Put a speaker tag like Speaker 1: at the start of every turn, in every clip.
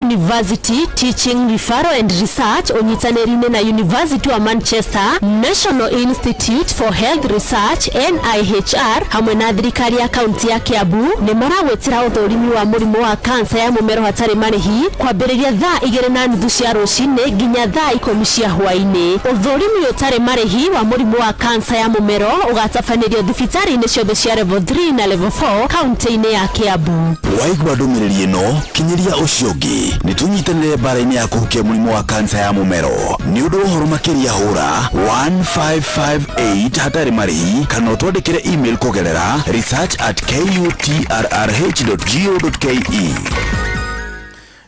Speaker 1: University Teaching Referral and Research ũnyitanĩri-inĩ na University wa Manchester, National Institute for Health Research NIHR hamwe na thirikari ya kaunti ya Kiambu nĩ maragwĩtĩra ũthũrimi wa mũrimũ wa kansa ya mũmero hatarĩ marĩhi kwambĩrĩria thaa 2:30 cia rũcinĩ nginya thaa 10 cia hwaĩ-inĩ. Ũthũrimi ũtarĩ marĩhi wa mũrimũ wa kansa ya mũmero ũgatabanĩrio thibitarĩ-inĩ ciothe cia level 3 na level 4 kaunti-inĩ ya Kiambu.
Speaker 2: Waigua ndũmĩrĩri ĩno, kinyĩria ũcio ũngĩ. Nĩ tũnyitanĩre mbara-inĩ ya kũhukia mũrimũ wa kansa ya mũmero. Nĩ ũndũ wa ũhoro makĩria hũra 1558 hatarĩ marĩhi kana ũtwandĩkĩre email kũgerera research@kutrrh.go.ke.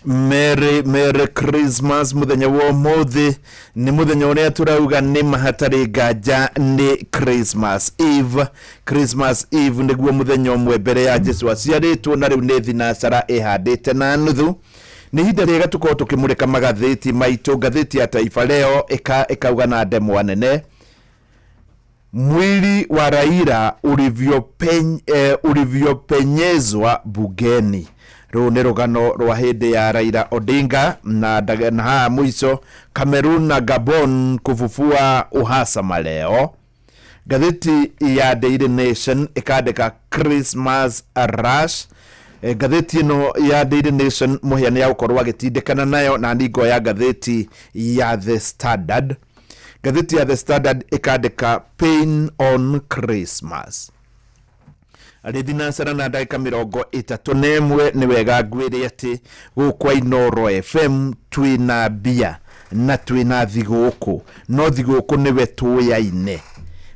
Speaker 3: Merry Merry Christmas. Muthenya wa ũmũthĩ nĩ mũthenya ũrĩa tũrauga nĩ mahatarĩ nganja nĩ Christmas Eve. Christmas Eve nĩguo mũthenya ũmwe mbere ya Jesu aciarĩtwo, na rĩu nĩ thinacara ĩhandĩte na nuthu. Nĩ ihinda rĩega tũkorwo tũkĩmũrĩka magathĩti maitũ. Ngathĩti ya Taifa Leo ĩkauga na ndemwa nene, "Mwili wa Raila ulivyopenyezwa bungeni." Rũu nĩ rũgano rwa hĩndĩ ya Raila Odinga. Na haha mũico, "Cameroon na Gabon kufufua uhasama leo." Ngathĩti ya Daily Nation ĩkandĩka "Christmas rush". Ngathĩti ĩno ya Daily Nation mũhĩa nĩ ya gũkorwo agĩtindĩkana nayo na ningo ya ngathĩti ya The Standard. Ngathĩti ya The Standard ĩkandĩka "Pain on Christmas". Arĩ thinacara na ndagĩka 31. Nĩ wega ngwĩre atĩ gũkũ Inooro FM twĩna mbia na twĩna thigũkũ, no thigũkũ nĩwe tũyaine.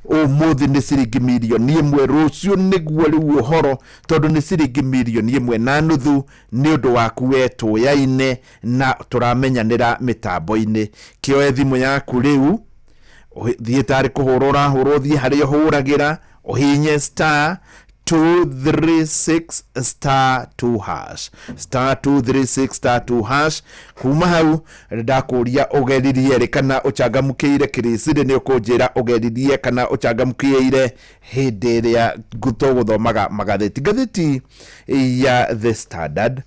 Speaker 3: Ũmũthĩ nĩ ciringi 1 mirioni, rũciũ nĩguo rĩu ũhoro, tondũ nĩ ciringi 1.5 mirioni nĩ ũndũ waku we tũyaine na tũramenyanĩra mĩtambo-inĩ. Kĩoe thimũ yaku rĩu, thiĩ tarĩ kũhũra ũrahũra, ũthiĩ harĩa ũhũragĩra, ũhinye *236*2#, *236*2#. Kuma hau ndakũria ũgeririe rĩ kana ũchangamũkĩire kĩrĩcirĩ, nĩ ũkũnjĩra ũgeririe kana ũchangamũkĩire hĩndĩ ĩrĩa tũgũthomaga magathĩti. Ngathĩti ya The Standard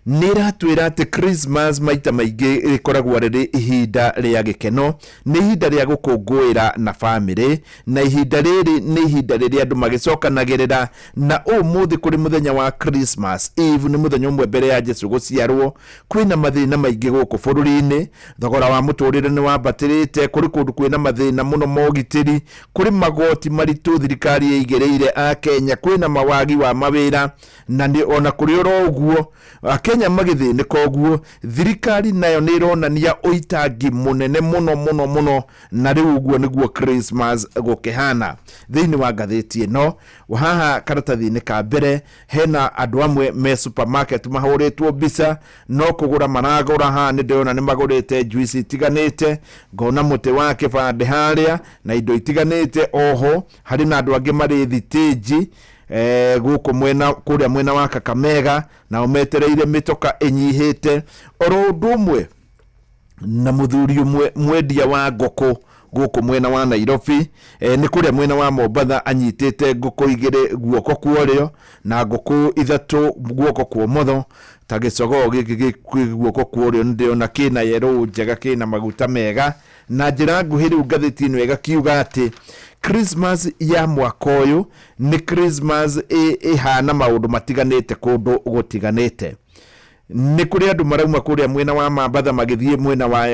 Speaker 3: nĩ ĩratwĩra atĩ Christmas maita maingĩ rĩkoragwo rĩrĩ ihinda rĩa gĩkeno, nĩ ihinda rĩa gũkũngũĩra na bamĩrĩ, na ihinda rĩrĩ nĩ ihinda rĩrĩa andũ magĩcokanagĩrĩra. Na ũmũthĩ kũrĩ mũthenya wa Christmas Eve, nĩ mũthenya ũmwe mbere ya Jesu gũciarwo, kwĩna mathĩna maingĩ gũkũ bũrũri-inĩ. Thogora wa mũtũrĩre nĩ wambatĩrĩte, kũrĩ kũndũ kwĩna mathĩna mũno ma ũgitĩri, kũrĩ magoti maritũ thirikari ĩigĩrĩire Akenya, kwĩna mawagi wa mawĩra. Na nĩ ona kũrĩ oro ũguo, Akenya magĩthĩnĩka ũguo, thirikari nayo nĩ ĩronania ũitangi mũnene mũno mũno mũno. Na rĩu ũguo nĩguo Christmas gũkĩhana. Thĩinĩ wa ngathĩti ĩno haha karatathi-inĩ ka mbere hena andũ amwe me supermarket mahũrĩtwo mbica, no kũgũra maragũra. Haha nĩ ndĩrona nĩ magũrĩte juice itiganĩte, ngona mũtĩ wa kĩbandĩ harĩa na indo itiganĩte. Oho harĩ na andũ angĩ marĩ thitĩnji gũkũ mwena kũrĩa mwena wa Kakamega, nao metereire mĩtoka ĩnyihĩte. Oro ũndũ ũmwe na mũthuri ũmwe mwendia wa ngũkũ gũkũ mwena wa Nairobi, nĩ kũrĩa mwena wa Mombatha, anyitĩte ngũkũ igĩrĩ guoko kwa ũrĩo na ngũkũ ithatũ guoko kwa ũmotho. Ta gĩcogoo gĩkĩ gĩ guoko kwa ũrĩo nĩ ndĩrona kĩna yerũ njega, kĩna maguta mega. Na njĩra nguhĩ rĩu ngathĩti ĩno ĩgakiuga atĩ Christmas ya mwaka ũyũ nĩ Christmas ĩhana maũndũ matiganĩte kũndũ gũtiganĩte. Nĩ kũrĩ andũ marauma kũrĩa mwena wa Mambatha magĩthiĩ mwena wa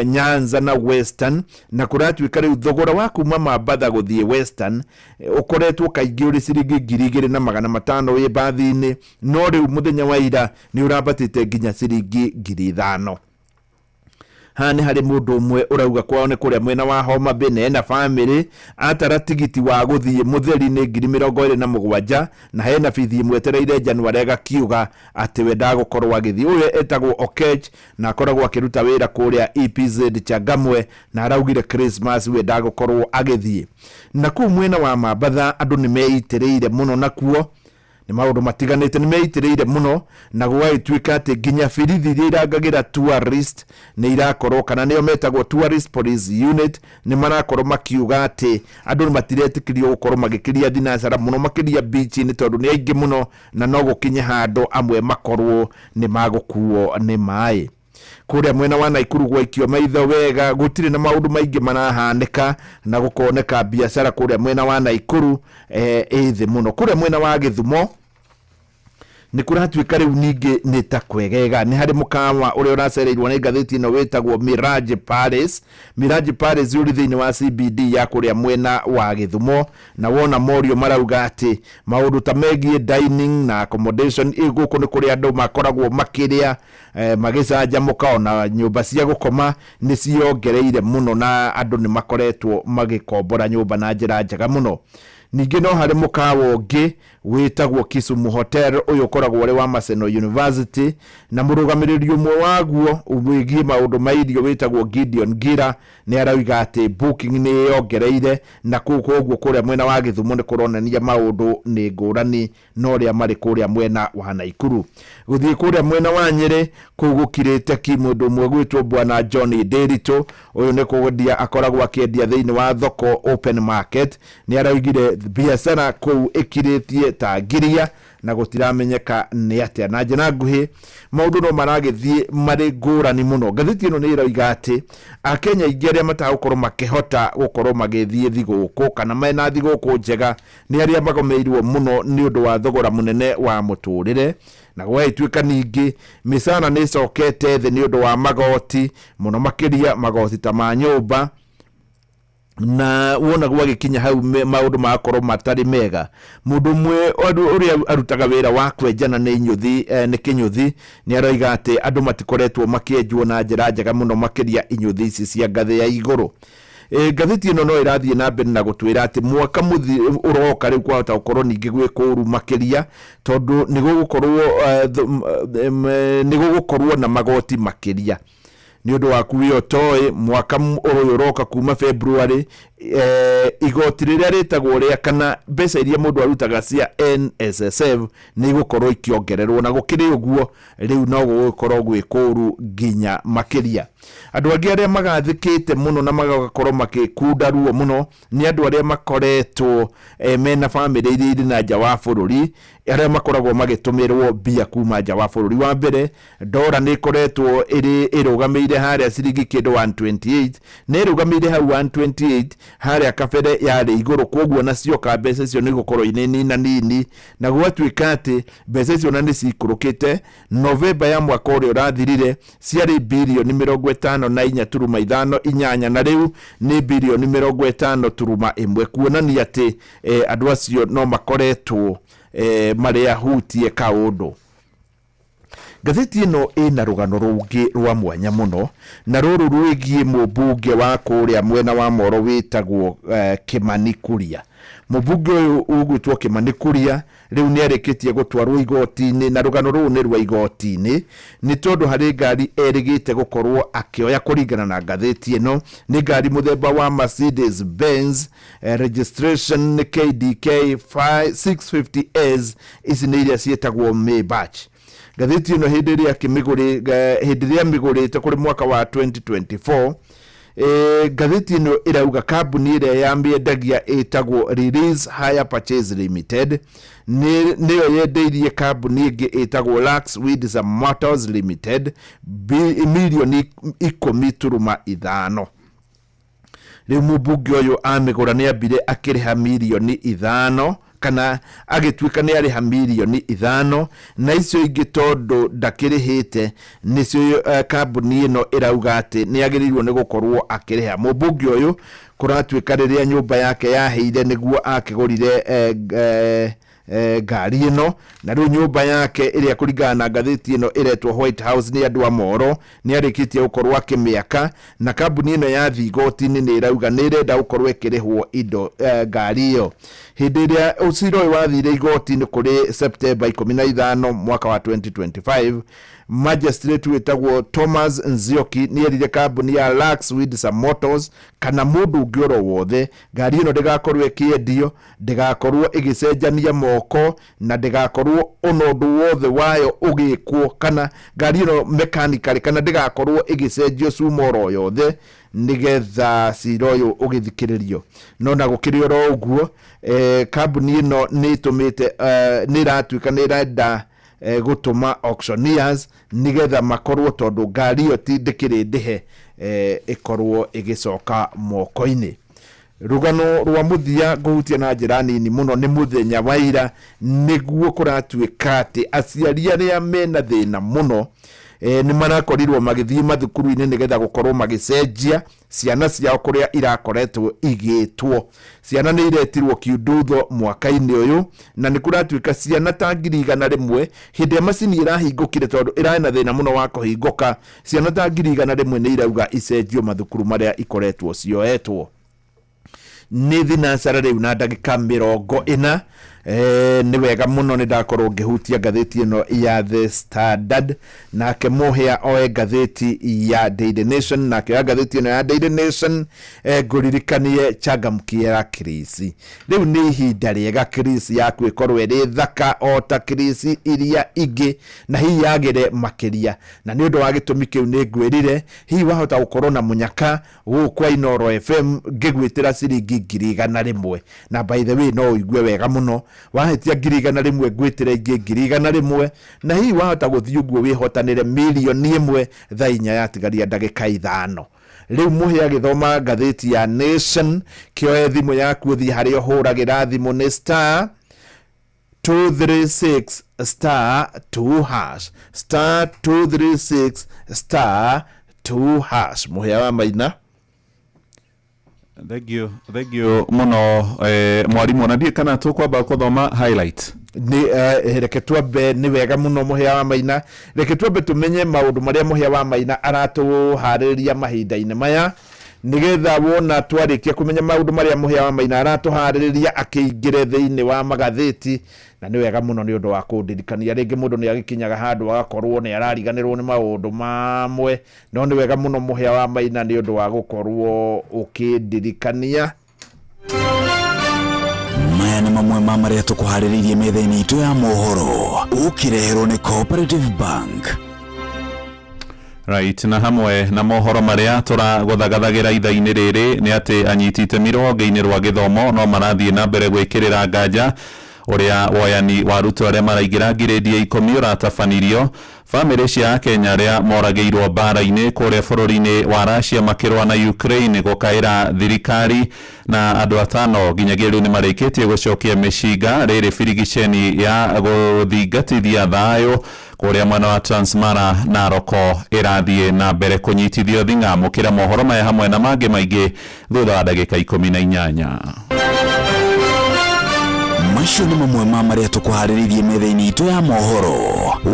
Speaker 3: Nyanza na Western, na kũratuĩka rĩu thogora wa kuma Mambatha gũthiĩ Western ũkoretwo kaingĩ ũrĩ ciringi 2500 wĩ mbathi-inĩ, no rĩu mũthenya wa ira nĩ ũrambatĩte nginya ciringi 5000. Haha nĩ harĩ mũndũ ũmwe ũrauga kwao nĩ kũrĩa mwena wa Homa Bay na ena bamĩrĩ, atara tigiti wa gũthiĩ mũtheri nĩ 27,000 na hena bithi ĩmwetereire Januarĩ, agakiuga atĩ we ndagũkorwo agĩthiĩ. Ũyũ etagwo Okech na akoragwo akĩruta wĩra kũrĩa EPZ Changamwe, na araugire Christmas we ndagũkorwo agĩthiĩ. Na kũu mwena wa Mambatha andũ nĩ meitĩrĩire mũno nakuo. Nĩ maũndũ matiganĩte nĩ meitĩrĩire mũno, na gũgagĩtuĩka atĩ nginya birithi iria irangagĩra tourist nĩ irakorwo, kana nĩo metagwo tourist police unit, nĩ marakorwo makiuga atĩ andũ nĩ matiretĩkĩrio gũkorwo magĩkĩria thinacara mũno makĩria beach-inĩ, tondũ nĩ aingĩ mũno na no gũkinye handũ amwe makorwo nĩ magũkuo nĩ maĩ. Kũrĩa mwena wa Naikuru gwaikio maitho wega, gũtirĩ na maũndũ maingĩ marahanĩka, na gũkoneka biacara kũrĩa mwena wa Naikuru ĩ thĩ mũno. Kũrĩa mwena wa Gĩthumo nĩ kũratuĩka rĩu ningĩ nĩ ta kwegega. Nĩ harĩ mũkawa ũrĩa ũracereirwo nĩ ngathĩti ĩno wĩtagwo Mirage Palace. Mirage Palace ũrĩ thĩinĩ wa CBD ya kũrĩa mwena wa Gĩthumo, na wona morio marauga atĩ maũndũ ta megiĩ dining na accommodation, gũkũ nĩ kũrĩa andũ makoragwo makĩrĩa, magĩcanjamũka, ona nyũmba cia gũkoma nĩ ciongereire mũno, na andũ nĩ makoretwo magĩkombora nyũmba na njĩra njega mũno. Ningĩ no harĩ mũkawa ũngĩ wĩtagwo Kisumu Hotel, ũyũ ũkoragwo ũrĩ wa Maseno University, na mũrũgamĩrĩri ũmwe waguo wĩgiĩ maũndũ ma irio wĩtagwo Gideon Gira nĩ arauga atĩ booking nĩ yongereire, na kũu koguo kũrĩa mwena wa Gĩthumo nĩ kũronania maũndũ nĩ ngũrani na ũrĩa marĩ kũrĩa mwena wa Naikuru. Gũthiĩ kũrĩa mwena wa Nyĩrĩ, kũu gũkirĩte ki. Mũndũ ũmwe gwĩtwo Bwana John Ndĩritũ, ũyũ nĩ kwendia akoragwo akĩendia thĩinĩ wa thoko open market, nĩ araugire biacara kũu ĩkirĩtie ta ngiria na gũtiramenyeka nĩ atĩa. Na njĩra nguhĩ maũndũ no maragĩthiĩ marĩ ngũrani mũno. Ngathĩti ĩno nĩ ĩroiga atĩ Akenya aingĩ arĩa matagũkorwo makĩhota gũkorwo magĩthiĩ thigũkũ kana mena thigũkũ njega nĩ arĩa magomeirwo mũno nĩ ũndũ wa thogora mũnene wa mũtũrĩre, na gwagĩtuĩka ningĩ mĩcara nĩ ĩcokete thĩ nĩ ũndũ wa magoti mũno, makĩria magoti ta ma nyũmba, na wona gwagĩkinya hau maũndũ magakorwo matarĩ mega. Mũndũ ũmwe ũrĩa arutaga wĩra wa kwenjana nĩ inyũthi, nĩ kĩnyũthi, nĩ aroiga atĩ andũ matikoretwo makĩenjwo na njĩra njega mũno, makĩria inyũthi ici cia ngathĩ ya igũrũ. Ngathĩti ĩno no ĩrathiĩ na mbere na gũtwĩra atĩ mwaka mũthi ũroka rĩu kwahota gũkorwo ningĩ gwĩ kũũru makĩria, tondũ nĩ gũgũkorwo na magoti makĩria. Nĩ ũndũ waku wĩ ũtoĩ, mwaka ũyũ ũroka kuma February, igoti rĩrĩa rĩtagwo rĩa kana mbeca iria mũndũ arutaga cia NSSF nĩ igũkorwo ikĩongererwo, na gũkĩrĩ ũguo rĩu no gũgũkorwo gwĩ kũũru nginya makĩria. Andũ angĩ arĩa magathĩkĩte mũno na magakorwo makĩkunda ruo mũno nĩ andũ arĩa makoretwo mena bamĩrĩ iria irĩ na nja wa bũrũri, arĩa makoragwo magĩtũmĩrwo mbia kuma nja wa bũrũri. Wa mbere, ndora nĩ ĩkoretwo ĩrĩ ĩrũgamĩire harĩa ciringi kĩndũ 128, na ĩrũgamĩire hau 128, harĩa kabere yarĩ igũrũ, koguo na cioka mbeca icio nĩ igũkorwo irĩ nina nini, na gwatuĩka atĩ mbeca icio na nĩ cikũrũkĩte. Novemba ya mwaka ũrĩa ũrathirire ciarĩ birioni 54.58, na rĩu nĩ birioni 50.1, kuonania atĩ andũ acio no makoretwo marĩ ahutie kaũndũ. Ngathĩti ĩno ĩna rũgano rũngĩ rwa mwanya mũno, na rũrũ rwĩgiĩ mũmbunge wa kũrĩa mwena wa Moro wĩtagwo Kimani Kuria. Mũmbunge ũyũ ũgwĩtwo Kimani Kuria rĩu nĩ arĩkĩtie gũtwarwo igoti-inĩ, na rũgano rũrũ nĩ rwa igoti-inĩ nĩ tondũ harĩ ngari erĩgĩte gũkorwo akĩoya. Kũringana na ngathĩti ĩno, nĩ ngari mũthemba wa Mercedes Benz, registration nĩ KDK 650S, ici nĩ iria ciĩtagwo Maybach. Ngathĩti ĩno hĩndĩ ĩrĩa hĩndĩ ĩrĩa mĩgũrĩte kũrĩ mwaka wa 2024, ngathĩti ĩno ĩrauga kambuni ĩrĩa yamĩendagia ĩtagwo Release Hire Purchase Limited nĩyo yendeirie kambuni ĩngĩ ĩtagwo Lux Windsor Motors Limited mirioni 10.5. Rĩu mũmbunge ũyũ amĩgũra nĩ ambire akĩrĩha mirioni 5, kana agĩtuĩka nĩ arĩha mirioni 5, na icio ingĩ tondũ ndakĩrĩhĩte nĩcio kambuni ĩno ĩrauga atĩ nĩ agĩrĩirwo nĩ gũkorwo akĩrĩha. Mũmbunge ũyũ kũratuĩka rĩrĩa nyũmba yake yahĩire nĩguo akĩgũrire ngari ĩno, na rĩu nyũmba yake ĩrĩa kũringana na ngathĩti ĩno ĩretwo White House nĩ andũ a Moro nĩ arĩkĩtie gũkorwo akĩmĩaka, na kambuni ĩno yathiĩ igoti-inĩ nĩ ĩrauga nĩ ĩrenda gũkorwo ĩkĩrĩhwo indo, ngari ĩyo. Hĩndĩ ĩrĩa ũcira ũyũ wathire igoti-inĩ kũrĩ Septemba 15 mwaka wa 2025. Magistrate wĩtagwo Thomas Nzioki nĩ erire kambuni ya Lux Windsor Motors kana mũndũ ũngĩ oro wothe ngari ĩno ndĩgakorwo ĩkĩendio, ndĩgakorwo ĩgĩcenjania moko, na ndĩgakorwo ona ũndũ wothe wayo ũgĩkwo, kana ngari ĩno mechanically, kana ndĩgakorwo ĩgĩcenjio cuma oro yothe nĩgetha cira ũyũ ũgĩthikĩrĩrio. No na gũkĩrĩ oro ũguo, kambuni ĩno nĩ ĩtũmĩte, nĩ ĩratuĩka nĩ ĩrenda gũtũma auctioneers nĩgetha makorwo, tondũ ngari ĩyo ti ndĩkĩrĩ ndĩhe, ĩkorwo ĩgĩcoka moko-inĩ. Rũgano rwa mũthia ngũhutia na njĩra nini mũno nĩ mũthenya wa ira, nĩguo kũratuĩka atĩ aciari arĩa mena thĩna mũno nĩ marakorirwo magĩthiĩ mathukuru-inĩ nĩgetha gũkorwo magĩcenjia ciana ciao kũrĩa irakoretwo igĩtwo. Ciana nĩ iretirwo kiundutho mwaka-inĩ ũyũ, na nĩ kũratuĩka ciana ta 100,000 hĩndĩ ĩrĩa macini ĩrahingũkire, tondũ ĩrarĩ na thĩna mũno wa kũhingũka, ciana ta 100,000 nĩ irauga icenjio mathukuru marĩa ikoretwo cioetwo. Nĩ thinacara rĩu na ndagĩka 40. Nĩ wega mũno nĩ ndakorwo ngĩhutia ngathĩti ĩno ya The Standard, nake Mũhĩa oe ngathĩti ya Daily Nation, nake oya ngathĩti ĩno ya Daily Nation. Ngũririkanie changamkiera kirisi. Rĩu nĩ ihinda rĩega kirisi yaku ĩkorwo ĩrĩ thaka o ta kirisi iria ingĩ, na hihi yagĩre makĩria. Na nĩ ũndũ wa gĩtũmi kĩu nĩ ngwĩrire hihi wahota gũkorwo na mũnyaka gũkũ kwa Inooro FM ngĩgwĩtĩra ciringi 100,000. Na by the way, no ũigue wega mũno wahĩtia 100,000 ngwĩtĩra ingĩ 100,000, na hihi wahota gũthiĩ ũguo wĩhotanĩre 1,000,000 thaa 4 yatigaria ndagĩka 5. Rĩu Mũhĩa agĩthoma ngathĩti ya Nation, kĩoe thimũ yaku ũthiĩ harĩa ũhũragĩra thimũ nĩ star 236 star 2 hash, star 236 star 2 hash. Mũhĩa wa Maina.
Speaker 4: Thank you, thank you mũno, mwarimũ. Na ndiĩ kana tũkwamba gũthoma highlight.
Speaker 3: Nĩ reke twambe, nĩ wega mũno Mũhĩa wa Maina, reke twambe tũmenye maũndũ marĩa Mũhĩa wa Maina aratũharĩrĩria mahinda-inĩ maya, nĩgetha wona twarĩkia kũmenya maũndũ marĩa Mũhĩa wa Maina aratũharĩrĩria akĩingĩre thĩinĩ wa magathĩti. Na nĩ wega mũno nĩ ũndũ wa kũndirikania rĩngĩ, mũndũ nĩ agĩkinyaga handũ agakorwo nĩ arariganĩrwo nĩ maũndũ mamwe, no nĩ wega mũno Mũhĩa wa Maina nĩ ũndũ wa gũkorwo ũkĩndirikania.
Speaker 2: Maya nĩ mamwe ma marĩa tũkũharĩrĩirie metha-inĩ itũ ya mohoro, ũkĩreherwo nĩ Cooperative Bank.
Speaker 4: Right, na hamwe na mohoro marĩa tũragũthagathagĩra ithaa-inĩ rĩrĩ nĩ atĩ anyiti itemi rũhonge-inĩ rwa gĩthomo no marathiĩ na mbere gwĩkĩrĩra nganja ũrĩa woyani wa arutwo arĩa maraingĩra ngirĩndi ya 10 ũratabanirio. Bamĩrĩ cia Akenya arĩa moragĩirwo mbara-inĩ kũrĩa bũrũri-inĩ wa Russia makĩrũa na Ukraine gũkaĩra thirikari, na andũ 5 nginyagia rĩu nĩ marĩkĩtie gũcokia mĩcinga rĩrĩ birigiceni ya gũthingatithia thayũ kũrĩa mwena wa Transmara Narok ĩrathiĩ na mbere kũnyitithio thing'a. Mũkĩra mohoro maya hamwe na mangĩ maingĩ thutha wa ndagĩka 18.
Speaker 2: Macio nĩ mamwe ma marĩa tũkũharĩrĩirie metha-inĩ itũ ya mohoro,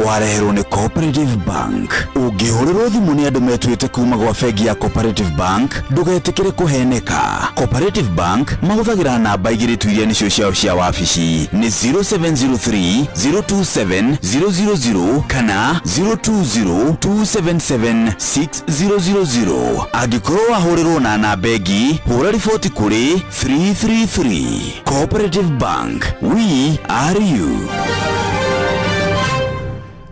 Speaker 2: wareherwo nĩ Cooperative Bank. Ũngĩhũrĩrwo thimũ nĩ andũ metuĩte kuma gwa bengi ya Cooperative Bank, ndũgetĩkĩre kũheneka. Cooperative Bank mahũthagĩra namba 2 tu iria nĩcio ciao cia wabici, nĩ 0703 027 000 kana 020 277 6000. Angĩkorwo wahũrĩrwo na namba ĩngĩ, hũra riboti kũrĩ 333. Cooperative Bank, we are you.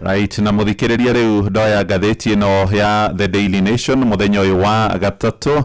Speaker 4: Right, na mũthikĩrĩria rĩu ndoya ngathĩti ĩno ya The Daily Nation mũthenya ũyũ wa gatatũ,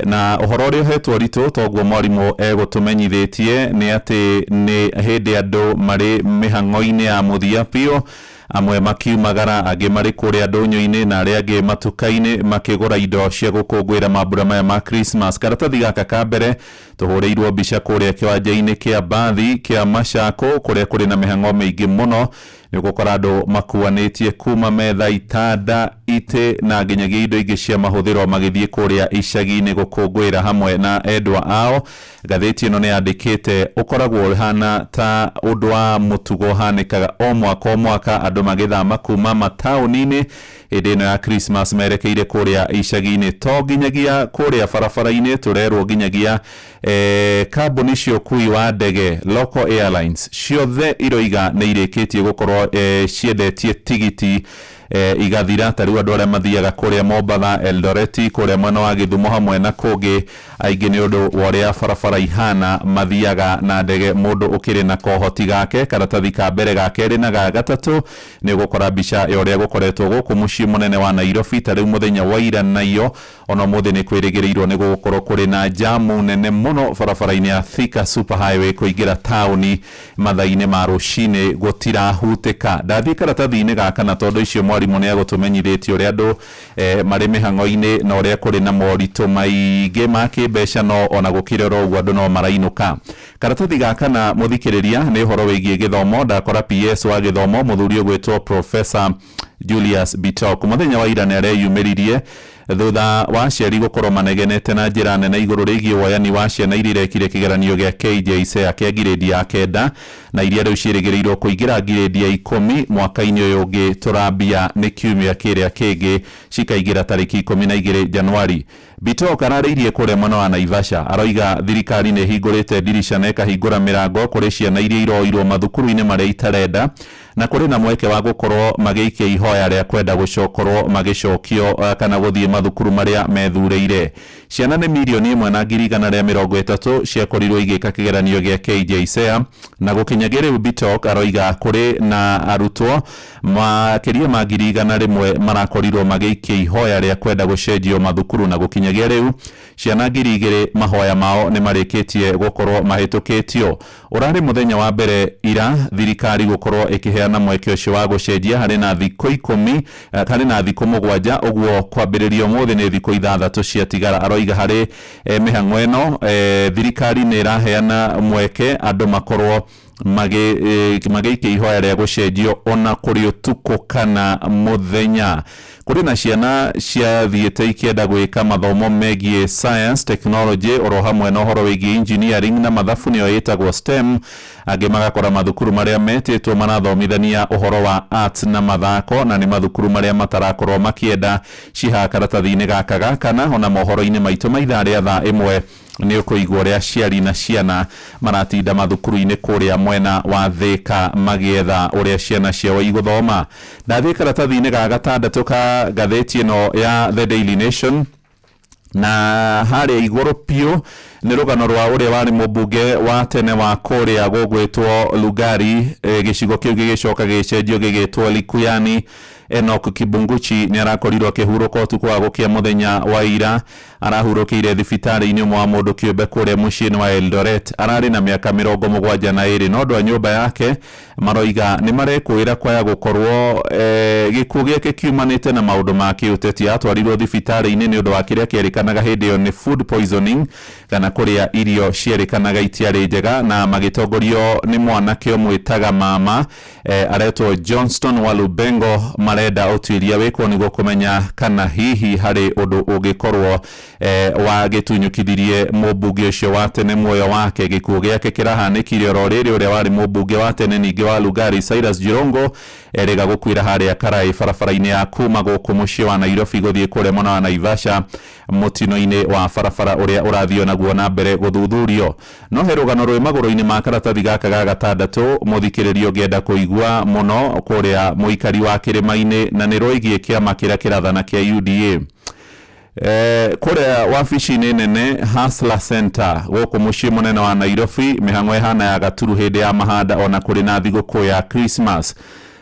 Speaker 4: na ũhoro ũrĩa ũhetwo ritũ toguo mwarimũ egũtũmenyithĩtie nĩ atĩ nĩ hĩndĩ andũ marĩ mĩhang'o-inĩ ya mũthia biũ, amwe makiumagara, angĩ marĩ kũrĩa ndũnyũ-inĩ na arĩa angĩ matuka-inĩ makĩgũra indo cia gũkũngũĩra mambura maya ma Christmas. Karatathi gaka ka mbere tũhũrĩirwo mbica kũrĩa kĩwanja-inĩ kĩa mbathi kĩa Machako kũrĩa kũrĩ na mĩhang'o mĩingĩ mũno. Nĩ ũgũkora andũ makuanĩtie kuma metha, itanda, itĩ na nginyagia indo ingĩ cia mahũthĩro magĩthiĩ kũrĩa icagi-inĩ gũkũngũĩra hamwe na endwa ao. Ngathĩti ĩno nĩ yandĩkĩte ũkoragwo ũhana ta ũndũ wa mũtugo ũhanĩkaga o mwaka o mwaka, andũ magĩthama kuma mataũni-inĩ hĩndĩ ĩno ya Christmas merekeire kũrĩa icagi-inĩ, to nginyagia kũrĩa barabara-inĩ, tũrerwo nginyagia kambuni cia ũkui wa ndege local airlines ciothe iroiga nĩ irĩkĩtie gũkorwo ciendetie tigiti igathira. Ta rĩu andũ arĩa mathiaga kũrĩa Mombatha, Eldoreti, kũrĩa mwena wa Gĩthumo hamwe na kũngĩ aingĩ nĩ ũndũ wa ũrĩa barabara ihana mathiaga na ndege. Mũndũ ũkĩrĩ na kohoti gake karatathi ka mbere ga kerĩ na ga gatatũ nĩ ũgũkora mbica ya ũrĩa gũkoretwo gũkũ mũciĩ mũnene wa Nairobi ta rĩu mũthenya wa ira naiyo ona ũmũthĩ nĩ kwĩrĩgĩrĩirwo nĩ gũgũkorwo kũrĩ na jamu nene mũno barabara-inĩ ya Thika Super Highway kũingĩra taũni mathaa-inĩ ma rũcinĩ gũtirahutĩka. Ndathiĩ karatathi-inĩ gaka na tondũ icio mwarimũ nĩ agũtũmenyithĩtie ũrĩa andũ marĩ mĩhang'o-inĩ na ũrĩa kũrĩ na moritũ maingĩ ma kĩmbeca, no ona gũkĩrĩ oro ũguo andũ no marainũka. Karatathi gaka na mũthikĩrĩria nĩ ũhoro wĩgiĩ gĩthomo. Ndakora PS wa gĩthomo mũthuri ũgwĩtwo Professor Julius Bitok mũthenya wa ira nĩ areyumĩririe thutha wa aciari gũkorwo manegenete na njĩra nene igũrũ rĩgiĩ woyani wa ciana iria irekire kĩgeranio gĩa KJSEA kĩa ngirĩndi ya 9 na iria rĩu ciĩrĩgĩrĩirwo kũingĩra ngirĩndi ya 10 mwaka-inĩ ũyũ ũngĩ tũrambia nĩ kiumia kĩrĩa kĩngĩ cikaingĩra tarĩki 12 Januari. Bitok ararĩirie kũrĩa mwena wa Naivasha, aroiga thirikari nĩ ĩhingũrĩte ndirica na ĩkahingũra mĩrango kũrĩ ciana iria iroirwo mathukuru-inĩ marĩa itarenda na kũrĩ na mweke wa gũkorwo magĩikia ihoya rĩa kwenda gũcokorwo magĩcokio kana gũthiĩ mathukuru marĩa methurĩire. Ciana nĩ 1,130,000 ciakorirwo igĩka kĩgeranio gĩa KJSEA na gũkinyagia rĩu Bitok aroiga kũrĩ na arutwo makĩria ma 100,000 marakorirwo magĩikia ihoya rĩa kwenda gũcenjio mathukuru na gũkinyagia rĩu ciana 2,000 mahoya mao nĩ marĩkĩtie gũkorwo mahĩtũkĩtio. Ũrarĩ mũthenya wa mbere ira thirikari gũkorwo ĩkĩheana mweke ũcio wa gũcenjia harĩ na thikũ 10 harĩ na thikũ 7 ũguo kwambĩrĩria ũmũthĩ nĩ thikũ 6 ciatigara. Aroiga harĩ mĩhang'o ĩno thirikari nĩ ĩraheana mweke andũ makorwo magĩikia ihoya rĩa gũcenjio ona kũrĩ ũtukũ kana mũthenya. Kũrĩ na ciana ciathiĩte ikĩenda gwĩka mathomo megiĩ science, technology oro hamwe na ũhoro wĩgiĩ engineering na mathabu nĩyo ĩtagwo STEM. Angĩ magakora mathukuru marĩa metĩtwo marathomithania ũhoro wa arts na mathako na nĩ mathukuru marĩa matarakorwo makĩenda cihaha karatathi-inĩ gaka gakana ona mohoro-inĩ maitũ ma ithaa rĩa thaa 1 nĩ ũkũigua ũrĩa aciari na ciana maratinda mathukuru-inĩ kũrĩa mwena wa Thika magĩetha ũrĩa ciana ciao igũthoma. Ndathiĩ karatathi-inĩ ga gatandatũ ka ngathĩti ĩno ya The Daily Nation na harĩa igũrũ piũ nĩ rũgano rwa ũrĩa warĩ mũmbunge wa tene wa kũrĩa gũgwĩtwo Lugari, gĩcigo kĩu gĩgĩcoka gĩgĩcenjio gĩgĩtwo Likuyani. Enoch Kibunguchi nĩ arakorirwo akĩhurũka ũtukũ wa gũkĩa mũthenya wa ira. Arahurũkĩire thibitarĩ-inĩ ũmwe wa mũndũ kĩũmbe kũrĩa mũciĩ-inĩ wa Eldoret. Ararĩ na mĩaka 72 no andũ a nyũmba yake maroiga nĩ marekũĩra kwaya gũkorwo gĩkuũ gĩake kiumanĩte na maũndũ ma kĩũteti. Atwarirwo thibitarĩ-inĩ nĩ ũndũ wa kĩrĩa kĩerĩkanaga hĩndĩ ĩyo nĩ food poisoning kana kũrĩa irio cierĩkanaga itiarĩ njega, na magĩtongorio nĩ mwanake ũmwĩtaga mama aretwo Johnston Walubengo. Marenda ũtuĩria wĩkwo nĩguo kũmenya kana hihi harĩ ũndũ ũngĩkorwo wagĩtunyũkithirie mũmbunge ũcio wa tene muoyo wake. Gĩkuũ gĩake kĩrahanĩkire oro rĩrĩ ũrĩa warĩ mũmbunge wa tene ningĩ wa Lugari Cyrus Jirongo erĩga gũkuĩra harĩa Karai barabara-inĩ ya kuma gũkũ mũciĩ wa Nairobi gũthiĩ kũrĩa mwena wa Naivasha mũtino-inĩ wa barabara ũrĩa ũrathiĩ naguo na mbere gũthuthurio. No he rũgano rwĩ magũrũ-inĩ ma karatathi gaka ga gatandatũ mũthikĩrĩria ũngĩenda kũigua mũno kũrĩa mũikari wa kĩrĩma-inĩ, na nĩ rwĩgiĩ kĩama kĩrĩa kĩrathana kĩa UDA. Kũrĩa wabici-inĩ nene Hustler Center gũkũ mũciĩ mũnene wa Nairobi mĩhang'o ĩhana ya gaturu hĩndĩ ya mahanda ona kũrĩ na thigũkũ ya Christmas.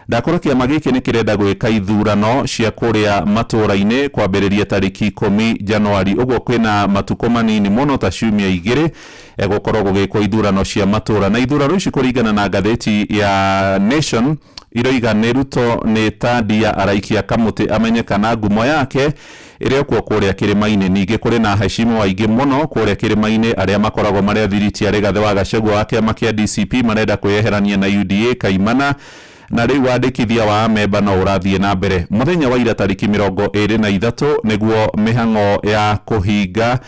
Speaker 4: Ndakora kĩama gĩkĩ nĩ kĩrenda gwĩka ithurano cia kũrĩa matũũra-inĩ kwambĩrĩria tarĩki 10 Januari, ũguo kwĩna matukũ manini mũno ta ciumia 2 gũkorwo gũgĩkwo ithurano cia matũũra. Na ithurano ici kũringana na ngathĩti ya Nation iroiga nĩ Ruto nĩ tandia araikia kamũtĩ amenye kana ngumo yake ĩrĩa kuo kũrĩa kĩrĩma-inĩ. Ningĩ kũrĩ na heshimu aingĩ mũno kũrĩa kĩrĩma-inĩ arĩa makoragwo marĩ athiriti a Rigathĩ wa Gachagua wa kĩama kĩa DCP marenda kwĩyeherania na UDA kaimana, na rĩu wandĩkithia wa amemba no ũrathiĩ na mbere. Mũthenya wa ira tarĩki 23 nĩguo mĩhang'o ya kũhinga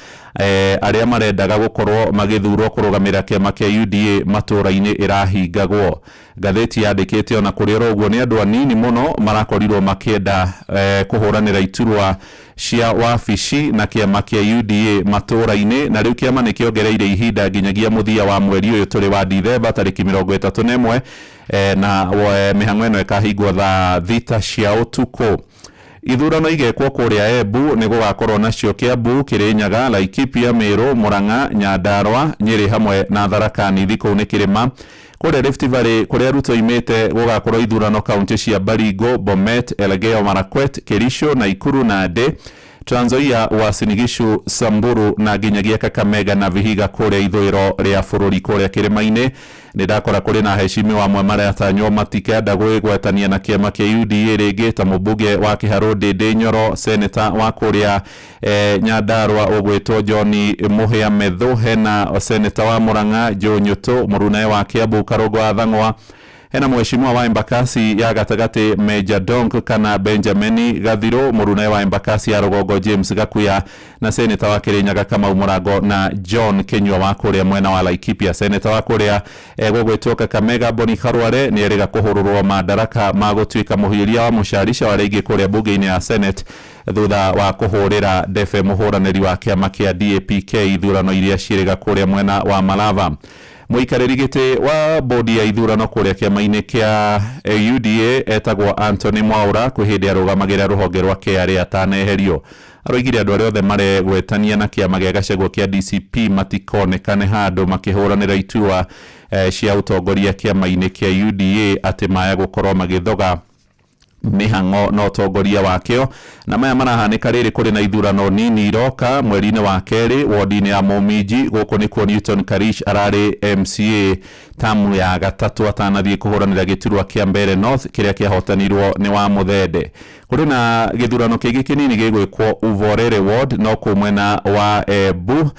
Speaker 4: Arĩa marendaga gũkorwo magĩthurwo kũrũgamĩra kĩama kĩa UDA matũra-inĩ ĩrahingagwo. Ngathĩti yandĩkĩte ona kũrĩ oro ũguo nĩ andũ anini mũno marakorirwo makĩenda kũhũranĩra iturwa cia wabici na kĩama kĩa UDA matũra-inĩ, na rĩu kĩama nĩ kĩongereire ihinda nginyagia mũthia wa mweri ũyũ tũrĩ wa Dithemba tarĩki 31, na mĩhang'o ĩno ĩkahingwo thaa 6 cia ũtukũ. Ithurano igekwo kũrĩa Embu nĩ gũgakorwo nacio Kiambu, Kirinyaga, Laikipia, Meru, Murang'a, Nyandarua, Nyeri hamwe na Tharaka Nithi kũu nĩ kĩrĩma. Kũrĩa Rift Valley kũrĩa Ruto oimĩte gũgakorwo ithurano kaunti cia Baringo, Bomet, Elgeyo Marakwet, Kericho, Nakuru na Nandi, Trans Nzoia, Uasin Gishu, Samburu na nginyagia Kakamega na Vihiga kũrĩa ithũĩro rĩa bũrũri kũrĩa kĩrĩma-inĩ. Nĩ ndakora kũrĩ na heshimiwa amwe maratanywo matikenda gwĩgwetania na kĩama kĩa UDA rĩngĩ ta mũmbunge wa Kĩharũ Ndĩndĩ Nyoro, seneta wa kũrĩa Nyandarua ũgwĩtwo John Mũhĩa Methu, hena seneta wa Murang'a Joe Nyutu, mũrunae wa Kiambu Karũngũ wa Thang'wa, hena mheshimiwa wa Embakasi ya gatagatĩ Major Donk kana Benjamin Gathiru, mũrunae wa Embakasi ya rũgongo James Gakuya, na seneta wa Kirinyaga Kamau Mũrango na John Kinyua wa kũrĩa mwena wa Laikipia. Seneta wa kũrĩa gũgwĩtwo Kakamega Boni Kharware nĩ erĩga kũhũrũrwo madaraka ma gũtuĩka mũhiũria wa mũcarica wa rĩngĩ kũrĩa bunge-inĩ ya Senate thutha wa kũhũrĩra ndefe mũhũranĩri wa kĩama kĩa DAPK ithurano iria ciĩrĩga kũrĩa mwena wa Malava. Mũikarĩri gĩtĩ wa bodi ya ithurano kũrĩa kĩama-inĩ kĩa UDA etagwo Anthony Mwaura kwĩ hĩndĩ arũgamagĩrĩra rũhonge rwa KRA ataneherio. Aroigire andũ arĩa othe maregwetania na kĩama gĩa Gachagua kĩa DCP matikonekane handũ makĩhũranĩra iturwa cia ũtongoria kĩama-inĩ kĩa UDA atĩ maya gũkorwo magĩthoga mĩhang'o na ũtongoria wakĩo. Na maya marahanĩka rĩrĩ kũrĩ na ithurano nini iroka mweri-inĩ wa kerĩ wodi-inĩ ya Mũminji. Gũkũ nĩkuo Newton Karish ararĩ MCA tamu ya gatatũ atanathiĩ kũhũranĩra gĩturwa kĩa Mbeere North kĩrĩa kĩahotanirwo nĩ wa Mũthende. Kũrĩ na gĩthurano kĩngĩ kĩnini gĩgwĩkwo Uvorere ward no kũu mwena wa Embu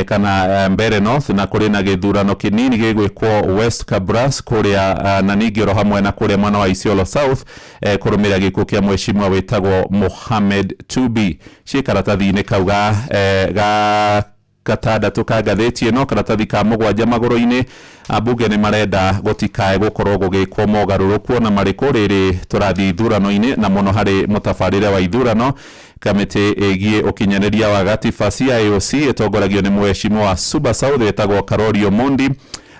Speaker 4: kana Mbeere North, na kũrĩ na gĩthurano kĩnini gĩgwĩkwo West Kabras kũrĩa na ningĩ oro hamwe na kũrĩa mwena wa Isiolo South kũrũmĩrĩra gĩkuũ kĩa mheshimiwa wĩtagwo Mohamed Tubi. Ciĩ karatathi-inĩ kau ga gatandatũ ka ngathĩti ĩno, karatathi ka 7 magũrũ-inĩ. Ambunge nĩ marenda gũtikae gũkorwo gũgĩkwo mogarũrũku ona marĩkũ rĩrĩ tũrathiĩ ithurano-inĩ, na mũno harĩ mũtabarĩre wa ithurano. Kamĩtĩ ĩgiĩ ũkinyanĩria wa gatiba CIOC ĩtongoragio nĩ mheshimiwa wa Suba South wĩtagwo Karorio Mondi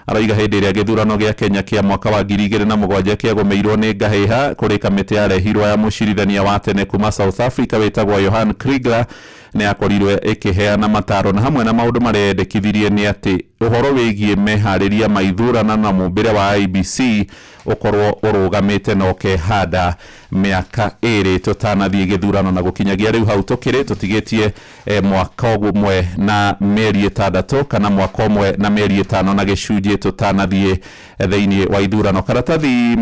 Speaker 4: aroiga hĩndĩ ĩrĩa gĩthurano gĩa Kenya kĩa mwaka wa 2007 kĩagũmĩirwo nĩ ngahĩha kũrĩ kamĩtĩ yarehirwo ya mũcirithania wa tene kuma South Africa wĩtagwo Johan Kriegler nĩ akorirwe ĩkĩheana mataro, na hamwe na maũndũ marĩa yendekithirie nĩ atĩ ũhoro wĩgiĩ meharĩria ma ithurano na mũmbĩre wa IEBC ũkorwo ũrũgamĩte na ũkehanda mĩaka 2 tũtanathiĩ gĩthurano, na gũkinyagia rĩu hau tũkĩrĩ tũtigĩtie mwaka ũmwe na mĩeri 6 kana mwaka ũmwe na mĩeri 5 na gĩcunjĩ tũtanathiĩ thĩinĩ wa ithurano. Karatathi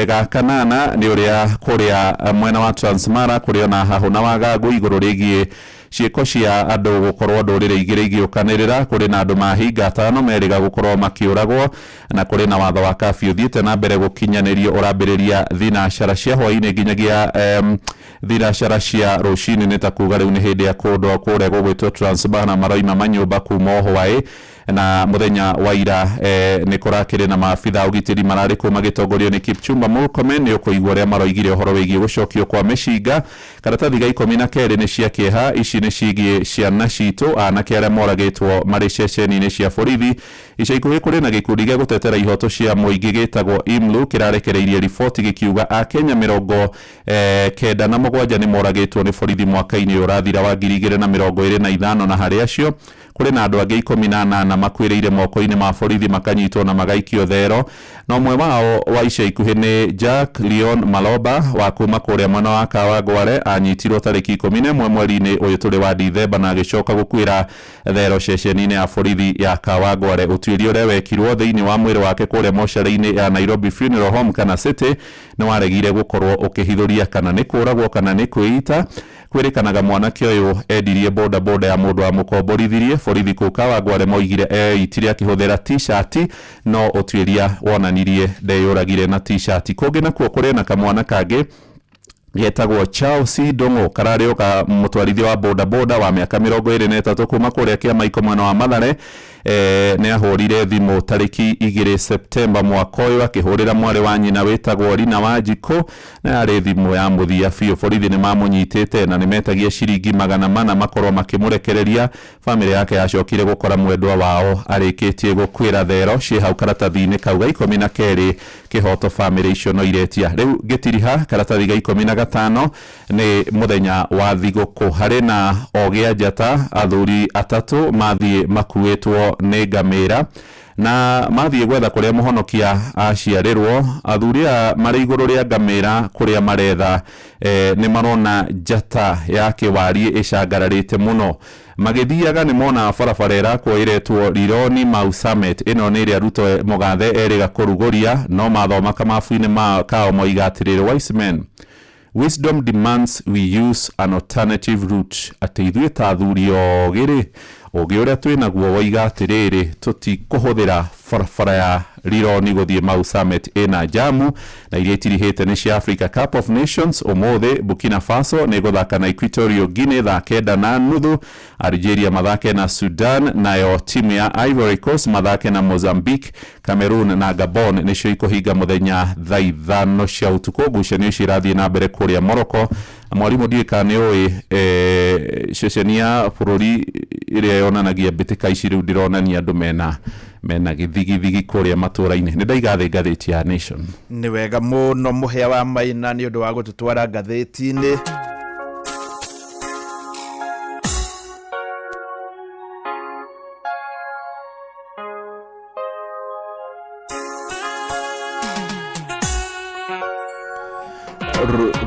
Speaker 4: ga kanana nĩ ũrĩa kũrĩa mwena wa Transmara kũrĩ ona hahũ na wagagu igũrũ rĩgiĩ ciĩko cia andũ gũkorwo ndũrĩrĩ igĩrĩ igĩũkanĩrĩra. Kũrĩ na andũ mahinga 5 merĩga gũkorwo makĩũragwo, na kũrĩ na watho wa kabiũ ũthiĩte na mbere gũkinyanĩrio ũrambĩrĩria thinacara cia hwaĩ-inĩ nginyagia thinacara cia rũcinĩ, nĩ ta kuga rĩu nĩ hĩndĩ ya kũndũ kũrĩa gũgwĩtwo Transmara maroima manyũmba kuma hwaĩ. Na mũthenya wa ira nĩ kũrakĩrĩ na maabitha ũgitĩri mararĩ kũu magĩtongorio nĩ Kipchumba Murkomen. Nĩ ũkũigua ũrĩa maroigire ũhoro wĩgiĩ gũcokio kwa mĩcinga. Karatathi ga 12 nĩ cia kĩeha, ici nĩ ciĩgiĩ ciana citũ anake arĩa moragĩtwo marĩ ceceni-inĩ cia borithi. Ica ikuhĩ kũrĩ na gĩkundi gĩa gũtetera ihoto cia mũingĩ gĩtagwo IMLU kĩrarekereirie riboti gĩkiuga Akenya 97 nĩ moragĩtwo nĩ borithi mwaka-inĩ ũrathira wa 2025, na harĩ acio kũrĩ na andũ angĩ 18 makuĩrĩire moko-inĩ ma borithi makanyitwo na magaikio thero, na ũmwe wao wa ica ikuhĩ nĩ Jack Leon Maloba wa kuma kũrĩa mwena wa Kawangware anyitirwo tarĩki 11 mweri-inĩ ũyũ tũrĩ wa Dithemba na agĩcoka gũkuĩra thero ceceni-inĩ ya borithi ya Kawangware. Ũtuĩria ũrĩa wekirwo thĩinĩ wa mwĩrĩ wake kũrĩa mocarĩ-inĩ ya Nairobi Funeral Home kana City nĩ waregire gũkorwo ũkĩhithũria kana nĩ kũragwo kana nĩ kwĩita. Kwĩrĩkanaga mwanake ũyũ endirie boda boda ya mũndũ wamũkomborithirie. Borithi kũu Kawangware moigire eitire akĩhũthĩra t-shirt, no ũtuĩria wonanirie ndeyũragire na t-shirt. Kũngĩ nakuo kũrĩ na kamwana kangĩ Getagwo Charles Ndung'u, kararĩ oka mũtwarithia wa bodaboda wa mĩaka 23 kuma kũrĩa Kĩamaiko mwena wa Mathare. Nĩ ahũrire thimũ tarĩki 2 Septemba mwaka ũyũ, akĩhũrĩra mwarĩ wa nyina wĩtagwo Rina Wanjikũ, na yarĩ thimũ ya mũthia biũ. Borithi nĩ mamũnyitĩte na nĩ metagia ciringi 400 makorwo makĩmũrekereria. Bamĩrĩ yake yacokire gũkora mwendwa wao arĩkĩtie gũkuĩra thero ciĩ hau karatathi-inĩ kau ga 12. Kĩhoto bamĩrĩ icio no iretia rĩu. Ngĩtiriha karatathi ga 15, nĩ mũthenya wa thigũkũ, harĩ na ogĩa njata athuri atatũ mathiĩ makuĩtwo nĩ ngamĩra na mathiĩ gwetha kũrĩa mũhonokia aciarĩrwo. Athuri aya marĩ igũrũ rĩa ngamĩra kũrĩa maretha, nĩ marona njata ya kĩwariĩ ĩcangararĩte mũno. Magĩthiaga nĩ mona barabara ĩrakwo ĩretwo Rironi Mau Summit. Ĩno nĩ ĩrĩa Ruto mũgathe erĩga kũrugũria, no mathoma kamabu-inĩ kao moiga atĩrĩrĩ, "Wise men, wisdom demands we use an alternative route," atĩ ithuĩ ta athuri ogĩ rĩ, ũgĩ ũrĩa twĩ naguo woiga atĩrĩrĩ, tũtikũhũthĩra barabara ya Rironi gũthiĩ Mau Summit, ĩna jamu. Na iria itirihĩte nĩ cia Africa Cup of Nations. Ũmũthĩ Burkina Faso nĩ gũthaka na Equatorial Guinea thaa 9:30, Algeria mathake na Sudan, nayo timu ya Ivory Coast mathake na Mozambique. Cameroon na Gabon nĩcio ikũhinga mũthenya thaa 5 cia ũtukũ. Ngucanio icio irathiĩ na mbere kũrĩa Morocco. Na mwarimũ, ndiũĩ kana nĩ ũĩ, ceceni ya bũrũri ĩrĩa yonanagia mbĩtĩka ici rĩu ndĩronania andũ mena gĩthigithigi kũrĩa matũũra-inĩ. Nĩ ndaiga thĩ ngathĩti ya Nation.
Speaker 3: Nĩ wega mũno, mũhĩa wa Maina, nĩ ũndũ wa gũtũtwara ngathĩti-inĩ.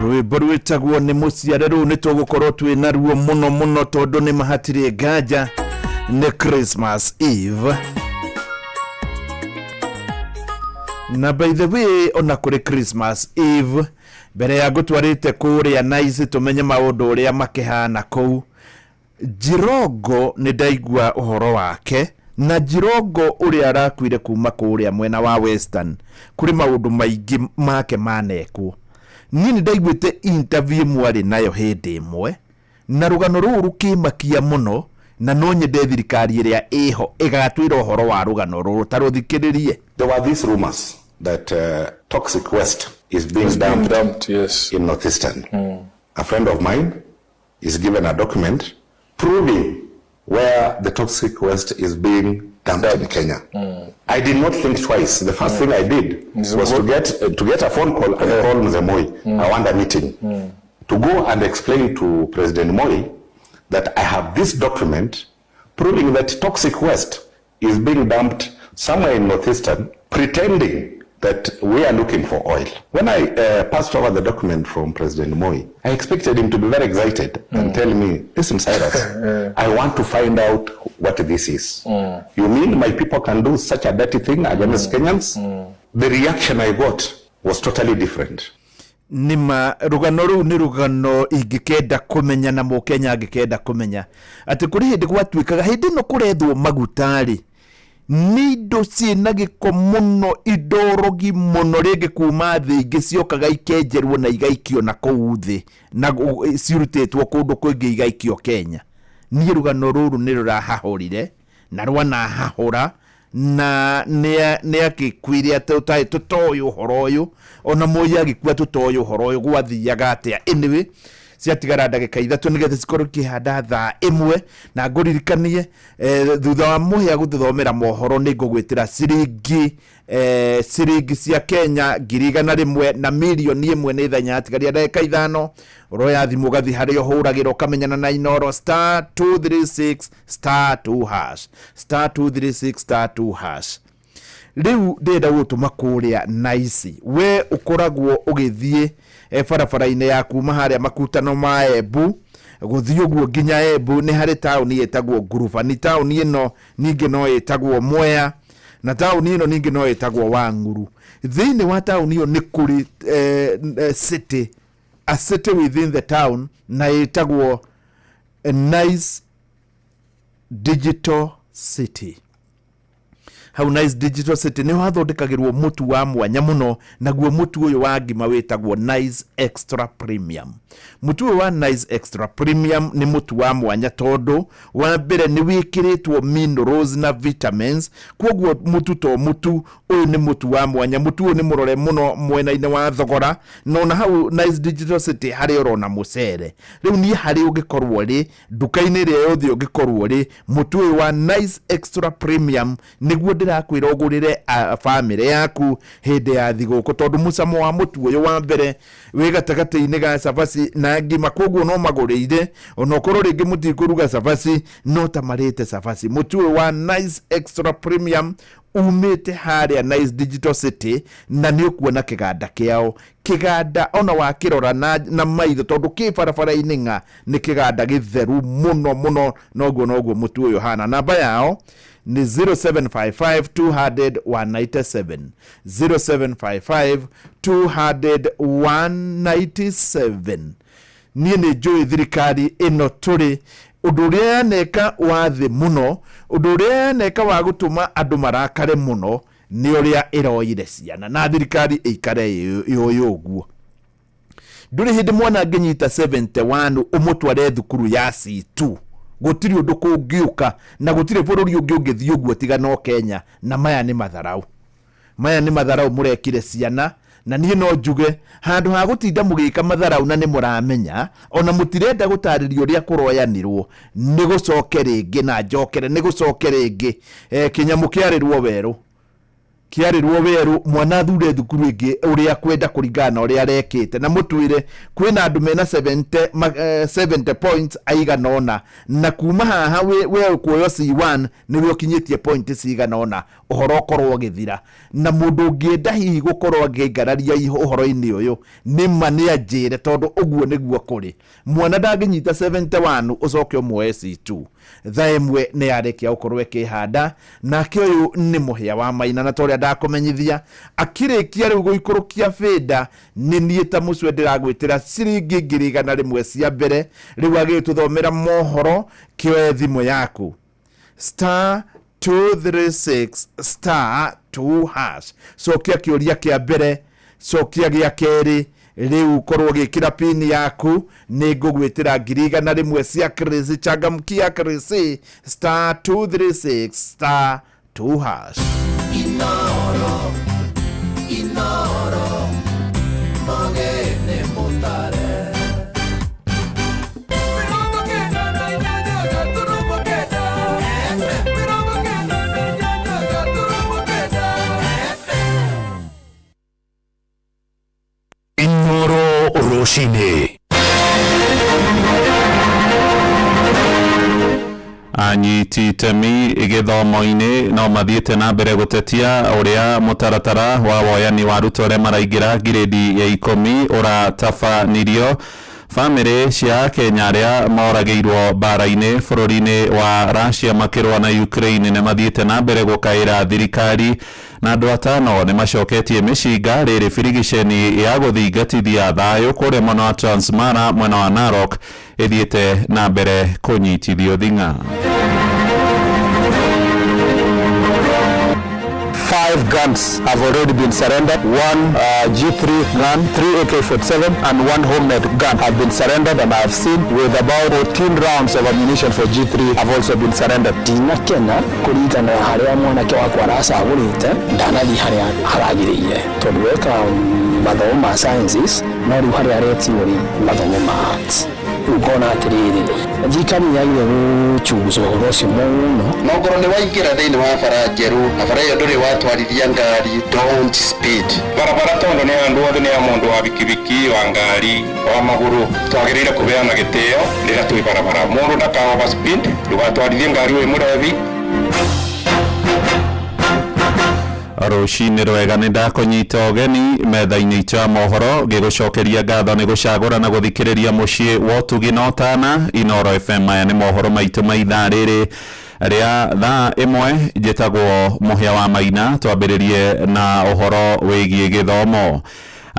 Speaker 3: Rwĩmbo rwĩtagwo nĩ mũciare. Rũu nĩ tũgũkorwo twĩ naruo mũno mũno, tondũ nĩ mahatirĩ nganja nĩ Christmas Eve. Na by the way, ona kũrĩ Christmas Eve, mbere ya ngũtwarĩte kũrĩa Nice tũmenye maũndũ ũrĩa makĩhana kũu, Jirongo nĩ ndaigua ũhoro wake, na Jirongo ũrĩa arakuire kuma kũrĩa mwena wa Western, kũrĩ maũndũ maingĩ make manekwo. Niĩ nĩ ndaiguĩte interview mwarĩ nayo hĩndĩ ĩmwe, na rũgano rũu rũkĩmakia mũno, na no nyende thirikari ĩrĩa ĩho ĩgatwĩra ũhoro wa rũgano rũrũ. Ta rũthikĩrĩrie.
Speaker 5: There were these rumors that toxic waste is being dumped,
Speaker 6: dumped, yes.
Speaker 5: in Northeastern. A friend of mine is given a document proving where the toxic waste is being dumped in Kenya. I did not think twice. The first thing I did was to get a phone call and call Mzee Moi. I want a meeting to go and explain to President Moi that I have this document proving that toxic waste is being dumped somewhere in Northeastern, pretending that we are looking for oil. When I passed over the document from President Moi, I expected him to be very excited and tell me, "Listen, Cyrus, I want to find out what this is. You mean my people can do such a dirty thing against Kenyans?" The reaction I got was totally different.
Speaker 3: Nĩma rũgano rũu nĩ rũgano ingĩkenda kũmenya, na mũkenya angĩkenda kũmenya atĩ kũrĩ hĩndĩ gwatuĩkaga hĩndĩ ĩno kũrethwo maguta-rĩ, nĩ indo ciĩna gĩko mũno, indo rogi mũno, rĩngĩ kuma thĩ ingĩ ciokaga ikenjerwo na igaikio na kũu thĩ, na cirutĩtwo kũndũ kũingĩ igaikio Kenya. Niĩ rũgano rũrũ nĩ rũrahahũrire na rwanahahũra, na nĩ agĩkuire atĩ ũtarĩ tũtoĩ ũhoro ũyũ, ona Moi agĩkua tũtoĩ ũhoro ũyũ gwathiaga atĩa. Anyway, ciatigara ndagĩka 3 nĩgetha cikorwo ikĩhanda thaa 1, na ngũririkanie, thutha wa mũhĩa gũtũthomera mohoro, nĩ ngũgwĩtĩra ciringi cia Kenya 100,000 na 1,000,000 nĩ thenya. Atigaria ndagĩka 5, ũroya thimũ ũgathiĩ harĩa ũhũragĩra, ũkamenyana na Inoro, *236*2 hash, *236*2 hash. Rĩu ndĩrenda gũtũma kũrĩa Naici. We ũkoragwo ũgĩthiĩ barabara-inĩ ya kuma harĩa makutano ma Embu gũthiĩ ũguo nginya Embu, nĩ harĩ taũni ĩtagwo Ngurubani. Taũni ĩno ningĩ no ĩtagwo Mwea, na taũni ĩno ningĩ no ĩtagwo Wang'uru. Thĩinĩ wa taũni ĩyo nĩ kũrĩ city, a city within the town, na ĩtagwo Nice Digital City. Hau Nice Digital City nĩho hathondekagĩrwo mũtu wa mwanya mũno, naguo mũtu ũyũ wa ngima wĩtagwo Nice Extra Premium. Mũtu ũyũ wa Nice Extra Premium nĩ mũtu wa mwanya tondũ wa mbere nĩ wĩkĩrĩtwo minerals na vitamins, kwoguo mũtu to mũtu ũyũ nĩ mũtu wa mwanya. Mũtu ũyũ nĩ mũrore mũno mwena-inĩ wa thogora, na ona hau Nice Digital City harĩ orona mũcere. Rĩu niĩ harĩ ũngĩkorwo rĩ nduka-inĩ ĩrĩa yothe ũngĩkorwo rĩ, mũtu ũyũ wa Nice Extra Premium nĩguo ndĩrakwĩra ũgũrĩre bamĩrĩ yaku hĩndĩ ya thigũkũ, tondũ mũcamo wa mũtu ũyũ wa mbere wĩ gatagatĩ-inĩ ga cabaci na ngima, koguo no magũrĩire onokorwo rĩngĩ mũtikũruga cabaci no ta marĩte cabaci. Mũtu ũyũ wa Nice Extra Premium umĩte harĩa Nice Digital City, na nĩ ũkuona kĩganda kĩao, kĩganda ona wakĩrora na maitho tondũ kĩ barabara-inĩ ng'a nĩ kĩganda gĩtheru mũno mũno. Noguo noguo mũtu ũyũ hana. Namba yao nĩ 0755 200 197, 0755 200 197. Niĩ nĩ njũĩ thirikari ĩno tũrĩ ũndũ ũrĩa yaneka wa thĩ mũno, ũndũ ũrĩa yaneka wa gũtũma andũ marakare mũno nĩ ũrĩa ĩroire ciana, na thirikari ĩikare yũĩ ũguo. Ndũrĩ hĩndĩ mwana angĩnyita 71 ũmũtware thukuru ya C2, gũtirĩ ũndũ kũngĩũka na gũtirĩ bũrũri ũngĩ ũngĩthiĩ ũguo tiga no Kenya. Na maya nĩ matharau, maya nĩ matharau mũrekire ciana. Na niĩ no njuge handũ ha gũtinda mũgĩka matharau na nĩ mũramenya ona mũtirenda gũtarĩria ũrĩa kũroyanirwo, nĩ gũcoke rĩngĩ na njokere, nĩ gũcoke rĩngĩ. Kĩnyamũ kĩarĩrwo werũ, kĩarĩrwo werũ, mwana athure thukuru ĩngĩ ũrĩa kwenda kũringana na ũrĩa arekĩte. Na mũtwĩre kwĩna andũ mena 70 points aigana ũna, na kuma haha we kuoyo C1 nĩwe ũkinyĩtie point cigana ũna, ũhoro ũkorwo ũgĩthira. Na mũndũ ũngĩenda hihi gũkorwo akĩngararia ũhoro-inĩ ũyũ nĩ ma nĩ anjĩre, tondũ ũguo nĩguo kũrĩ. Mwana ndangĩnyita 71 ũcoke ũmuoe C2. Thaa ĩmwe nĩ yarĩkia gũkorwo ĩkĩhanda, nake ũyũ nĩ mũhĩa wa Maina, na torĩa ndakũmenyithia akĩrĩkia rĩu gũikũrũkia bĩnda, nĩ niĩ ta mũcwe ndĩragwĩtĩra ciringi 100,000 cia mbere. Rĩu agĩtũthomera mohoro, kĩoe thimũ yaku star 236 star 2 hash, cokia kĩũria kĩa mbere, cokia gĩa kerĩ, rĩu korwo ũgĩkĩra pini yaku nĩ ngũgwĩtĩra 100,000 cia Chris. Changamkia Chris, star 236 star 2 hash.
Speaker 6: Inoro, Inoro, mogene mutare.
Speaker 2: Inoro rũcinĩ.
Speaker 4: Anyiti itemi gĩthomo-inĩ no mathiĩte na mbere gũtetia ũrĩa mũtaratara wa woyani wa arutwo arĩa maraingĩra ngirĩndi ya 10 ũratabanirio. Bamĩrĩ cia Kenya arĩa moragĩirwo mbara-inĩ bũrũri-inĩ wa Russia makĩrũa na Ukraine nĩ mathiĩte na mbere gũkaĩra thirikari, na andũ 5 nĩ macoketie mĩcinga rĩrĩ birigiceni ya gũthingatithia thayũ kũrĩa mwena wa Transmara mwena wa Narok ĩthiĩte na mbere kũnyitithio thing'a.
Speaker 7: 5 guns have already been surrendered. 1 G3 gun, 3 AK-47 and 1 homemade gun have been surrendered, and I have seen with about 14 rounds of ammunition for G3 have also been surrendered.
Speaker 8: Ndinakena kũringana na harĩa mwanake wakwa aracagũrĩte, ndanathiĩ harĩa haragĩrĩire, tondũ weka mathomo ma sciences no rĩu harĩa aretio rĩ mathomo ma arts. Rĩu ngona atĩrĩrĩ, thirikari nĩ yagĩrĩire gũchunguza ũhoro ũcio mũno.
Speaker 9: Na ongorwo nĩ waingĩra thĩinĩ wa bara njerũ na bara ĩyo ndũrĩ watwarithia ngari, don't speed.
Speaker 10: Barabara tondũ nĩ andũ othe, nĩ ya mũndũ wa bikibiki, wa ngari, wa magũrũ, twagĩrĩire kũbeana gĩtĩo rĩrĩa twĩ barabara. Mũndũ ndaka overspeed, ndũgatwarithie ngari wĩ mũrebi.
Speaker 4: Rũcinĩ rwega, nĩ ndakũnyita ũgeni metha-inĩ itũ ya mohoro, ngĩgũcokeria ngatho nĩ gũcagũra na gũthikĩrĩria mũciĩ wa ũtugi na ũtana Inoro FM. Maya nĩ mohoro maitũ ma ithaa rĩrĩ rĩa thaa 1. Njĩtagwo Mũhĩa wa Maina. Twambĩrĩrie na ũhoro wĩgiĩ gĩthomo.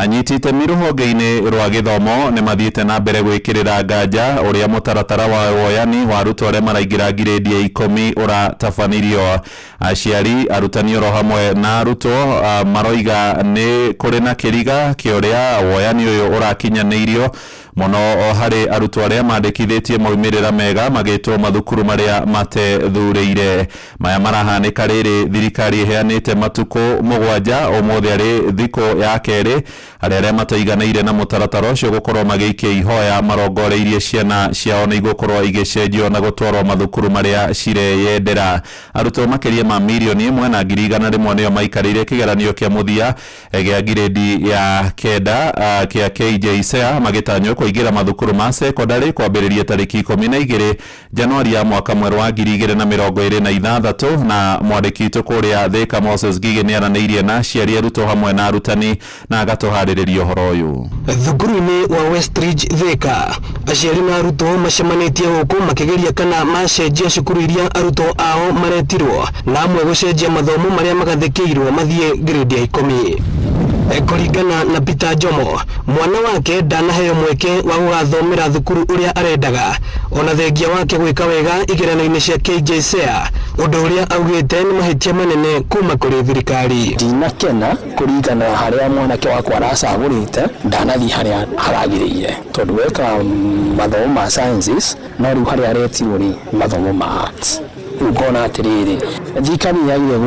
Speaker 4: Anyiti itemi rũhonge-inĩ rwa gĩthomo nĩ mathiĩte na mbere gwĩkĩrĩra nganja ũrĩa mũtaratara wa woyani wa arutwo arĩa maraingĩra ngirĩndi ya ikũmi ũratabanirio. Aciari, arutani oro hamwe na arutwo maroiga nĩ kũrĩ na kĩriga kĩa ũrĩa woyani ũyũ ũrakinyanĩirio mũno harĩ arutwo arĩa mandĩkithĩtie maumĩrĩra mega magĩtwo mathukuru marĩa matethurĩire. Maya marahanĩka rĩrĩ thirikari ĩheanĩte matukũ 7 ũmũthĩ arĩ thikũ ya kerĩ harĩ arĩa mataiganĩire na mũtaratara ũcio gũkorwo magĩikia ihoya marongoreirie ciana ciao nĩ igũkorwo igĩcenjio na gũtwarwo mathukuru marĩa cireyendera. Arutwo makĩria ma 1,100,000 nĩo maikarĩire kĩgeranio kĩa mũthia gĩa ngirĩndi ya 9 kĩa KJSEA magĩtanywo kũingĩra mathukuru ma sekondarĩ kwambĩrĩria tarĩki 12 Januari ya mwaka mwerũ wa 2026. Na mwandĩki witũ kũrĩa Thika Moses Ngigĩ nĩ aranĩirie na aciari, arutwo hamwe na arutani na agatũharĩrĩria ũhoro ũyũ.
Speaker 11: Thukuru-inĩ wa Westridge Thika, aciari na arutwo macemanĩtie gũkũ makĩgeria kana macenjia cukuru iria arutwo ao maretirwo na amwe gũcenjia mathomo marĩa magathĩkĩirwo mathiĩ grade ya 10. Kũringana na Peter Njomo, mwana wake ndanaheo mweke wa gũgathomera thukuru ũrĩa arendaga ona thengia wake gwĩka wega igeranio-inĩ cia KJSEA, ũndũ ũrĩa augĩte nĩ mahĩtia manene kuma kũrĩ thirikari.
Speaker 8: Ndinakena kũringana na harĩa mwanake wakwa aracagũrĩte, ndanathiĩ harĩa haragĩrĩire tondũ weka mathomo ma sciences no rĩu harĩa aretirwo rĩ mathomo ma arts. Rĩu ngona atĩrĩrĩ, thirikari yagĩrĩire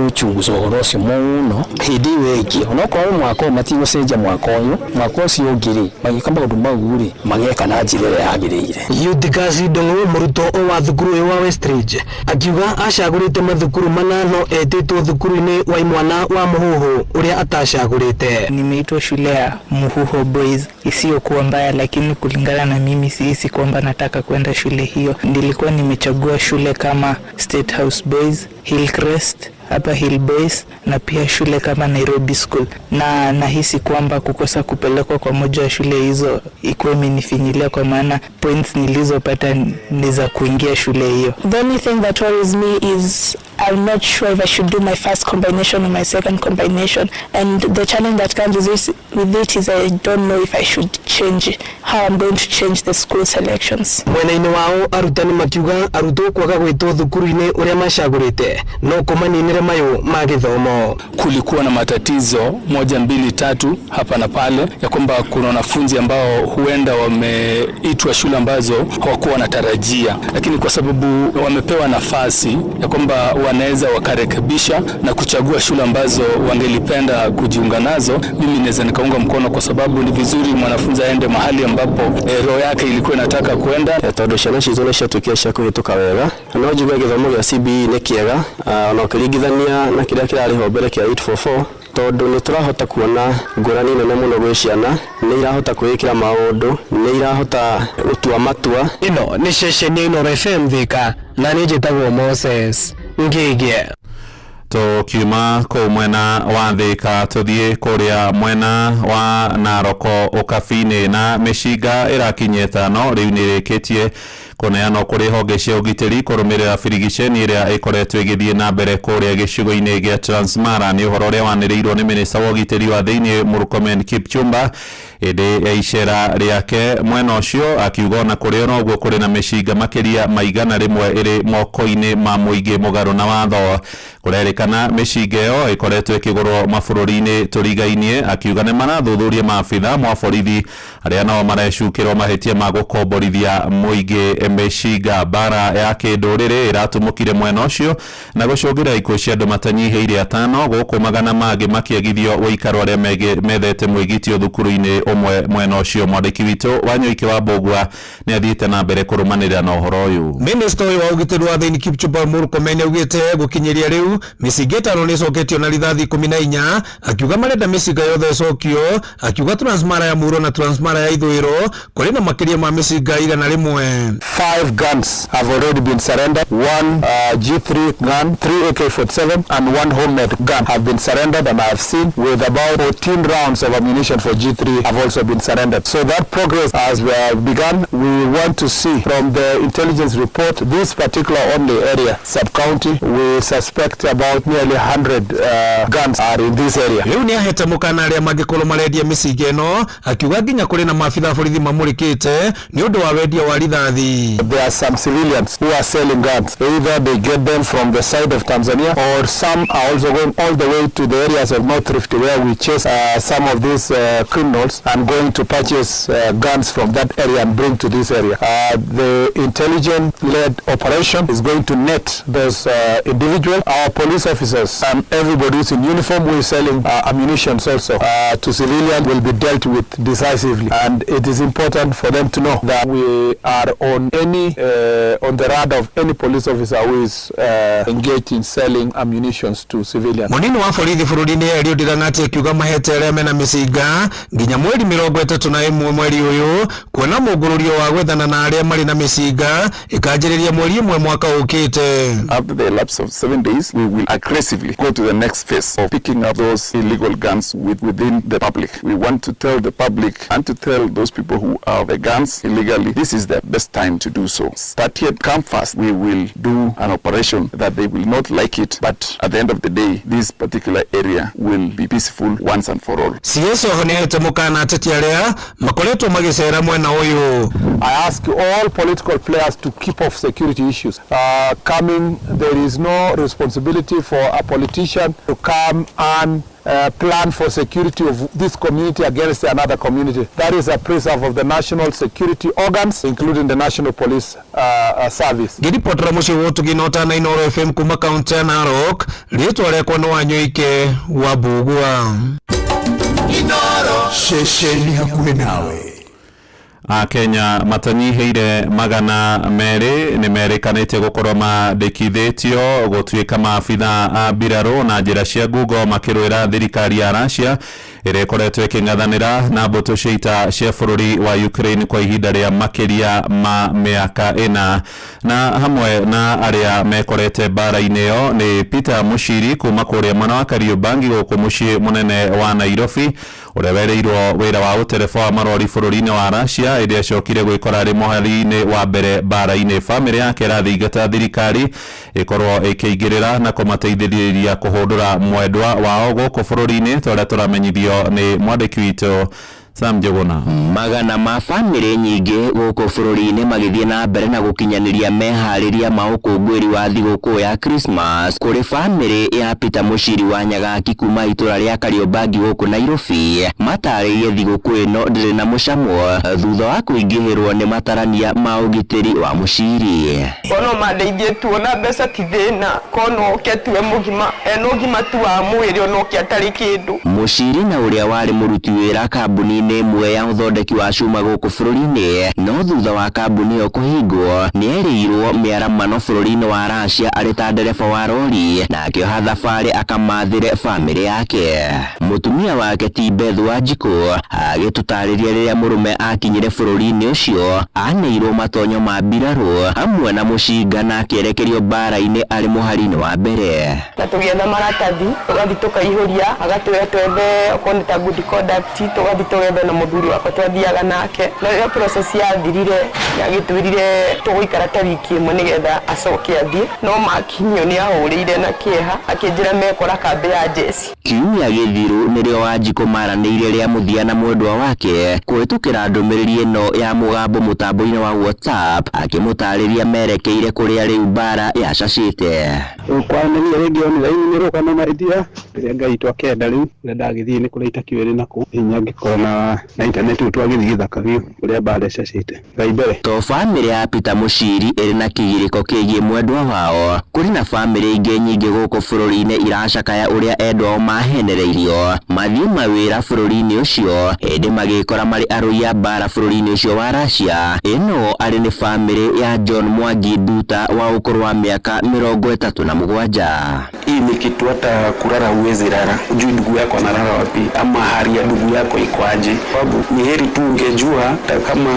Speaker 8: gũchunguza ũhoro ũcio mũno hĩndĩ ĩyo ĩngĩ, onokorwo mwaka ũyũ matigũcenjia mwaka ũyũ, mwaka ũcio ũngĩ rĩ magĩka maũndũ mau rĩ mageka na njĩra ĩrĩa yagĩrĩire.
Speaker 11: Eutychus Ndung'u, mũrutwo wa thukuru ũyũ wa Westridge, akiuga acagũrĩte mathukuru mana no etĩtwo thukuru-inĩ wa imwana wa Muhuhu ũrĩa atacagũrĩte.
Speaker 12: Nimeitwa shule ya Muhuho Boys isiyokuwa mbaya, lakini kulingana na mimi sihisi kwamba nataka kwenda shule hiyo. Nilikuwa nimechagua shule kama State House Boys, Hillcrest, Upper Hill Boys na pia shule kama Nairobi School, na nahisi kwamba kukosa kupelekwa kwa moja ya shule hizo ikuwa imenifinyilia, kwa maana points nilizopata ni za kuingia shule hiyo.
Speaker 13: The only thing that worries me is I'm not sure if I should do my first combination or my second combination, and the challenge that comes with it is I don't know if I should change, how I'm going to change the school selections.
Speaker 11: Mwena-inĩ wao arutani makiuga arutwo kwaga gwĩtwo thukuru-inĩ ũrĩa macagũrĩte no kũmaninĩre mayũ ma gĩthomo.
Speaker 14: Kulikuwa na matatizo 1, 2, 3 hapa na pale ya kwamba kuna wanafunzi ambao huenda wameitwa shule ambazo hawakuwa wanatarajia, lakini kwa sababu wamepewa nafasi ya kwamba wanaweza wakarekebisha na kuchagua shule ambazo wangelipenda kujiunga nazo, mimi naweza nikaunga mkono, kwa sababu ni vizuri mwanafunzi aende mahali ambapo roho yake ilikuwa inataka kwenda.
Speaker 15: Tondu ciana citũ nĩ ciatuĩkire cia kũhĩtũka wega, no njigue gĩthomo gĩa CBE nĩ kĩega ona ũkĩringithania na kĩrĩa kĩrarĩ ho mbere kĩa 844, tondu nĩ tũrahota kuona ngũrani nene mũno gwĩ ciana, nĩ irahota kwĩĩkĩra maũndũ, nĩ irahota gũtua matua.
Speaker 11: Ĩno nĩ ceceni ya Inooro FM Thika, na niĩ njĩtagwo Moses Ngĩgĩ.
Speaker 4: Tukiuma kũu mwena wa Thika tũthiĩ kũrĩa mwena wa Naroko Ũkabi-inĩ, na mĩcinga ĩrakinyia 5 rĩu nĩ ĩrĩkĩtie kũneanwo kũrĩ honge cia ũgitĩri kũrũmĩrĩra birigiceni ĩrĩa ĩkoretwo ĩgĩthiĩ na mbere kũrĩa gĩcigo-inĩ gĩa Transmara. Nĩ ũhoro ũrĩa wanĩrĩirwo nĩ minista wa ũgitĩri wa thĩinĩ Murkomen Kipchumba hĩndĩ ya icera rĩake mwena ũcio, akiuga ona kũrĩ ona ũguo kũrĩ na mĩcinga makĩria ma 100 ĩrĩ moko-inĩ ma mũingĩ mũgarũ na watho. Kũrerĩkana mĩcinga ĩyo ĩkoretwo ĩkĩgũrwo mabũrũri-inĩ tũrigainie, akiuga nĩ marathuthuria maabitha mwa borithi arĩa nao marecukĩrwo mahĩtia ma gũkomborithia mũingĩ mĩcinga. Mbara ya kĩndũrĩrĩ ĩratumũkire mwena ũcio na gũcũngĩra ikuũ cia andũ matanyihĩire 5 gũkũ magana mangĩ makĩagithio ũikaro arĩa methete mwĩgitio thukuru-inĩ ũmwe mwena ũcio. Mwandĩki witũ Wanyoike wa Mbũgua nĩ athiĩte na mbere kũrũmanĩrĩra na ũhoro ũyũ.
Speaker 16: Minista ũyũ wa ũgitĩri wa thĩinĩ Kipchumba Murkomen augĩte gũkinyĩria rĩu mĩcinga 5 nĩ ĩcoketio na rithathi 14, akiuga marenda mĩcinga yothe ĩcokio, akiuga Transmara ya Mũhuro na Transmara ya Ithũĩro kũrĩ na makĩria ma mĩcinga 100.
Speaker 7: 5 guns have already been surrendered. 1 G3 gun, 3 AK-47 and 1 homemade gun have been surrendered, and I have seen with about 14 rounds of ammunition for G3 have also been surrendered. So that progress has begun. We want to see from the intelligence report this particular only area, sub-county, we suspect about nearly 100 guns are in this area.
Speaker 16: Rĩu nĩ ahete mũkana arĩa mangĩkorwo marendia mĩcinga ĩno, akiuga nginya kũrĩ na maabitha a borithi mamũrĩkĩte nĩ ũndũ wa wendia wa rithathi.
Speaker 7: There are some civilians who are selling guns. Either they get them from the side of Tanzania, or some are also going all the way to the areas of North Rift where we chase some of these criminals and going to purchase guns from that area and bring to this area. The intelligence-led operation is going to net those individuals. Our police officers and everybody who's in uniform who is selling ammunition also to civilians will be dealt with decisively, and it is important for them to know that we are on the radar of any police officer who is engaged in selling ammunition to civilians.
Speaker 16: Munini wa borithi bũrũri-inĩ Eliud Lang'ati akiuga mahete arĩa mena mĩcinga nginya mweri 31 mweri ũyũ, kuona mũngũrũrio wa gwethana na arĩa marĩ na mĩcinga ĩkanjĩrĩria mweri 1 mwaka ũkĩte.
Speaker 17: After the elapse of 7 days, we will aggressively go to the next phase of picking up those illegal guns within the public. We want to tell the public and to tell those people who have the guns illegally, this is the best time to do so. Start yet, come fast. We will do an operation that they will not like it, but at the end of the day, this particular area will be peaceful once and for all.
Speaker 16: CS oho nĩ ahete mũkana ateti arĩa makoretwo magĩcera mwena ũyũ.
Speaker 7: I ask all political players to keep off security issues. There is no responsibility for a politician to come and plan for security of this community against another community. That is a preserve of the national security organs, including the National Police Service.
Speaker 16: Ngĩribotera mũciĩ wa ũtugi na ũtana Inooro FM kuma kaunti ya Narok, rĩtwa rĩakwa nĩ Wanyoike wa Mbugua.
Speaker 6: Inooro.
Speaker 2: Ceceni hakuhĩ nawe.
Speaker 4: Akenya matanyihĩire 200 nĩ merĩkanĩte gũkorwo mandĩkithĩtio gũtuĩka maabitha a mbirarũ na njĩra cia ngungo makĩrũĩra thirikari ya Russia ĩrĩa ĩkoretwo ĩkĩng'ethanĩra na mbũtũ cia ita cia bũrũri wa Ukraine kwa ihinda rĩa makĩria ma mĩaka 4. Na hamwe na arĩa mekorete mbara-inĩ ĩyo nĩ Peter Mushiri kuma kũrĩa mwena wa Kariobangi gũkũ mũciĩ mũnene wa Nairobi, ũrĩa werĩirwo wĩra wa ũtereba wa marori bũrũri-inĩ wa Russia ĩrĩa acokire gwĩkora arĩ mũhari-inĩ wa mbere mbara-inĩ. Bamĩrĩ yake ĩrathingata thirikari ĩkorwo ĩkĩingĩrĩra na kũmateithĩrĩria kũhũndũra mwendwa wao gũkũ bũrũri-inĩ, ta ũrĩa tũramenyithio nĩ mwandĩki witũ Sam Njuguna.
Speaker 18: Magana ma bamĩrĩ nyingĩ gũkũ bũrũri-inĩ magĩthiĩ na mbere na gũkinyanĩria meharĩria ma ũkũngũĩri wa thigũkũ ya Christmas kũrĩ bamĩrĩ ya Peter Mushiri wa Nyagaki kuma itũra rĩa Kariobangi gũkũ Nairobi. Matarĩirie thigũkũ ĩno ndĩrĩ na mũcamo thutha wa kũingĩhĩrwo nĩ matarania ma ũgitĩri wa Mushiri.
Speaker 19: Kono mandeithie tuona mbeca ti thĩna, kono oke tuwe mũgima, ena ũgima tu wa mwĩrĩ ona oke atarĩ kĩndũ.
Speaker 18: Mushiri na ũrĩa warĩ mũruti wĩra kambuni-inĩ ĩmwe ya ũthondeki wa cuma gũkũ bũrũri-inĩ, no thutha wa kambuni ĩyo kũhingwo nĩerĩirwo mĩaramano bũrũri-inĩ wa Russia arĩ ta ndereba wa rori na akĩoha thabarĩ akamathĩre bamĩrĩ yake. Mũtumia wake ti Beth Wanjikũ agĩtũtarĩria rĩrĩa mũrũme akinyire bũrũri-inĩ ũcio aneirwo matonyo ma mbirarũ hamwe na mũcinga na akĩerekerio mbara-inĩ arĩ mũhari-inĩ wa mbere.
Speaker 19: Na tũgĩetha maratathi tũgathiĩ tũkaihũria, agatwĩra twethe okorwo nĩ ta good conduct, tũgathiĩ tũgetha na mũthuri wakwa twathiaga nake. Na rĩrĩa process yathirire nĩagĩtwĩrire tũgũikara ta wiki ĩmwe nĩgetha acoke athiĩ, no makinyio nĩ ahũrĩire na kĩeha akĩnjĩra mekora kambĩ ya jeshi.
Speaker 18: Kiumia gĩthiru nĩrĩo Wanjikũ maranĩirie rĩa mũthia na mwendwa wake kũhĩtũkĩra ndũmĩrĩri ĩno ya mũgambo mũtambo-inĩ wa WhatsApp akĩmũtarĩria merekeire kũrĩa rĩu mbara yacacĩte.
Speaker 20: Kwaranĩria rĩngĩ online nĩ rũgano marĩthira rĩrĩa Ngai twakenda rĩu rĩrĩa ndagĩthiĩ nĩ kũrĩa itakiũĩ nakũ hinya ngĩkorwo na internet rĩu twagĩthiĩ gĩthaka biũ kũrĩa mbara ĩcacĩte. Ngai mbere.
Speaker 18: To bamĩrĩ ya Peter Mushiri ĩrĩ na kĩgirĩko kĩgiĩ mwendwa wao, kũrĩ na bamĩrĩ ingĩ nyingĩ gũkũ bũrũri-inĩ iracakaya ũrĩa endwa ao mahenereirio mathiĩ mawĩra bũrũri-inĩ ũcio ĩndĩ magĩkora marĩ arũi a mbara bũrũri-inĩ ũcio wa Russia. Ĩno arĩ nĩ bamĩrĩ ya John Mwangi Nduta wa ũkũrũ wa mĩaka 37.
Speaker 21: Hii ni kitu hata kulala huwezi lala, hujui ndugu yako analala wapi ama hali ya ndugu yako iko aje, sababu ni heri tu ungejua kama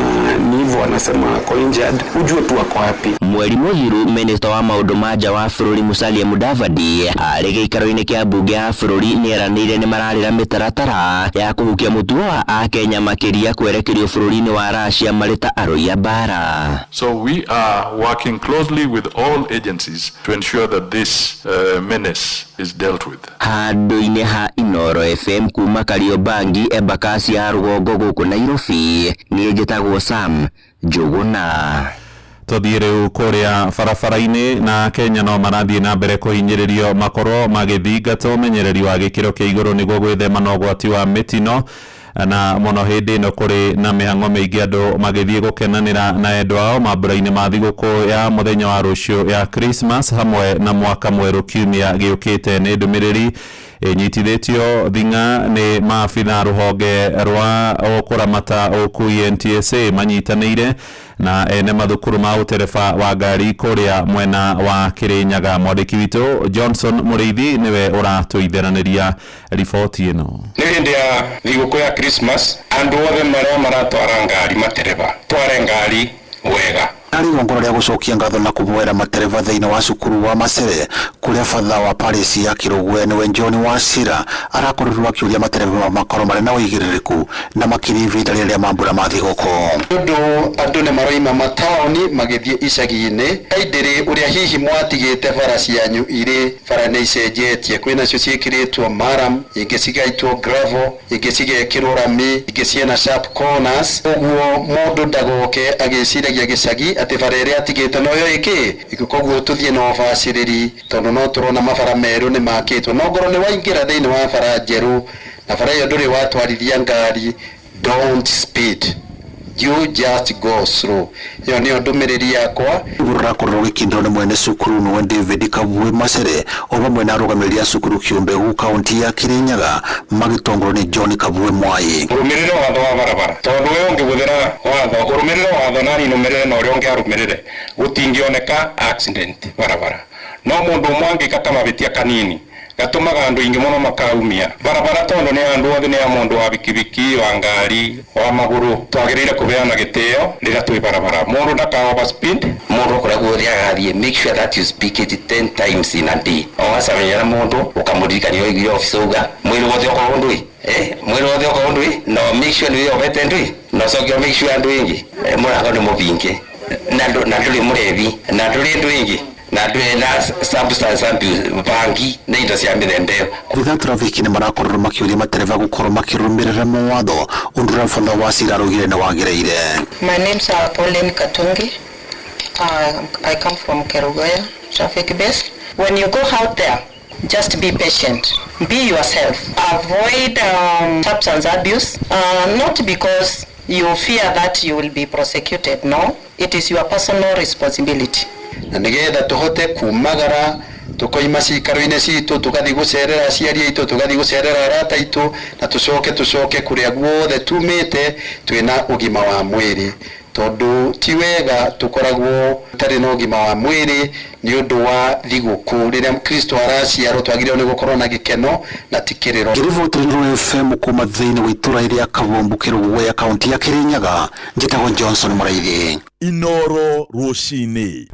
Speaker 21: ni hivyo. anasema ako injured, ujue tu ako wapi.
Speaker 18: Mweri mũthiru minista wa maũndũ ma nja wa bũrũri Musalia Mudavadi arĩ gĩikaro-inĩ kĩa mbunge ya bũrũri nĩeranĩire nĩmararĩra mĩtaratara ya kũhukia mũtugo wa akenya makĩria kwerekerio bũrũri-inĩ wa Russia marĩ ta arũi a mbara.
Speaker 1: So we are working closely with all agencies to ensure that this menace is dealt with.
Speaker 18: Handũ-inĩ ha Inoro FM kuma Kariobangi Embakasi ya rũgongo gũkũ Nairobi, niĩ njĩtagwo Sam Njũgũna.
Speaker 4: Tũthiĩ rĩu kũrĩa barabara-inĩ na Kenya no marathiĩ na mbere kũhinyĩrĩrio makorwo magĩthingata ũmenyereri wa gĩkĩro kĩa igũrũ nĩguo gwĩthema na ũgwati wa mĩtino, na mũno hĩndĩ ĩno kũrĩ na mĩhang'o mĩingĩ andũ magĩthiĩ gũkenanĩra na endwa ao mambura-inĩ ma thigũkũ ya mũthenya wa rũciũ ya Christmas hamwe na mwaka mwerũ kiumia gĩũkĩte. Nĩ ndũmĩrĩri ĩnyitithĩtio thing'a nĩ maabitha rũhonge rwa kũramata ũkui NTSA manyitanĩire na ene mathukuru ma ũtereba wa ngari kũrĩa mwena wa Kĩrĩnyaga. Mwandĩki witũ Johnson Mũrĩithi nĩwe ũratũitheranĩria riboti ĩno.
Speaker 10: Nĩ hĩndĩ ya thigũkũ ya Christmas andũ othe marĩa maratwara ngari matereba tware ngari wega.
Speaker 22: Arĩ igongona rĩa gũcokia ngatho na kũhoera matereba thĩinĩ wa cukuru wa Macere kũrĩa batha wa Paris ya Kĩrũgwe nĩwe John Wachira arakorirwo akĩũria matereba makorwo marĩ na ũigĩrĩrĩku na makĩria ihinda rĩrĩa mambura ma thigũkũ.
Speaker 9: Ũndũ andũ nĩ maroima mataũni magĩthiĩ icagi-inĩ kaindĩrĩ ũrĩa hihi mwatigĩte bara cianyu irĩ bara nĩ icenjetie, kwĩnacio ciĩkĩrĩtwo maram, ingĩ cigaitwo gravel, ingĩ cigekĩrwo rami, ingĩ ciĩna sharp corners, ũguo mũndũ ndagoke agĩciragia gĩcagi atĩ bara ĩrĩa atigĩte noyo ĩkĩ, koguo tũthiĩ na ũbacĩrĩri tondũ no tũrona mabara merũ nĩ makĩtwo, no ngorwo nĩ waingĩra thĩinĩ wa bara njerũ na bara ĩyo ndũrĩ watwarithia ngari, don't speed, you just go slow. Ĩyo nĩyo ndũmĩrĩri yakwa.
Speaker 22: Rũrakorwo rũgĩkindĩrwo nĩ mwene cukuru nĩwe David Kabwe Macere o vamwe na arũgamĩrĩri a cukuru kĩũmbe gũkũ kaunti ya Kĩrĩnyaga magĩtongorio nĩ John Kabwe Mwai.
Speaker 10: Ũrũmĩrĩre watho wa barabara tondũ we ũngĩhũthĩra watho ũrũmĩrĩre watho nani nũmĩrĩre na ũrĩa ũngĩ arũmĩrĩre gũtingĩoneka accident barabara, no mũndũ ũmwe angĩka kamahĩtia kanini gatũmaga andũ aingĩ mũno makaumia barabara tondũ nĩ andũ othe, nĩ ya mũndũ wa bikibiki, wa ngari, wa magũrũ. Twagĩrĩire kũheana gĩtĩo rĩrĩa twĩ barabara, mũndũ ndaka overspeed.
Speaker 9: Mũndũ ũkoragwo ũrĩa agathiĩ, make sure that you speak it 10 times in a day. Wacemania na mũndũ ũkamũririkania ũigire office uga mwĩrĩ wothe okorwo ndũĩ, mwĩrĩ wothe okorwo ndũĩ, no make sure nĩ wĩyohete ndũĩ, na ũcoke make sure andũ ĩngĩ mũrango nĩ mũbinge na ndũrĩ mũrebi na ndũrĩ ndũ ĩngĩ na ndũrĩ na substance abuse, bangi na indo cia mĩthemba ĩyo.
Speaker 22: Abitha trafiki nĩ marakorirwo makĩũria matereba gũkorwo makĩrũmĩrĩra mawatho ũndũ ũrĩa batha wa cira araugire nĩ wagĩrĩire.
Speaker 23: My name's Pauline Katungi. I come from Kerugoya traffic base. When you go out there, just be patient, be yourself, avoid substance abuse, not because you fear that you will be prosecuted. No, it is your personal responsibility.
Speaker 9: Na nĩgetha tũhote kumagara tukoima cikaro-inĩ citũ tũgathiĩ gũcerera aciari aitũ, tũgathiĩ gũcerera arata aitũ, na tũcoke kũrĩa guothe tumĩte twĩna ũgima wa mwĩrĩ, tondũ ti wega tũkoragwo tarĩ na ũgima wa mwĩrĩ nĩ ũndũ wa thigũkũ. Rĩrĩa Kristo araciarwo twagĩrĩirwo nĩ gũkorwo na gĩkeno na ti kĩrĩro.
Speaker 22: Ngĩriboti Inooro FM kuma thĩinĩ wa itũra rĩa Kabombu Kĩrũgũya kaunti ya Kĩrĩnyaga, njĩtagwo Johnson Mũraithi.
Speaker 2: Inooro rũcinĩ.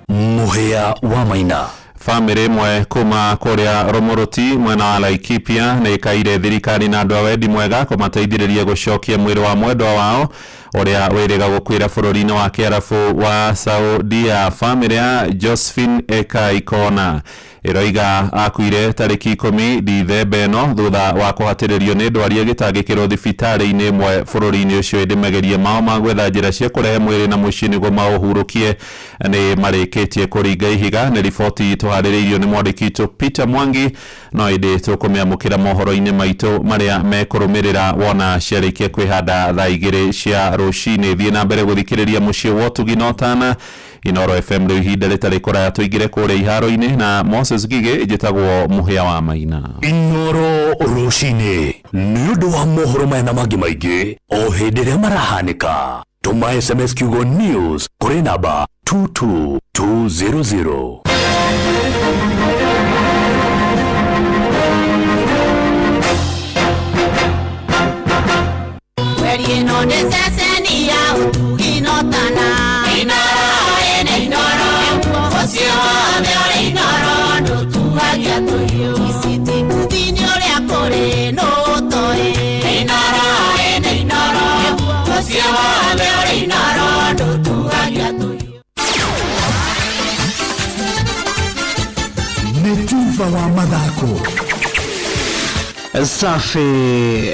Speaker 24: Mũhĩa wa Maina.
Speaker 4: Bamĩrĩ ĩmwe kuma kũrĩa Rũmũrũti mwena wa Laikipia nĩ ĩkaire thirikari na andũ a wendi mwega kũmateithĩrĩria gũcokia mwĩrĩ wa mwendwa wao ũrĩa wĩrĩga gũkuĩra bũrũri-inĩ wa Kĩarabu wa Saudia. Bamĩrĩ ya Josephine Ekaikona ĩroiga akuire tarĩki 10 Dithemba ĩno thutha wa kũhatĩrĩrio nĩ ndwari ĩgĩtangĩkĩrwo thibitarĩ-inĩ ĩmwe bũrũri-inĩ ũcio, ĩndĩ mageria mao ma gwetha njĩra cia kũrehe mwĩrĩ na mũciĩ nĩguo maũhurũkie nĩ marĩkĩtie kũringa ihiga. Nĩ riboti tũharĩrĩirio nĩ mwandĩki witũ Peter Mwangi, no ĩndĩ tũkũmĩamũkĩra mohoro-inĩ maitũ marĩa mekũrũmĩrĩra wona ciarĩkia kwĩhanda thaa 2 cia rũcinĩ. Thiĩ na mbere gũthikĩrĩria mũciĩ wa ũtugi na ũtana Inooro FM rĩu ihinda rĩtarĩ kũraya tũingĩre kũrĩa iharo-inĩ na Moses Ngigĩ. Njĩtagwo Mũhĩa wa Maina.
Speaker 24: Inooro rũcinĩ nĩ ũndũ wa mohoro maya na mangĩ maingĩ o hĩndĩ ĩrĩa marahanĩka. Tũma SMS kiugo news kũrĩ namba 22200.
Speaker 6: Mweri ĩno Nĩ ceceni ya ũtugi no tana. Inoro ĩnĩ Inoro, mũciĩ wothe ũrĩ Inoro, ndũtuagia tũhiũ. Iciti kuthini ũrĩa kũrĩ nũ ũtoĩ. Inoro ĩnĩ Inoro, mũciĩ wothe ũrĩ Inoro, ndũtuagia tũhiũ.
Speaker 2: Nĩ tuba wa mathako.
Speaker 11: Safi.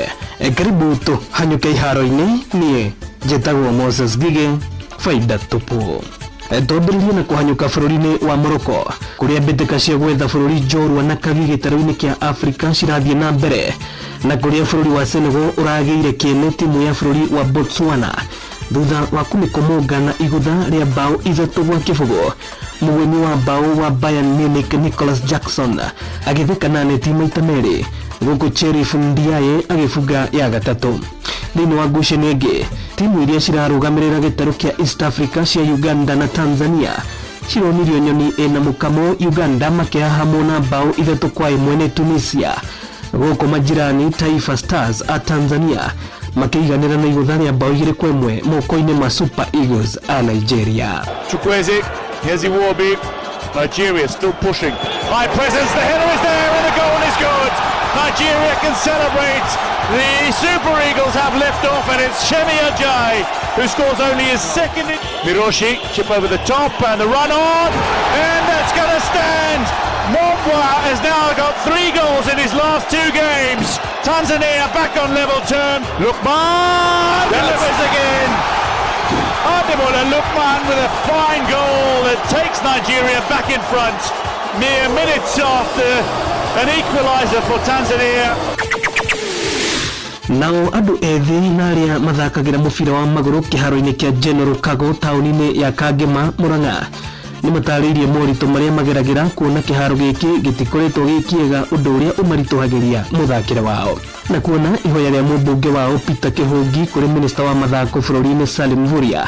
Speaker 11: Karibu tuhanyũke iharo-inĩ. Niĩ njĩtagwo Moses Gige, faida tupu. Twambĩrĩrie na kũhanyũka bũrũri-inĩ wa Morocco, kũrĩa mbĩtĩka cia gwetha bũrũri njorua na kagi gĩtarũ-inĩ kĩa Afrika cirathiĩ na mbere, na kũrĩa bũrũri wa Senegal ũragĩire kĩene timu ya bũrũri wa Botswana thutha wa kũmĩkũmũnga na igũtha rĩa mbaũ 3-0. Mũgwemi wa mbaũ wa Bayern Munich Nicholas Jackson agĩtheka na neti maita merĩ, gũkũ Cherif Ndiaye agĩbunga ya gatatũ. Thĩinĩ wa ngucanio ĩngĩ, timu iria cirarũgamĩrĩra gĩtarũ kĩa East Africa cia Uganda na Tanzania cironirio nyoni ĩna mũkamo, Uganda makĩhahamwo na mbaũ 3-1 nĩ Tunisia, gũkũ majirani Taifa Stars a Tanzania makĩiganĩra na igũtha rĩa mbaũ 2-1 moko-inĩ ma Super Eagles a Nigeria.
Speaker 3: Chukwueze, here's Iwobi. Nigeria still pushing. High presence, the header is there and the goal is good. Nigeria can celebrate. The Super Eagles have left off, and it's Semi Ajayi who scores only his second. Miroshi, chip over the top and the run on, and that's going to stand. Mombwa has now got 3 goals in his last 2 games. Tanzania back on level term. Lookman delivers again. Ademola Lookman with a fine goal that takes Nigeria back in front mere minutes after an equaliser for Tanzania.
Speaker 11: Nao andũ ethĩ na arĩa mathakagĩra mũbira wa magũrũ kĩharo-inĩ kĩa General Kago taũni-inĩ ya Kangema, Murang'a, nĩ matarĩirie moritũ marĩa mageragĩra kuona kĩharo gĩkĩ gĩtikoretwo gĩ kĩega, ũndũ ũrĩa ũmaritũhagĩria mũthakĩre wao, na kuona ihoya rĩa mũmbunge wao Peter Kĩhũngi kũrĩ minista wa mathako bũrũri-inĩ Salim Mvurya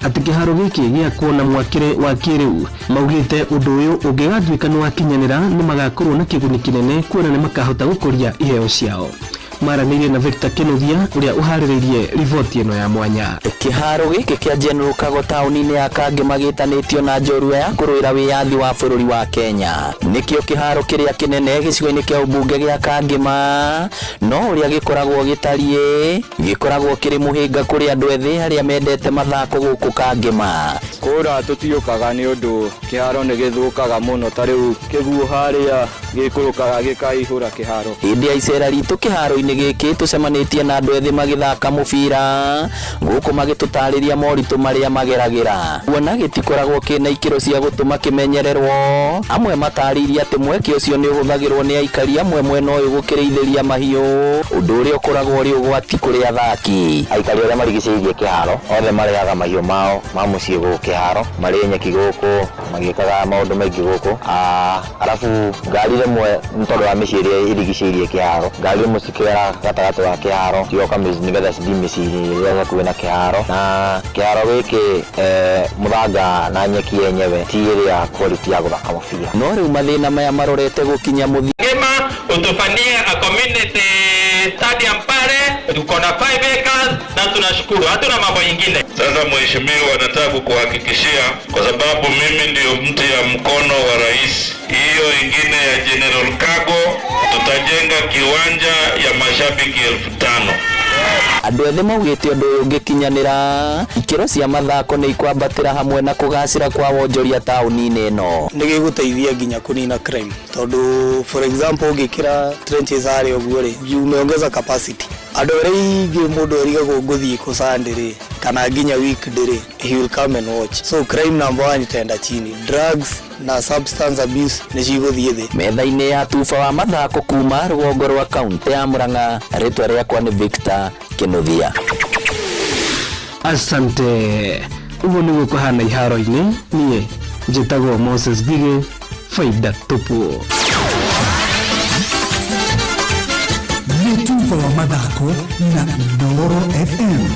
Speaker 11: atĩ kĩharo gĩkĩ gĩakwo na mwakĩre wa kĩrĩu. Maugĩte ũndũ ũyũ ũngĩgatuĩka nĩ wakinyanĩra, nĩ magakorwo na kĩguni kĩnene kuona nĩ makahota gũkũria iheo ciao. Maranĩirie na Victor Kĩnuthia ũrĩa ũharĩrĩirie riboti ĩno ya mwanya.
Speaker 5: Kĩharo gĩkĩ kĩa General Kago taũni-inĩ ya Kangema gĩtanĩtio na njorua ya kũrũĩra wĩyathi wa bũrũri wa Kenya. Nĩkĩo kĩharo kĩrĩa kĩnene gĩcigo-inĩ kĩa ũmbunge gĩa Kangema, no ũrĩa gĩkoragwo gĩtariĩ gĩkoragwo kĩrĩ mũhĩnga kũrĩ andũ ethĩ arĩa mendete mathako gũkũ Kangema.
Speaker 8: Kũra tũtiũkaga nĩ ũndũ kĩharo nĩ gĩthũkaga mũno, ta rĩu kĩguũ harĩa gĩikũrũkaga gĩkaihũra kĩharo.
Speaker 5: Hĩndĩ ya icera ritũ kĩharo-inĩ gĩkĩ tũcemanĩtie na andũ ethĩ magĩthaka mũbira gũkũ magĩtũtarĩria moritũ marĩa mageragĩra, kuona gĩtikoragwo kĩna ikĩro cia gũtũma kĩmenyererwo. Amwe matarĩirie atĩ mweke ũcio nĩ ũhũthagĩrwo nĩ aikari amwe mwena ũyũ gũkĩrĩithĩria mahiũ, ũndũ ũrĩa ũkoragwo ũrĩ ũgwati kũrĩ athaki.
Speaker 12: Aikari arĩa marigicĩirie kĩharo othe marehaga mahiũ mao ma mũciĩ gũkũ kĩharo, marĩ nyeki gũkũ, magĩkaga maũndũ maingĩ gũkũ. Arabu ngari rĩmwe nĩ tondũ wa mĩciĩ ĩrĩa ĩrigicĩirie kĩharo, ngari rĩmwe cikĩgera gatagatĩ wa kĩharo cigoka nĩgetha cithiĩ mĩciĩ-inĩ ĩrĩa hakuhĩ na kĩharo. Na kĩharo gĩkĩ mũthanga na nyeki yenyewe ti ĩrĩa quality ya gũthaka mũbira.
Speaker 5: No rĩu mathĩna maya marorete gũkinya mũthia.
Speaker 25: Ngema utufanyie a community stadium pale, tuko na 5 acres na tunashukuru, hatuna mambo yingine.
Speaker 1: Sasa mheshimiwa, nataka kukuhakikishia kwa sababu mimi ndio mti ya mkono wa rais, hiyo ingine ya General Kago tutajenga kiwanja ya mashabiki 5,000.
Speaker 5: Andũ ethĩ maugĩte ũndũ ũyũ ũngĩkinyanĩra, ikĩro cia mathako nĩ ikwambatĩra hamwe na kũgacĩra kwa wonjoria taũni-inĩ ĩno.
Speaker 26: Nĩ gĩgũteithia nginya kũnina crime, tondũ for example ũngĩkĩra trenches harĩa ũguo rĩ, umeongeza capacity. Andũ arĩa aingĩ mũndũ erigagwo ngũthiĩ kũ Sunday rĩ, kana nginya weekday rĩ, he will come and watch. So crime number 1 itaenda chini, drugs na substance abuse nĩ cigũthiĩ thĩ.
Speaker 5: Metha-inĩ ya tuba wa mathako kuma rũgongo rwa kaunti ya Murang'a, rĩtwa rĩakwa nĩ Victor Kĩnuthia.
Speaker 11: Asante. Ũguo nĩguo kũhana iharo-inĩ. Niĩ njĩtagwo Moses Gige, faida tupu.
Speaker 2: Nĩ tuba wa mathako na Inooro FM.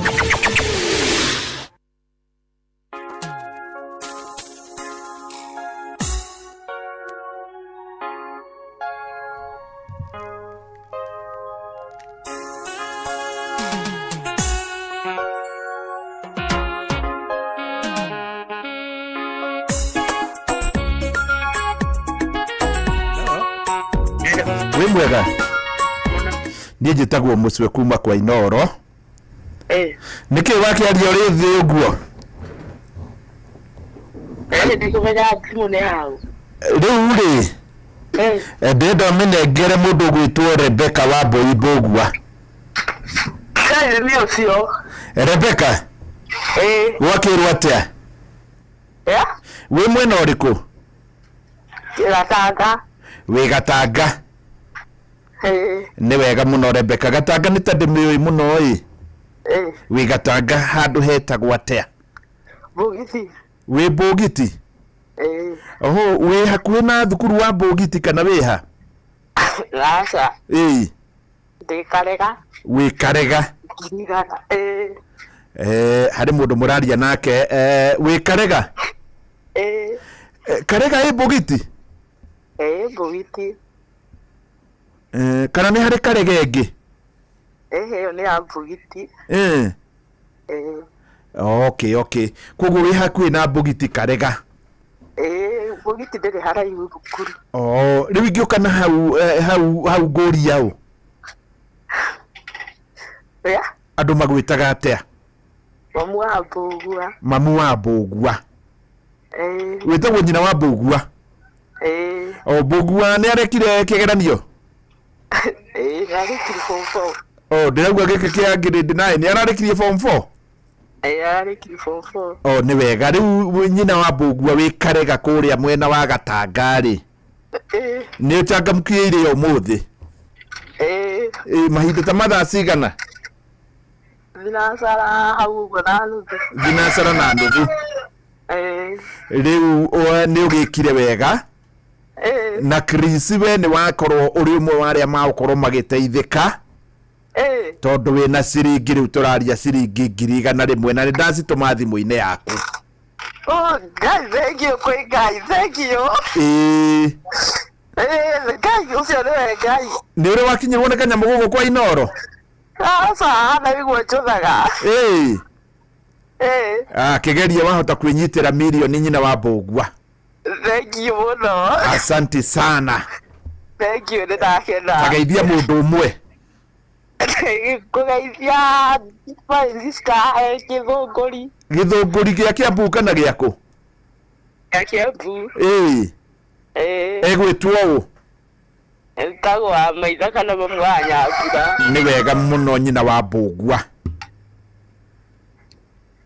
Speaker 4: Wĩ mwega? Niĩ njĩtagwo Mũcwe kuma kwa Inoro.
Speaker 7: Eh.
Speaker 4: Nĩkĩ wakĩaria ũrĩ thĩ ũguo?
Speaker 7: Ĩĩ ndikũmenya thimũ nĩ hau.
Speaker 4: Rĩu rĩ,
Speaker 7: Eh.
Speaker 4: ndĩrenda ũmĩnengere mũndũ ũgwĩtwo Rebecca wa Mbũi Mbũgua.
Speaker 7: Ngai nĩ ũcio.
Speaker 4: Rebecca,
Speaker 7: Ĩĩ.
Speaker 4: gwakĩrwo atĩa?
Speaker 7: Ya?
Speaker 4: Wĩ mwena ũrĩkũ?
Speaker 7: Gatanga.
Speaker 4: Wĩ Gatanga.
Speaker 7: Ĩĩ.
Speaker 4: Nĩ wega mũno Rebecca. Gatanga nĩ ta ndĩmĩũĩ mũno ĩ.
Speaker 7: Ĩĩ.
Speaker 4: Wĩ Gatanga handũ hetagwo atĩa?
Speaker 7: Mbũgiti.
Speaker 4: Wĩ Mbũgiti?
Speaker 7: Ĩĩ.
Speaker 4: Oho, wĩ hakuhĩ na thukuru wa Mbũgiti kana wĩ ha?
Speaker 7: Aca.
Speaker 4: Ĩĩ.
Speaker 7: Ndĩ Karega.
Speaker 4: Wĩ Karega.
Speaker 7: Ngirigana. Ĩĩ.
Speaker 4: Eh, harĩ mũndũ mũraria nake eh, wĩ Karega?
Speaker 7: Ĩĩ.
Speaker 4: Eh, Karega ĩ Mbũgiti?
Speaker 7: Ĩĩ Mbũgiti.
Speaker 4: Eh, kana nĩ harĩ Karega ĩngĩ?
Speaker 7: Ĩĩ ĩyo nĩ ya Mbũgiti.
Speaker 4: Eh.
Speaker 7: Ĩĩ.
Speaker 4: Okay, okay. Koguo wĩ hakuhĩ na Mbũgiti Karega.
Speaker 7: Ĩĩ Mbũgiti ndĩrĩ haraihu thukuru.
Speaker 4: Oh, rĩu ingĩũka na hau eh, hau hau ngũria ũ?
Speaker 7: Ya?
Speaker 4: Andũ magwĩtaga atĩa?
Speaker 7: Mamu wa Mbũgua.
Speaker 4: Mamu wa Mbũgua.
Speaker 7: Ĩĩ.
Speaker 4: Wĩtagwo nyina wa Mbũgua.
Speaker 7: Ĩĩ.
Speaker 4: O Mbũgua nĩ arekire kĩgeranio?
Speaker 7: Ĩĩ nĩarĩkirie form four.
Speaker 4: O ndĩrauga gĩkĩ kĩa grade 9 nĩ ararĩkirie form 4?
Speaker 7: Ĩĩ ararĩkirie form four.
Speaker 4: O nĩ wega. Rĩu nyina wa Mbũgua wĩ Karega kũrĩa mwena wa Gatanga rĩ.
Speaker 7: Ĩĩ.
Speaker 4: Nĩ ũchangamkĩire ũmũthĩ?
Speaker 7: Ĩĩ.
Speaker 4: Ĩ mahinda ta mathaa cigana?
Speaker 7: Thinacara hau ũguo na nuthu.
Speaker 4: Thinacara na nuthu.
Speaker 7: Ĩĩ.
Speaker 4: Rĩu nĩ ũgĩkire wega.
Speaker 7: Ĩĩ.
Speaker 4: Na Chris we nĩ wakorwo ũrĩ ũmwe wa arĩa magũkorwo magĩteithĩka.
Speaker 7: Ĩĩ.
Speaker 4: Tondũ wĩna ciringi rĩu tũraria ciringi 100,000 na nĩ ndacitũma thimũ-inĩ yaku.
Speaker 7: Oh, Ngai thank you kwĩ Ngai thank you.
Speaker 4: Ĩĩ.
Speaker 7: Ĩĩ Ngai ũcio nĩwe Ngai.
Speaker 4: Nĩ ũrĩ wakinyĩrwo nĩ kanyamũ gũkũ kwa Inoro?
Speaker 7: Aca na nĩguo njũthaga.
Speaker 4: Ĩĩ.
Speaker 7: Ĩĩ.
Speaker 4: Ah, kĩgerie wahota kwĩnyitĩra mirioni nyina wa Mbũgua.
Speaker 7: Thank you mũno.
Speaker 4: Asante sana.
Speaker 7: Thank you nĩ ndakena.
Speaker 4: Tageithia mũndũ ũmwe.
Speaker 7: Kũgeithia my sister e Gĩthũngũri.
Speaker 4: Gĩthũngũri gĩa Kĩambu kana gĩakũ?
Speaker 7: Gĩa Kĩambu.
Speaker 4: Ĩĩ.
Speaker 7: Ĩĩ.
Speaker 4: Egwĩtwo ũ?
Speaker 7: Etagwo wa maitha kana mamu wa Nyambura.
Speaker 4: Nĩ wega mũno nyina wa Mbũgua.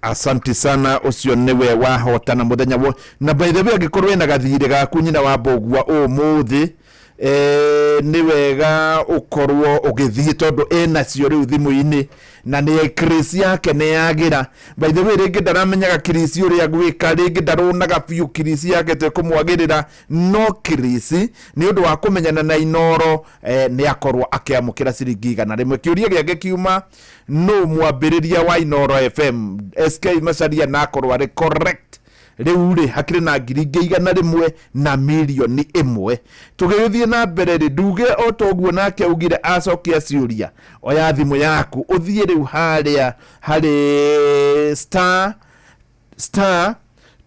Speaker 4: Asante sana ũcio nĩwe wahotana mũthenya wo na by the way angĩkorwo wĩna gathirĩ gaku nyina wa Mbũgua ũmũthĩ eh, nĩ wega ũkorwo ũgĩthiĩ tondũ ĩnacio rĩu thimũ-inĩ na nĩ Chris yake nĩ yagĩra by the way rĩngĩ ndaramenyaga Chris ũrĩa gwĩka rĩngĩ ndaronaga biũ Chris yake tĩkũmwagĩrĩra no Chris nĩ ũndũ wa kũmenyana na Inoro eh, nĩ akorwo akĩamũkĩra ciringi 100. Kĩũria gĩake kiuma nũ mwambĩrĩria wa Inoro FM? SK Macharia na akorwo arĩ correct. Rĩu rĩ hakĩrĩ na 100,000 na 1,000,000. Tũgĩgĩthiĩ na mbere rĩ nduge o toguo nake augire acokia ciũria. Oya thimũ yaku ũthiĩ rĩu harĩa harĩ star star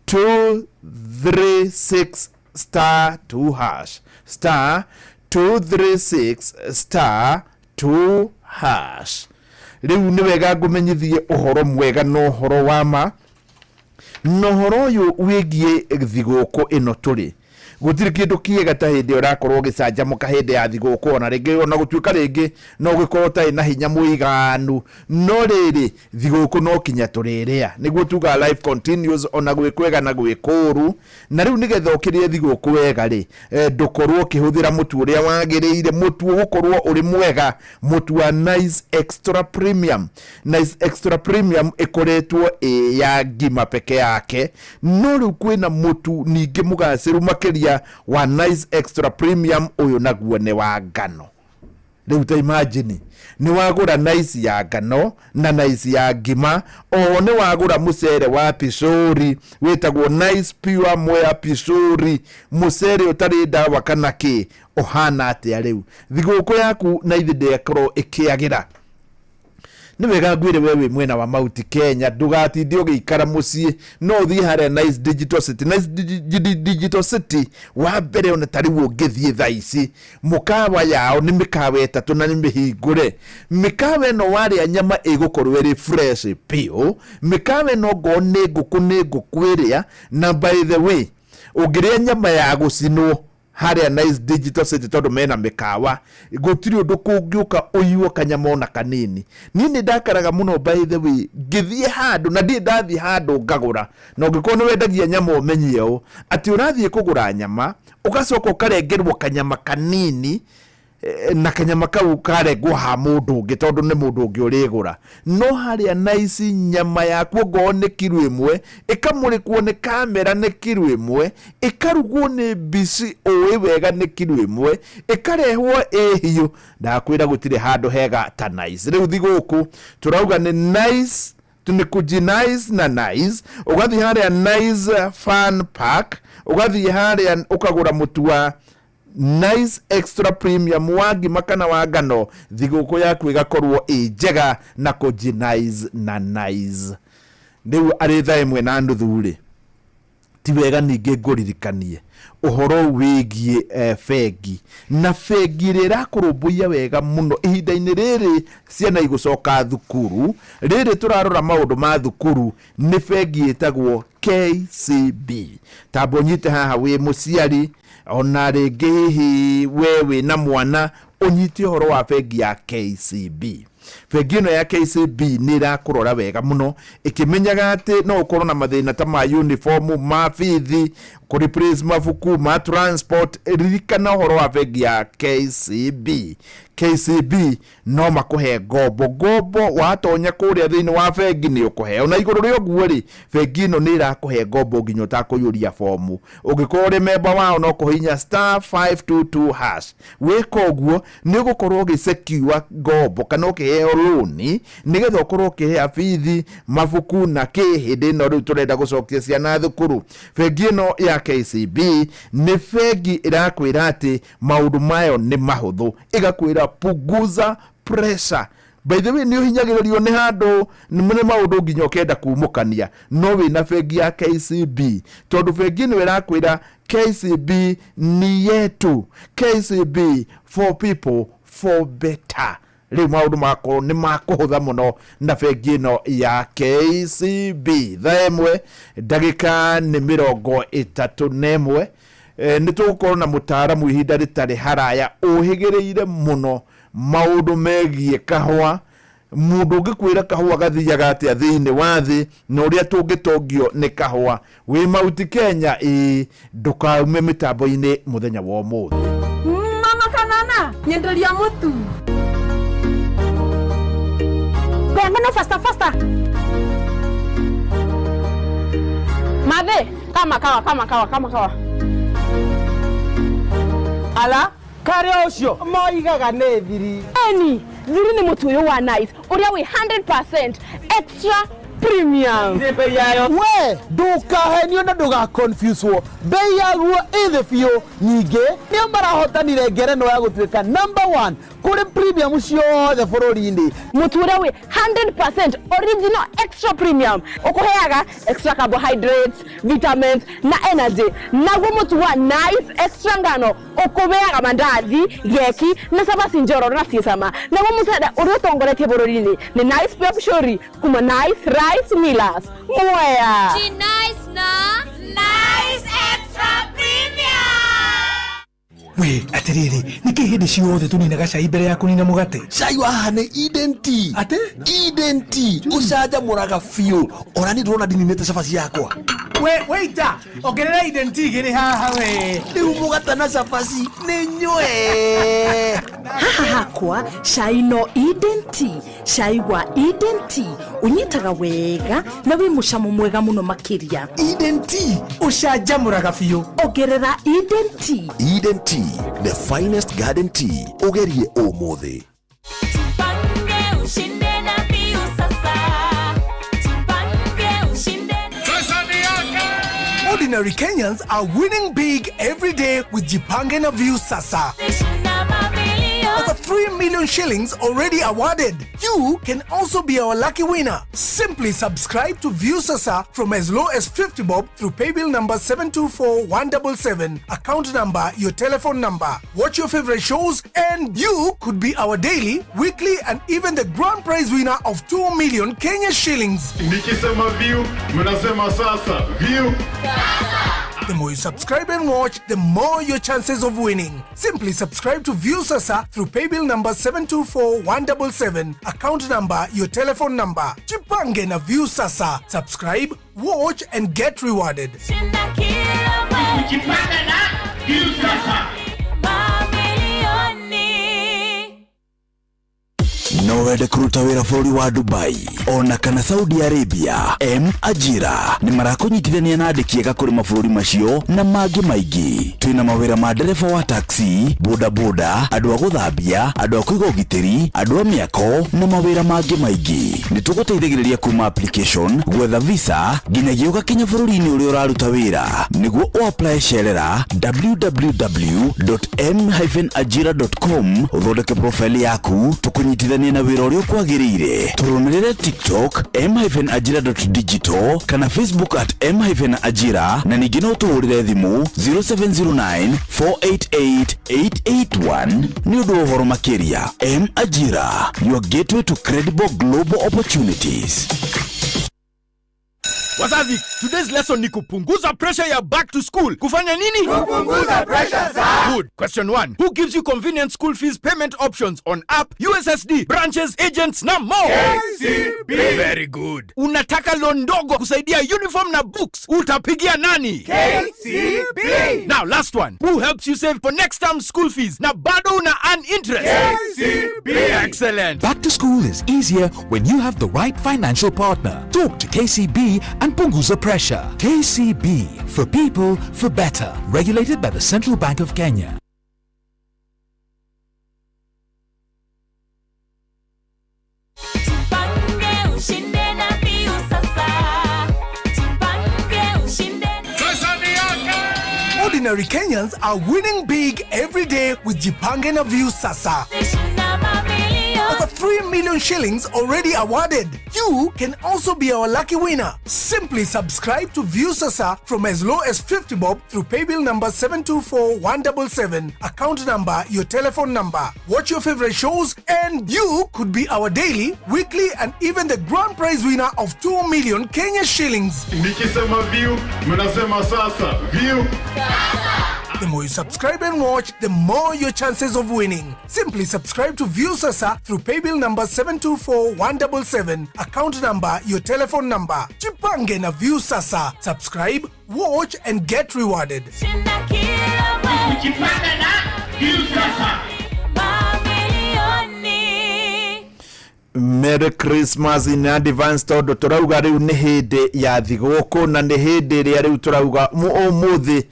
Speaker 4: 236 star 2 hash star 236 star 2 hash. Rĩu nĩ wega ngũmenyithie ũhoro mwega na ũhoro wa ma na ũhoro ũyũ wĩgiĩ thigũkũ ĩno tũrĩ. Gũtirĩ kĩndũ kĩega ta hĩndĩ ĩrĩa ũrakorwo ũgĩcanjamũka hĩndĩ ya thigũkũ ona rĩngĩ ona gũtuĩka rĩngĩ no ũgĩkorwo ũtarĩ na hinya mũiganu no rĩrĩ thigũkũ no kinya tũrĩrĩa nĩguo tugaga life continues ona gwĩ kwega na gwĩ kũũru. Na rĩu nĩgetha ũkĩrĩe thigũkũ wega rĩ ndũkorwo ũkĩhũthĩra mũtu ũrĩa wagĩrĩire, mũtu ũgũkorwo ũrĩ mwega, mũtu wa Nice Extra Premium. Nice Extra Premium ĩkoretwo ĩ ya ngima peke yake, no rĩu kwĩna mũtu ningĩ mũgacĩru makĩria wa Nice Extra Premium, ũyũ naguo nĩ wa ngano. Rĩu ta imagine nĩ wagũra Nice ya ngano na Nice ya ngima, oho nĩ wagũra mũcere wa pishori wĩtagwo Nice Pure Mwea Pishori, mũcere ũtarĩ ndawa kana kĩ, ũhana atĩa rĩu? Thigũkũ yaku na ithe ndĩakorwo ĩkĩagĩra.
Speaker 13: Nĩ wega ngwĩre we wĩ mwena wa Mount Kenya, ndũgatinde ũgĩikara mũciĩ, no ũthiĩ harĩa Nice Digital City. Nice Digital City wa mbere, ona ta rĩu ũngĩthiĩ thaa ici, mũkawa yao nĩ mĩkawa 3 na nĩ mĩhingũre. Mĩkawa ĩno warĩa nyama ĩgũkorwo ĩrĩ fresh biũ. Mĩkawa ĩno ngorwo nĩ ngũkũ, nĩ ngũkũ ĩrĩa, na by the way, ũngĩrĩa nyama ya gũcinwo harĩa Nice Digital City, tondũ mena mĩkawa, gũtirĩ ũndũ kũngĩũka ũiywo kanyama ona kanini. Niĩ nĩ ndakaraga mũno, by the way, ngĩthiĩ handũ na ndirĩ ndathiĩ handũ ngagũra, na ũngĩkorwo nĩ wendagia nyama ũmenye ũũ atĩ ũrathiĩ kũgũra nyama ũgacoka ũkarengerwo kanyama kanini, na kanyama kau karengwo ha mũndũ ũngĩ tondũ nĩ mũndũ ũngĩ ũrĩgũra. No harĩa Nice, nyama yaku ongorwo nĩ kiro 1 ĩkamũrĩkwo nĩ kamera nĩ kiro 1, ĩkarugwo nĩ mbici ũĩ wega nĩ kiro 1, ĩkarehwo ĩ hiũ. Ndakwĩra gũtirĩ handũ hega ta Nice. Rĩu thigũkũ tũrauga nĩ Nice, nĩ kuji Nice na Nice. Ũgathiĩ harĩa Nice Fun Park, ũgathiĩ harĩa ũkagũra mũtu wa Nice Extra Premium wa ngima kana wa ngano, thigũkũ yaku ĩgakorwo ĩ njega na kũji Nice na Nice. Rĩu arĩ thaa 1:30 rĩ, ti wega ningĩ ngũririkanie ũhoro wĩgiĩ bengi, na bengi ĩrĩa ĩrakũrũmbũiya wega mũno ihinda-inĩ rĩrĩ ciana igũcoka thukuru, rĩrĩ tũrarora maũndũ ma thukuru, nĩ bengi ĩtagwo KCB. Tamba ũnyite haha wĩ mũciari, ona rĩngĩ hihi we wĩna mwana, ũnyite ũhoro wa bengi ya KCB. Bengi ĩno ya KCB nĩ ĩrakũrora wega mũno, ĩkĩmenyaga atĩ no ũkorwo na mathĩna ta ma uniform, ma bithi, kũ replace mabuku, ma transport. Ririkana ũhoro wa bengi ya KCB. KCB no makũhe ngombo. Ngombo watonya kũrĩa thĩinĩ wa bengi nĩ ũkũheo, na igũrũ rĩa ũguo rĩ, bengi ĩno nĩ ĩrakũhe ngombo nginya ũtakũiyũria bomu. Ũngĩkorwo ũrĩ memba wao, no kũhihinya *522#. Wĩka ũguo nĩ ũgũkorwo ũgĩsecure ngombo kana ũkĩheo loni, nĩgetha ũkorwo ũkĩrĩha bithi, mabuku na kĩ hĩndĩ ĩno rĩu tũrenda gũcokia ciana thukuru. Bengi ĩno ya KCB nĩ bengi ĩrakwĩra atĩ maũndũ mayo nĩ mahũthũ, ĩgakwĩra punguza pressure. By the way, nĩ ũhinyagĩrĩrio nĩ handũ nĩ maũndũ nginya ũkenda kumũkania, no wĩna bengi ya KCB, tondũ bengi ĩno ĩrakwĩra KCB ni yetu, KCB for people for better. Rĩu maũndũ makorwo nĩ makũhũtha mũno na bengi ĩno ya KCB. Thaa 1:31, nĩ tũgũkorwo na mũtaaramu ihinda rĩtarĩ haraya ũhĩgĩrĩire mũno maũndũ megiĩ kahũa, mũndũ ũngĩkwĩra kahũa gathiaga atĩa thĩinĩ wa thĩ na ũrĩa tũngĩtongio nĩ kahũa. Wĩ Mauti Kenya, ĩ ndũkaume mĩtambo-inĩ mũthenya wa ũmũthĩ.
Speaker 14: Mama kanana nyenderia mũtu. Mbembe no faster faster. Mathe, kama kawa kama kawa kama kawa. Ala,
Speaker 15: karĩa ũcio moigaga nĩ thiri.
Speaker 14: Eni, thiri nĩ mũtu ũyũ wa Nice ũrĩa wĩ 100% extra premium.
Speaker 15: Bei yayo we ndũkahenio na ndũgaconfuswo, bei yaguo ĩ thĩ biũ. Ningĩ nĩo marahotanire ngerenwa ya gũtuĩka number 1 kũrĩ premium ciothe bũrũri-inĩ.
Speaker 14: Mũtu ũrĩa wĩ 100% original extra premium ũkũheaga extra carbohydrates, vitamins na energy. Naguo mũtu wa Nice Extra ngano ũkũheaga mandathi, geki na cabaci njororo na ciĩ cama. Naguo mũcere ũrĩa ũtongoretie bũrũri-inĩ nĩ Nice Pep Shori kuma Nice Rice Millers. Mwea.
Speaker 6: Nice na Nice Extra Premium.
Speaker 16: We atiriri, niki hindi ciothe tuninaga cai mbere ya kunina mugate?
Speaker 17: Cai wa haha nĩ Eden Tea.
Speaker 16: Ate?
Speaker 17: Eden Tea ũcanjamũraga biũ, ona niĩ ndĩrona ndininĩte cabaci yakwa.
Speaker 16: We waiter, ongerera Eden Tea igĩrĩ haha we.
Speaker 17: Rĩu mũgate na cabaci nĩ nyue.
Speaker 19: Haha hakwa cai no Eden Tea. Cai wa Eden Tea ũnyitaga wega na wĩ mũcamo mwega mũno makĩria.
Speaker 17: Eden Tea
Speaker 16: ũcanjamũraga biũ.
Speaker 19: Ongerera Eden Tea.
Speaker 2: Eden Tea, the finest garden tea. Ũgerie ũmũthĩ.
Speaker 6: Tupange ushinde na biu sasa. Tupange ushinde.
Speaker 16: Ordinary Kenyans are winning big every day with Jipange na Viu Sasa.
Speaker 6: Shinda mamilioni.
Speaker 16: Over 3 million shillings already awarded. You can also be our lucky winner. Simply subscribe to Viusasa from as low as 50 bob through paybill number 724177, account number, your telephone number. Watch your favorite shows and you could be our daily, weekly and even the grand prize winner of 2 million Kenya shillings.
Speaker 9: Nikisema view, mnasema sasa. View.
Speaker 16: The more you subscribe and watch, the more your chances of winning. Simply subscribe to Viusasa through paybill number 724177, account number, your telephone number. Jipange na Viusasa. Subscribe, watch and get rewarded.
Speaker 6: Kujipanga na Viusasa.
Speaker 2: No wende kũruta wĩra bũrũri wa Dubai ona kana Saudi Arabia. M Ajira nĩ marakũnyitithania na andĩki ega kũrĩ mabũrũri macio na mangĩ maingĩ. Twĩna mawĩra ma ndereba wa taxi, bodaboda, andũ a gũthambia, andũ a kũiga ũgitĩri, andũ a mĩako na mawĩra mangĩ maingĩ. Nĩ tũgũteithagĩrĩria kuma application, gwetha visa nginyagia ũgakinya bũrũri-inĩ ũrĩa ũraruta wĩra. Nĩguo ũapply cerera www.m-ajira.com ũthondeke profile yaku tũkũnyitithanie na wĩra ũrĩa ũkwagĩrĩire. Tũrũmĩrĩre TikTok m-ajira.digital kana Facebook at m-ajira na ningĩ no tũhũrĩre thimũ 0709 488 881 nĩ ũndũ wa ũhoro makĩria. M Ajira, your gateway to credible global opportunities.
Speaker 10: Wazazi, today's lesson ni kupunguza pressure ya back to school. Kufanya nini?
Speaker 18: Kupunguza pressure za.
Speaker 10: Good. Question 1. Who gives you convenient school fees payment options on app, USSD, branches, agents na more?
Speaker 18: KCB.
Speaker 10: Very good. Unataka loan ndogo kusaidia uniform na books. Utapigia nani?
Speaker 18: KCB.
Speaker 10: Now last one. Who helps you save for next term school fees na bado una earn interest?
Speaker 18: KCB.
Speaker 10: Excellent.
Speaker 20: Back to school is easier when you have the right financial partner. Talk to KCB and Punguza Pressure. KCB, for people, for better. Regulated by the Central Bank of Kenya.
Speaker 6: Jipange ushinde na Viusasa. Jipange ushinde
Speaker 16: Ordinary Kenyans are winning big every day with Jipange na Viusasa. Over 3 million shillings already awarded. You can also be our lucky winner. Simply subscribe to Viusasa from as low as 50 bob through paybill number 724177, account number, your telephone number. Watch your favorite shows and you could be our daily, weekly and even the grand prize winner of 2 million Kenya shillings.
Speaker 9: Nikisema view, mnasema sasa. View.
Speaker 16: The more you subscribe and watch, the more your chances of winning. Simply subscribe to Viusasa through paybill number 724177, account number, your telephone number. Jipange na Viusasa. Subscribe, watch and get rewarded.
Speaker 6: Kujipanga na Viusasa.
Speaker 13: Merry Christmas in advance tondå tå rauga rä u nä hä ndä ya thigåkå na nä hä ndä ä rä a rä u tå rauga å må thä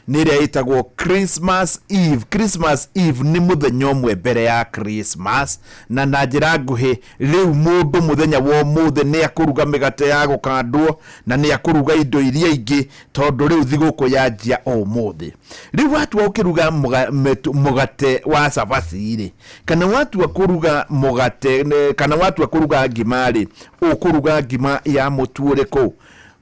Speaker 13: nä ĩrĩa ĩtagwo Christmas Eve. Christmas Eve nĩ mũthenya ũmwe mbere ya Christmas na na njĩra nguhĩ rĩu mũndũ mũthenya wa ũmũthĩ nĩ akũruga mĩgate ya gũkandwo na nĩ akũruga indo iria ingĩ tondũ rĩu thigũkũ yanjia ũmũthĩ. Rĩu watua ũkĩruga mũgate wa cabaci rĩ, kana watua kũruga mũgate kana watua kũruga ngima rĩ, ũkũruga ngima ya mũtu ũrĩkũ?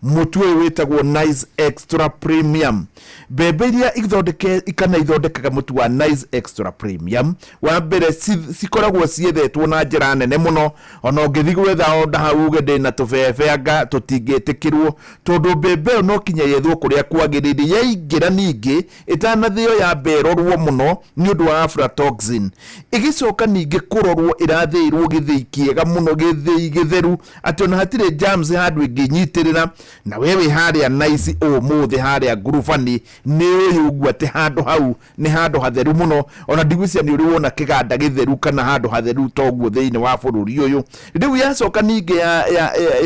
Speaker 13: Mũtu ũyũ wĩtagwo Nice Extra Premium. Mbembe iria ithondeke kana ithondekaga mũtu wa Nice Extra Premium, wa mbere cikoragwo ciethetwo na njĩra nene mũno, ona ũngĩthiĩ gwetha onda hau uge ndĩna tũbebe anga tũtingĩtĩkĩrwo, tondũ mbembe ĩyo no kinya yethwo kũrĩa kwagĩrĩire. Yaingĩra ningĩ ĩtanathĩo yambe ĩrorwo mũno nĩ ũndũ wa aflatoxin, ĩgĩcoka ningĩ kũrorwo ĩrathĩirwo gĩthĩi kĩega mũno, gĩthĩi gĩtheru atĩ ona hatirĩ germs handũ ĩngĩnyitĩrĩra. Na we wĩ harĩa Nice ũmũthĩ harĩa ngurubani nĩ ũĩ ũguo atĩ handũ hau nĩ handũ hatheru mũno, ona ndigwĩciria nĩ ũrĩ wona kĩganda gĩtheru kana handũ hatheru toguo thĩinĩ wa bũrũri ũyũ. Rĩu yacoka ningĩ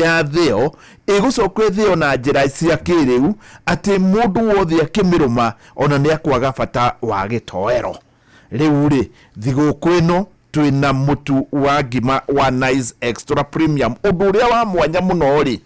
Speaker 13: ya thĩo ĩgũcoka ĩthĩo na njĩra cia kĩrĩu atĩ mũndũ wothe akĩmĩrũma ona nĩ akwaga bata wa gĩtoero. Rĩu rĩ thigũkũ ĩno twĩna mũtu wa ngima wa Nice Extra Premium. Ũndũ ũrĩa wa mwanya mũno rĩ,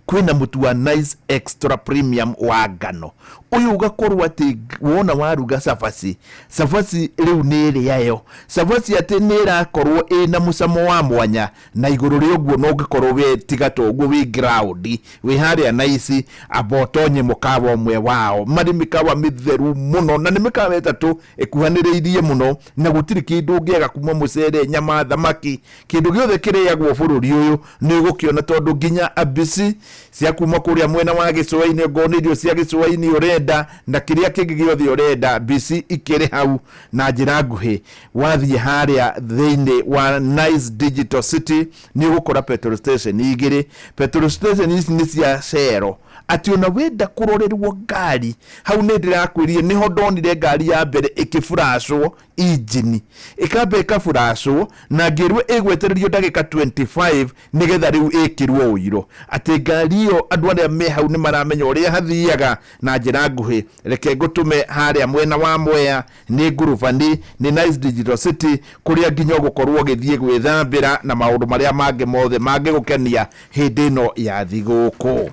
Speaker 13: Kwĩna mũtu wa Nice Extra Premium wa ngano ũyũ, ũgakorwo atĩ wona waruga cabaci, cabaci rĩu nĩ ĩrĩayo cabaci atĩ nĩ ĩrakorwo ĩna mũcamo wa mwanya. Na igũrũ rĩa ũguo, no ũngĩkorwo we tiga to ũguo wĩ ground wĩ harĩa Nice, amba ũtonye mũkawa ũmwe wao. Marĩ mĩkawa mĩtheru mũno, na nĩ mĩkawa ĩtatũ ĩkuhanĩrĩirie mũno, na gũtirĩ kĩndũ ũngĩaga kuma mũcere, nyama, thamaki, kĩndũ gĩothe kĩrĩagwo bũrũri ũyũ nĩ ũgũkĩona, tondũ nginya abici cia kuma kũrĩa mwena wa gĩcũa-inĩ, ongorwo nĩ irio cia gĩcũa-inĩ ũrenda na kĩrĩa kĩngĩ gĩothe ũrenda, mbici ikĩrĩ hau. Na njĩra nguhĩ, wathiĩ harĩa thĩinĩ wa Nice Digital City nĩ ũgũkora petrol station igĩrĩ. Petrol station ici nĩ cia Shell, atĩ ona wenda kũrorerwo ngari hau, nĩ ndĩrakwĩrire nĩho ndonire ngari ya mbere ĩkĩburacwo injini, ĩkamba ĩkaburacwo na ngĩrwo ĩgwetererio ndagĩka 25 nĩgetha rĩu ĩkĩrwo ũiro, atĩ ngari ĩyo andũ arĩa me hau nĩ maramenya ũrĩa hathiaga. Na njĩra nguhĩ, reke ngũtũme harĩa mwena wa Mwea, nĩ ngurubani nĩ Nice Digital City, kũrĩa nginya ũgũkorwo ũgĩthiĩ gwĩthambĩra na maũndũ marĩa mangĩ mothe mangĩgũkenia hĩndĩ ĩno ya thigũkũ.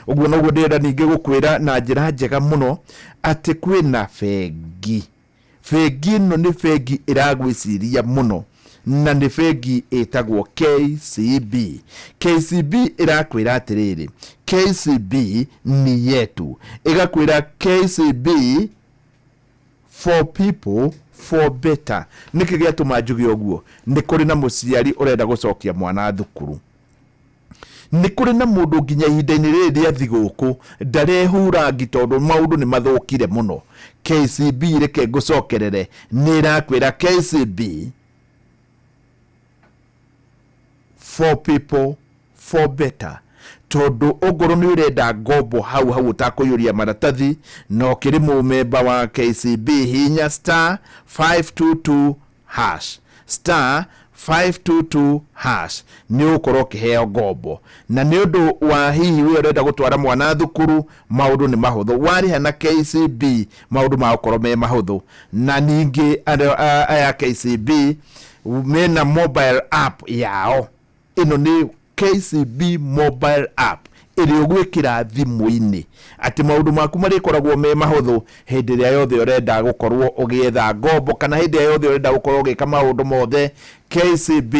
Speaker 13: Ũguo noguo ndĩrenda ningĩ gũkwĩra na njĩra njega mũno atĩ kwĩna bengi. Bengi ĩno nĩ bengi ĩragwĩciria mũno, na nĩ bengi ĩtagwo KCB. KCB ĩrakwĩra atĩrĩrĩ, KCB ni yetu. Ĩgakwĩra KCB, for people, for better. Nĩkĩ gĩatũma njuge ũguo? Nĩ kũrĩ na mũciari ũrenda gũcokia mwana thukuru, nĩ kũrĩ na mũndũ nginya ihinda-inĩ rĩrĩ rĩa thigũkũ ndarehura ngi tondũ maũndũ nĩ mathũkire mũno. KCB, reke ngũcokerere, nĩ ĩrakwĩra KCB, for people, for better, tondũ ongorwo nĩ ũrenda ngombo hau hau ũtakũiyũria maratathi na ũkĩrĩ mũmemba wa KCB, hinya *522#, *522#, nĩ ũgũkorwo ũkĩheo ngombo. Na nĩ ũndũ wa hihi we ũrenda gũtwara mwana thukuru, maũndũ nĩ mahũthũ. Warĩha na KCB, maũndũ magũkorwo me mahũthũ. Na ningĩ aya KCB mena mobile app yao. Ĩno nĩ KCB mobile app ĩrĩa ũgwĩkĩra thimũ-inĩ, atĩ maũndũ maku marĩkoragwo me mahũthũ hĩndĩ ĩrĩa yothe ũrenda gũkorwo ũgĩetha ngombo kana hĩndĩ ĩrĩa yothe ũrenda gũkorwo ũgĩka maũndũ mothe. KCB,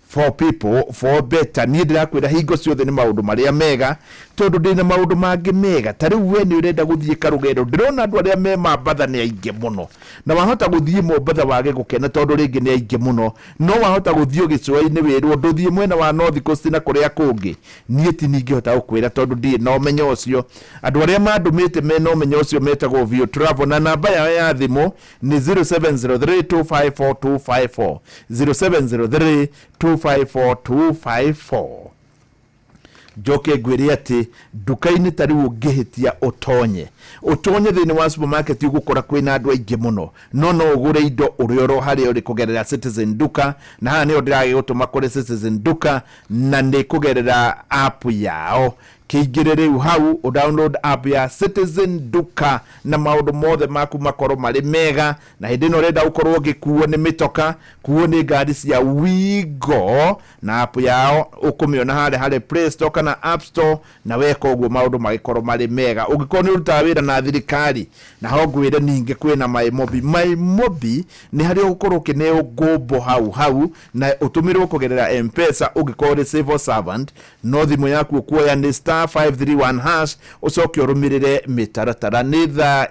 Speaker 13: for people, for better. Niĩ ndĩrakwĩra hingo ciothe nĩ maũndũ marĩa mega, tondũ ndĩna maũndũ mangĩ mega. Ta rĩu we nĩ ũrenda gũthiĩ karũgendo, ndĩrona andũ arĩa me Mambatha nĩ aingĩ mũno, na wahota gũthiĩ Mombatha wage gũkena tondũ rĩngĩ nĩ aingĩ mũno. No wahota gũthiĩ gĩcũa-inĩ wĩrwo ndũthiĩ mwena wa North Coast na kũrĩa kũngĩ. Niĩ ti ningĩhota gũkwĩra tondũ ndirĩ na ũmenyo ũcio. Andũ arĩa mandũmĩte mena ũmenyo ũcio metagwo View Travel, na namba yao ya thimũ nĩ 0703254254, 0703254254. Njoke ngwĩre atĩ nduka-inĩ ta rĩu ũngĩhĩtia ũtonye thĩinĩ wa supermarket, ũgũkora kwĩna andũ aingĩ mũno, no ũgũre indo ũrĩ oro harĩa ũrĩ kũgerera Citizen Duka. Na haha nĩho ndĩragĩgũtũma kũrĩ Citizen Duka, na nĩ kũgerera app yao. Kĩingĩre rĩu hau ũdownload app ya Citizen Duka na maũndũ mothe maku makorwo marĩ mega. Na hĩndĩ ĩno ũrenda gũkorwo ũgĩkuo nĩ mĩtoka, kuo nĩ ngari cia Wigo, na app yao ũkũmĩona harĩa harĩ Play Store kana App Store, na weka ũguo maũndũ magĩkorwo marĩ mega. Ũngĩkorwo nĩ ũrutaga wĩra na thirikari, na ho ngwĩre ningĩ kwĩna MyMobi. MyMobi nĩ harĩa ũgũkorwo ũkĩneo ngombo hau hau na ũtũmĩrwo kũgerera M-Pesa ũngĩkorwo ũrĩ civil servant. No thimũ yaku ũkuoya nĩ *531#, ũcoke ũrũmĩrĩre mĩtaratara. Nĩ thaa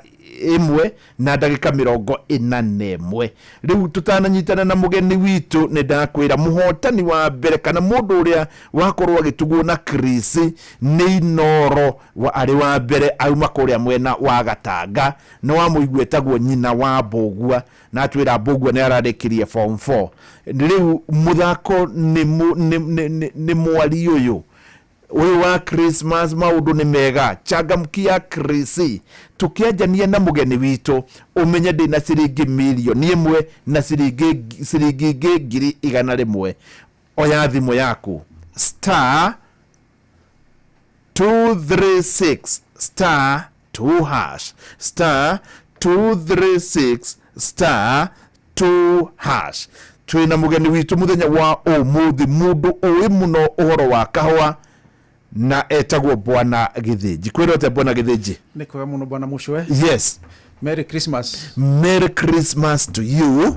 Speaker 13: 1 na ndagĩka 41. Rĩu tũtananyitana na mũgeni witũ, nĩ ndakwĩra mũhotani wa mbere kana mũndũ ũrĩa wakorwo agĩtugwo na Chris nĩ Inoro wa arĩ wa mbere, auma kũrĩa mwena wa Gatanga, nĩ wamũigua etagwo nyina wa Mbũgua, na atwĩra Mbũgua nĩ ararĩkirie form 4. Rĩu mũthako nĩ mwari ũyũ wa Christmas, maũndũ nĩ mega, changamkia Chris. Tũkĩanjania na mũgeni witũ, ũmenye ndĩna ciringi 1,000,000 na ciringi ingĩ 100,000. Oya thimũ yaku, *236*2#, *236*2#. Twĩna mũgeni witũ mũthenya wa ũmũthĩ, mũndũ ũĩ mũno ũhoro wa kahũa. Na etagwo Bwana Gĩthĩnji. Kwĩrwo atĩa, Bwana Gĩthĩnji?
Speaker 3: Nĩ kwega mũno, bwana Mũcwe.
Speaker 13: Yes.
Speaker 3: Merry Christmas.
Speaker 13: Merry Christmas to you.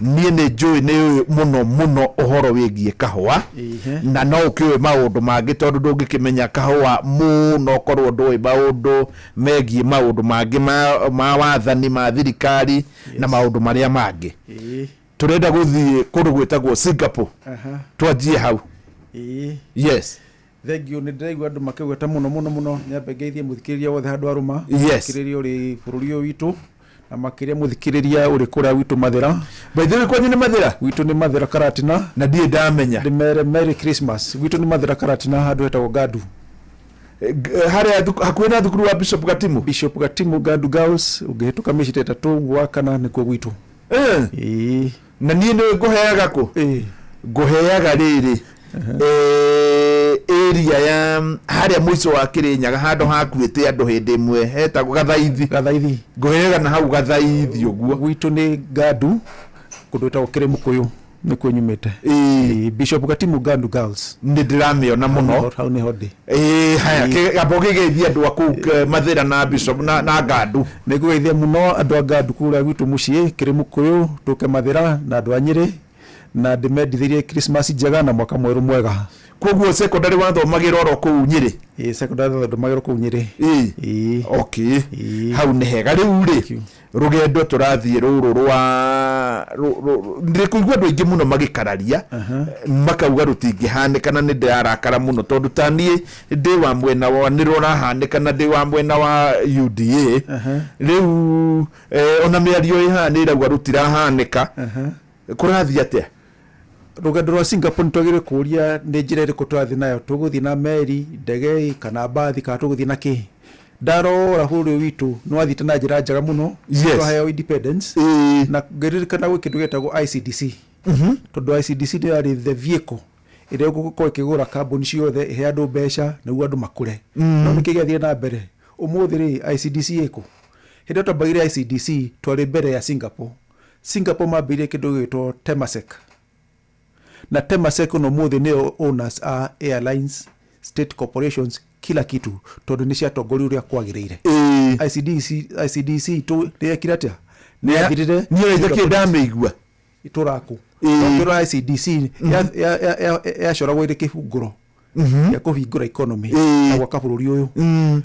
Speaker 13: Niĩ nĩ njũĩ nĩ ũĩ mũno mũno ũhoro wĩgiĩ kahũa. Na no ũkĩũĩ maũndũ mangĩ, tondũ ndũngĩkĩmenya kahũa mũno korwo ndũĩ maũndũ megiĩ maũndũ mangĩ ma wathani, ma thirikari na maũndũ marĩa mangĩ. Tũrenda gũthiĩ kũndũ gwĩtagwo Singapore. Twanjie hau. Yes.
Speaker 3: Thengiũ, nĩ ndĩraigua andũ makĩgweta mũno mũno mũno. Nyambe ngeithie mũthikĩrĩria wothe handũ arũma. Mũthikĩrĩria ũrĩ bũrũri ũyũ witũ, na makĩria mũthikĩrĩria ũrĩ kũrĩa gwitũ Mathĩra.
Speaker 13: By the way, kwanyu nĩ Mathĩra?
Speaker 3: Gwitũ nĩ Mathĩra Karatina.
Speaker 13: Na ndirĩ ndamenya.
Speaker 3: Ndĩmere Merry Christmas. Gwitũ nĩ Mathĩra Karatina, handũ hetagwo Gandu.
Speaker 13: Harĩa hakuhĩ na thukuru wa Bishop Gatimu?
Speaker 3: Bishop Gatimu, Gandu Girls, ũngĩhĩtũka mĩciĩ 3 ũguo, wa kana nĩkuo gwitũ.
Speaker 13: Na niĩ nĩ ngũheaga kũ ngũheaga rĩrĩ, area ya harĩa mũico wa Kĩrĩnyaga, handũ hakuĩte andũ hĩndĩ ĩmwe hetagwo Gathaithi.
Speaker 3: Gathaithi.
Speaker 13: Ngũheaga na hau Gathaithi ũguo.
Speaker 3: Gwitũ nĩ Gandu, kũndũ gwĩtagwo Kĩrĩmũkũyũ, nĩkuo nyumĩte. Bishop Gatimu, Gandu Girls.
Speaker 13: Nĩ ndĩramĩona mũno.
Speaker 3: Hau nĩho ndĩ.
Speaker 13: Ĩĩ, haya. Amba ũkĩgeithia andũ a kũu Mathĩra na Bishop na Gandu.
Speaker 3: Nĩ ngũgeithia mũno andũ a Gandu kũrĩa gwitũ mũciĩ Kĩrĩmũkũyũ, tũke Mathĩra na andũ a Nyĩrĩ, na ndĩmendithĩrie Christmas njega na mwaka mwerũ mwega.
Speaker 13: Koguo secondary wathomagĩra oro kũu Nyĩrĩ?
Speaker 3: Ĩĩ, secondary thomagĩra kũu Nyĩrĩ.
Speaker 13: Ĩĩ, okay, hau nĩ hega. Rĩu rĩ, rũgendo tũrathiĩ rũrũ rwa ndĩ kũigua andũ aingĩ mũno magĩkararia, makauga rũtingĩhanĩka, na nĩ ndĩrarakara mũno tondũ ta niĩ ndĩ wa mwena wa nĩ rũrahanĩka, na ndĩ wa mwena wa UDA. Rĩu ona mĩario ĩ haha nĩ ĩrauga rũtirahanĩka. Kũrathiĩ atĩa?
Speaker 3: Rũgendo rwa Singapore, nĩ twagĩrĩire kũũria nĩ njĩra ĩrĩkũ tũrathiĩ nayo. Tũgũthiĩ na meri, ndege, kana mbathi, kana tũgũthiĩ na kĩ? Ndarora bũrũri ũyũ witũ nĩ wathiĩte na njĩra njega mũno. Twaheo independence, na ngĩririkana gwĩ kĩndũ gĩtagwo ICDC, tondũ ICDC nĩ yarĩ the vehicle ĩrĩa ĩgũkorwo ĩkĩgũra kambuni ciothe, ĩhe andũ mbeca nĩguo andũ makũre. No nĩkĩ gĩathire na mbere? Ũmũthĩ rĩ, ICDC ĩkũ? Hĩndĩ ĩrĩa twambagĩrĩria ICDC, twarĩ mbere ya Singapore. Singapore mambĩrĩirie kĩndũ gĩgwĩtwo Temasek, na Temasek no mũthĩ nĩyo owners a airlines, state corporations, kila kitu, tondũ nĩ ciatongorio ũrĩa kwagĩrĩire. ICDC, ICDC nĩ yekire atĩa? Nĩ yathirire.
Speaker 13: Niĩ njakĩ ndamĩigua.
Speaker 3: Tũraku ũngĩrora ICDC yacoragwo ĩrĩ kĩhungũro gĩa kũhingũra economy na gwaka bũrũri ũyũ,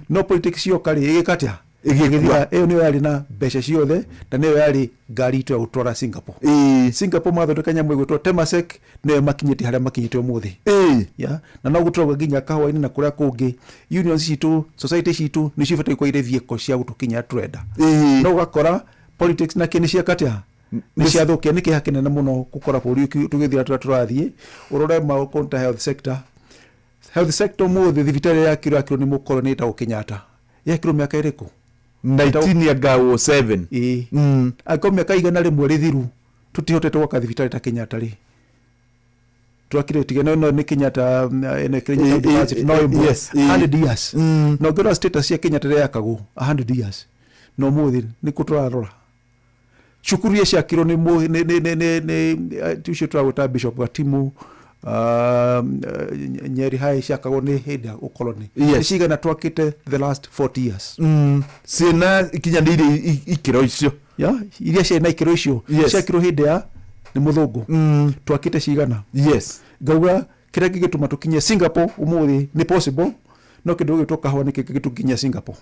Speaker 3: no politics cioka rĩ, ĩgĩka atĩa? Ĩgĩthira. Ĩyo nĩyo yarĩ na mbeca ciothe na nĩyo yarĩ ngari itũ ya gũtwara Singapore. Singapore mathondeka nyamũ ĩgwĩtwo Temasek, nĩyo makinyĩtie harĩa makinyĩte ũmũthĩ. Yeah? Na no gũtũrauga nginya kahũa-inĩ na kũrĩa kũngĩ, unions citũ, society citũ nĩ cibatiĩ gũkorwo irĩ vehicle cia gũtũkinyia tũrenda, no ũgakora politics na kĩ nĩ cieka atĩa? Nĩ ciathũkia. Nĩ kĩeha kĩnene mũno gũkora bũrũri tũgĩthiĩ tũrĩa tũrathiĩ. Ũrore maũndũ ta health sector. Health sector ũmũthĩ, thibitarĩ yakirwo nĩ mũkoroni ĩtagwo Kenyatta. Yakirwo mĩaka ĩrĩkũ?
Speaker 13: 1907.
Speaker 3: Ĩĩ, angĩkorwo mĩaka 100 rĩthiru tũtihotete gwaka thibitarĩ ta Kenyatta rĩ, twakire tige no nĩ Kenyatta, ĩno Kenyatta University no ĩmwe 100 years, na ũngĩrora status cia Kenyatta ĩrĩa yakagwo 100 years na ũmũthĩ nĩkũ tũrarora? Cukuru iria ciakirwo nĩ nĩ ũcio tũragwĩta Bishop Gatimu, Nyeri High, ciakagwo nĩ hĩndĩ ya ũkoroni. Nĩ cigana twakĩte the last 40 years?
Speaker 13: Ciĩna ikinyanĩire ikĩro icio?
Speaker 3: Ya iria ciarĩ na ikĩro icio ciakirwo hĩndĩ ya nĩ mũthũngũ, twakĩte cigana? Ngauga kĩrĩa kĩngĩtũma tũkinye Singapore ũmũthĩ nĩ possible, no kĩndũ gĩgwĩtwo kahũa nĩ kĩngĩtũkinyia Singapore.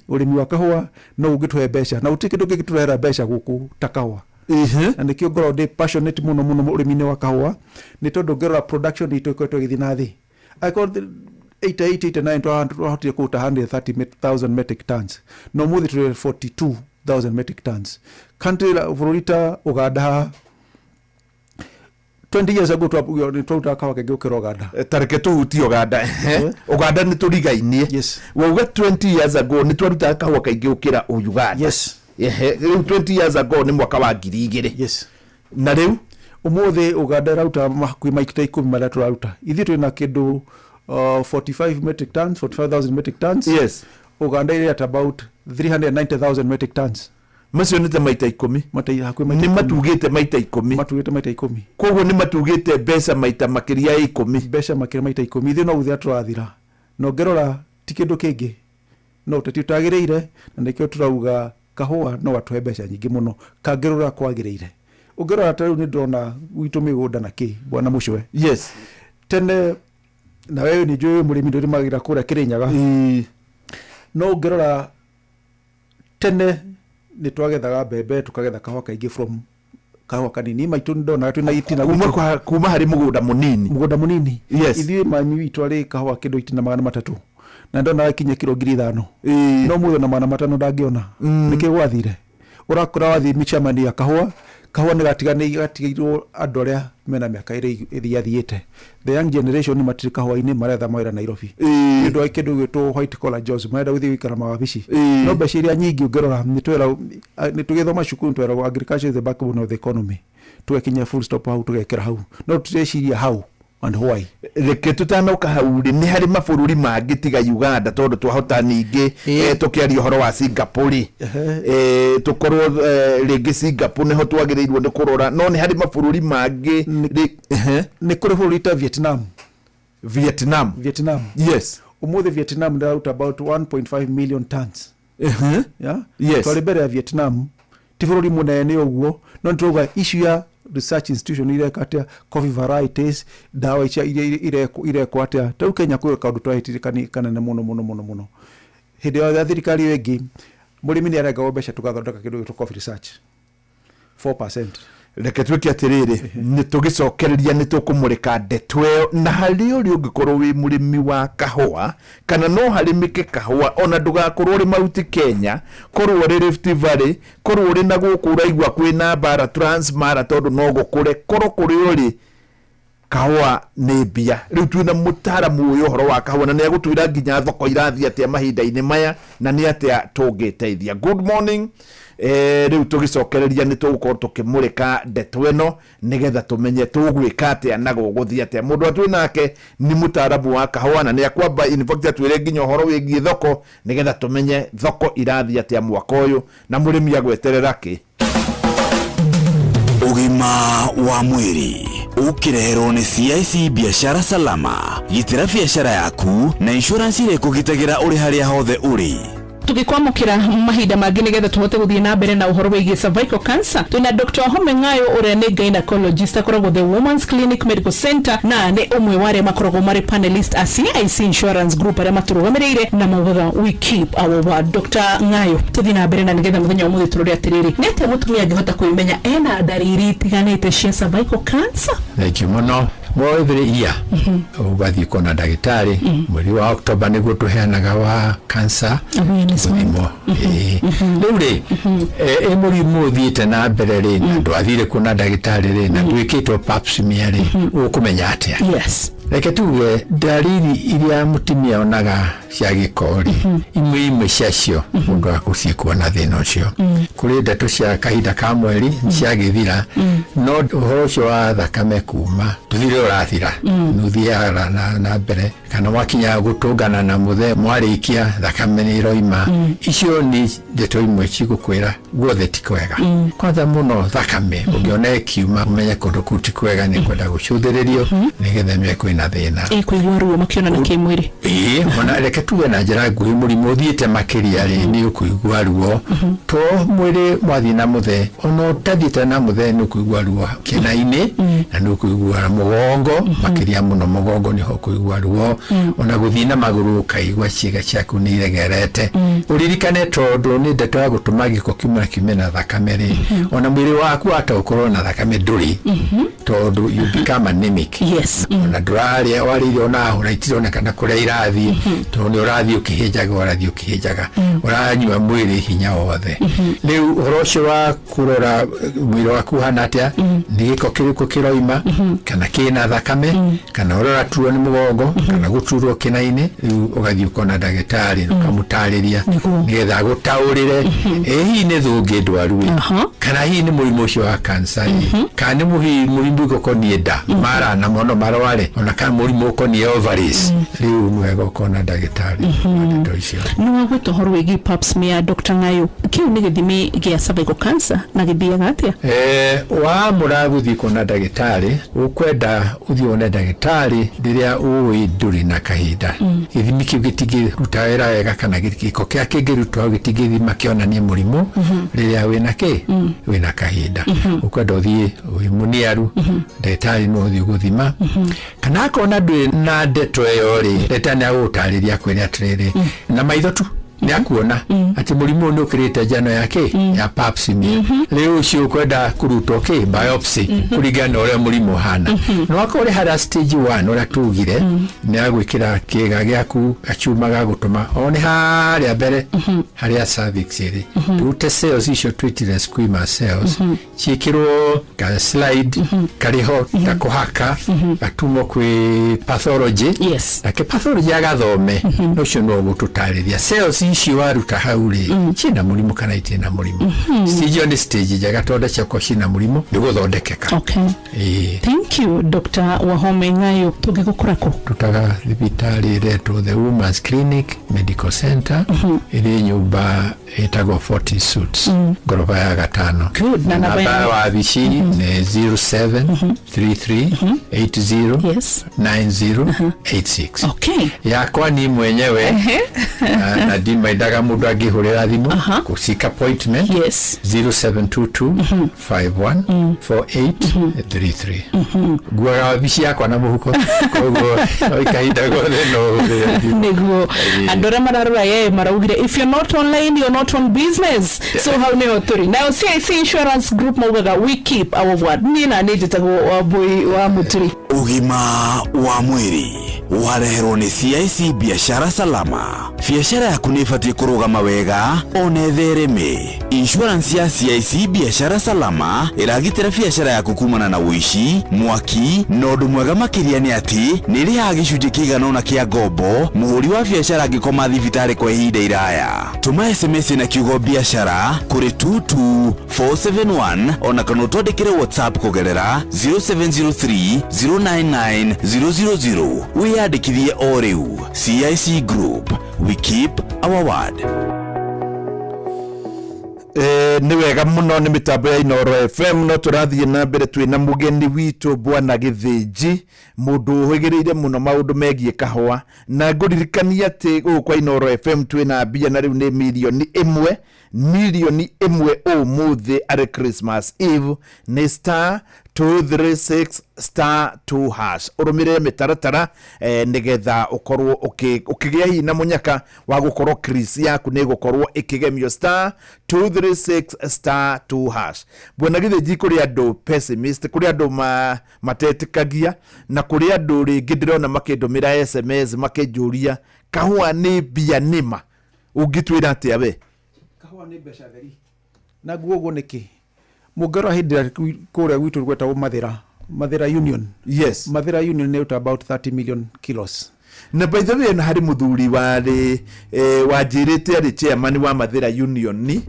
Speaker 3: Ũrĩmi wa kahũa no ũngĩtũhe mbeca, na gũtirĩ kĩndũ kĩngĩtũrehera mbeca gũkũ ta kahũa, na nĩkĩo ngoragwo ndĩ passionate mũno mũno ũrĩmi-inĩ wa kahũa, nĩ tondũ ngĩrora production itũ ĩkoretwo ĩgĩthiĩ na thĩ. Angĩkorwo 88, 89 twahotire kũruta 130,000 metric tons, na ũmũthĩ tũrĩ 42,000 metric tons. Country bũrũri ta Uganda haha, 20 years ago nĩ twarutaga kahũa kaingĩ gũkĩra Uganda.
Speaker 13: Tareke tũhutie Uganda. Uganda nĩ tũrigainie. Wauga 20 years ago nĩ twarutaga kahũa kaingĩ gũkĩra Uganda. Rĩu 20 years ago nĩ mwaka wa 2000. Na rĩu?
Speaker 3: Ũmũthĩ Uganda ĩraruta hakuhĩ maita 10 marĩa tũraruta ithuĩ. Twĩna kĩndũ 45 metric tons, 45,000 metric tons. Uganda ĩrĩ at about 390,000 metric tons.
Speaker 13: Macio nĩ ta maita 10.
Speaker 3: Hakuhĩ maita
Speaker 13: Nĩ
Speaker 3: 10.
Speaker 13: Matugĩte maita 10.
Speaker 3: Matugĩte maita 10.
Speaker 13: Koguo nĩ matugĩte mbeca maita makĩria ya 10.
Speaker 3: Mbeca makĩria maita 10. Ithuĩ no gũthira tũrathira. Na ũngĩrora ti kĩndũ kĩngĩ no ũteti ũtagĩrĩire, na nĩkĩo tũrauga kahũa no gatũhe mbeca nyingĩ mũno kangĩrora kwagĩrĩire. Ũngĩrora ta rĩu nĩ ndĩrona gwitũ mĩgũnda na kĩ bwana Mũcwe.
Speaker 13: Yes.
Speaker 3: Tene na wewe nĩ njũĩ wĩ mũrĩmi, ndũrĩmagĩra kũrĩa Kĩrĩnyaga. No ũngĩrora tene nĩ twagethaga mbembe, tũkagetha kahũa kaingĩ from kahũa kanini. Maitũ nĩ ndonaga twĩna itina
Speaker 13: Kuma kuma harĩ mũgũnda mũnini.
Speaker 3: Mũgũnda mũnini.
Speaker 13: Yes.
Speaker 3: Ithuĩ mami witũ arĩ kahũa kĩndũ itina 300, na ndonaga ikinya kiro 5,000. No mũthĩ ona 500 ndangĩona. Nĩkĩ gwathire? Ũrakora wathiĩ mĩcemanio ya kahũa, kahũa nĩ gatigĩirwo andũ arĩa mena mĩaka ĩrĩa ĩthiathiĩte. The young generation matirĩ kahũa-inĩ, maretha mawĩra Nairobi nĩ ũndũ wa kĩndũ gĩtwo white collar jobs, marenda gũthiĩ gũikara mawabici. No mbeca iria nyingĩ ũngĩrora nĩ twĩra nĩ tũgĩthoma cukuru tweragwo agriculture is the backbone of the economy. Tũgakinya full stop hau, tũgekĩra hau, no tũreciria how and why.
Speaker 13: Reke tutanoka hau rĩ, nĩ harĩ mabũrũri mangĩ tiga Uganda, tondũ twahota ningĩ tũkĩaria ũhoro wa Singapore rĩ, tũkorwo rĩngĩ Singapore nĩho twagĩrĩirwo nĩ kũrora, no nĩ harĩ mabũrũri mangĩ?
Speaker 3: Nĩ kũrĩ bũrũri ta Vietnam.
Speaker 13: Vietnam.
Speaker 3: Vietnam.
Speaker 13: Yes.
Speaker 3: Ũmũthĩ Vietnam ndĩraruta about 1.5 million tons. Yeah?
Speaker 13: Yes.
Speaker 3: Twarĩ mbere ya Vietnam, ti bũrũri mũnene ũguo, no nĩ tũrauga issue ya research institution ireka atĩa, coffee varieties, ndawa icia iria irekwo atĩa. Ta rĩu Kenya kwĩ kaũndũ twahĩtire kanene mũno mũno mũno mũno. Hĩndĩ ya thirikari ĩyo ĩngĩ, mũrĩmi nĩ arengagwo mbeca tũgathondeka kĩndũ gĩtwo coffee research 4%.
Speaker 13: Reke tuĩke atĩrĩrĩ, nĩ tũgĩcokereria nĩ tũkũmũrĩka ndeto ĩyo, na harĩ ũrĩa ũngĩkorwo wĩ mũrĩmi wa kahũa kana no harĩmĩke kahũa, ona ndũgakorwo ũrĩ Mount Kenya, korwo ũrĩ Rift Valley, korwo ũrĩ na gũkũ ũraigua kwĩna mbara Transmara, tondũ no gũkũre korwo kũrĩ ũrĩ kahũa nĩ mbia. Rĩu twĩna mũtaaramu ũyũ ũhoro wa kahũa, na nĩ agũtwĩra nginya thoko irathiĩ atĩa mahinda-inĩ maya na nĩ atĩa tũngĩteithia. Good morning. Rĩu tũgĩcokereria nĩ tũgũkorwo tũkĩmũrĩka ndeto ĩno nĩgetha tũmenye tũgwĩka atĩa na gũgũthiĩ atĩa. Mũndũ atwĩ nake nĩ mũtaaramu wa kahũa, na nĩ akwamba in fact atwĩre nginya ũhoro wĩgiĩ thoko nĩgetha tũmenye thoko irathiĩ atĩa mwaka ũyũ na mũrĩmi agweterera kĩ.
Speaker 2: Ũgima wa mwĩrĩ ũkĩreherwo nĩ CIC Biashara Salama. Gitĩra biashara yaku na insurance ĩrĩa ĩkũgitagĩra ũrĩ harĩa hothe ũrĩ.
Speaker 8: Tũgĩkwamũkĩra mahinda mangĩ nĩgetha tũhote gũthiĩ na mbere na ũhoro wĩgiĩ cervical cancer, twĩna Dr. Wahome Ng'ayo ũrĩa nĩ gynecologist, akoragwo The Women's Clinic Medical Center, na nĩ ũmwe wa arĩa makoragwo marĩ panelist a CIC Insurance Group arĩa matũrũgamĩrĩire na maugaga "We keep our word". Dr. Ng'ayo, tũthiĩ na mbere na nĩgetha mũthenya wa ũmũthĩ tũrore atĩrĩrĩ, nĩ atĩa mũtumia angĩhota kwĩmenya ena ndariri itiganĩte cia cervical cancer?
Speaker 12: Thank you mũno. Well, every year ũgathiĩ kuona ndagĩtarĩ mweri wa October nĩguo tũheanaga wa cancer
Speaker 8: awareness month.
Speaker 12: Gũthimwo. Ĩĩ. Rĩu rĩ, ĩ mũrimũ ũthiĩte na mbere rĩ, na ndwathire kuona ndagĩtarĩ rĩ, na ndwĩkĩtwo pap smear rĩ, ũkũmenya atĩa? Reke tuge ndariri iria mũtumia onaga cia gĩko rĩ, imwe ciacio mũndũ akũciĩ kuona thĩna ũcio. Kũrĩ ndeto cia kahinda ka mweri ciagĩthira, no ũhoro ũcio wa thakame kuma ndũthire ũrathira, nĩũthiaga na mbere, kana mwakinya gũtũngana na mũthee, mwarĩkia thakame nĩ ĩroima. Icio nĩ ndeto imwe cigũkwĩra guothe ti kwega. Kwanza mũno thakame ũngĩona ĩkiuma, ũmenye kũndũ kũu ti kwega, nĩ kwenda gũcũthĩrĩrio nĩgetha ĩmenye kwĩna thĩna.
Speaker 8: Ĩ kũigua ruo makĩonana kĩmwĩrĩ.
Speaker 12: Ĩĩ, ona reke tuge na njĩra nguhĩ, mũrimũ ũthiĩte makĩria rĩ, nĩ ũkũigua ruo to mwĩrĩ mwathiĩ na mũthee, ona ũtathiĩte na mũthee nĩ ũkũigua ruo kĩna-inĩ, na nĩ ũkũigua mũgongo makĩria mũno, mũgongo nĩho ũkũigua ruo. Ona gũthiĩ na magũrũ ũkaigua ciĩga ciaku nĩ iregerete. Ũririkane tondũ nĩ ndeto ya gũtũma gĩko kiume na kiume na thakame rĩ, ona mwĩrĩ waku wata ũkorwo na thakame ndũrĩ, tondũ you become anemic. Ona ndũrarĩa, warĩire ona hũra itironekana kũrĩa irathiĩ, tondũ nĩ ũrathiĩ ũkĩhĩnjaga, ũrathiĩ ũkĩhĩnjaga, ũranyua mwĩrĩ hinya wothe. Rĩu ũhoro ũcio wa kũrora mwĩrĩ waku ũhana atĩa, nĩ gĩko kĩrĩkũ kĩroima, kana kĩna thakame, kana ũrora turwo nĩ mũgongo kana gũturwo kĩna-inĩ, rĩu ũgathiĩ ũkona ndagĩtarĩ, ũkamũtarĩria nĩgetha agũtaũrĩre ĩ hihi nĩ thũngĩ ndwaru ĩ, kana hihi nĩ mũrimũ ũcio wa cancer ĩ, kana nĩ mũrimũ ũkoniĩ nda mara na mono marware, ona kana mũrimũ ũkoniĩ ovaries. Rĩu nĩ wega ũkona ndagĩtarĩ. ndagĩtarĩ wa ndeto icio.
Speaker 8: Nĩ wagwĩta ũhoro wĩgiĩ pap smear, Dr. Ng'ayo, kĩu nĩ gĩthimi gĩa cervical cancer na gĩthiaga atĩa?
Speaker 12: Wamũra gũthiĩ kuona ndagĩtarĩ, ũkwenda ũthiĩ wone ndagĩtarĩ rĩrĩa ũĩ ndũrĩ na kahinda. Gĩthimi kĩu gĩtingĩruta wĩra wega kana gĩko kĩrĩa kĩngĩrutwo gĩtingĩthima kĩonanie mũrimũ rĩrĩa wĩna kĩ wĩna kahinda. Ũkwenda ũthiĩ wĩ mũniaru, ndagĩtarĩ no ũthiĩ gũthima, kana akona ndwĩ na ndeto ĩyo rĩ, ndagĩtarĩ nĩ agũgũtarĩria akwĩre atĩrĩrĩ, na maitho tu nĩ akuona atĩ mũrimũ ũyũ nĩ ũkĩrĩte njano ya kĩ ya pap smear. Rĩu ũcio ũkwenda kũrutwo kĩ biopsy kũringana na ũrĩa mũrimũ ũhana. No akorwo ũrĩ harĩa stage 1 ũrĩa tugire, nĩ agwĩkĩra kĩga gĩaku gacuma ga gũtũma o nĩ harĩa mbere harĩa cervix ĩrĩ, tũrute cells icio twĩtire squamous cells, ciĩkĩrwo ka slide karĩho ta kũhaka gatumwo kwĩ pathology. Nake pathology agathome na ũcio no gũtũtarĩria cells icio waruta hau rĩ, ciĩna mũrimũ kana itirĩ na mũrimũ. Stage ĩyo nĩ stage njega tondũ ciakorwo ciĩna mũrimũ nĩ gũthondekeka. Ĩĩ.
Speaker 8: Thank you, Dr. Wahome Ng'ayo. Tũngĩgũkora kũ?
Speaker 12: Tutaga thibitarĩ ĩretwo The Women's Clinic Medical Center, ĩrĩ nyũmba ĩtagwo 40 Suits, ngoroba ya gatano.
Speaker 8: Good. Na namba
Speaker 12: namba
Speaker 8: ya
Speaker 12: ya wabici nĩ 0733 80 9086. Yakwa ni mwenyewe na ndimaindaga mũndũ angĩhũrĩra thimũ kũ seek appointment, 0722 51 48 33. Nguaga wabici yakwa na mũhuko, koguo no kahinda gothe no hũrĩre thimũ.
Speaker 8: Nĩguo andũ arĩa mararora yeye maraugire, if you're not online, you're not on business. So hau nĩho tũrĩ nayo. CIC Insurance Group maugaga, "We keep our word." Niĩ na nĩ njĩtagwo Wambui wa Mũturi.
Speaker 2: Ũgima wa mwĩrĩ wareherwo nĩ CIC Biashara Salama. Biashara yaku nĩ ĩbatiĩ kũrũgama wega ona ĩthereme. Insurance ya CIC Biashara Salama ĩragitĩra biashara yaku kumana na ũici, mwaki, na ũndũ mwega makĩria nĩ atĩ nĩ ĩrĩhaga gĩcunjĩ kĩigana ũna kĩa ngombo mũhũri wa biashara angĩkoma thibitarĩ kwa ihinda iraya. Tũma SMS na kiugo biashara kũrĩ 22471 ona kana ũtwandĩkĩre WhatsApp kũgerera 0703 099 000 wĩyandĩkithie o rĩu. CIC Group, we keep our word.
Speaker 13: Nĩ wega mũno, nĩ mĩtambo ya Inoro FM, no tũrathiĩ na mbere twĩna mũgeni witũ Bwana Gĩthĩnji, mũndũ ũhĩgĩrĩire mũno maũndũ megiĩ kahũa, na ngũririkania atĩ gũkũ kwa Inoro FM twĩna mbia, na rĩu nĩ 1,000,000, 1,000,000 ũmũthĩ arĩ Christmas Eve. Nĩ star 236 star 2 hash, ũrũmĩrĩre mĩtaratara nĩgetha ũkorwo ũkĩgĩa hihi na mũnyaka wa gũkorwo Chris yaku nĩ ĩgũkorwo ĩkĩgemio, star 236 star 2 hash. Bwana Gĩthĩnji, kũrĩ andũ pessimist, kũrĩ andũ matetĩkagia, na kũrĩ andũ rĩngĩ ndĩrona makĩndũmĩra SMS makĩnjũria kahũa nĩ mbia nĩma. Ũngĩtwĩra atĩa we?
Speaker 3: Kahũa nĩ mbeca theri na nguo ũguo nĩkĩ mũngĩrora hĩndĩ ĩrĩa kũrĩa gwitũ gwetagwo Mathĩra, Mathĩra Union. Mathĩra Union nĩ about 30 million kilos.
Speaker 13: Na by the way, na harĩ mũthuri warĩ wanjĩrĩte arĩ chairman wa Mathĩra Union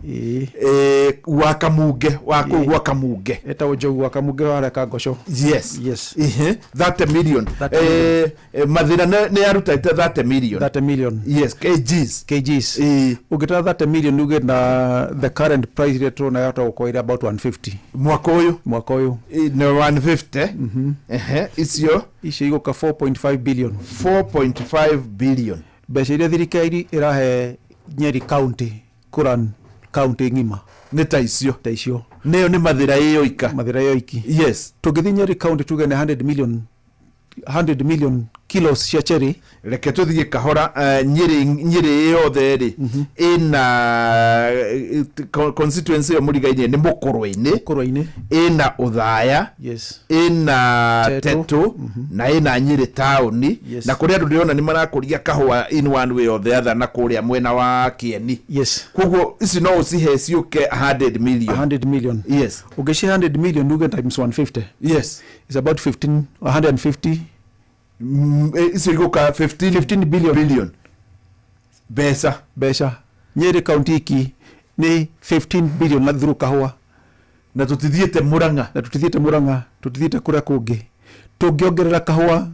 Speaker 13: wa Kamunge, wa kũu gwa Kamunge.
Speaker 3: Etagwo Njogu wa Kamunge wa Kangoco.
Speaker 13: Yes. 30 million.
Speaker 3: 30 million.
Speaker 13: Mathĩra nĩ yarutĩte 30 million.
Speaker 3: 30 million.
Speaker 13: Yes, kgs.
Speaker 3: Kgs. Ũngĩtara 30 million uge na the current price ĩrĩa tũrona yahota gũkorwo ĩrĩ about 150.
Speaker 13: Mwaka ũyũ?
Speaker 3: Mwaka ũyũ.
Speaker 13: Nĩ 150. Ehe, icio
Speaker 3: icio igũka 4.5 billion.
Speaker 13: 4.5 billion.
Speaker 3: Mbeca iria thirikari ĩrahe Nyeri County kũran county ng'ima
Speaker 13: nĩ ta icio.
Speaker 3: Ta icio.
Speaker 13: Nĩyo nĩ Mathĩra ĩyo ika.
Speaker 3: Mathĩra ĩyo iki. Tũngĩthiĩ Nyeri County tuge nĩ 100 million, 100 million kilos cia cherry.
Speaker 13: Reke tũthiĩ kahora. Nyĩrĩ yothe rĩ, ĩna constituency ĩyo mũrigainie nĩ Mũkũrwe-inĩ.
Speaker 3: Mũkũrwe-inĩ.
Speaker 13: Ĩna Ũthaya, ĩna
Speaker 3: Tetu.
Speaker 13: Tetu, na ĩna Nyĩrĩ taũni. Na kũrĩa andũ ndĩrona nĩ marakũria kahũa in one way or the other, na kũrĩa mwena wa Kĩeni. Koguo ici no ũcihe ciũke 100 million.
Speaker 3: 100 million. Ũngĩcihe 100 million uge times 150, is about 15, 150.
Speaker 13: Icio igũka 15.
Speaker 3: 15 billion.
Speaker 13: Billion mbeca.
Speaker 3: Mbeca Nyĩrĩ kaunti iki nĩ 15 billion na through kahũa.
Speaker 13: Na tũtithiĩte Mũrang'a.
Speaker 3: Na tũtithiĩte Mũrang'a, tũtithiĩte kũrĩa kũngĩ. Tũngĩongerera kahũa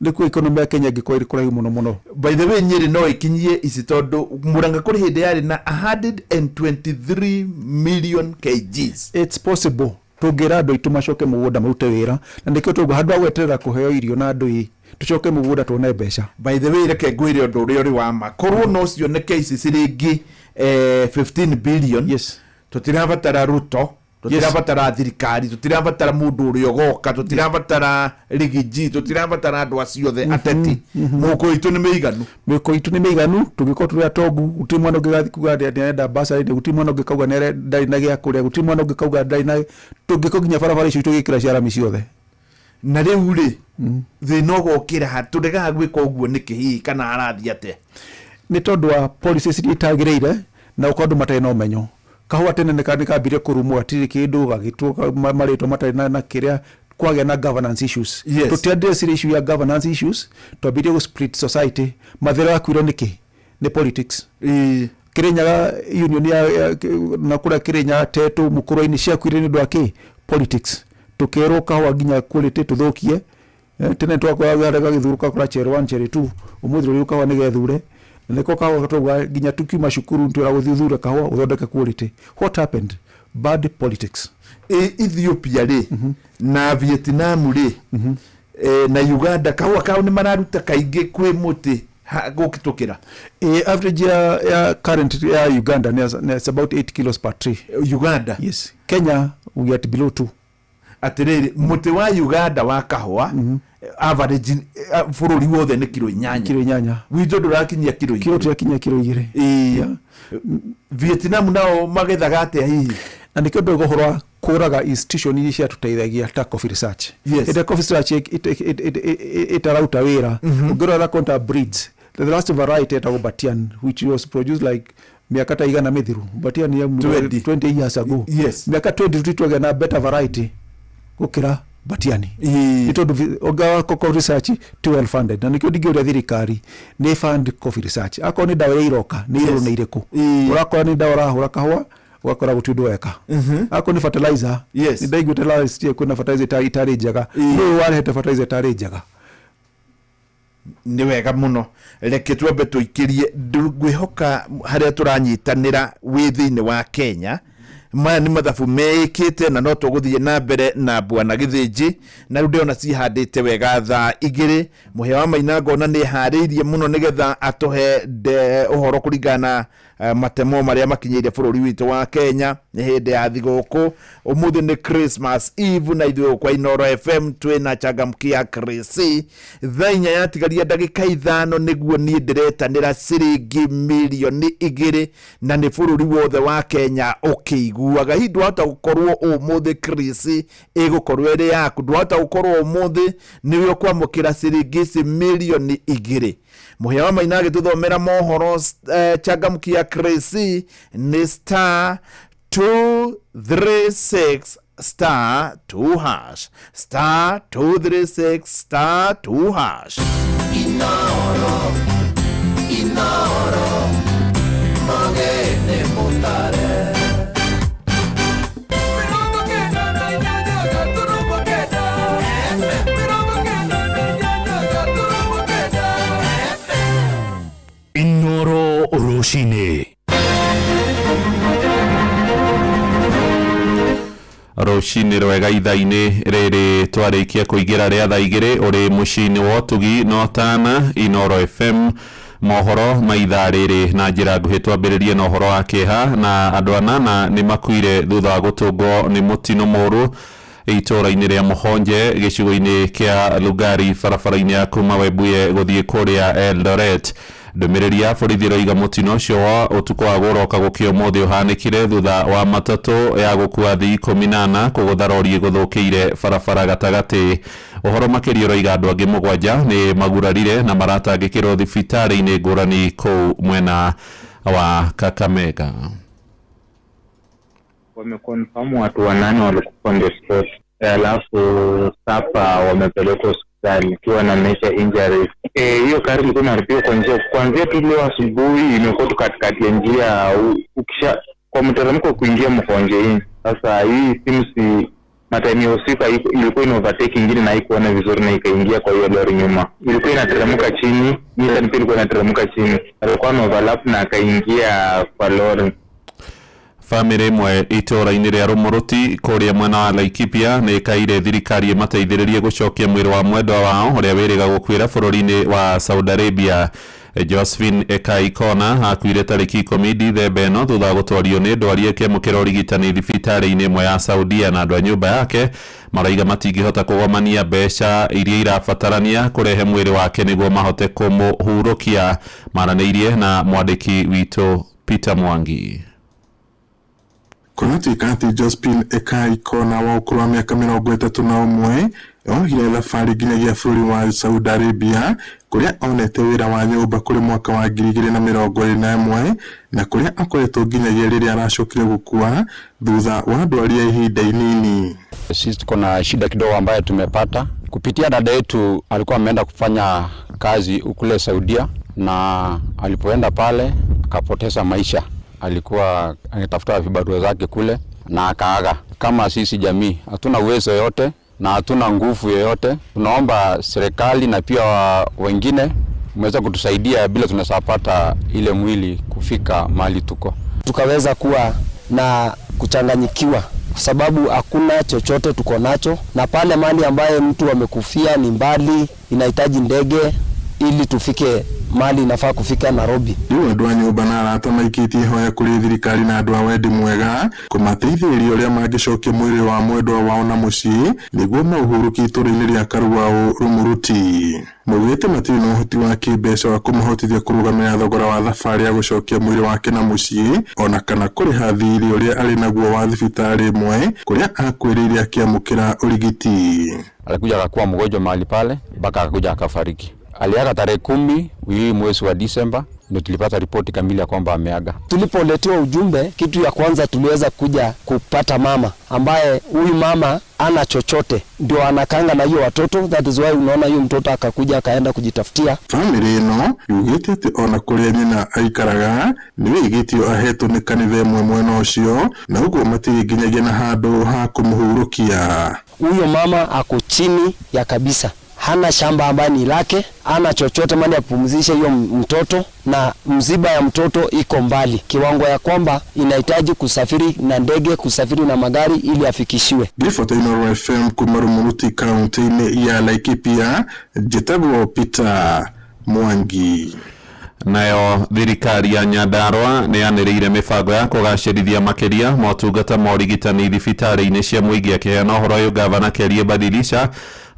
Speaker 3: Nĩkuo economy ya Kenya ĩngĩkorwo ĩrĩ kũraihu mũno mũno.
Speaker 13: By the way, Nyĩrĩ no ĩkinyie ici tondũ Murang'a kũrĩ hĩndĩ yarĩ na 123 million kgs.
Speaker 3: It's possible tũngĩra andũ aitũ macoke mũgũnda marute wĩra, na nĩkĩo tũguo handũ ha gweterera kũheo irio na andũ ĩ tũcoke mũgũnda tuone mbeca.
Speaker 13: By the way, reke ngwĩre ũndũ ũrĩa ũrĩ wa ma, korwo no cioneke ici ciringi 15 billion,
Speaker 3: yes,
Speaker 13: tũtirabatara Ruto, tũtirabatara thirikari, tũtirabatara mũndũ ũrĩa ũgoka, tũtirabatara rigiji, tũtirabatara andũ acio othe ateti. Mũhuko witũ nĩ mĩiganu.
Speaker 3: Mĩhuko itũ nĩ mĩiganu. Tũngĩkorwo tũrĩ atongu, gũtirĩ mwana ũngĩ kuga nĩarenda bursary, gũtirĩ mwana ũngĩ kauga ndarĩ na gĩa kũrĩa, gũtirĩ mwana ũngĩ kauga ndarĩ na, tũngĩkorwo nginya barabara icio tũgĩkĩra cia rami ciothe.
Speaker 13: Na rĩu rĩ, thĩna ũgokĩra ha? Tũregaga gwĩka ũguo nĩkĩ hihi, kana harathiĩ atĩa?
Speaker 3: Nĩ tondũ wa policies iria itagĩrĩire na gũkorwo andũ matarĩ na ũmenyo. Kahũa tene nĩ kambirie kũrumwo gatirĩ kĩndũ, gagĩtwo marĩtwa matarĩ na kĩrĩa, kwagĩa na governance issues. Tũtiaddressire issue ya governance issues, twambirie gũ split society. Mathĩra yakuire nĩkĩ? Nĩ politics. Kĩrĩnyaga union ya na kũrĩa Kĩrĩnyaga Tetũ Mũkũrwe-inĩ ciakuire nĩ ũndũ wa kĩ? Politics. Tũkerwo kahũa nginya quality tũthũkie. Tene twakoraga harĩa gagĩthurwo gakora cherry 1 cherry 2, ũmũthĩ rĩu kahũa nĩ gethure. Na nĩko kahũa tauga nginya tukiuma cukuru twĩragwo ũthiĩ ũthure kahũa ũthondeke quality. What happened? Bad politics.
Speaker 13: Ethiopia rĩ, na Vietnam rĩ, na Uganda, kahũa kao nĩ mararuta kaingĩ kwĩ mũtĩ gũkĩtũkĩra.
Speaker 3: Average ya current ya Uganda ni about 8 kilos per tree.
Speaker 13: Uganda?
Speaker 3: Yes. Kenya we are at below 2.
Speaker 13: Atĩrĩrĩ, mũtĩ wa Uganda wa kahũa average bũrũri wothe nĩ kiro 8.
Speaker 3: Kiro 8.
Speaker 13: Witũ ndũrakinyia kiro 2.
Speaker 3: Kiro tũrakinyia kiro 2.
Speaker 13: Vietnam nao magethaga atĩa hihi?
Speaker 3: Na nĩkĩo ndauga ũhoro wa kũraga institution iria ciatũteithagia ta coffee research. Ĩrĩa coffee research ĩtarauta wĩra. Ũngĩrora Conta breeds, the last variety etagwo Batian, which was produced like miaka ta 100 mĩthiru. Batian ya 20 years ago. Miaka 20 twagĩa na better variety gũkĩra Batiani. Nĩ tondũ ũngawa coffee research ti well funded. Na nĩkĩo ndingĩũria thirikari nĩ fund coffee research. Akorwo nĩ ndawa iria iroka, nĩ irũrũ nĩ irĩkũ. Ũrakora nĩ ndawa ũrahũra kahũa, ũgakora gũtirĩ ũndũ weka. Akorwo nĩ fertilizer, nĩ ndaiguĩte last year kwĩna fertilizer itarĩ njega. Nũũ warehete fertilizer itarĩ njega?
Speaker 13: Nĩ wega mũno. Reke twambe tũikĩrie, ngwĩhoka harĩa tũranyitanĩra wĩ thĩinĩ wa Kenya. Maya nĩ mathabu meĩkĩte na no tũgũthiĩ na mbere na Bwana Gĩthĩnji, na rĩu ndĩrona cihandĩte wega thaa 2. Mũhĩa wa Maina ngona nĩ eharĩirie mũno nĩgetha atũhe ũhoro kũringana na matemo marĩa makinyĩire bũrũri witũ wa Kenya. Nĩ hĩndĩ ya thigũkũ, ũmũthĩ nĩ Christmas Eve, na ithuĩ kwa Inooro FM twĩna changamkia Chrissy. Thaa 4 yatigaria ndagĩka 5 nĩguo niĩ ndĩretanĩra ciringi mirioni 2, na nĩ bũrũri wothe wa Kenya ũkĩiguaga. Hihi ndwahota gũkorwo ũmũthĩ Chrissy ĩgũkorwo ĩrĩ yaku, ndwahota gũkorwo ũmũthĩ nĩwe ũkwamũkĩra ciringi ici mirioni 2. Mũhĩa wa Maina agĩtũthomera mohoro. Changamkia Chrissy nĩ star 236 star 2 hash, star 236 star 2 hash.
Speaker 6: Inoro, Inoro, magene mutare.
Speaker 1: Inoro Rũcinĩ.
Speaker 4: Rũcinĩ rwega ithaa-inĩ rĩrĩ twarĩkia kũingĩra rĩa thaa 2 ũrĩ mũciĩ-inĩ wa ũtugi no tana Inooro FM. Mohoro ma ithaa rĩrĩ na njĩra nguhĩ twambĩrĩrie na ũhoro wa kĩeha, na andũ 8 nĩ makuire thutha wa gũtũngwo nĩ mũtino mũũru itũũra-inĩ rĩa Mũhonje gĩcigo-inĩ kĩa Lugari barabara-inĩ ya kuma Webuye gũthiĩ kũrĩa Eldoret. Ndũmĩrĩri ya borithi ĩroiga mũtino ũcio wa ũtukũ wa gũroka gũkĩa ũmũthĩ ũhanĩkire thutha wa matatũ ya gũkua athii 14 kũgũtha rori ĩgũthũkĩire barabara gatagatĩ. Ũhoro makĩria ũroiga andũ angĩ 7 nĩ magurarire na maratangĩkĩrwo thibitarĩ-inĩ ngũrani kũu mwena wa Kakamega.
Speaker 21: Wameconfirm watu 8 walikufa on the spot, alafu 7 wamepelekwa hospitali ikiwa na major injuries. Hiyo gari ilikuwa imeharibika kuanzia tu leo asubuhi, imekuwa tu katikati ya njia ukisha kwa mteremko kuingia Mkonje hii. Sasa hii simu si Na time ya usiku ilikuwa ina overtake ingine na haikuona vizuri na ikaingia kwa hiyo lori nyuma. Ilikuwa inateremka chini, Nissan pia ilikuwa inateremka chini. Alikuwa na overlap na akaingia kwa lori.
Speaker 4: Bamĩrĩ ĩmwe itũũra-inĩ rĩa Rũmũrũti kũrĩa mwena wa Laikipia nĩ ĩkaire thirikari ĩmateithĩrĩrie gũcokia mwĩrĩ wa mwendwa wao ũrĩa wĩrĩga gũkuĩra bũrũri-inĩ wa Saudi Arabia. Josephine Ekai Kona akuire tarĩki 10 Dithemba ĩno thutha wa gũtwario nĩ ndwari ĩkĩamũkĩra ũrigitani thibitarĩ-inĩ ĩmwe ya Saudia, na andũ a nyũmba yake maraiga matingĩhota kũgomania mbeca iria irabatarania kũrehe mwĩrĩ wake nĩguo mahote kũmũhurũkia. Maranĩirie na mwandĩki witũ Peter Mwangi.
Speaker 5: Kũratuĩka atĩ Josephine Ekai Kona wa ũkũrũ wa mĩaka 31 ohire thabarĩ nginyagia bũrũri wa Saudi Arabia kũrĩa onete wĩra wa nyũmba kũrĩ mwaka wa 2021 na kũrĩa akoretwo nginyagia rĩrĩa aracokire gũkua thutha wa ndwari ya ihinda inini.
Speaker 22: Sisi tuko na shida kidogo ambayo tumepata kupitia dada yetu. Alikuwa ameenda kufanya kazi kule Saudia, na alipoenda pale akapoteza maisha. Alikuwa anatafuta vibarua zake kule na akaaga. Kama sisi jamii hatuna uwezo yote na hatuna nguvu yoyote, tunaomba serikali na pia wengine mweza kutusaidia bila tunasapata ile mwili kufika mahali tuko.
Speaker 23: Tukaweza kuwa na kuchanganyikiwa kwa sababu hakuna chochote tuko nacho, na pale mali ambaye mtu amekufia ni mbali, inahitaji ndege ili tufike mali inafaa kufika Nairobi.
Speaker 5: Rĩu andũ a nyũmba na arata maikĩtie ihoya kũrĩ thirikari na andũ a wendi mwega kũmateithĩrĩria ũrĩa mangĩcokia mwĩrĩ wa mwendwa wao na mũciĩ nĩguo maũhurũkie itũũra-inĩ rĩa Karuau Rũmũrũti. Maugĩte matirĩ na ũhoti wa kĩmbeca wa kũmahotithia kũrũgamĩrĩra thogora wa thabarĩ ya gũcokia mwĩrĩ wake na mũciĩ ona kana kũrĩha thiirĩ ũrĩa arĩ naguo wa thibitarĩ ĩmwe kũrĩa akuĩrĩire akĩamũkĩra ũrigiti.
Speaker 22: Alikuja akakuwa mgonjwa mahali pale mpaka akakuja akafariki. Aliaga tarehe 10 hii mwezi wa Disemba, ndio tulipata ripoti kamili ya kwamba ameaga.
Speaker 23: Tulipoletewa ujumbe, kitu ya kwanza tuliweza kuja kupata mama ambaye huyu mama ana chochote, ndio anakanga na hiyo watoto. That is why unaona huyu mtoto akakuja akaenda kujitafutia.
Speaker 5: Family ĩno yugĩte atĩ ona kũrĩa nyina aikaraga nĩ wĩigĩtio ahetwo nĩ kanitha ĩmwe mwena ũcio, na ũguo matirĩ nginyagia na handũ ha kũmũhurũkia.
Speaker 23: Huyo mama ako chini ya kabisa, hana shamba ambaye ni lake, hana chochote mali ya kupumzisha hiyo mtoto, na mziba ya mtoto iko mbali kiwango ya kwamba inahitaji kusafiri na ndege, kusafiri na magari ili afikishiwe.
Speaker 5: Ngiribota Inooro FM kuma Rũmũrũti kaunti-inĩ ya Laikipia, njĩtagwo Peter Mwangi.
Speaker 4: Nayo thirikari ya Nyandarua nĩ yanĩrĩire mĩbango ya kũgacĩrithia makĩria motungata ma ũrigitani thibitarĩ-inĩ cia mũingĩ. Akĩheana ũhoro ũyũ, gavana Kerie Badilisha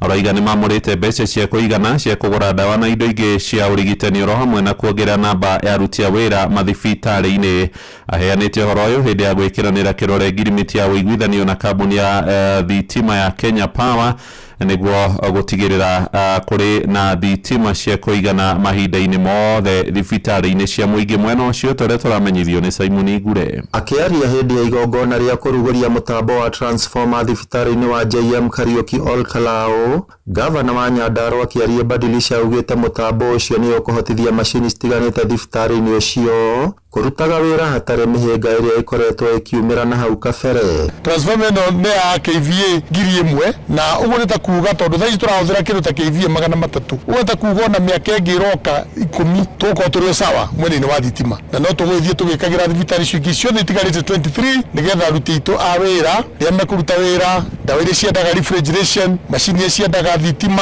Speaker 4: araiga nĩ mamũrĩte mbeca cia kũigana cia kũgũra ndawa na indo ingĩ cia ũrigitani oro hamwe na kuongerera namba ya aruti a wĩra mathibitarĩ-inĩ. Aheanĩte ũhoro ũyũ hĩndĩ ya gwĩkĩranĩra kĩrore ngirimiti ya ũiguithanio na kambuni ya thitima ya Kenya Power nĩguo gũtigĩrĩra kũrĩ na thitima cia kũigana mahinda-inĩ mothe thibitarĩ-inĩ cia mũingĩ. Mwena ũcio tũrĩa tũramenyithio nĩ Simon Ngure.
Speaker 24: Akĩaria hĩndĩ ya igongona rĩa kũrugũria mũtambo wa transformer thibitarĩ-inĩ wa JM Kariuki Ol Kalou, gavana wa Nyandarua Kĩarie Badilisha augĩte mũtambo ũcio nĩ ũkũhotithia macini citiganĩte thibitarĩ-inĩ ũcio kũrutaga wĩra hatarĩ mĩhĩnga ĩrĩa ĩkoretwo ĩkiumĩra na hau kabere.
Speaker 25: Transformer ĩno nĩ ya KVA 1000 na ũguo nĩ ta kuga tondũ thaa ici tũrahũthĩra kĩndũ ta KVA 300, ũguo nĩ ta kuga ona mĩaka ĩngĩ ĩroka 10 tũgũkorwo tũrĩ o sawa mwena-inĩ wa thitima, na no tũgũgĩthiĩ tũgĩkagĩra thibitarĩ icio ingĩ ciothe itigarĩte 23 nĩgetha aruti aitũ a wĩra rĩrĩa mekũruta wĩra, ndawa iria ciendaga refrigeration, macini iria ciendaga thitima,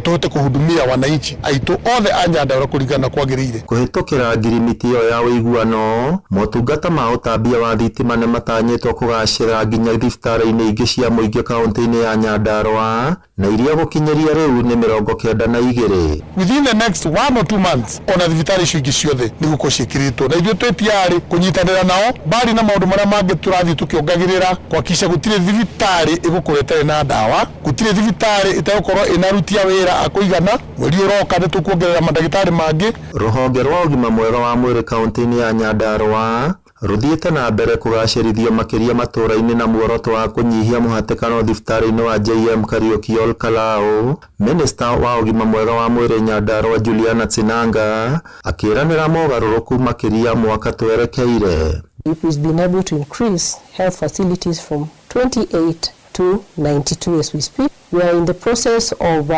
Speaker 25: tũhote kũhudumia wananchi aitũ othe a Nyandarua kũringana na kwagĩrĩire.
Speaker 24: Kũhĩtũkĩra ngirimiti ĩyo ya ũiguano, motungata ma ũtambia wa thitima nĩ matanyĩtwo kũgacĩra nginya thibitarĩ-inĩ ingĩ cia mũingĩ kaunti-inĩ ya Nyandarua na iria gũkinyĩria rĩu nĩ 92.
Speaker 25: Within the next 1 or 2 months ona thibitarĩ icio ingĩ ciothe nĩ gũkorwo ciĩkĩrĩtwo, na ithuĩ twĩ tayarĩ kũnyitanĩra nao mbari na maũndũ marĩa mangĩ tũrathiĩ tũkĩongagĩrĩra kuhakikisha gũtirĩ thibitarĩ ĩgũkorwo ĩtarĩ na ndawa, gũtirĩ thibitarĩ ĩtagũkorwo ĩna aruti a wĩra a kũigana. Mweri ũroka nĩ tũkuongerera mandagĩtarĩ mangĩ.
Speaker 24: Rũhonge rwa ũgima mwega wa mwĩrĩ kaunti-inĩ ya Nyandarua rũthiĩte na mbere kũgacĩrithio makĩria matũũra-inĩ na muoroto wa kũnyihia mũhatĩkano thibitarĩ-inĩ wa JM Kariuki Ol Kalou. Minista wa ũgima mwega wa mwĩrĩ Nyandarua Juliana Tsinanga akĩranĩra mogarũrũku makĩria mwaka twerekeire.
Speaker 26: We've been able to increase health facilities from 28
Speaker 7: to 92 as we speak. We are in the process of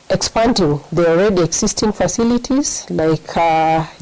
Speaker 7: expanding the already existing facilities like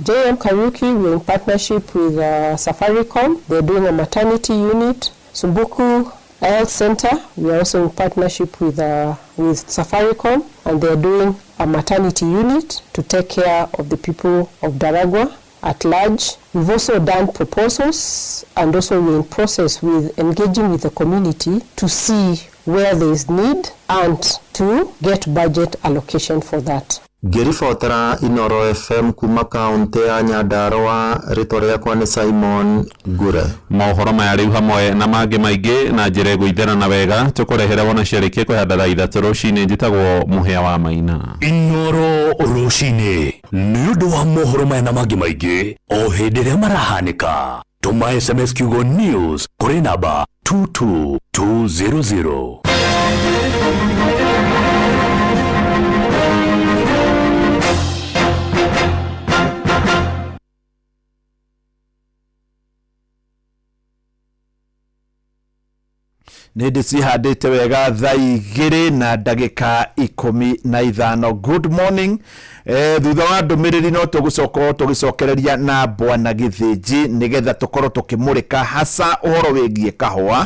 Speaker 7: JM Kariuki. We're in partnership with Safaricom. They're doing a maternity unit. Sumbuku Health Center, we are also in partnership with Safaricom, and they are doing a maternity unit to take care of the people of Daragwa at large. We've also done proposals, and also we're in process with engaging with the community to see where there is need and to get budget allocation for that.
Speaker 24: Ngĩribotera Inoro FM kuma kaunti ya Nyandarua, rĩtwa rĩakwa nĩ Simon Ngure.
Speaker 4: Mohoro maya rĩu hamwe na mangĩ maingĩ na njĩra ĩgũitherana wega tũkũrehere wona ciarĩkia kũhanda thaa 3 rũcinĩ. Njĩtagwo Mũhĩa wa Maina.
Speaker 1: Inoro rũcinĩ nĩ ũndũ wa mohoro maya na mangĩ maingĩ o hĩndĩ ĩrĩa marahanĩka, tũma SMS kiugo news kũrĩ namba 22200.
Speaker 13: Nä ndä cihandä te wega thaa 2:15. Good morning. Thutha wa ndå rä ri no tå gå coka tå gä cokereria na bwana Gĩthĩnji nä getha tå korwo tå kä må rä ka hasa å horo wä giä kahũa.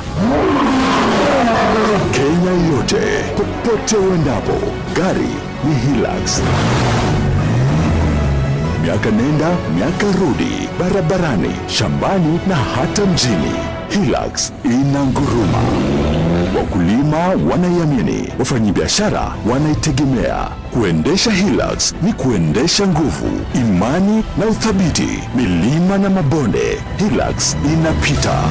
Speaker 2: Kenya yote popote uendapo, gari ni Hilux. Miaka nenda miaka rudi, barabarani, shambani na hata mjini, Hilux inanguruma. Wakulima wanaiamini, wafanyabiashara wanaitegemea. Kuendesha Hilux ni kuendesha nguvu, imani na uthabiti. Milima na mabonde, Hilux inapita.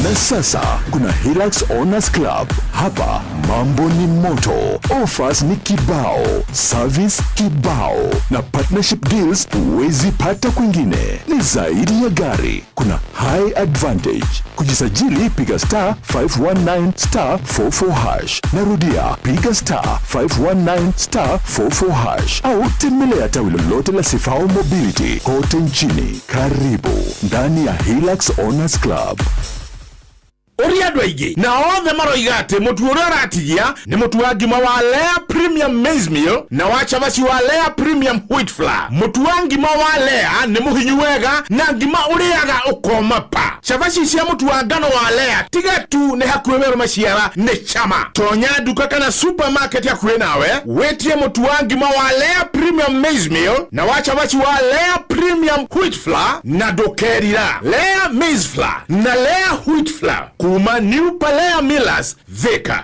Speaker 2: Na sasa kuna Hilux Owners Club. Hapa mambo ni moto, offers ni kibao, service kibao, na partnership deals huwezi pata kwingine. Ni zaidi ya gari, kuna high advantage. Kujisajili piga star 519 star 44 hash. Narudia, piga star 519 star 44 hash, au tembelea tawi lolote la Sifao Mobility kote nchini. Karibu ndani ya Hilux Owners Club.
Speaker 11: Ũria andũ aingĩ na othe maroiga atĩ mũtu ũrĩa ũratigia nĩ mũtu wa ngima wa Lea Premium Maize Meal na wa cabaci wa Lea Premium Wheat Flour. Mũtu wa ngima wa Lea nĩ mũhinyu wega na ngima ũrĩaga ũkoma pa. Cabaci cia mũtu wa ngano wa Lea tiga tu nĩ hakuhĩ werũ maciara nĩ chama. Tonya nduka kana supermarket hakuhĩ nawe wĩtie mũtu wa ngima wa Lea Premium Maize Meal na wa cabaci wa Lea Premium Wheat Flour na ndũkerira. Lea Maize Flour na Lea Wheat Flour kuma New Palea Millers Thika.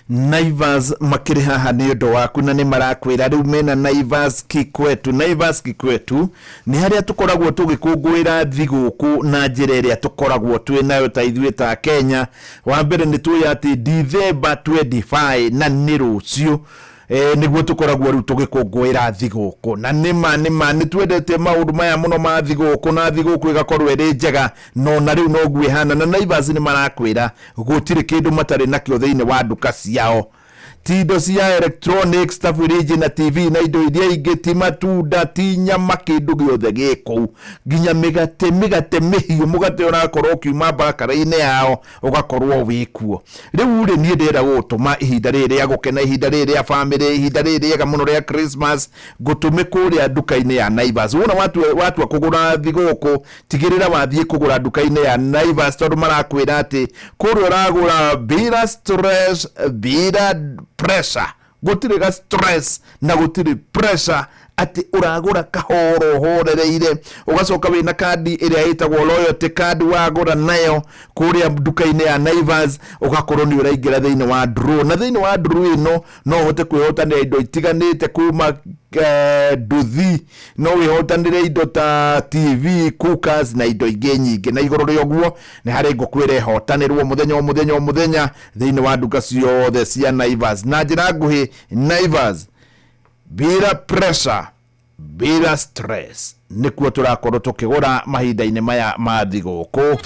Speaker 13: Naivas makĩrĩ haha nĩ ũndũ waku na nĩ marakwĩra rĩu mena Naivas Kikwetu. Naivas Kikwetu nĩ harĩa tũkoragwo tũgĩkũngũĩra thigũkũ na njĩra ĩrĩa tũkoragwo twĩ nayo ta ithuĩ ta Kenya. Wa mbere nĩ tũĩ atĩ December 25 na nĩ rũciũ nĩguo tũkoragwo rĩu tũgĩkũngũĩra thigũkũ, na nĩma nĩma nĩ twendete maũndũ maya mũno ma thigũkũ, na thigũkũ ĩgakorwo ĩrĩ njega, no na rĩu noguo ĩhana. Na Naivas nĩ marakwĩra gũtirĩ kĩndũ matarĩ nakĩo thĩinĩ wa nduka ciao, ti indo cia electronics ta fridge na TV na indo iria ingĩ, ti matunda, ti nyama, kĩndũ gĩothe gĩ kũu, nginya mĩgate, mĩgate mĩhiũ, mũgate ũrakorwo ũkiuma bakara-inĩ yao ũgakorwo wĩ kuo. Rĩu rĩ, niĩ ndĩrenda gũgũtũma ihinda rĩrĩ rĩa gũkena, ihinda rĩrĩ rĩa famĩlĩ, ihinda rĩrĩ rĩega mũno rĩa Christmas, ngũtũme kũrĩa nduka-inĩ ya Naivas. Wona watua kũgũra thigũkũ, tigĩrĩra wathiĩ kũgũra nduka-inĩ ya Naivas, tondũ marakwĩra atĩ kũrĩa ũragũra bila stress, bila pressure, gũtirĩ ga stress na gũtirĩ pressure, atĩ ũragũra kahoro ũhorereire, ũgacoka wĩna kandi ĩrĩa ĩtagwo loyalty card, wagũra nayo kũrĩa nduka-inĩ ya Naivas ũgakorwo nĩ ũraingĩra thĩinĩ wa draw, na thĩinĩ wa draw ĩno no ũhote kwĩhotanĩra indo itiganĩte kuma nduthi, no wĩhotanĩre indo ta TV, cookers na indo ingĩ nyingĩ. Na igũrũ rĩa ũguo nĩ harĩ ngũkũ ĩrehotanĩrwo mũthenya o mũthenya o mũthenya thĩinĩ wa nduka ciothe cia Naivas. Na njĩra nguhĩ, Naivas bila pressure, bila stress, nĩkuo tũrakorwo tũkĩgũra mahinda-inĩ maya ma thigũkũ.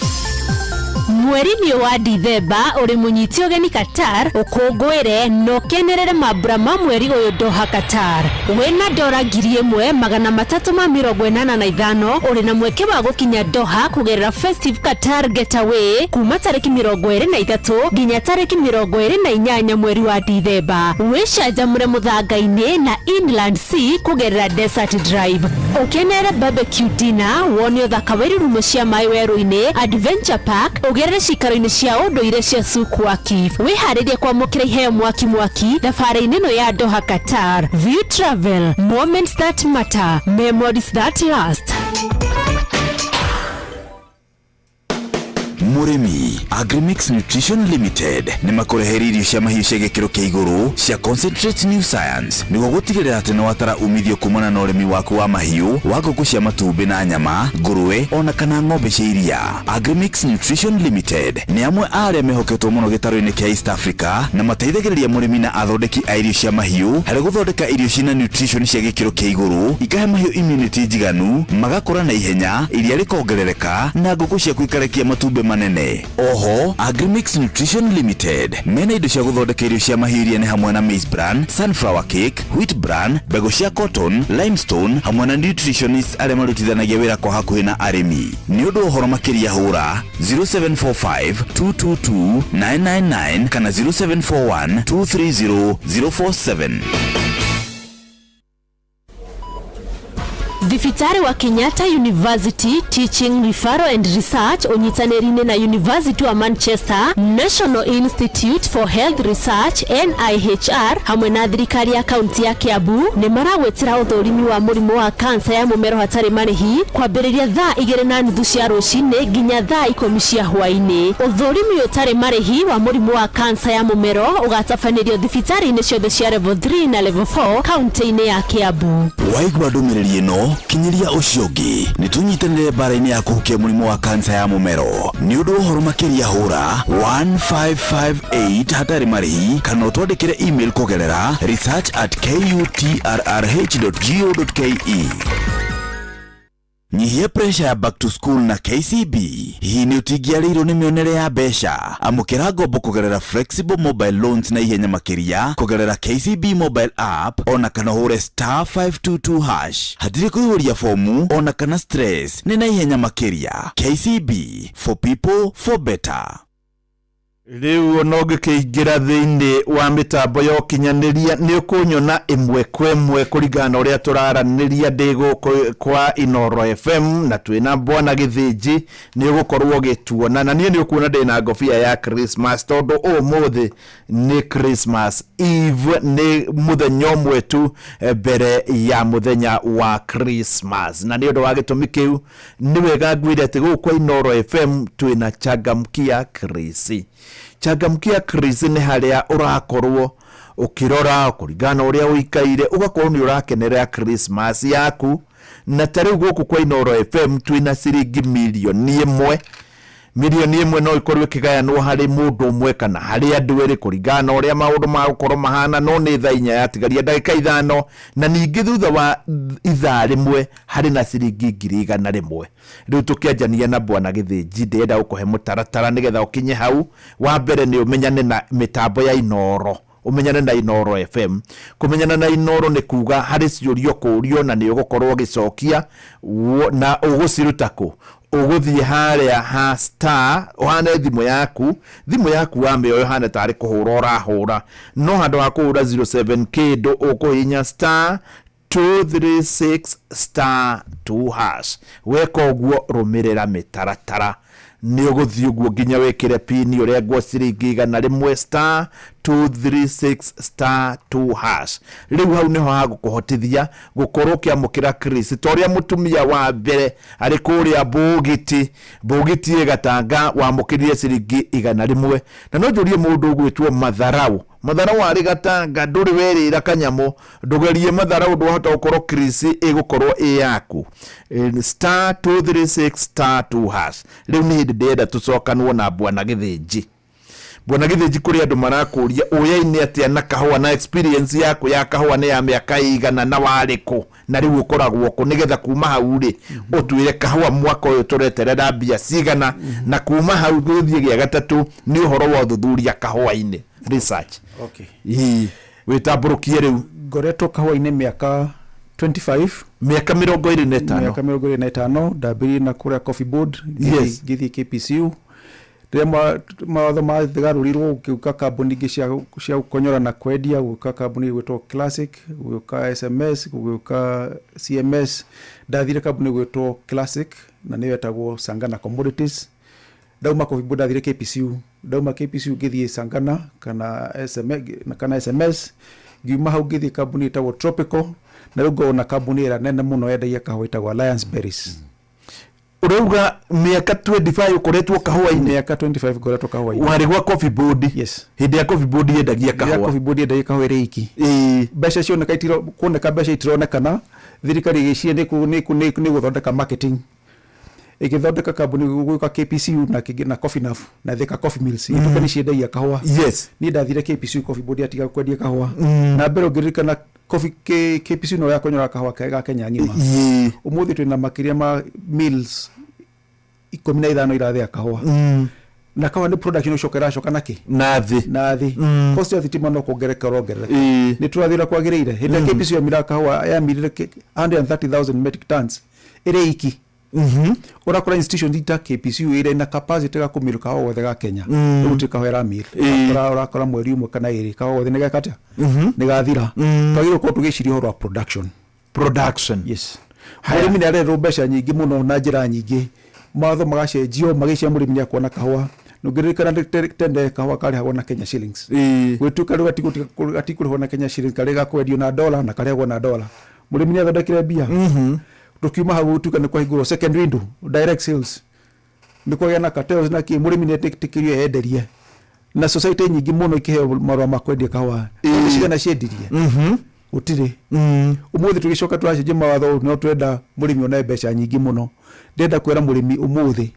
Speaker 14: Mweri-inĩ ũyũ wa Dithemba ũrĩ mũnyiti ũgeni Qatar, ũkũngũĩre na ũkenerere mambura ma mweri ũyũ Doha Qatar. Wĩna dora 1385 ũrĩ na mweke wa gũkinya Doha kũgerera Festive Qatar Getaway kuma tarĩki 23 nginya tarĩki 28 mweri wa Dithemba. Wĩcanjamũre mũthanga-inĩ na Inland Sea kũgerera Desert Drive. Ũkenere barbecue dinner, wone ũthaka wa irurumo cia maĩ werũ-inĩ, Adventure Park, ũgerere cikaro-inĩ cia ũndũire cia Souk Waqif. Wĩharĩrie kwamũkĩra iheo mwaki mwaki thabarĩ-inĩ ĩno ya Doha Qatar. View Travel, moments that matter, memories that last.
Speaker 2: Mũrĩmi, Agrimix Nutrition Limited nĩ makũreheire irio cia mahiũ cia gĩkĩro kĩa igũrũ cia Concentrate New Science nĩguo gũtigĩrĩra atĩ nĩwatara umithio kumana na ũrĩmi waku wa mahiũ wa ngũkũ cia matumbĩ na nyama, ngũrũwe ona kana ng'ombe cia iria. Agrimix Nutrition Limited nĩ amwe a arĩa mehoketwo mũno gĩtarũ-inĩ kĩa East Africa na mateithagĩrĩria mũrĩmi na athondeki a irio cia mahiũ harĩ gũthondeka irio ciĩna nutrition cia gĩkĩro kĩa igũrũ, ikahe mahiũ immunity njiganu, magakũra na ihenya, iria rĩkongerereka na ngũkũ ciaku ikarekia matumbĩ manene. Oho, Agrimix Nutrition Limited mena indo cia gũthondeka irio cia mahiũ iria nĩ hamwe na maize bran, sunflower cake, wheat bran, mbegũ cia cotton, limestone hamwe na nutritionists arĩa marutithanagia wĩra kwa hakuhĩ na arĩmi. Nĩ ũndũ wa ũhoro makĩria hũra 0745 222 999 kana 0741 230 047.
Speaker 14: Thibitarĩ wa Kenyatta University Teaching Referral and Research ũnyitanĩri-inĩ na University wa Manchester, National Institute for Health Research NIHR hamwe na thirikari ya kaunti ya Kiambu nĩ maragwĩtĩra ũthũrimi wa mũrimũ wa kansa ya mũmero hatarĩ marĩhi kwambĩrĩria thaa 2:30 cia rũcinĩ nginya thaa 10 cia hwaĩ-inĩ. Ũthũrimi ũtarĩ marĩhi wa mũrimũ wa kansa ya mũmero ũgatabanĩrio thibitarĩ-inĩ ciothe cia level 3 na level 4 kaunti-inĩ ya Kiambu.
Speaker 2: Waigua ndũmĩrĩri ĩno, kinyĩria ũcio ũngĩ. Nĩ tũnyitanĩre mbara-inĩ ya kũhukia mũrimũ wa kansa ya mũmero. Nĩ ũndũ wa ũhoro makĩria hũra 1558 hatarĩ marĩhi kana ũtwandĩkĩre email kũgerera research at kutrrh.go.ke. Nyihia pressure ya back to school na KCB. Hihi nĩ ũtingiarĩirwo nĩ mĩonere ya mbeca? Amũkĩra ngombo kũgerera flexible mobile loans na ihenya makĩria kũgerera KCB mobile app ona kana ũhũre star 522 hash. Hatirĩ kũihũria fomu ona kana stress, nĩ na ihenya makĩria. KCB for people for better.
Speaker 13: Rĩu ona ũngĩkĩingĩra thĩinĩ wa mĩtambo ya ũkinyanĩria nĩ ũkũnyona ĩmwe kwa ĩmwe kũringana na ũrĩa tũraranĩria ndĩ gũkũ kwa Inoro FM na twĩna Bwana Gĩthĩnji nĩ ũgũkorwo ũgĩtuona na niĩ nĩ ũkuona ndĩ na ngobia ya Christmas tondũ ũmũthĩ nĩ Christmas Eve, nĩ mũthenya ũmwe tu mbere ya mũthenya wa Christmas, na nĩ ũndũ wa gĩtũmi kĩu nĩ wega ngwĩre atĩ gũkũ kwa Inoro FM twĩna Changamkia Chris. Changamkia Chris nĩ harĩa ũrakorwo ũkĩrora kũringana na ũrĩa ũikaire ũgakorwo nĩ ũrakenerera Christmas yaku, na ta rĩu gũkũ kwa Inoro FM twĩna ciringi 1,000,000. 1,000,000 no ĩkorwo ĩkĩgayanwo harĩ mũndũ ũmwe kana harĩ andũ erĩ kũringana na ũrĩa maũndũ magũkorwo mahana, no nĩ thaa 4 yatigaria ndagĩka 5, na ningĩ thutha wa ithaa rĩmwe harĩ na ciringi 100,000. Rĩu tũkĩanjania na Bwana Gĩthĩnji ndĩrenda gũkũhe mũtaratara nĩgetha ũkinye hau. Wa mbere nĩ ũmenyane na mĩtambo ya Inoro, ũmenyane na Inoro FM. Kũmenyana na Inoro nĩ kuga harĩ ciũria ũkũũrio na nĩ ũgũkorwo ũgĩcokia na ũgũciruta kũ. Ũgũthiĩ harĩa ha star, ũhane thimũ yaku, thimũ yaku wamĩoya ũhane tarĩ kũhũra ũrahũra, no handũ ha kũhũra zero seven kĩndũ ũkũhihinya star 236 star 2 hash. Weka ũguo rũmĩrĩra mĩtaratara, nĩ ũgũthiĩ ũguo nginya wĩkĩre pini ũrengwo ciringi 100 star 236 star 2 hash. Rĩu hau nĩho hagũkũhotithia gũkorwo ũkĩamũkĩra Chris ta ũrĩa mũtumia wa mbere arĩ kũrĩa Mbũgiti, Mbũgiti ĩ Gatanga wamũkĩrire ciringi 100. Na no njũrie mũndũ ũgwĩtwo Matharau, Matharau arĩ Gatanga ndũrĩ werĩra kanyamũ, ndũgerie Matharau ndwahota gũkorwo Chris ĩgũkorwo ĩ yaku. Star 236 star 2 hash. Rĩu nĩ hĩndĩ ndĩrenda tũcokanwo na Bwana Gĩthĩnji. Bwana Gĩthĩnji, kũrĩ andũ marakũria ũyaine atĩa na kahũa, na experience yaku ya kahũa nĩ ya mĩaka ĩigana, na warĩ kũ na rĩu ũkoragwo kũ, nĩgetha kuma hau rĩ ũtwĩre kahũa mwaka ũyũ tũreterera mbia cigana, na kuma hau gũthiĩ gĩa gatatũ nĩ ũhoro wa ũthuthuria kahũa-inĩ, research.
Speaker 3: Okay.
Speaker 13: Ĩĩ, wĩtambũrũkie rĩu.
Speaker 3: Ngoretwo kahũa-inĩ mĩaka 25.
Speaker 13: Mĩaka 25.
Speaker 3: Mĩaka 25. Ndambĩrĩirie na kũrĩa Coffee Board, ngĩthiĩ KPCU rĩrĩa mawatho mathigarũrirwo, gũgĩũka kambuni ingĩ cia gũkonyora na kwendia, gũgĩũka kambuni ĩgwĩtwo Classic, gũgĩũka SMS, gũgĩũka CMS. Ndathire kambuni ĩgwĩtwo Classic na nĩyo yetagwo Sangana Commodities. Ndauma Coffee Board ndathire KPCU, ndauma KPCU ngĩthiĩ Sangana kana SMS, kana SMS. Ngiuma hau ngĩthiĩ kambuni ĩtagwo Tropical, na rĩu ngorwo na kambuni ĩrĩa nene mũno yendagia kahũa ĩtagwo Alliance Berries.
Speaker 13: Ũrauga mĩaka 25 ũkoretwo kahũa-inĩ?
Speaker 3: Mĩaka 25 ngoretwo kahũa-inĩ.
Speaker 13: Warĩ gwa Coffee Board?
Speaker 3: Yes.
Speaker 13: Hĩndĩ ya Coffee Board yendagia kahũa?
Speaker 3: Coffee Board yendagia kahũa ĩrĩ iki. Mbeca cioneka itiro kuoneka, mbeca itironekana. Thirikari ĩgĩciria nĩ gũthondeka marketing, ĩgĩthondeka kambuni gũgĩũka KPCU na kĩngĩ na Coffee Naf na Thika Coffee Mills, igĩtuĩka nĩ ciendagia kahũa. Niĩ ndathire KPCU, Coffee Board yatiga kwendia kahũa. Na mbere ũngĩririkana Coffee KPCU no yakonyora kahũa ga Kenya ng'ima. Ũmũthĩ twĩna makĩria ma mills 15 irathĩa kahũa. Na kahũa nĩ production ũcoka ĩracoka na kĩ
Speaker 13: na thĩ.
Speaker 3: Na thĩ. Cost ya thitima no kuongerereka ũrongerereka. Nĩ tũrathiĩ ũrĩa kwagĩrĩire? Hĩndĩ ya KPCU yamiraga kahũa, yamirire 130,000 metric tons ĩrĩ iki. Ũrakora institution ta KPCU ĩrĩ na capacity ga kũmĩrũ kahũa gothe ga Kenya, rĩu gũtirĩ kahũa ĩramĩl. Ũrakora mweri ũmwe kana ĩrĩ kahũa gothe nĩ geka atĩa? Nĩ gathira. Twagĩrĩirwo gũkorwo tũgĩciria ũhoro wa production.
Speaker 13: Production.
Speaker 3: Yes. Mũrĩmi nĩ arerwo mbeca nyingĩ mũno na njĩra nyingĩ, mawatho magacenjio magĩcia mũrĩmi nĩ akuona kahũa. Ũngĩririkana tene kahũa karĩhagwo na Kenya shillings, gwĩtuĩka rĩu gatikũrĩhwo na Kenya shillings, karĩ gakwendio na dola na karĩhagwo na dola. Mũrĩmi nĩ athondekire mbia. Tũkiuma hau gũtuĩka nĩ kwahingũrwo second window, direct sales, nĩ kwagĩa na cartels na kĩ. Mũrĩmi nĩ etĩkĩrio enderie na society nyingĩ mũno ikĩheo marũa ma kwendia kahũa. Nĩ cigana ciendirie? Gũtirĩ. Ũmũthĩ tũgĩcoka tũracenjia mawatho, no twenda mũrĩmi one mbeca nyingĩ mũno. Ndĩrenda kwĩra mũrĩmi ũmũthĩ,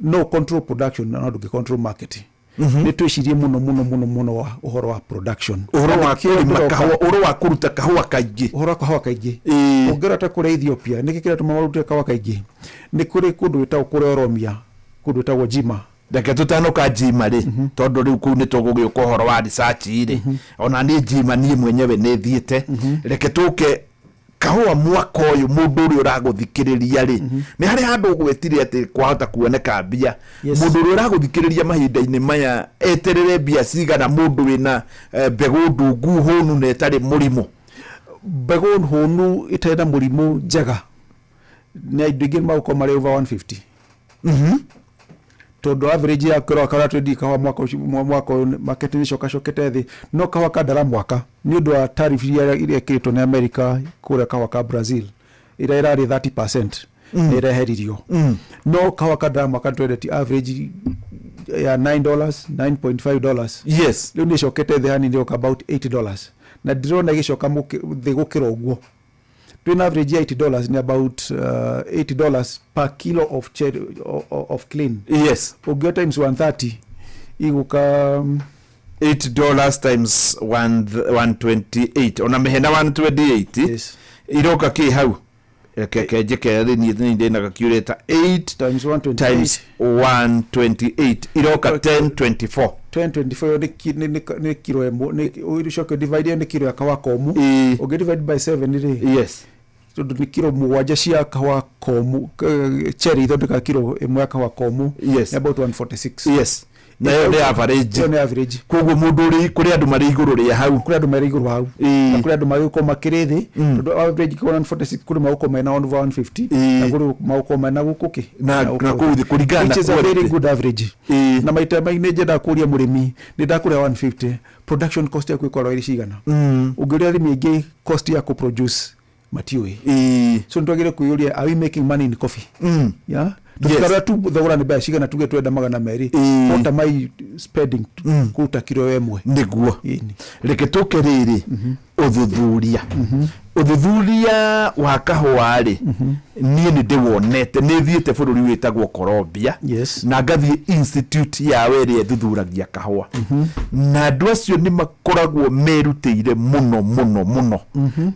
Speaker 3: no control production no ndũngĩ control market. Nĩ twĩcirie mũno mũno mũno mũno wa ũhoro wa production.
Speaker 13: Ũhoro wa
Speaker 3: Na nĩkĩo
Speaker 13: kũrĩma
Speaker 3: ndĩroka-
Speaker 13: kahũa, ũhoro wa kũruta kahũa kaingĩ.
Speaker 3: Ũhoro wa kahũa kaingĩ. Ũngĩrora ta kũrĩa Ethiopia, nĩkĩ kĩratũma marute kahũa kaingĩ? Nĩ kũrĩ kũndũ gwĩtagwo kũrĩa Oromia, kũndũ gwĩtagwo Jima.
Speaker 13: Reke tũtanoka Jima rĩ, tondũ rĩu kũu nĩ tũgũgĩũka ũhoro wa research rĩ, ona niĩ Jima niĩ mwenyewe nĩ thiĩte. Reke tũke kahũa mwaka ũyũ. Mũndũ ũrĩa ũragũthikĩrĩria rĩ, nĩ harĩ handũ ũgwetire atĩ kwahota kuoneka mbia. Mũndũ ũrĩa ũragũthikĩrĩria mahinda-inĩ maya eterere mbia cigana, mũndũ wĩna mbegũ ndungu hũnu na ĩtarĩ mũrimũ?
Speaker 3: Mbegũ hũnu ĩtarĩ na mũrimũ njega nĩ andũ aingĩ magũkorwo marĩ over 150, tondũ average ya kĩro karĩa twendia kahũa mwaka ũcio, mwaka ũyũ market nĩ cokacokete thĩ, no kahũa kandara mwaka nĩ ũndũ wa tariff iria ĩkĩrĩtwo nĩ America kũrĩa kahũa ka Brazil ĩrĩa ĩrarĩ 30% nĩ ĩreheririo. No kahũa kandara mwaka twendetie average ya $9, $9.5. Rĩu nĩ ĩcokete thĩ hanini, ĩgoka about $8, na ndĩrona ĩgĩcoka thĩ gũkĩra ũguo. Twĩna average ya $80, nĩ about $80 per kilo of cherry, of clean. Ũngĩoya times 130 igũka
Speaker 13: $8 times 128, ona mĩhena 128. Iroka kĩ hau? Reke kenjĩke rĩ, niĩ nĩ ndĩ na calculator. 8
Speaker 3: times 128
Speaker 13: times 128 iroka 1024.
Speaker 3: 1024 ĩyo nĩ kiro ĩmwe. Ũcoke divide, ĩyo nĩ kiro ya kahũa komũ. Ũngĩ divide by 7 rĩ, tondũ nĩ kiro 7 cia kahũa komũ, cherry ithondekaga kiro 1 ya kahũa komũ. Nĩ about 146.
Speaker 13: Yes, na ĩyo nĩ average.
Speaker 3: Ĩyo nĩ average.
Speaker 13: Koguo mũndũ ũrĩ, kũrĩ andũ marĩ igũrũ rĩa hau.
Speaker 3: Kũrĩ andũ marĩ igũrũ hau na kũrĩ andũ magĩkorwo makĩrĩ thĩ, tondũ average ĩkorwo 146, kũrĩ magũkorwo mena over 150 na kũrĩ magũkorwo mena gũkũ kĩ
Speaker 13: Na kũu thĩ kũringana na
Speaker 3: which is a very
Speaker 13: quality.
Speaker 3: good average. Na maita maingĩ nĩ nyendaga kũria mũrĩmi, nĩ ndakũrĩa 150, production cost yaku ĩkorwo ĩrĩ cigana? Ũngĩũria arĩmi aingĩ cost ya kũproduce matiũĩ. So nĩ twagĩrĩire kwĩyũria, are we making money in coffee? Yeah, tũtikarora tu thogora nĩ mbeca cigana, tuge twenda 200. What am I spending kũruta kiro ĩmwe?
Speaker 13: Nĩguo reke tũke rĩrĩ ũthuthuria. Ũthuthuria wa kahũa rĩ, niĩ nĩ ndĩwonete, nĩ thiĩte bũrũri wĩtagwo Colombia. Na ngathiĩ institute yao ĩrĩa ĩthuthuragia kahũa, na andũ acio nĩ makoragwo merutĩire mũno mũno mũno.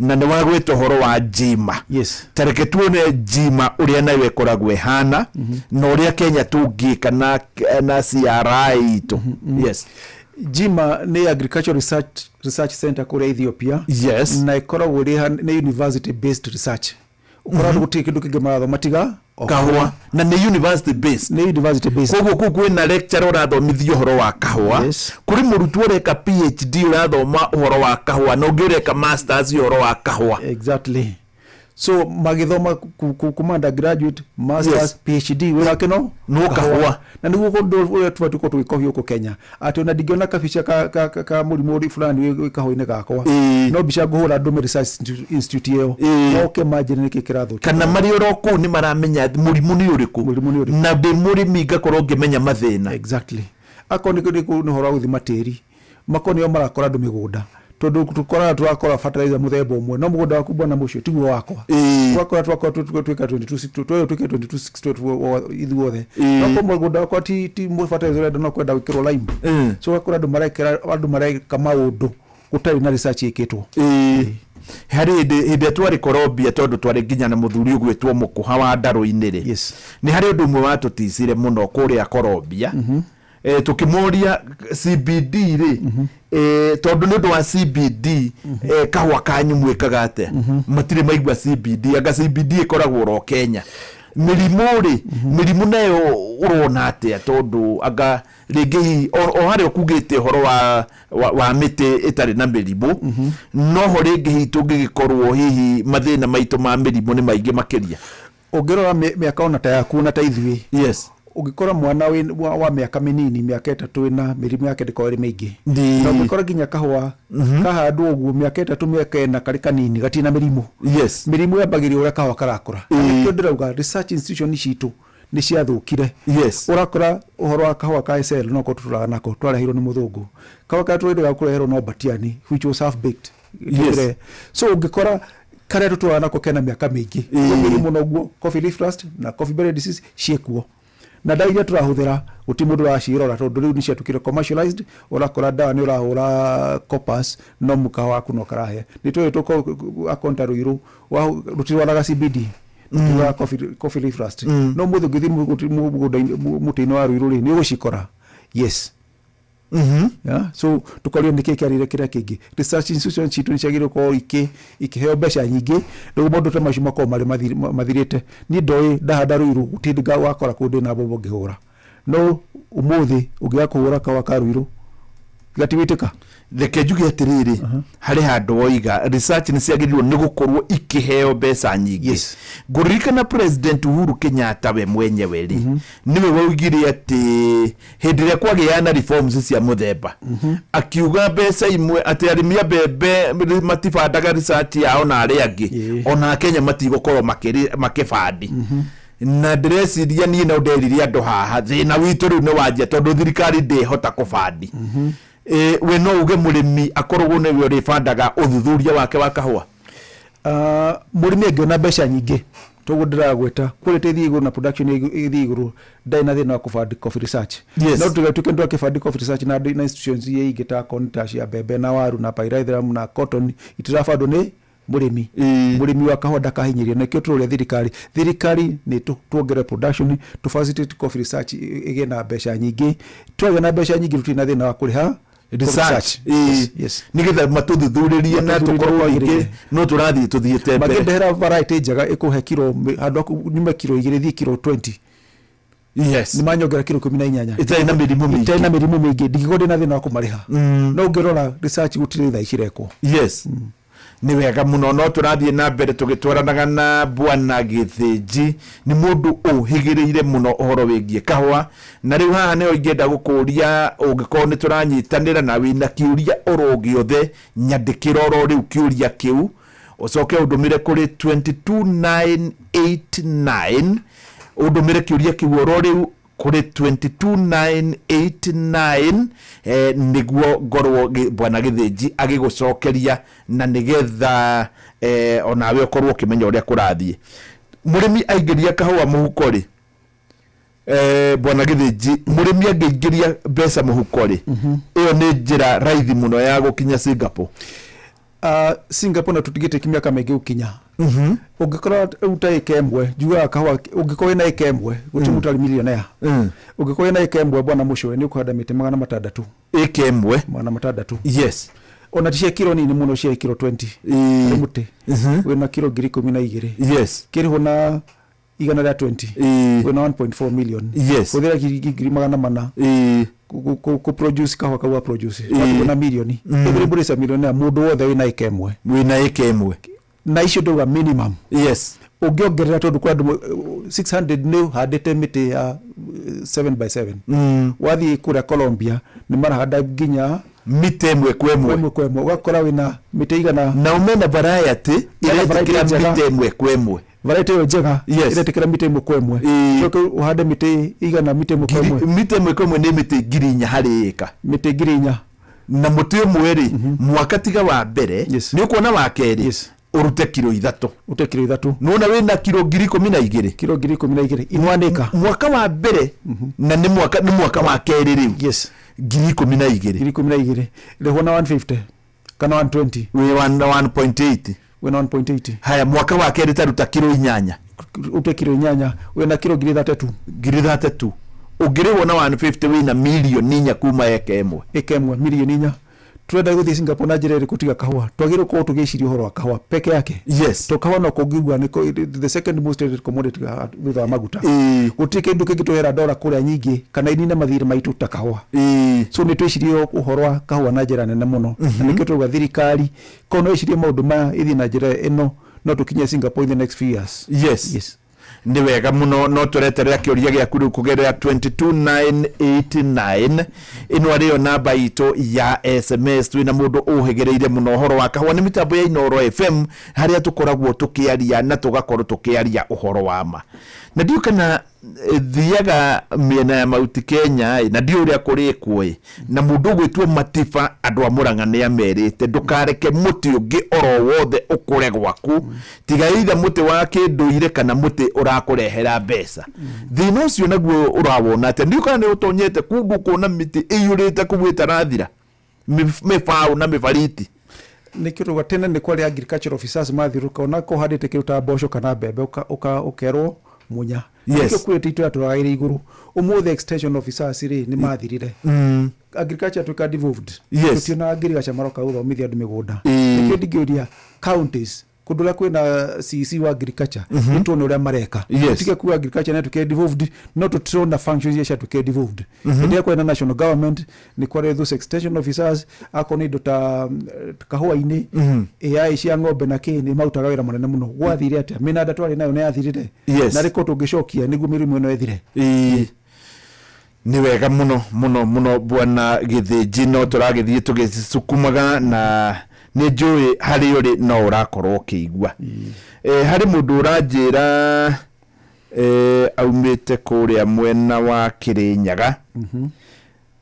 Speaker 13: Na nĩ wagweta ũhoro wa Jima. Ta reke tuone Jima ũrĩa nayo ĩkoragwo ĩhana na ũrĩa Kenya tũngĩka na CRI itũ. Yes.
Speaker 3: Jima nĩ Agricultural Research Center kũrĩa Ethiopia. Na ĩkoragwo ĩrĩ nĩ university based research. Ũkoraga gũtirĩ kĩndũ kĩngĩ marathoma tiga o
Speaker 13: kahũa, na nĩ university based.
Speaker 3: Nĩ university based.
Speaker 13: Koguo kũu kwĩna lecturer ũrathomithia ũhoro wa kahũa, kũrĩ mũrutwo ũreka PhD ũrathoma ũhoro wa kahũa, na ũngĩ ũreka masters ũhoro wa kahũa.
Speaker 3: Exactly. So magĩthoma kuma undergraduate, masters, PhD, wĩra wake no
Speaker 13: no kahũa.
Speaker 3: Na nĩguo ũndũ ũrĩa tũbatiĩ gũkorwo tũgĩkohia gũkũ Kenya, atĩ ona ndingĩona kabica ka mũrimũ ũrĩ fulani wĩ kahũa-inĩ gakwa, no mbica ngũhũra ndũme research institute ĩyo, moke manjĩre nĩkĩ kĩrathũkia.
Speaker 13: Kana marĩ oro kũu nĩ maramenya mũrimũ nĩ ũrĩkũ, na ndĩ mũrĩmi ngakorwo ngĩmenya mathĩna.
Speaker 3: Exactly. Akorwo nĩ ũhoro wa gũthima tĩri, makorwo nĩo marakora andũ mĩgũnda, tondũ tũkoraga tũrakora fertilizer mũthemba ũmwe, no mũgũnda waku, bwana mũcio, tiguo wakwa. Ũgakora twakora twĩka 22 twĩrwo twĩke 22 ithuothe, no korwo mũgũnda wakwa ti fertilizer ũrenda, no kwenda gwĩkĩrwo lime. So ũgakora andũ marekĩra, andũ mareka maũndũ gũtarĩ na research ĩkĩtwo.
Speaker 13: Harĩ hĩndĩ ĩrĩa twarĩ Colombia, tondũ twarĩ nginya na mũthuri ũgwĩtwo Mũkũha wa Ndarũ-inĩ rĩ, nĩ harĩ ũndũ ũmwe watũticire mũno kũrĩa Colombia. Tũkĩmũria CBD rĩ, tondũ nĩ ũndũ wa CBD, kahũa kanyu mwĩkaga atĩa? Matirĩ maigua CBD, anga CBD ĩkoragwo oro Kenya. Mĩrimũ rĩ, mĩrimũ nayo ũrona atĩa? Tondũ anga rĩngĩ hihi o harĩa ũkugĩte ũhoro wa mĩtĩ ĩtarĩ na mĩrimũ, noho rĩngĩ hihi tũngĩgĩkorwo hihi mathĩna maitũ ma mĩrimũ nĩ maingĩ makĩria.
Speaker 3: Ũngĩrora mĩaka ona ta yaku na ta ithuĩ, ũngĩkora mwana wa mĩaka mĩnini, mĩaka 3, wĩna mĩrimũ yake ndĩkoragwo ĩrĩ mĩingĩ. Na ũngĩkora nginya kahũa kahandwo ũguo mĩaka 3, mĩaka 4, karĩ kanini, gatirĩ na mĩrimũ. Mĩrimũ yambagĩrĩria ũrĩa kahũa karakũra. Na nĩkĩo ndĩrauga research institution citũ nĩ ciathũkire. Ũrakora ũhoro wa kahũa ka SL no ko tũtũraga nako twareheirwo nĩ mũthũngũ. Kahũa karĩa tũrĩrĩga kũreherwo no Batiani, which was half baked. So ũngĩkora karĩa tũtũraga nako kena mĩaka mĩingĩ. Mĩrimũ noguo, coffee leaf rust na coffee berry disease ciĩkuo, na ndawa iria tũrahũthĩra gũtirĩ mũndũ ũracirora, tondũ rĩu nĩ ciatuĩkire commercialized. Ũrakora ndawa nĩ ũrahũra coppers, no mũkawa waku no karahĩa. Nĩ tũĩ akonta Rũirũ rũtirwaraga CBD, rũtirwaraga coffee leaf rust, no mũthĩ ũngĩthiĩ mũgũnda-inĩ, mũtĩ-inĩ wa Rũirũ rĩ, nĩ ũgũcikora, yes. Yeah? So tukaria nĩkĩ kĩarĩire kĩrĩa kĩngĩ. Research institution citũ nĩ ciagĩrĩirwo gũkorwo ikĩheo mbeca nyingĩ nĩguo maũndũ ta macio makorwo marĩ mathirĩte. Niĩ ndoĩ ndahanda Rũirũ, gũtirĩ hĩndĩ wakora kũndũ ndĩna mbombo ngĩhũra, no ũmũthĩ ũngĩaga kũhũra kahũa ka Rũirũ gatigwĩtĩka.
Speaker 13: Reke njuge atĩrĩrĩ, harĩ handũ woiga research nĩ ciagĩrĩirwo nĩ gũkorwo ikĩheo mbeca nyingĩ. Ngũririkana President Uhuru Kenyatta we mwenyewe rĩ, nĩwe waugire atĩ hĩndĩ ĩrĩa kwagĩa na reforms cia mũthemba, akiuga mbeca imwe atĩ arĩmi a mbembe matibandaga research yao na arĩa angĩ ona Kenya matigũkorwo makĩbandi. Na ndĩreciria niĩ no nderire andũ haha, thĩna witũ rĩu nĩ wanjia tondũ thirikari ndĩhota kũbandi. We no uge mũrĩmi akoragwo nĩwe ũrĩbandaga ũthuthuria wake wa kahũa?
Speaker 3: Mũrĩmi angĩona mbeca nyingĩ toguo ndĩragweta, quality ĩthiĩ igũrũ na production ĩthiĩ igũrũ, ndarĩ na thĩna wa kũbandi coffee research. No tũtigatuĩke nĩ twakĩbandi coffee research na institutions iria ingĩ ta ta cia mbembe na waru na pyrethrum na cotton itirabandwo nĩ mũrĩmi. Mũrĩmi wa kahũa ndakahinyĩrĩrio. Nĩkĩo tũroria thirikari nĩ tuongerere production, tũ facilitate coffee research ĩgĩe na mbeca nyingĩ. Twagĩa na mbeca nyingĩ, tũtirĩ na thĩna wa kũrĩha
Speaker 13: research.
Speaker 3: Yes.
Speaker 13: Nĩgetha matũthuthurĩrie na
Speaker 3: Matũthuthurie
Speaker 13: tũkorwo
Speaker 3: kwagĩrĩire.
Speaker 13: rĩngĩ no tũrathiĩ tũthiĩte mbere.
Speaker 3: Mangĩndehera variety njega ĩkũhe kiro handũ ha nyume kiro 2 thiĩ kiro 20, nĩ manyongera kiro 18.
Speaker 13: Itarĩ na mĩrimũ mĩingĩ.
Speaker 3: Itarĩ na mĩrimũ mĩingĩ, ndingĩkorwo ndĩ na thĩna wa kũmarĩha. No ũngĩrora research gũtirĩ thaa ici irekwo.
Speaker 13: Yes, nĩ wega mũno. No tũrathiĩ na mbere tũgĩtwaranaga na Bwana Gĩthĩnji, nĩ mũndũ ũhĩgĩrĩire mũno ũhoro wĩgiĩ kahũa. Na rĩu haha nĩho ingĩenda gũkũria, ũngĩkorwo nĩ tũranyitanĩra na wĩna kĩũria oro gĩothe, nyandĩkĩra oro rĩu kĩũria kĩu, ũcoke ũndũmĩre kũrĩ 22989, ũndũmĩre kĩũria kĩu oro rĩu. Kũrĩ 22989 nĩguo ngorwo bwana Gĩthĩnji agĩgũcokeria na nĩgetha onawe ũkorwo ũkĩmenya ũrĩa kũrathiĩ. Mũrĩmi aingĩria kahũa mũhuko rĩ, bwana Gĩthĩnji, mũrĩmi angĩingĩria mbeca mũhuko rĩ, ĩyo nĩ njĩra raithi mũno ya gũkinya Singapore?
Speaker 3: Singapore na tũtigĩte mĩaka mĩingĩ gũkinya. Ũngĩkorwo rĩu ta ĩka ĩmwe, njugaga kahũa, ũngĩkorwo wĩna ĩka ĩmwe, gũtirĩ mũndũ ũtarĩ millionaire. Ũngĩkorwo wĩna ĩka ĩmwe, bwana Mũcũe, nĩ ũkũhanda mĩtĩ 600.
Speaker 13: Ĩka ĩmwe.
Speaker 3: 600.
Speaker 13: Yes.
Speaker 3: Ona ti cia kiro nini mũno, cia kiro 20 harĩ mũtĩ. Wĩna kiro 12,000. Kĩrĩhwo na igana rĩa 20, wĩna 1.4 million. Hũthĩra 400,000 kũ produce kahũa kau wa produce. Watigwo na milioni. Everybody is a millionaire, mũndũ wothe wĩna ĩka ĩmwe.
Speaker 13: Wĩna ĩka ĩmwe.
Speaker 3: Na icio ndauga minimum. Ũngĩongerera, tondũ kwĩ andũ 600 nĩ ũhandĩte mĩtĩ ya 7 by 7. Wathiĩ kũrĩa Colombia nĩ marahanda nginya
Speaker 13: mita ĩmwe kwa ĩmwe.
Speaker 3: Ĩmwe kwa ĩmwe, ũgakora wĩna mĩtĩ igana.
Speaker 13: Nao mena variety
Speaker 3: Mena variety
Speaker 13: ĩretĩkĩra
Speaker 3: njega.
Speaker 13: mita ĩmwe kwa ĩmwe.
Speaker 3: Variety ĩyo njega ĩretĩkĩra mita ĩmwe kwa ĩmwe. Coke ũhande mĩtĩ igana mita ĩmwe kwa ĩmwe.
Speaker 13: Mita ĩmwe kwa ĩmwe nĩ mĩtĩ 4,000 harĩ ĩka.
Speaker 3: Mĩtĩ 4,000.
Speaker 13: Na mũtĩ ũmwe rĩ, mwaka tiga wa mbere, nĩ ũkuona wa kerĩ ũrute kiro 3.
Speaker 3: Ũrute kiro 3.
Speaker 13: Nĩwona wĩna kiro 12,000.
Speaker 3: Kiro 12,000 inwanĩka.
Speaker 13: Mwaka wa mbere na nĩ mwaka wa kerĩ rĩu. 12,000.
Speaker 3: 12,000. Rĩhwo na 150 kana 120.
Speaker 13: Wĩ 1.8.
Speaker 3: Wĩna 1.8.
Speaker 13: Haya, mwaka wa kerĩ taruta kiro 8.
Speaker 3: Ũrute kiro 8, wĩna kiro 32,000.
Speaker 13: 32,000. Ũngĩrĩhwo na 150, wĩna mirioni 4 kuma eka ĩmwe.
Speaker 3: Ĩka ĩmwe, mirioni 4. Turenda gũthiĩ Singapore na njĩra ĩrĩkũ tiga kahũa? Twagĩrĩirwo gũkorwo tũgĩciria ũhoro wa kahũa peke yake. To kahũa no kũngĩigua nĩ the second most traded commodity thutha wa maguta. Gũtirĩ kĩndũ kĩngĩtũhera ndora kũrĩa nyingĩ kana inine mathirĩ maitũ ta kahũa. So nĩ twĩcirie ũhoro wa kahũa na njĩra nene mũno, na nĩkĩo tũrauga thirikari korwo no ĩcirie maũndũ maya, ĩthiĩ na njĩra ĩno, no tũkinye Singapore in the next few years.
Speaker 13: Yes. Nĩ wega mũno, no tũreterera kĩũria gĩaku rĩu kũgerera 22989, ĩno arĩyo namba itũ ya SMS. Twĩna mũndũ ũhĩgĩrĩire mũno ũhoro wa kahũa. Nĩ mĩtambo ya Inooro FM harĩa tũkoragwo tũkĩaria na tũgakorwo tũkĩaria ũhoro wa ma, na ndiũ kana thiaga mĩena ya Mount Kenya ĩ, na ndiũ ũrĩa kũrĩkwo ĩ, na mũndũ ũgwĩtwo Matiba, andũ a Mũrang'a nĩ amerĩte ndũkareke mũtĩ ũngĩ oro wothe ũkũre gwaku tiga either mũtĩ wa kĩndũire kana mũtĩ ũrakũrehera mbeca. Thĩna ũcio naguo ũrawona atĩa? Ndiũ kana nĩ ũtonyete kũndũ ũkona mĩtĩ ĩiyũrĩte kũu ĩtarathira, mĩbaũ na mĩbariti.
Speaker 3: Nĩkĩo tũrauga tene nĩ kwarĩ agricultural officers mathiũrũrũka, ona korwo ũhandĩte kĩndũ ta mboco kana mbembe, ũkerwo munya. Nĩkĩo quality itũ yatũraga ĩrĩ igũrũ. Ũmũthĩ extension officers rĩ, nĩ mathirire. Agriculture tuĩka devolved. Tũtionaga ngirigaca maroka gũthomithia andũ mĩgũnda. Nĩkĩo ndingĩũria counties kũndũ ũrĩa kwĩna CEC wa agriculture, nĩ tuone ũrĩa mareka. Tũtige kuga agriculture nĩ tuĩke devolved, no tũtirona functions iria ciatuĩkire devolved. Hĩndĩ ĩrĩa kwarĩ na national government, nĩ kwarĩ those extension officers, akorwo nĩ indo ta kahũa-inĩ, AI cia ng'ombe na kĩ, nĩ marutaga wĩra mũnene mũno. Gwathire atĩa? Mĩnanda twarĩ nayo nĩ yathirire. Na rĩko tũngĩcokia nĩguo mĩrimũ ĩno ĩthire.
Speaker 13: Nĩ wega mũno mũno mũno, bwana Gĩthĩnji, no tũragĩthiĩ tũgĩcukumaga na nĩ njũĩ harĩ ũrĩ no ũrakorwo ũkĩigua. Harĩ mũndũ ũranjĩra aumĩte kũrĩa mwena wa Kĩrĩnyaga,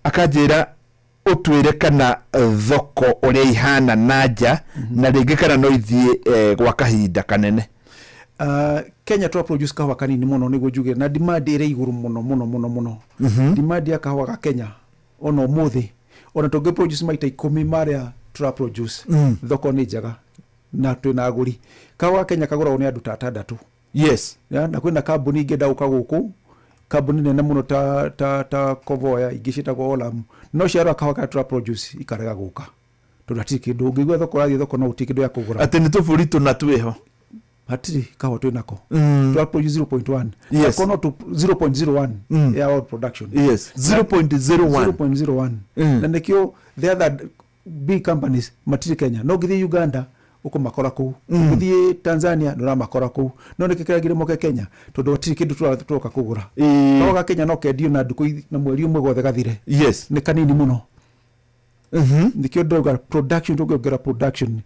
Speaker 13: akanjĩra ũtwĩre kana thoko ũrĩa ihana na nja, na rĩngĩ kana no ithiĩ gwa kahinda kanene.
Speaker 3: Kenya twa produce kahũa kanini mũno nĩguo njuge, na demand ĩrĩ igũrũ mũno mũno mũno mũno. Demand ya kahũa ga Kenya ona ũmũthĩ, ona tũngĩ produce maita 10 marĩa tũra produce, thoko nĩ njega na twĩna agũri. Kahũa ga Kenya kagũragwo nĩ andũ ta atandatũ. Ya, na kwĩna kambuni ingĩenda gũka gũkũ, kambuni nene mũno ta Covoya, ingĩ ciĩtagwo Olam, no ciarora kahũa karĩa tũra produce ikarega gũka tondũ hatirĩ kĩndũ. Ũngĩigua thoko, ũrathiĩ thoko, no gũtirĩ kĩndũ gĩa kũgũra.
Speaker 13: Atĩ nĩ tũbũri tũna twĩho.
Speaker 3: Hatirĩ kahũa twĩnako. Twa produce 0.1. Akorwo no 0.01 ya all production.
Speaker 13: 0.01.
Speaker 3: 0.01. Na nĩkĩo the other big companies matirĩ Kenya. No ũngĩthiĩ Uganda ũkũmakora kũu, ũngĩthiĩ Tanzania nĩ ũramakora kũu, no nĩkĩ kĩragire moke Kenya? Tondũ hatirĩ kĩndũ tũroka kũgũra. Kahũa ga Kenya no kendio na ndukũ na mweri ũmwe gwothe gathire. Nĩ kanini mũno. Nĩkĩo ndauga production, tũngĩongerera production.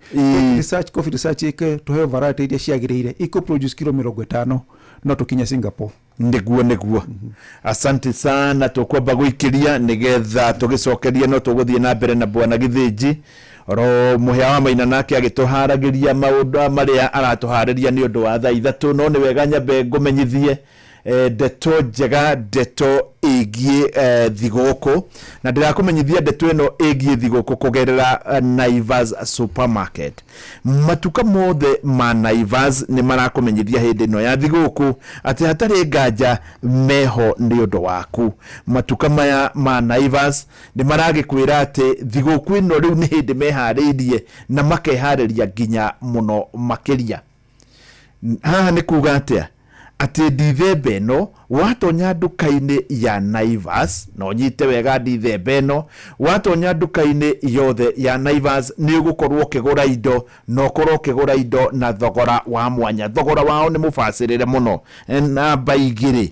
Speaker 3: Research, coffee research ĩke, tũheo variety iria ciagĩrĩire iko produce kilo 50, no tũkinye Singapore.
Speaker 13: Nĩguo, asante sana. Tũkwamba gũikĩria nĩgetha tũgĩcokeria, no tũgũthiĩ na mbere na bwana Gĩthĩnji oro mũhĩa wa Maina, nake agĩtũharagĩria maũndũ marĩa aratũharĩria nĩ ũndũ wa thaa 3. No nĩ wega nyambe ngũmenyithie ndeto njega, ndeto ĩgiĩ thigũkũ, na ndĩrakũmenyithia ndeto ĩno ĩgiĩ thigũkũ kũgerera Naivas Supermarket. Matuka mothe ma Naivas nĩ marakũmenyithia hĩndĩ ĩno ya thigũkũ atĩ hatarĩ nganja meho nĩ ũndũ waku. Matuka maya ma Naivas nĩ maragĩkwĩra atĩ thigũkũ ĩno rĩu nĩ hĩndĩ meharĩirie na makeharĩria nginya mũno makĩria. Haha nĩ kuga atĩa? Atĩ Ndithemba ĩno watonya nduka-inĩ ya Naivas, na ũnyite wega, Ndithemba ĩno watonya nduka-inĩ yothe ya Naivas nĩ ũgũkorwo ũkĩgũra indo, na ũkorwo ũkĩgũra indo na thogora wa mwanya. Thogora wao nĩ mũbacĩrĩre mũno. Namba 2,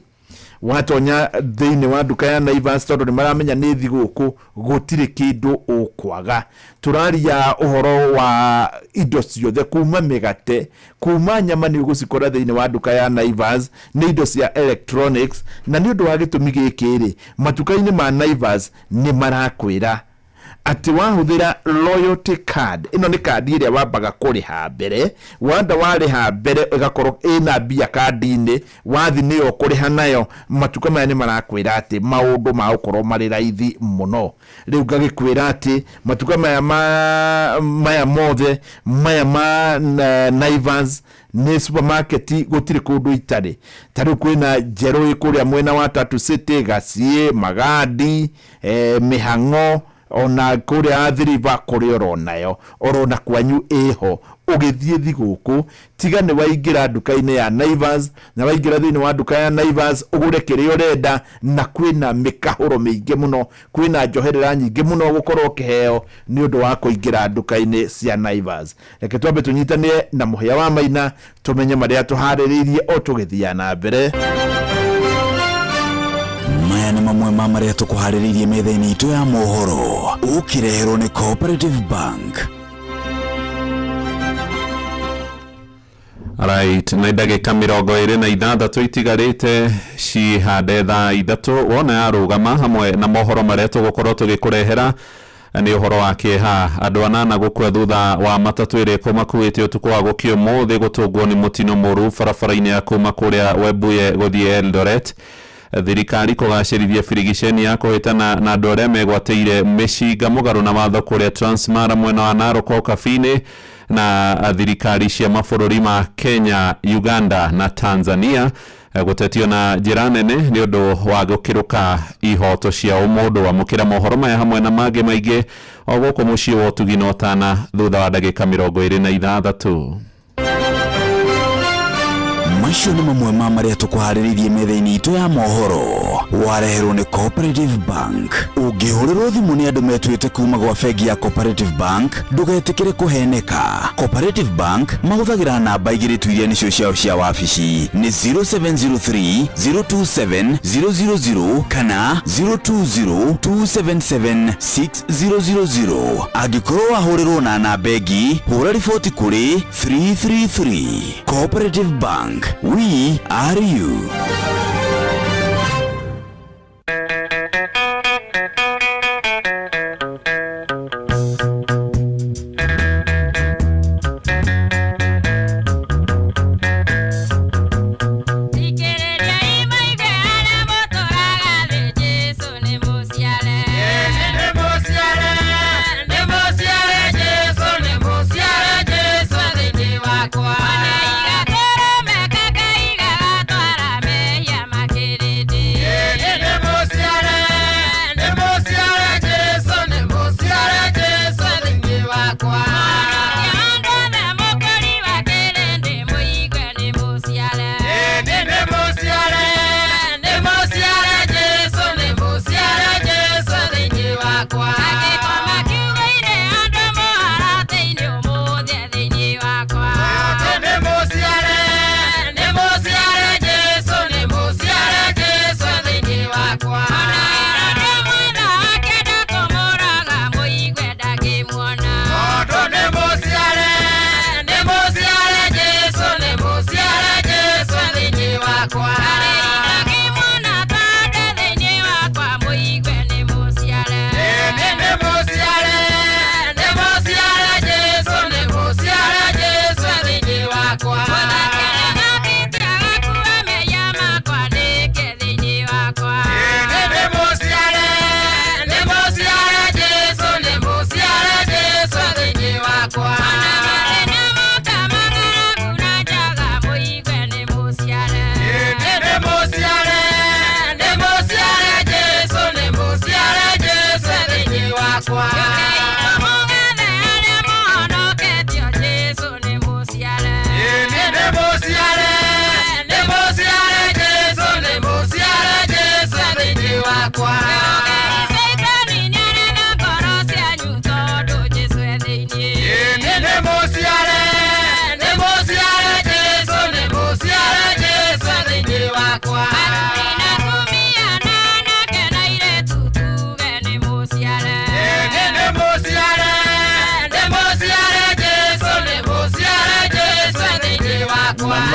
Speaker 13: watonya thĩinĩ wa nduka ya Naivas, tondũ nĩ maramenya nĩ thigũkũ, gũtirĩ kĩndũ ũkwaga. Tũraria ũhoro wa indo ciothe, kuma mĩgate, kuma nyama, nĩ ũgũcikora thĩinĩ wa nduka ya Naivas, nĩ indo cia electronics. Na nĩ ũndũ wa gĩtũmi gĩkĩ rĩ, matuka-inĩ ma Naivas nĩ marakwĩra atĩ wahũthĩra loyalty card ĩno, nĩ kandi ĩrĩa wambaga kũrĩha mbere, wanda warĩha mbere ĩgakorwo ĩna mbia kandi-inĩ, wathi nĩyo ũkũrĩha nayo. Matuka maya nĩ marakwĩra atĩ maũndũ magũkorwo marĩ raithi mũno. Rĩu ngagĩkwĩra atĩ matuka maya maya mothe maya ma Naivas nĩ supermarket, gũtirĩ kũndũ itarĩ. Ta rĩu kwĩna njerũ ĩ kũrĩa mwena wa Tatu City, Gaciĩ, Magadi, Mĩhang'o, ona kũrĩa Athi River kũrĩa oronayo, orona kwanyu ĩho. Ũgĩthiĩ thigũkũ, tiga nĩ waingĩra nduka-inĩ ya Naivas, na waingĩra thĩinĩ wa nduka ya Naivas ũgũre kĩrĩa ũrenda, na kwĩna mĩkahũro mĩingĩ mũno, kwĩna njoherera nyingĩ mũno gũkorwo ũkĩheo nĩ ũndũ wa kũingĩra nduka-inĩ cia Naivas. Reke twambe tũnyitanĩre na mũhĩa wa Maina, tũmenye marĩa tũharĩrĩirie o tũgĩthiaga na mbere.
Speaker 2: Maya nĩ mamwe ma marĩa tũkũharĩrĩirie metha-inĩ itũ ya mohoro, ũkĩreherwo nĩ Cooperative Bank.
Speaker 4: Right, nĩ ndagĩka 26 itigarĩte cihande thaa 3. Wona yarũgama hamwe na mohoro marĩa tũgũkorwo tũgĩkũrehera nĩ ũhoro wa kĩeha, andũ 8 gũkua thutha wa matatũ ĩrĩa ĩkũmakuĩte ũtukũ wa gũkĩa ũmũthĩ gũtũngwo nĩ mũtino mũru barabara-inĩ ya kuma kũrĩa Webuye gũthiĩ Eldoret. Thirikari kũgacĩrithia birigiceni ya kũhĩtana na andũ arĩa megwatĩire mĩcinga mũgarũ na watho kũrĩa Transmara mwena wa Narok Okabi-inĩ. Na thirikari cia mabũrũri ma Kenya, Uganda na Tanzania gũtetio na njĩra nene nĩ ũndũ wa gũkĩrũka ihoto cia ũmũndũ. Amũkĩra mohoro maya hamwe na mangĩ maingĩ o gũkũ mũciĩ wa ũtugi na ũtana thutha wa ndagĩka 26.
Speaker 2: Macio nĩ mamwe ma marĩa tũkũharĩrĩirie metha-inĩ itũ ya mohoro, wareherwo nĩ Cooperative Bank. Ũngĩhũrĩrwo thimũ nĩ andũ metuĩte kuma gwa bengi ya Cooperative Bank, ndũgetĩkĩre kũheneka. Cooperative Bank mahũthagĩra namba 2 tu iria nĩcio ciao cia wabici, nĩ 0703 027 000 kana 020 277 6000. Angĩkorwo wahũrĩrwo na namba ĩngĩ, hũra riboti kũrĩ 333. Cooperative Bank, we are you.
Speaker 6: Wakwa.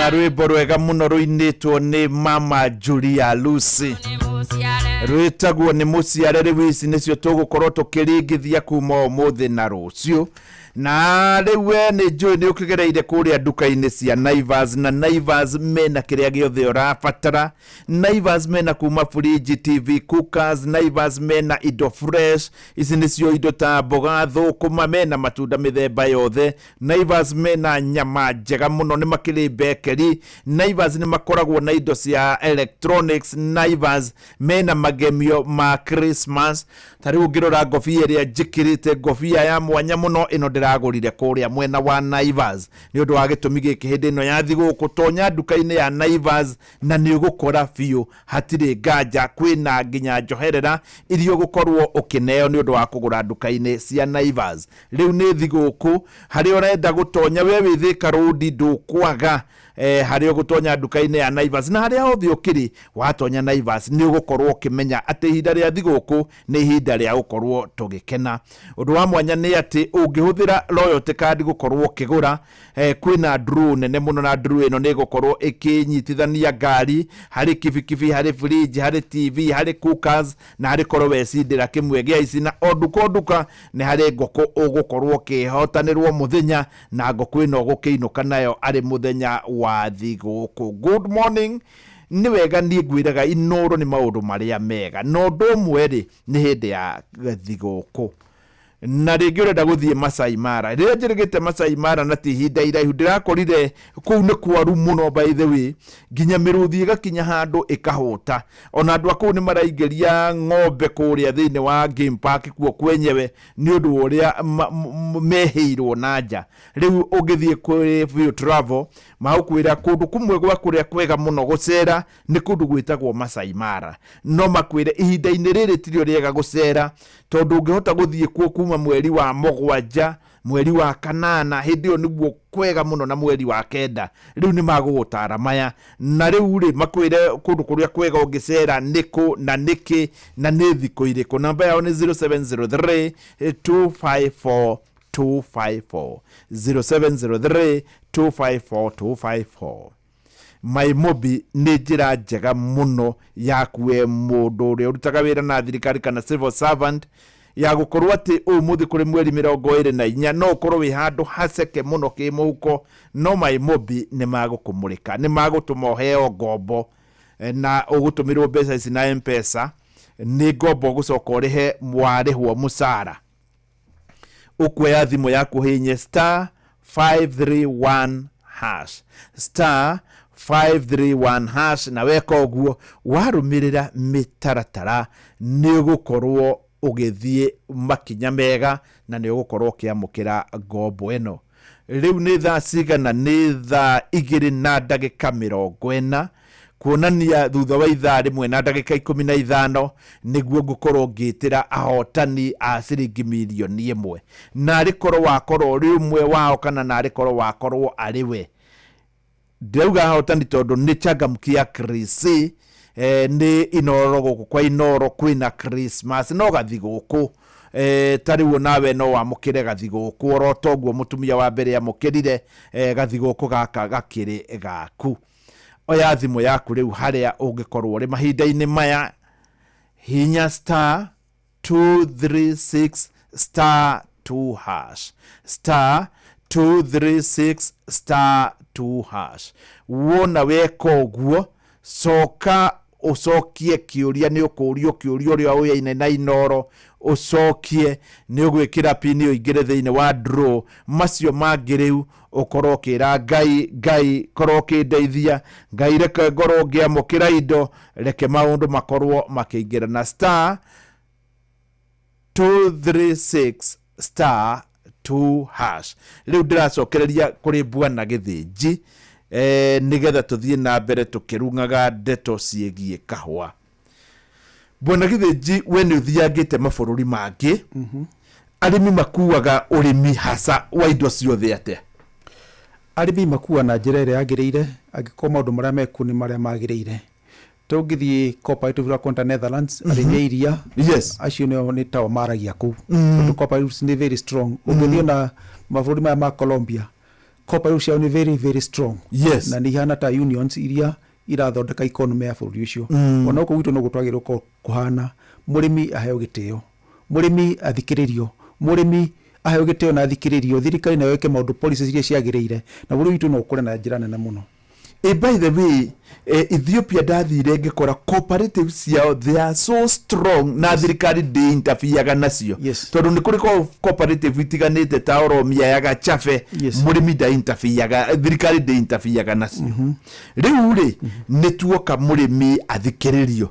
Speaker 13: Rurauma rwimbo rwega muno ruinitwo ni Mama Julia Lucy, rwĩtagwo nĩ mũciare. Rĩu ici nĩcio tũgũkorwo tũkĩringithia kuma ũmũthĩ na rũciũ. Na rĩu we nĩ njũĩ nĩ ũkĩgereire kũrĩa nduka-inĩ cia Naivas, na Naivas mena kĩrĩa gĩothe ũrabatara. Naivas mena kuma fridge, TV, cookers. Naivas mena indo fresh, ici nĩcio indo ta mboga, thũkũma, mena matunda mĩthemba yothe. Naivas mena nyama njega mũno, nĩ makĩrĩ bakery. Naivas nĩ makoragwo na indo cia electronics. Naivas mena magemio ma Christmas. Ta rĩu ũngĩrora ngobia ĩrĩa njĩkĩrĩte, ngobia ya mwanya mũno ĩno ndĩragũrire kũrĩa mwena wa Naivas. Nĩ ũndũ wa gĩtũmi gĩkĩ, hĩndĩ ĩno ya thigũkũ tonya nduka-inĩ ya Naivas na nĩ ũgũkora biũ hatirĩ nganja kwĩna nginya njoherera iria ũgũkorwo ũkĩneo nĩ ũndũ wa kũgũra nduka-inĩ cia Naivas. Rĩu nĩ thigũkũ, harĩa ũrenda gũtonya we wĩ Thika Road ndũkwaga harĩa ũgũtonya nduka-inĩ ya Naivas, na harĩa hothe ũkĩrĩ watonya Naivas nĩ ũgũkorwo ũkĩmenya atĩ ihinda rĩa thigũkũ nĩ ihinda rĩa gũkorwo tũgĩkena. Ũndũ wa mwanya nĩ atĩ ũngĩhũthĩra loyalty card gũkorwo ũkĩgũra, kwĩna draw nene mũno, na draw ĩno nĩ ĩgũkorwo ĩkĩnyitithania ngari harĩ kibikibi, harĩ fridge, harĩ TV, harĩ cookers, na harĩ korwo wecindĩra kĩmwe gĩa ici. Na o nduka o nduka nĩ harĩ ngũkũ ũgũkorwo ũkĩhotanĩrwo mũthenya, na ngũkũ ĩno ũgũkĩinũka nayo arĩ mũthenya wa thigũkũ. Good morning. Nĩ wega, niĩ ngwĩraga Inoro nĩ maũndũ marĩa mega, na ũndũ ũmwe rĩ nĩ hĩndĩ ya thigũkũ. Na rĩngĩ ũrenda gũthiĩ Masai Mara, rĩrĩa njĩrĩgĩte Masai Mara na ti ihinda iraihu, ndĩrakorire kũu nĩ kwaru mũno, by the way, nginya mĩrũthi ĩgakinya handũ ĩkahũta. Ona andũ a kũu nĩ maraingĩria ng'ombe kũrĩa thĩinĩ wa game park kuo kwenyewe nĩ ũndũ wa ũrĩa mehĩirwo na nja. Rĩu ũngĩthiĩ kwĩ View Travel magũkwĩra kũndũ kũmwe gwa kũrĩa kwega mũno gũcera nĩ kũndũ gwĩtagwo Masai Mara, no makwĩre ihinda-inĩ rĩrĩ tirio rĩega gũcera, tondũ ũngĩhota gũthiĩ kuo kuma mweri wa 7, mweri wa 8, hĩndĩ ĩyo nĩguo kwega mũno, na mweri wa 9. Rĩu nĩ magũgũtara maya, na rĩu rĩ makwĩre kũndũ kũrĩa kwega ũngĩcera nĩkũ na nĩkĩ na nĩ thikũ irĩkũ. Namba yao nĩ 0703 254 254, 0703 254 254. MyMobi nĩ njĩra njega mũno yaku we mũndũ ũrĩa ũrutaga wĩra na thirikari kana civil servant, ya gũkorwo atĩ ũmũthĩ kũrĩ mweri 24 no ũkorwo wĩ handũ haceke mũno kĩmũhuko, no MyMobi nĩ magũkũmũrĩka, nĩ magũtũma ũheo ngombo, na ũgũtũmĩrwo mbeca ici na M-Pesa. Nĩ ngombo ũgũcoka ũrĩhe warĩhwo mũcara. Ũkuoya thimũ yaku ũhihinye star 531 hash, star 531 hash, na weka ũguo warũmĩrĩra mĩtaratara nĩ ũgũkorwo ũgĩthiĩ makinya mega na nĩ ũgũkorwo ũkĩamũkĩra ngombo ĩno. Rĩu nĩ thaa cigana? Nĩ thaa 2:40, kuonania thutha wa ithaa 1:15 nĩguo ngũkorwo ngĩtĩra ahotani a ciringi 1 mirioni, na arĩ korwo wakorwo ũrĩ ũmwe wao kana na arĩ korwo wakorwo arĩ we. Ndĩrauga ahotani tondũ nĩ changamkia Krisi, nĩ Inoro gũkũ kwa Inoro kwĩna Christmas no gathigũkũ. Ta rĩu nawe no wamũkĩre gathigũkũ oro toguo mũtumia wa mbere amũkĩrire, gathigũkũ gaka gakĩrĩ gaku. Oya thimũ yaku rĩu harĩa ũngĩkorwo ũrĩ mahinda-inĩ maya, hinya star 236 star 2 hash, star 236 star 2 hash. Wona weka ũguo, coka ũcokie kĩũria. Nĩ ũkũrio kĩũria ũrĩa ũyaine na Inoro, ũcokie, nĩ ũgwĩkĩra pini ũingĩre thĩinĩ wa draw. Macio mangĩ rĩu ũkorwo ũkĩra Ngai, Ngai korwo ũkĩndeithia, Ngai reke ngorwo ngĩamũkĩra indo, reke maũndũ makorwo makĩingĩra na star 236 star 2 hash. Rĩu ndĩracokereria kũrĩ Bwana Gĩthĩnji, nĩgetha tũthiĩ na mbere tũkĩrung'aga ndeto ciĩgiĩ kahũa. Bwana Gĩthĩnji, we nĩ ũthiangĩte mabũrũri mangĩ, arĩmi makuaga ũrĩmi hasa wa indo ciothe atĩa?
Speaker 3: Arĩmi makua na njĩra ĩrĩa yagĩrĩire angĩkorwo maũndũ marĩa mekuo nĩ marĩa magĩrĩire. Tũngĩthiĩ cooperative la Konta Netherlands, arĩmi a iria acio nĩo nĩ tao maragia kũu, tondũ cooperatives nĩ very strong. Ũngĩthiĩ na mabũrũri maya ma Colombia, Cooperative ciao nĩ very very strong.
Speaker 13: Yes.
Speaker 3: Na nĩ ihana ta unions iria irathondeka economy ya bũrũri ũcio. Ona gũkũ gwitũ noguo twagĩrĩirwo gũkorwo kũhana, mũrĩmi aheo gĩtĩo, mũrĩmi athikĩrĩrio, mũrĩmi aheo gĩtĩo na athikĩrĩrio, thirikari nayo ĩke maũndũ, policies iria ciagĩrĩire, na bũrũri witũ no ũkũre na njĩra nene mũno.
Speaker 13: By the way, Ethiopia ndathire ngĩkora cooperative ciao, they are so strong, na thirikari ndĩ interfereaga nacio. Tondũ nĩ kũrĩ cooperative itiganĩte ta Oromia ya Gachabe. Mũrĩmi nda interfereaga, thirikari ndĩ interfereaga nacio. Rĩu rĩ, nĩ tuoka mũrĩmi athikĩrĩrio.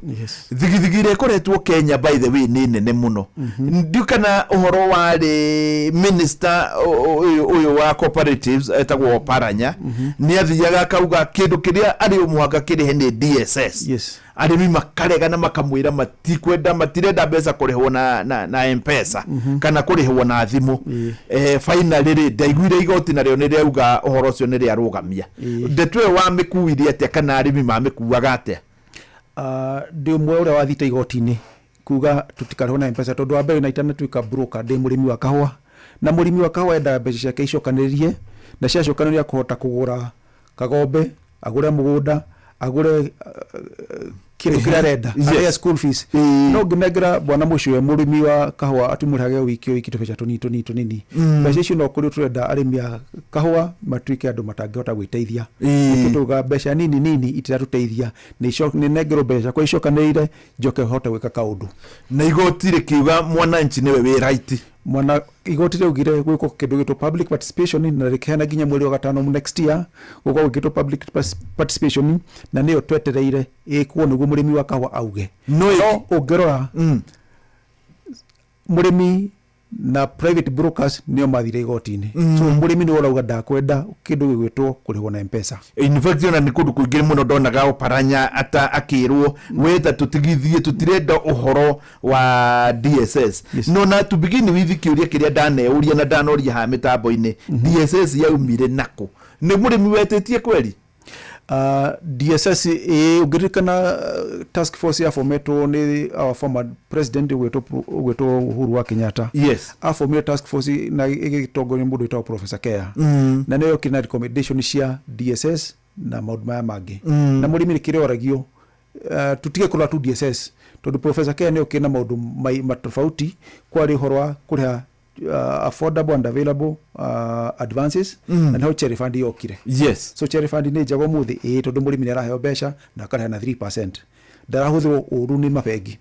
Speaker 13: Thigithigi ĩrĩa ĩkoretwo Kenya, by the way, nĩ nene mũno. Ndiũ kana ũhoro warĩ minister ũyũ wa cooperatives etagwo Oparanya, nĩ athiaga akauga kĩndũ kĩrĩa arĩ o mũhaka kĩrĩhe nĩ DSS. Arĩmi makarega na makamwĩra matikwenda, matirenda mbeca kũrĩhwo na Mpesa kana kũrĩhwo na thimũ. Finally rĩ, ndaiguire igoti narĩo nĩ rĩauga ũhoro ũcio nĩ rĩarũgamia. Ndeto ĩyo wamĩkuire atĩa, kana arĩmi mamĩkuaga atĩa?
Speaker 3: Ndĩ ũmwe ũrĩa wathiĩte igoti-inĩ kuga tũtikarĩhwo na Mpesa, tondũ wa mbere na itanatuĩka broker ndĩ mũrĩmi wa kahũa, na mũrĩmi wa kahũa endaga mbeca ciake icokanĩrĩrie, na ciacokanĩrĩria kũhota kũgũra kagombe, agũre mũgũnda, agũre kĩndũ kĩrĩa arenda, arĩhe school fees. No ngĩnengera bwana mũcue mũrĩmi wa kahũa atimũrĩhage o wiki o wiki tũbeca tũnini tũnini tũnini, mbeca icio no kũrĩ tũrenda arĩmi a kahũa matuĩke andũ matangĩhota gwĩteithia. Nĩkĩo tũuga mbeca nini nini itiratũteithia, nĩ nengerwo mbeca ciakwa icokanĩrĩire njoke hote gwĩka kaũndũ.
Speaker 13: Na igoti rĩkiuga mwananchi nĩwe wĩ right.
Speaker 3: Mwana igoti rĩaugire gwĩkwo kĩndũ gĩtwo public participation, na rĩkĩheana nginya mweri wa gatano next year gũkorwo gwĩkĩtwo public participation, na nĩyo twetereire ĩkwo nĩguo mũrĩmi wa kahũa auge. No ũngĩrora, mũrĩmi na private brokers nĩo mathire igoti-inĩ. So mũrĩmi nĩwe ũrauga ndakwenda kĩndũ gĩgwĩtwo kũrĩhwo na Mpesa.
Speaker 13: In fact, ona nĩ kũndũ kũingĩ mũno ndonaga Oparanya ata akĩrwo weta tũtigithie, tũtirenda ũhoro wa DSS. No na to begin with, kĩũria kĩrĩa ndaneũria na ndanoria haha mĩtambo-inĩ, DSS yaumire nakũ? Nĩ mũrĩmi wetĩtie kweri?
Speaker 3: DSS, ĩ ũngĩririkana, task force yafometwo nĩ our former president ũgwĩtwo Uhuru wa Kenyatta. Afomire task force na ĩgĩtongorio nĩ mũndũ wĩtagwo Professor Kea, na nĩyo yokire na recommendation cia DSS na maũndũ maya mangĩ. Na mũrĩmi nĩ kĩrĩa oragio, tutige kũrora tu DSS, tondũ Professor Kea nĩ okire na maũndũ matofauti. Kwarĩ ũhoro wa kũrĩha affordable and available advances, na nĩho Cherry Fund yokire. So Cherry Fund nĩ njega ũmũthĩ, ĩĩ, tondũ mũrĩmi nĩ araheo mbeca na akarĩha na 3%, ndarahũthĩrwo ũru nĩ mabengi.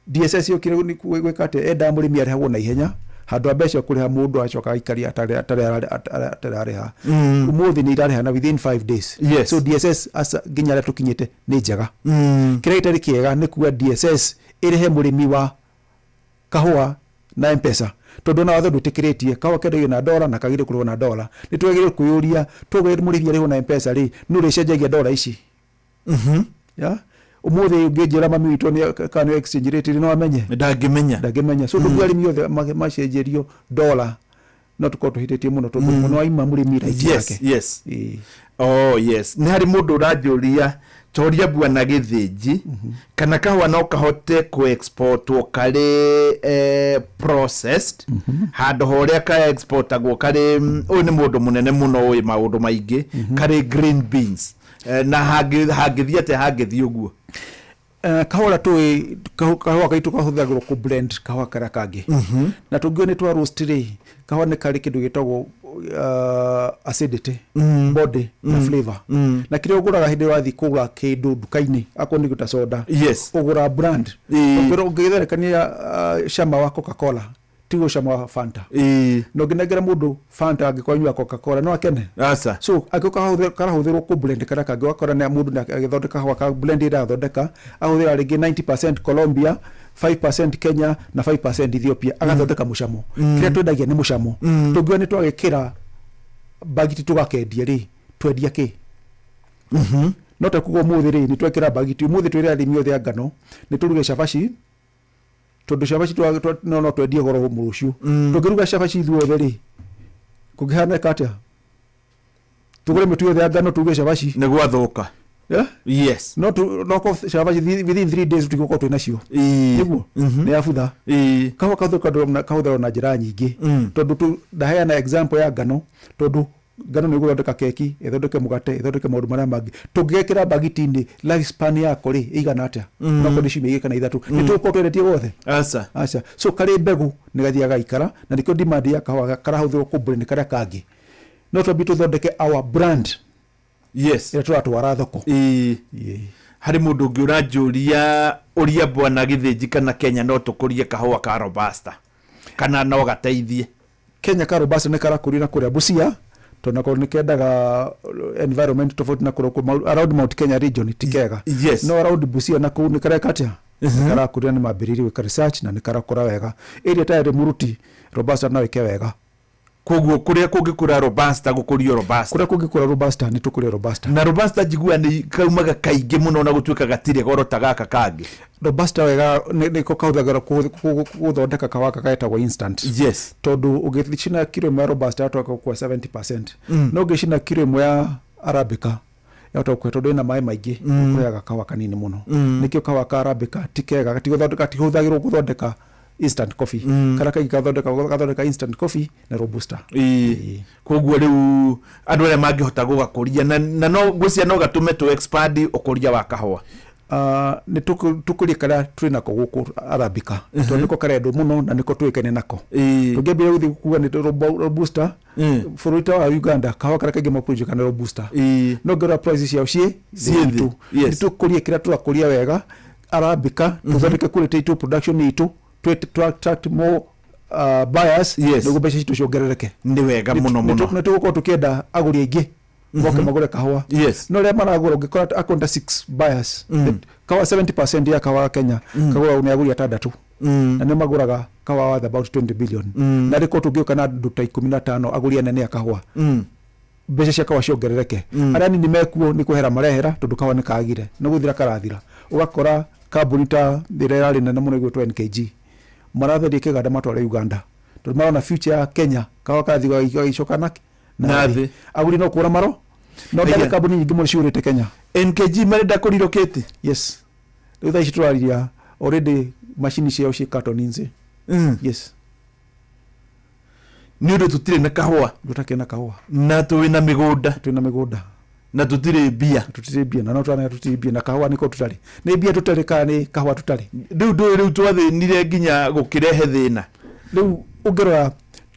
Speaker 3: DSS yokire nĩ gwĩka atĩa? Endaga mũrĩmi arĩhagwo na ihenya handũ ha mbeca kũrĩha mũndũ acoka aikaria atarĩ arĩha. Ũmũthĩ nĩ irarĩha na within 5 days. So DSS asa nginya harĩa tũkinyĩte nĩ njega. Kĩrĩa gĩtarĩ kĩega nĩ kuga DSS ĩrĩhe mũrĩmi wa kahũa na Mpesa, tondũ ona watho ndwĩtĩkĩrĩtie. Kahũa kendagio na ndora na kagĩrĩire kũrĩhwo na ndora. Nĩ twagĩrĩirwo kwĩyũria, tuge mũrĩmi arĩhwo na Mpesa rĩ, nũ ũrĩcenjagia ndora ici? Yeah? Ũmũthĩ ũngĩnjĩra mami witũ kana nĩ exchange rate rĩ, no amenye?
Speaker 13: Ndangĩmenya.
Speaker 3: Ndangĩmenya. So tũkuga arĩmi othe macenjerio ndora, no tũkorwo tũhĩtĩtie mũno, tondũ mũno aima mũrĩmi right yake.
Speaker 13: Oh yes, nĩ harĩ mũndũ ũranjũria toria bwana Gĩthĩnji kana kahũa no kahote kũ-exportwo karĩ processed handũ ha ũrĩa ka exportagwo karĩ ũyũ nĩ mũndũ mũnene mũno ũĩ maũndũ maingĩ, karĩ green beans, na hangĩthiĩ atĩa hangĩthiĩ ũguo?
Speaker 3: Kahũa tũĩ kahũa gaitũ kahũthagĩrwo kũ blend kahũa karĩa kangĩ. Na tũngiuga nĩ twa roast rĩ, kahũa nĩ karĩ kĩndũ gĩtagwo acidity, body na flavor. Na kĩrĩa ũgũraga hĩndĩ ĩrĩa ũrathiĩ kũgũra kĩndũ nduka-inĩ, akorwo nĩ ta soda, ũgũra brand. Ũngĩtherũkania cama wa Coca-Cola tiguo cama wa Fanta. Na ũngĩnengera mũndũ Fanta angĩkorwo anyuaga Coca-Cola, no akene?
Speaker 13: Aca.
Speaker 3: So angĩkorwo karahũthĩrwo kũ blend karĩa kangĩ, ũgakora nĩ mũndũ nĩ agĩthondeka kahũa ka blend ĩrĩa arathondeka, ahũthĩra rĩngĩ 90% Colombia, 5% Kenya na 5% Ethiopia, agathondeka mũcamo. Kĩrĩa twendagia nĩ mũcamo. Tũngiuga nĩ twagĩkĩra bagiti tũgakendia rĩ, twendia kĩ? No ta kuga ũmũthĩ rĩ, nĩ twekĩra bagiti ũmũthĩ, twĩre arĩmi othe a ngano nĩ tũruge cabaci, tondũ cabaci no twendie goro rũciũ. Tũngĩruga cabaci ithuothe rĩ, kũngĩhanĩka atĩa? Tũgũre mĩtu yothe ya ngano tuge cabaci.
Speaker 13: Nĩ gwathũka.
Speaker 3: Yeah?
Speaker 13: Yes.
Speaker 3: No tu no ko cabaci within 3 days tũtigũkorwo twĩ nacio. Nĩguo nĩ yabutha. Kahũa kahũthĩrwo na njĩra nyingĩ, tondũ ndaheana example ya ngano, tondũ Ngano nĩ ĩgũthondeka keki, ĩthondeke mũgate, ĩthondeke maũndũ marĩa mangĩ. Tũngĩgekĩra mbagiti-inĩ, life span yako rĩ ĩigana atĩa? Nokorwo nĩ ciumia igĩrĩ kana ithatũ, nĩ tũgũkorwo twendetie wothe?
Speaker 13: Aca.
Speaker 3: Aca. So karĩ mbegũ nĩ gathiaga gaikara, na nĩkĩo demand ya kahũa karahũthĩrwo kũ-blend karĩa kangĩ. No twambie tũthondeke our brand.
Speaker 13: Yes.
Speaker 3: Ĩrĩa tũratwara thoko.
Speaker 13: Ĩĩ. Harĩ mũndũ ũngĩ ũranjũria ũria bwana Gĩthĩnji kana Kenya no tũkũrie kahũa ka Robusta kana no gateithie.
Speaker 3: Kenya ka Robusta nĩ karakũrio na kũrĩa Busia, tondũ nako nĩ kendaga environment tofauti na kũrĩa around Mount Kenya region ti kega.
Speaker 13: Yes.
Speaker 3: No around Busia na kũu nĩ kareka atĩa? Nĩ karakũrio, nĩ mambĩrĩirie gwĩka research na nĩ karakũra wega. Area ta ya Muruti, Robusta no ĩke wega.
Speaker 13: Koguo kũrĩa kũngĩkũra Robusta gũkũrio Robusta.
Speaker 3: Kũrĩa kũngĩkũra Robusta nĩ tũkũrie Robusta.
Speaker 13: Na Robusta njiguaga nĩ kaumaga kaingĩ mũno na gũtuĩka gatirĩ goro ta gaka kangĩ.
Speaker 3: Robusta wega nĩko kahũthagĩrwo gũthondeka kahũa gaka getagwo instant.
Speaker 13: Yes.
Speaker 3: Tondũ ũngĩcina kiro ĩmwe ya Robusta yahota gũkua 70%. No ũngĩcina kiro ĩmwe ya Arabica yahota gũkua, tondũ ĩna maĩ maingĩ, ũkũheaga kahũa kanini mũno. Nĩkĩo kahũa ka Arabica ti kega, gatihũthagĩrwo gũthondeka instant coffee. Karĩa kaingĩ gathondeka instant coffee na Robusta.
Speaker 13: Ĩĩ. Koguo rĩu andũ arĩa mangĩhota gũgakũria na no ngwĩciria no gatũme tũ expand ũkũria wa kahũa.
Speaker 3: Nĩ tũkũrie karĩa twĩ nako gũkũ Arabica, tondũ nĩko karendwo mũno na nĩko tũĩkaine nako. Tũngĩambĩrĩria gũthiĩ kuga nĩ Robusta, bũrũri ta wa Uganda kahũa karĩa kaingĩ makũrĩtie nĩ Robusta. No ngĩrora price ciao ciĩ
Speaker 13: Ciĩ thĩ.
Speaker 3: Thĩ. Nĩ tũkũrie kĩrĩa tũrakũria wega Arabica, tũthondeke quality itũ, production itũ, tũ attract more buyers, nĩguo mbeca citũ ciongerereke.
Speaker 13: Nĩ wega mũno mũno.
Speaker 3: Nĩ tũgũkorwo tũkĩenda agũri aingĩ moke magũre kahũa.
Speaker 13: Yes.
Speaker 3: No rĩa maragũra, ũngĩkora akwenda 6 buyers, kahũa 70% ya kahũa Kenya kagũragwo nĩ agũri atandatũ, na nĩ magũraga kahũa worth about 20 billion. Na rĩkorwo tũngĩũka na andũ ta 15 agũri anene a kahũa, mbeca cia kahũa ciongerereke. Arĩa anini mekuo nĩ kwehera marehera, tondũ kahũa nĩ kagire, nĩ gũthira karathira. Ũgakora kambuni ta ĩrĩa ĩrarĩ nene mũno ĩgwĩtwo NKG maratheria kĩganda matware Uganda, tondũ marona future ya Kenya kahũa karathiĩ gagĩcoka na
Speaker 13: Na thĩ.
Speaker 3: Agũri no kũra maro no
Speaker 13: Aya.
Speaker 3: ndagĩ kambuni nyingĩ mũno ciũrĩte Kenya.
Speaker 13: NKG marenda kũrirũkĩte.
Speaker 3: Yes, rĩu thaa ici tũrariria already macini ciao ciĩ carton-inĩ. Yes.
Speaker 13: Nĩ ũndũ tũtirĩ na kahũa.
Speaker 3: Tũtakĩrĩ na kahũa.
Speaker 13: Na twĩ na mĩgũnda.
Speaker 3: Twĩ na mĩgũnda.
Speaker 13: Na tũtirĩ mbia.
Speaker 3: Tũtirĩ mbia, na no tũranega tũtirĩ mbia, na kahũa nĩko tũtarĩ. Nĩ mbia tũtarĩ kana nĩ kahũa tũtarĩ?
Speaker 13: Rĩu ndũĩ rĩu twathĩnire nginya gũkĩrehe thĩna.
Speaker 3: Rĩu ũngĩrora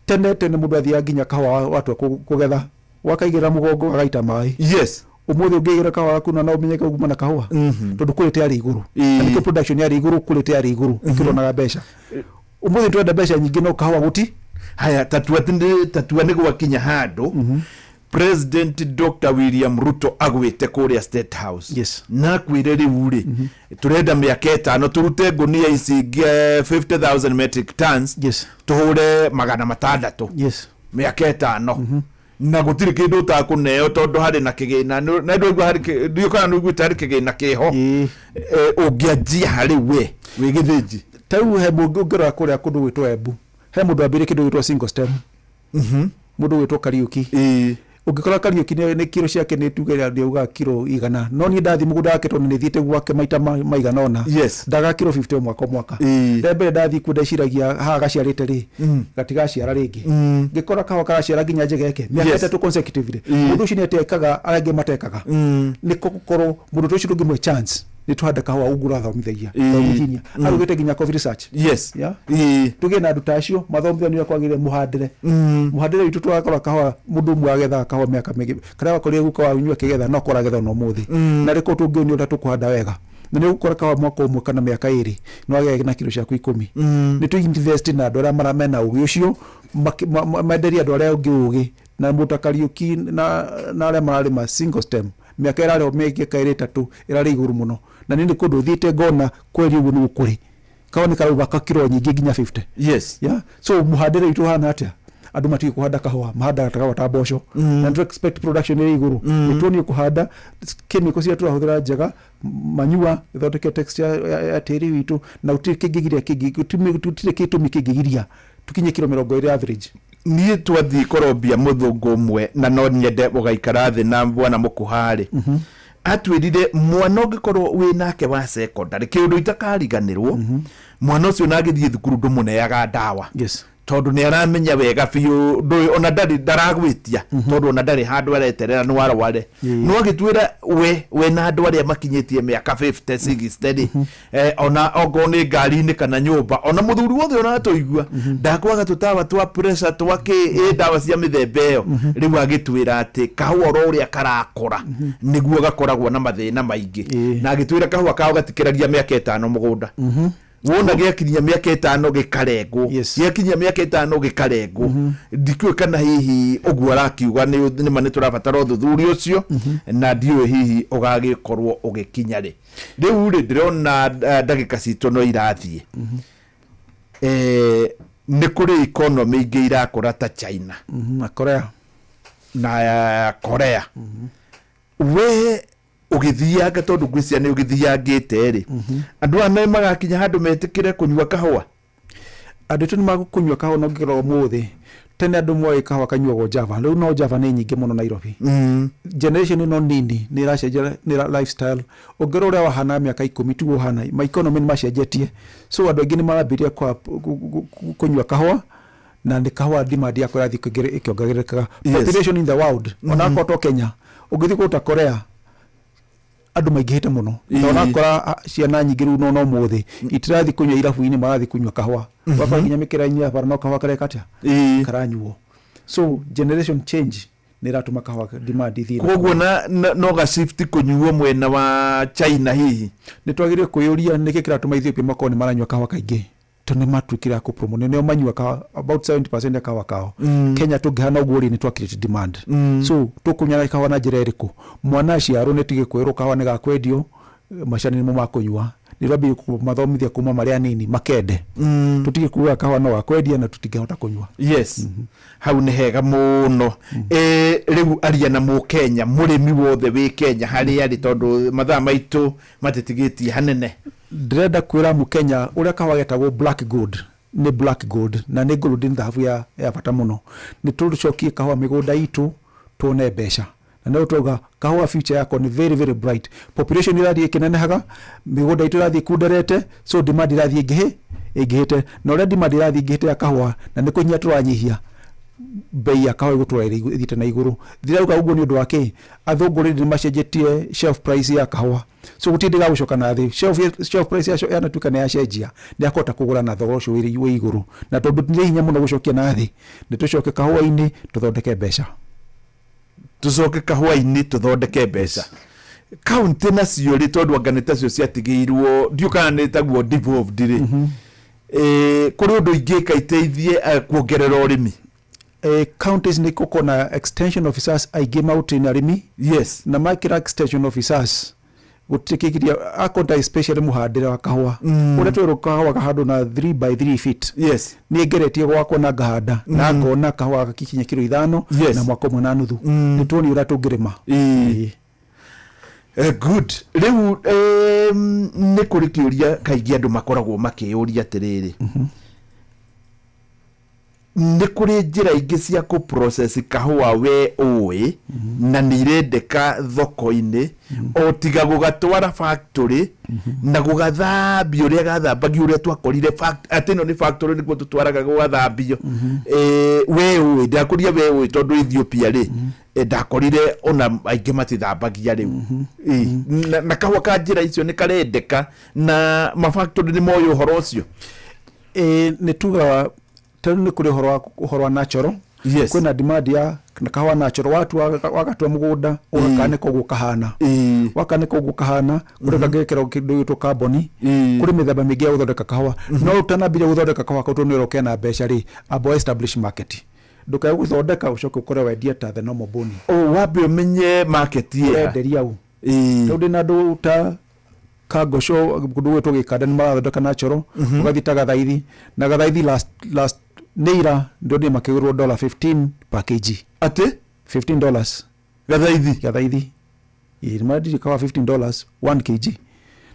Speaker 3: tene tene mũndũ athiaga nginya kahũa watua kũgetha wakaigĩrĩra mũgongo gagaita maĩ.
Speaker 13: Yes.
Speaker 3: Ũmũthĩ ũngĩigĩrĩra kahũa gaku na no ũmenye kauma na kahũa, tondũ quality yarĩ igũrũ. Na nĩkĩo production yarĩ igũrũ, quality yarĩ igũrũ, nĩkĩo tuonaga mbeca. Ũmũthĩ twenda mbeca nyingĩ no kahũa gũti.
Speaker 13: Haya, tatua nĩ gwakinya handũ President Dr. William Ruto agwĩte kũrĩa State House.
Speaker 3: Yes.
Speaker 13: Na akwĩre rĩu rĩ, tũrenda mĩaka 5 tũrute ngũnia ici 50,000 metric tons.
Speaker 3: Yes.
Speaker 13: Tũhũre 600.
Speaker 3: Yes.
Speaker 13: Mĩaka 5. Na gũtirĩ kĩndũ ũtakũneo tondũ harĩ na kĩgĩna, na ndũigua harĩ ndiũĩ kana nĩũiguĩte harĩ kĩgĩna kĩho. Ũngĩanjia harĩ we wĩ Gĩthĩnji.
Speaker 3: Ta rĩu he mũndũ ũngĩrora kũrĩa kũndũ gwĩtwo Embu, he mũndũ wambĩrĩirie kĩndũ gĩtwo single stem. Mũndũ gwĩtwo Kariũki. Ũngĩkora Kariũki nĩ kiro ciake nĩ tuge nĩaugaga kiro 100, no niĩ ndathiĩ mũgũnda wake, tondũ nĩ thiĩte gwake maita maigana ũna, ndaga kiro 50 o mwaka o mwaka. Rĩa mbere ndathiĩ kuo ndeciragia haha gaciarĩte rĩ, gatigaciara rĩngĩ. Ngĩkora kahũa karaciara nginya njegeke mĩaka 3 consecutively. Mũndũ ũcio nĩ atekaga arĩa angĩ matekaga, nĩko gũkorwo mũndũ ta ũcio ndũngĩmũhe chance. Nĩ tũhande kahũa ũguo ũrathomithagia thomithia arugĩte nginya coffee research.
Speaker 13: Yes.
Speaker 3: Yeah? Tũgĩe na andũ ta acio mathomithanie ũrĩa kwagĩrĩire mũhandĩre mũhandĩre witũ. Tũgakora kahũa mũndũ ũmwe agethaga kahũa mĩaka mĩingĩ, karĩa wakorire guka wanyu akĩgetha no akorwo agetha ona ũmũthĩ. Na rĩkorwo tũngĩonio ũrĩa tũkũhanda wega, na nĩ ũgũkora kahũa mwaka ũmwe kana mĩaka 2 no agĩe na kiro ciaku 10. Nĩ tũ invest na andũ arĩa mena ũgĩ ũcio, menderie andũ arĩa angĩ ũgĩ, na mũndũ ta Kariũki na arĩa mararĩma single stem, mĩaka ĩrarĩ o mĩaka 2 3 ĩrarĩ igũrũ mũno. Na niĩ nĩ kũndũ thiĩte ngona kweri ũguo nĩguo kũrĩ kahũa nĩ karauga kiro nyingĩ nginya 50.
Speaker 13: Yes.
Speaker 3: Yeah? So mũhandĩre witũ ũhana atĩa? Andũ matiũĩ kũhanda kahũa, mahandaga ta kahũa ta mboco. Na nĩ expect production ĩrĩ igũrũ. Nĩ tuonio kũhanda chemical ciria tũrahũthĩra njega, manyua ĩthondeke texture ya tĩri witũ, na gũtirĩ kĩngĩgiria kĩngĩ, gũtirĩ gĩtũmi kĩngĩgiria tukinye kiro 20 average.
Speaker 13: Niĩ twathiĩ Colombia mũthũngũ ũmwe, na no nyende ũgaikara thĩ na bwana mũkuharĩ, atwĩrire mwana ũngĩkorwo wĩ nake wa secondary, kĩũndũ itakariganĩrwo, mwana ũcio na agĩthiĩ thukuru ndũmũneaga ndawa.
Speaker 3: Yes.
Speaker 13: Tondũ nĩ aramenya wega biũ ndũĩ ona ndarĩ ndaragwĩtia, tondũ ona ndarĩ handũ areterera no arware, no agĩtuĩra we na andũ arĩa makinyĩtie mĩaka 50 60 rĩ, ona okorwo nĩ ngari-inĩ kana nyũmba, ona mũthuri wothe ũratũigua ndakwaga tũtawa twa pressure twa kĩ ĩ ndawa cia mĩthemba ĩyo. Rĩu agĩtwĩra atĩ kahũa oro ũrĩa karakũra nĩguo gakoragwo na mathĩna maingĩ, na agĩtwĩra kahũa kao gatikĩragia mĩaka 5 mũgũnda. Wona gĩakinyia mĩaka 5 gĩkarengwo, gĩakinyia mĩaka 5 gĩkarengwo. Ndikĩũĩ kana hihi ũguo arakiuga nĩma nĩ tũrabatara ũthuthuria ũcio, na ndiũĩ hihi ũgagĩkorwo ũgĩkinya rĩ. Rĩu rĩ, ndĩrona ndagĩka citũ no irathiĩ. Nĩ kũrĩ economy ingĩ irakũra ta China
Speaker 3: na Korea.
Speaker 13: Na Korea. We ũgĩthianga, tondũ ngwĩciria nĩ ũgĩthiangĩte rĩ, andũ aya nĩ magakinya handũ metĩkĩre kũnyua kahũa?
Speaker 3: Andũ aitũ nĩ magũkũnyua kahũa no ngĩrora ũmũthĩ. Tene andũ moĩ kahũa kanyuagwo Java, rĩu no Java nĩ nyingĩ mũno Nairobi. Generation ĩno nini nĩ ĩracenjia, nĩ lifestyle. Ũngĩrora ũrĩa wahana mĩaka 10 tiguo ũhana, ma economy nĩ macenjetie, so andũ aingĩ nĩ marambĩrĩria kũnyua kahũa, na nĩ kahũa demand yako ĩrathiĩ ĩkĩongagĩrĩrĩkaga. Population in the world, ona akorwo to Kenya, ũngĩthiĩ kũndũ ta Korea andũ maingĩhĩte mũno, na ũrakora ciana nyingĩ rĩu no ũmũthĩ itirathiĩ kũnyua irabu-inĩ, marathiĩ kũnyua kahũa. Ũgakora nginya mĩkĩra-inĩ ya bara no kahũa kareka atĩa, karanyuo. So generation change nĩ ĩratũma kahũa demand ithiĩ.
Speaker 13: Koguo no ga shift kũnyuo mwena wa China hihi?
Speaker 3: Nĩ twagĩrĩire kwĩyũria nĩkĩ kĩratũma Ethiopia makorwo nĩ maranyua kahũa kaingĩ, tondũ nĩ matuĩkire a kũpromote, nĩo manyua kahũa about 70% ya kahũa kao. Kenya tũngĩhana ũguo rĩ, nĩ twa create demand. So tũkũnyua kahũa na njĩra ĩrĩkũ? Mwana aciarwo nĩ tige kwĩrwo kahũa nĩ gakwendio, macani nĩmo makũnyua. Nĩ twambĩrĩrie kũmathomithia kuma marĩ anini makende. Tũtige kuga kahũa no gakwendia na tũtingĩhota kũnyua.
Speaker 13: Yes. Hau nĩ hega mũno. Rĩu aria na mũkenya, mũrĩmi wothe wĩ Kenya harĩa arĩ, tondũ mathaa maitũ matitigĩtie hanene.
Speaker 3: Ndĩrenda kwĩra mũkenya ũrĩa kahũa getagwo black gold nĩ black gold, na nĩ gold, nĩ thahabu ya bata mũno. Nĩ tũcokie kahũa mĩgũnda itũ tuone mbeca, na no twauga kahũa future yako nĩ very very bright. Population ĩrathiĩ ĩkĩnenehaga, mĩgũnda itũ ĩrathiĩ ĩkunderete, so demand ĩrathiĩ ĩngĩhĩte, na ũrĩa demand ĩrathiĩ ĩngĩhĩte ya kahũa na nĩ kũnyihia tũranyihia bei ya kahũa ĩgũtũra ĩthiĩte na igũrũ. Ndirauga ũguo nĩ ũndũ wa kĩ, athũngũ rĩrĩ nĩ macenjetie shelf price ya kahũa, so gũtirĩ hĩndĩ gagũcoka na thĩ. Shelf price yacio yanatuĩka nĩ yacenjia, nĩ akũhota kũgũra na thogora ũcio wĩ igũrũ, na tondũ nĩ hinya mũno gũcokia na thĩ, nĩ tũcoke kahũa-inĩ tũthondeke mbeca.
Speaker 13: Tũcoke kahũa-inĩ tũthondeke mbeca. Kaunti nacio rĩ, tondũ anga nĩ tacio ciatigĩirwo, ndiũ kana nĩ taguo devolved rĩ, kũrĩ ũndũ ingĩka iteithie kuongerera ũrĩmi?
Speaker 3: Counties nĩ gũkorwo na extension officers aingĩ maũtĩ arĩmi. Na makĩra extension officers gũtirĩ kĩgiria akonda, especially mũhandĩre wa kahũa, ũrĩa twerwo kahũa kahandwo na 3 by 3 feet. Niĩ ngeretie gwakwa na ngahanda na ngona kahũa gakikinya kiro 5 na mwaka ũmwe na nuthu. Nĩ tuoni ũrĩa tũngĩrĩma.
Speaker 13: Good. Rĩu nĩ kũrĩ kĩũria kaingĩ andũ makoragwo makĩyũria atĩrĩrĩ, nĩ kũrĩ njĩra ingĩ cia kũ process kahũa we ũĩ na nĩ irendeka thoko-inĩ, o tiga gũgatwara factory na gũgathambia ũrĩa gathambagio, ũrĩa twakorire atĩ ĩno nĩ factory nĩkuo tũtwaraga gũgathambio? We ũĩ, ndakũria we ũĩ, tondũ Ethiopia rĩ, ndakorire ona aingĩ matithambagia rĩu. Na kahũa ka njĩra icio nĩ karendeka na mafactory nĩ moĩ ũhoro ũcio?
Speaker 3: Nĩ tugaga tondũ nĩ kũrĩ ũhoro wa natural. Kwĩna demand ya na kahũa natural, watua wagatua mũgũnda ũgakanĩka ũguo kahana, wakanĩka ũguo kahana, kũrĩ kangĩkĩrwo kĩndũ gĩtwo carbon. Kũrĩ mĩthemba mĩingĩ ya gũthondeka kahũa, no ũtanambĩrĩria gũthondeka kahũa kau, tondũ nĩ ũroke na mbeca rĩ, amba establish market. Ndũkae gũthondeka ũcoke ũkore wendia ta the normal boni.
Speaker 13: O wambe ũmenye market ĩha.
Speaker 3: Ũrenderia ũ? Rĩu ndĩna andũ ta Kangosho, kũndũ gwĩtwo Gĩkanda, nĩ marathondeka natural. Ũgathiĩ ta Gathaithi na Gathaithi last nĩ ira ndonire makĩgũrwo dollar 15 per kg.
Speaker 13: Atĩ?
Speaker 3: $15.
Speaker 13: Gathaithi?
Speaker 3: Gathaithi. Ĩĩ, nĩ marendirie kahũa $15 1 kg.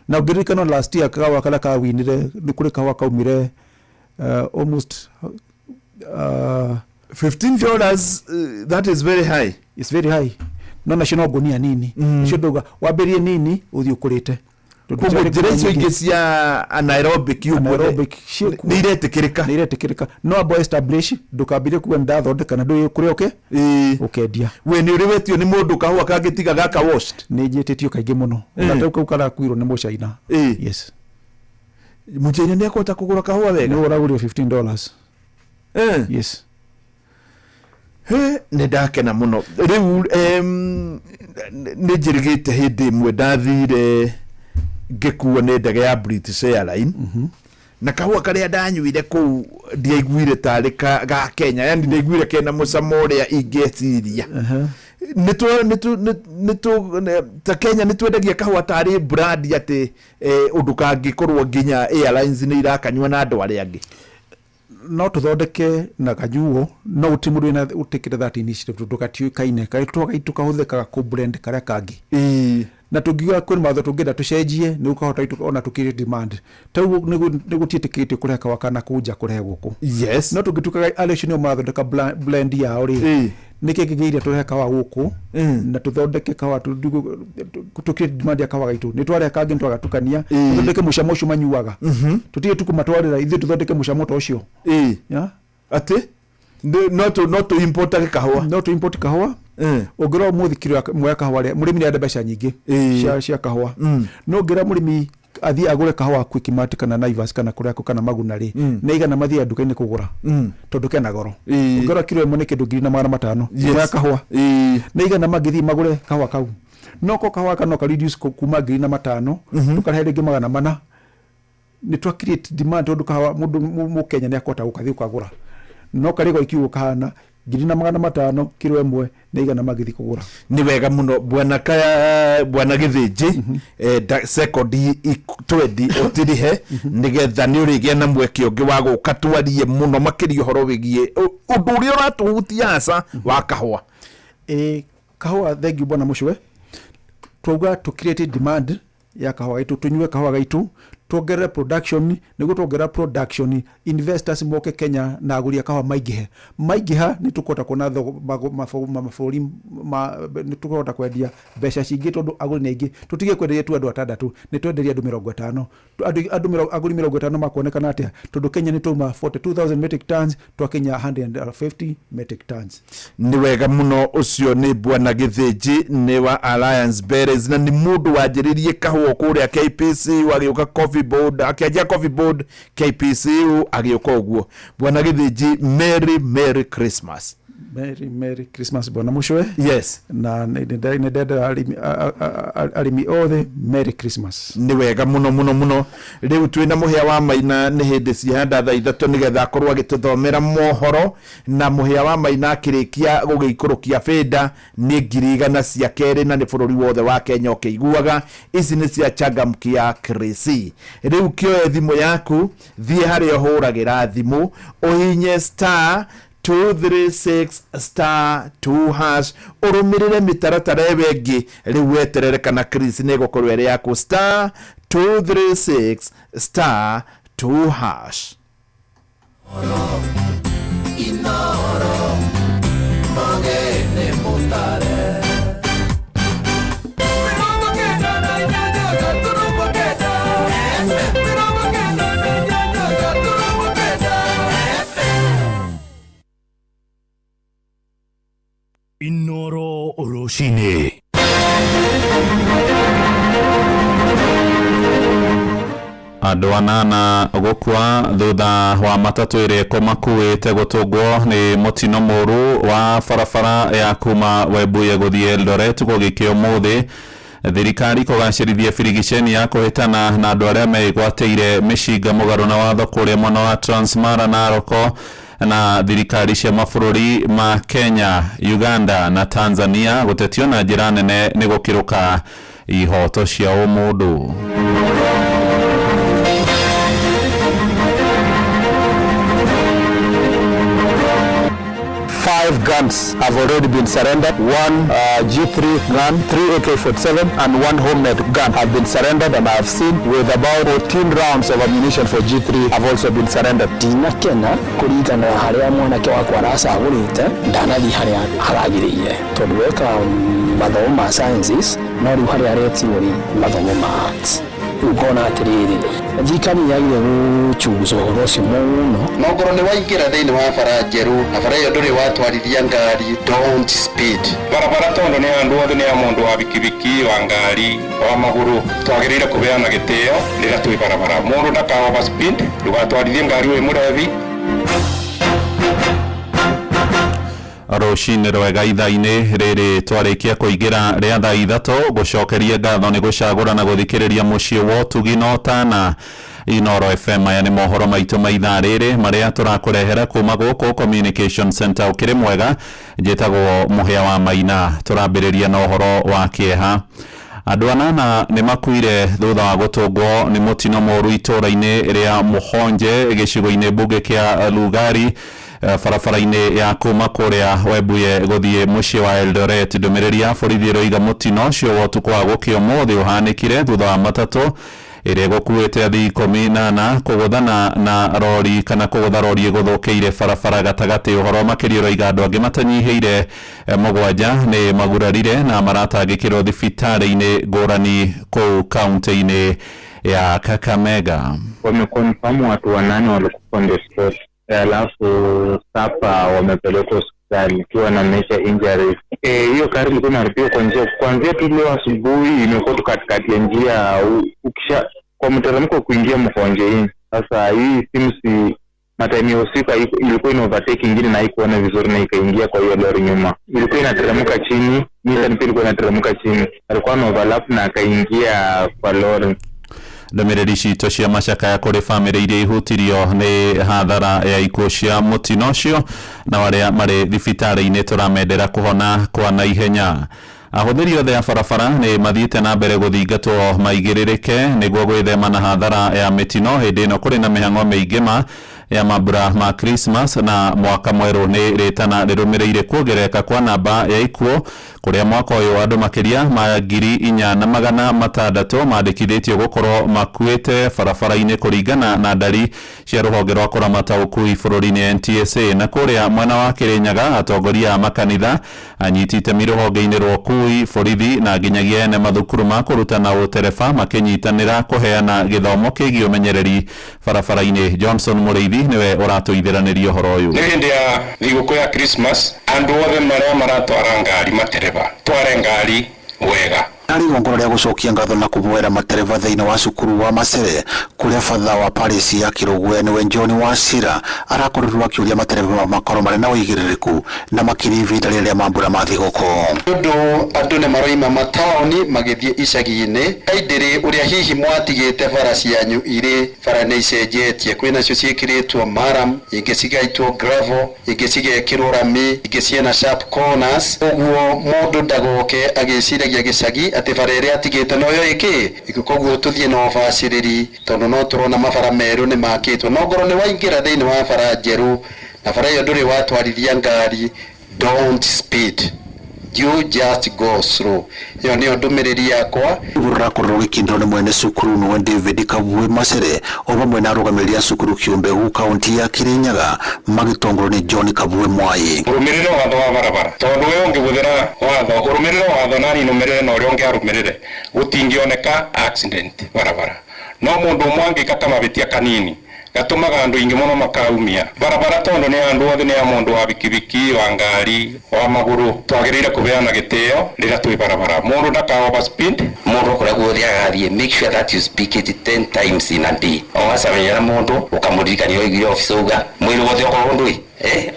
Speaker 3: Na ũngĩririkana last year kahũa karĩa kawinire, nĩ kũrĩ kahũa kaumire almost
Speaker 13: $15, that is very high.
Speaker 3: It's very high, no nacio no ngũnia nini. Icio ndauga wambĩrĩrie nini ũthiĩ ũkũrĩte.
Speaker 13: Koguo njĩra icio ingĩ cia anaerobic ũguo
Speaker 3: Anaerobic
Speaker 13: nĩ iretĩkĩrĩka.
Speaker 3: Nĩ iretĩkĩrĩka, no amba establish, ndũkambire kuga nĩndathondeka na ndũĩ kũrĩa ũke ũkendia.
Speaker 13: We nĩ ũrĩ wetio nĩ mũndũ kahũa kangĩtiga gaka washed?
Speaker 3: Nĩ njĩtĩtio kaingĩ mũno.
Speaker 13: Eh.
Speaker 3: Na kau kau karakuirwo nĩ mũcaina. Yes.
Speaker 13: Mũchaina nĩ akũhota kũgũra kahũa wega?
Speaker 3: Nĩ ũragũrio $15.
Speaker 13: Eh.
Speaker 3: Yes.
Speaker 13: He, nĩ ndakena mũno rĩu. Nĩ njĩrĩgĩte hĩndĩ ĩmwe ndathire ngĩkuo nĩ ndege ya British Airline, na kahũa karĩa ndanyuire kũu ndiaiguire tarĩ ga Kenya, yani ndaiguire kena mũcamo ũrĩa ingĩciria. Nĩ ta Kenya nĩ twendagia kahũa tarĩ brand atĩ ũndũ kangĩkorwo nginya airlines nĩ irakanyua na andũ arĩa angĩ?
Speaker 3: No tũthondeke na kanyuo, no gũtirĩ mũndũ wĩna ũtĩkĩte that initiative tondũ gatiũĩkaine. Karĩtwa gaitũ kahũthĩkaga kũ blend karĩa kangĩ, na tũngiuga kwĩ mawatho tũngĩenda tũcenjie nĩ ũkahota ona tũ demand ta rĩu nĩ gũtiĩtĩkĩrĩtio kũrehe kahũa kana kũnja kũrehe gũkũ. No tũngĩtuĩkaga arĩa acio nĩo marathondeka blend yao rĩ, nĩkĩ kĩngĩgiria tũrehe kahũa gũkũ na tũthondeke kahũa tũ create demand ya kahũa gaitũ? Nĩ twarehe kangĩ, nĩ twagatukania, tũthondeke mũcamo ũcio manyuaga. Tũtige tu kũmatwarĩra, ithuĩ tũthondeke mũcamo ta ũcio. Yeah?
Speaker 13: Atĩ no tũ importage kahũa?
Speaker 3: No tũ import kahũa. Ũngĩrora ũmũthĩ kiro ĩmwe ya kahũa rĩ, mũrĩmi nĩ arenda mbeca nyingĩ cia kahũa, no ũngĩra mũrĩmi athiĩ agũre kahũa Quickmart kana Naivas kana kũrĩa kana Maguna rĩ, nĩ igana mathiĩ nduka-inĩ kũgũra tondũ kena goro. Ũngĩrora kiro ĩmwe nĩ kĩndũ 1500 ĩmwe ya kahũa, nĩ igana mangĩthiĩ magũre kahũa kau. No ko kahũa gaka no ka reduce kuma 1500 tũkarehe rĩngĩ 400, nĩ twa create demand tondũ kahũa mũndũ mũkenya nĩ akũhota gũkathiĩ gũkagũra. No karĩ goiki ũguo kahana 1500 kiro ĩmwe, nĩ igana mangĩthiĩ kũgũra.
Speaker 13: Nĩ wega mũno, bwana kaya, bwana Gĩthĩnji. Sekondi 20 ũtirihe nĩgetha nĩ ũrĩgĩa na mweke ũngĩ wa gũka twarie mũno makĩria ũhoro wĩgiĩ ũndũ ũrĩa ũratũhutia hasa wa kahũa.
Speaker 3: Ĩ kahũa, thank you bwana Mũcwe. Twauga to create demand ya kahũa gaitũ, tũnyue kahũa gaitũ, tuongerere production. Nĩguo tuongerera production, investors moke Kenya na agũri a kahũa maingĩhe. Maingĩha, nĩ tũkũhota kuona thogo mabũrũri ma nĩ tũkũhota kwendia mbeca cingĩ tondũ agũri nĩ aingĩ. Tũtige kwenderia tu andũ atandatũ, nĩ twenderia andũ 50. Andũ agũri 50 makuonekana atĩa? Tondũ Kenya nĩ twauma 42,000 metric tons twakinya 150 metric tons.
Speaker 13: Nĩ wega mũno. Ũcio nĩ bwana Gĩthĩnji, nĩ wa Alliance Berries na nĩ mũndũ wanjĩrĩrie kahũa kũrĩa KPC, agĩũka Coffee Board, akĩanjia Coffee Board, KPC, agĩũka ũguo. Bwana Gĩthĩnji, merry merry Christmas.
Speaker 3: Merry merry Christmas, bwana Mũcwe. Na nĩ ndendera arĩmi othe merry Christmas.
Speaker 13: Nĩ wega mũno mũno mũno. Rĩu twĩna mũhĩa wa Maina, nĩ hĩndĩ cihanda thaa 3 nĩgetha akorwo agĩtũthomera mohoro, na mũhĩa wa Maina akĩrĩkia gũgĩikũrũkia bĩnda nĩ 100,000 cia kerĩ, na nĩ bũrũri wothe wa Kenya ũkĩiguaga. Ici nĩ cia Changamkia Krisi. Rĩu kĩoe thimũ yaku, thiĩ harĩa ũhũragĩra thimũ, ũhinye *236*2#, ũrũmĩrĩre mĩtaratara ĩyo ĩngĩ. Rĩu weterere kana Chris nĩ ĩgũkorwo ĩrĩ yaku. *236*2#.
Speaker 6: Inoro Mogene Mutare 98.8 FM, 98.8 FM.
Speaker 1: Inoro Rũcinĩ.
Speaker 4: Andũ anana gũkua thutha wa matatũ ĩrĩa ĩkũmakuĩte gũtũngwo nĩ mũtino mũru wa barabara ya kuma Webuye gũthiĩ Eldoret gũgĩkĩa ũmũthĩ. Thirikari kũgacĩrithia birigiceni ya kũhĩtana na andũ arĩa meĩgwatĩire mĩcinga mũgarũ na watho kũrĩa mwena wa Transmara Narok, na thirikari cia mabũrũri ma Kenya, Uganda na Tanzania gũtetio na njĩra nene nĩ gũkĩrũka ihoto cia ũmũndũ.
Speaker 10: Five guns have already been surrendered. One G3 gun, three AK-47, and one homemade gun have been surrendered, and I have seen with about 14 rounds of ammunition for G3 have also been surrendered.
Speaker 15: Ndinakena kũringana na harĩa mwanake wakwa aracagũrĩte, ndanathiĩ harĩa haragĩrĩire tondũ weka mathomo ma sciences, no rĩu harĩa aretirwo rĩ mathomo ma arts. Rĩu ngona atĩrĩrĩ, thirikari nĩ yagĩrĩire gũchunguza ũhoro ũcio mũno.
Speaker 9: Na ongorwo nĩ waingĩra thĩinĩ wa bara njerũ na bara ĩyo ndũrĩ watwarithia ngari, don't speed.
Speaker 17: Barabara tondũ nĩ ya andũ othe, nĩ ya mũndũ wa bikibiki, wa ngari, wa magũrũ, twagĩrĩire kũbeana gĩtĩo rĩrĩa twĩ barabara. Mũndũ ndaka over speed, ndũgatwarithie ngari wĩ mũrebi.
Speaker 4: Rũcinĩ rwega ithaa-inĩ rĩrĩ twarĩkia kũingĩra rĩa thaa 3, gũcokeria ngatho nĩ gũcagũra na gũthikĩrĩria mũciĩ wa ũtugi na ũtana Inoro FM. Maya nĩ mohoro maitũ ma ithaa rĩrĩ marĩa tũrakũrehera kuma gũkũ Communication Center. Ũkĩrĩ mwega, njĩtagwo Mũhĩa wa Maina. Tũrambĩrĩria na ũhoro wa kĩeha. Andũ 8 nĩ makuire thutha wa gũtũngwo nĩ mũtino mũru itũũra-inĩ rĩa Mũhonje gĩcigo-inĩ mbunge kĩa Lugari, barabara-inĩ ya kuma kũrĩa Webuye gũthiĩ mũciĩ wa Eldoret. Ndũmĩrĩri ya borithi ĩroiga mũtino ũcio wa ũtukũ wa gũkĩa ũmũthĩ ũhanĩkire thutha wa matatũ ĩrĩa ĩgũkuĩte athii 14 kũgũthana na rori kana kũgũtha rori ĩgũthũkĩire barabara gatagatĩ. Ũhoro makĩria ũroiga andũ angĩ matanyihĩire 7 nĩ magurarire na maratangĩkĩrwo thibitarĩ-inĩ ngũrani kũu kaunti-inĩ ya Kakamega.
Speaker 21: Wameconfirm watu 8 walikufa on the spot, alafu 7 wamepelekwa hospitali ikiwa na major injuries. Hiyo gari ilikuwa imeharibika kwa njia, kuanzia tu leo asubuhi imekuwa tu katikati ya njia, ukisha kwa mteremko kuingia Mkonje hii. Sasa hii simu matime ya usiku ilikuwa ina overtake ingine na haikuona vizuri na ikaingia kwa hiyo lori nyuma. Ilikuwa inateremka chini, Nissan pia ilikuwa inateremka chini. Alikuwa na overlap na akaingia kwa lori.
Speaker 4: Ndũmĩrĩri citũ cia macakaya kũrĩ bamĩrĩ iria ihutirio nĩ hathara ya ikuũ cia mũtino ũcio na arĩa marĩ thibitarĩ-inĩ tũramendera kũhona kwa naihenya. Ahũthĩri othe a barabara nĩ mathiĩte na mbere gũthingatwo maigĩrĩrĩke nĩguo gwĩthema na hathara ya mĩtino hĩndĩ ĩno kũrĩ na mĩhang'o mĩingĩ ma ya mambura ma Christmas na mwaka mwerũ. Nĩ rĩtana rĩrũmĩrĩire kuongerereka kwa namba ya ikuũ kũrĩa mwaka ũyũ andũ makĩria ma 4600 mandĩkithĩtio gũkorwo makuĩte barabara-inĩ kũringana na ndari cia rũhonge rwa kũramata ũkui bũrũri-inĩ NTSA. Na kũrĩa mwena wa Kĩrĩnyaga atongoria a makanitha, anyiti itemi rũhonge-inĩ rwa ũkui, borithi na nginyagia ene mathukuru ma kũrutana ũtereba makĩnyitanĩra kũheana gĩthomo kĩgiĩ ũmenyereri barabara-inĩ. Johnson Mũrĩithi nĩwe ũratũithĩranĩria ũhoro ũyũ.
Speaker 17: Nĩ hĩndĩ ya thigũkũ ya Christmas, andũ othe marĩa maratwara ngari matereba, tware ngari wega.
Speaker 2: Arĩ igongona rĩa gũcokia ngatho na kũhoera matereba thĩinĩ wa cukuru wa Macere kũrĩa batha wa Paris ya Kĩrũgwe nĩwe John Wachira arakorirwo akĩũria matereba makorwo marĩ na ũigĩrĩrĩku na makĩria ihinda rĩrĩa mambura ma thigũkũ.
Speaker 9: Ũndũ andũ nĩ maroima mataũni magĩthiĩ icagi-inĩ kaindĩrĩ ũrĩa hihi mwatigĩte bara cianyu irĩ bara nĩ icenjetie, kwĩnacio ciĩkĩrĩtwo maram, ingĩ cigaitwo gravel, ingĩ cigekĩrwo rami, ingĩ ciĩna sharp corners, ũguo mũndũ ndagoke agĩciragia gĩcagi atĩ bara ĩrĩa atigĩte noyo ĩkĩ, koguo tũthiĩ na ũbacĩrĩri tondũ no tũrona mabara merũ nĩ makĩtwo. No ngorwo nĩ waingĩra thĩinĩ wa bara njerũ na bara ĩyo ndũrĩ watwarithia ngari, don't speed, you just go slow. Ĩyo nĩyo ndũmĩrĩri yakwa.
Speaker 2: Rũrakorwo rũgĩkindĩrwo nĩ mwene cukuru nĩwe David Kabwe Macere o vamwe na arũgamĩrĩri a cukuru kĩũmbe gũkũ kaunti ya Kĩrĩnyaga magĩtongorio nĩ John Kabwe Mwai.
Speaker 17: Ũrũmĩrĩre watho wa barabara tondũ we ũngĩhũthĩra watho, ũrũmĩrĩre watho na niĩ nũmĩrĩre na ũrĩa ũngĩ arũmĩrĩre, gũtingĩoneka accident barabara. No mũndũ ũmwe angĩka kamahĩtia kanini gatũmaga andũ aingĩ mũno makaumia barabara tondũ nĩ andũ othe, nĩ ya mũndũ wa bikibiki, wa ngari, wa magũrũ, twagĩrĩire kũbeana gĩtĩo rĩrĩa twĩ barabara. Mũndũ ndaka over speed.
Speaker 18: Mũndũ kũrĩa guothe agathiĩ, make sure that you speak it 10 times in a day. O wacemania na mũndũ ũkamũririkania ũigire office uga mwĩrĩ wothe okorwo ndũĩ,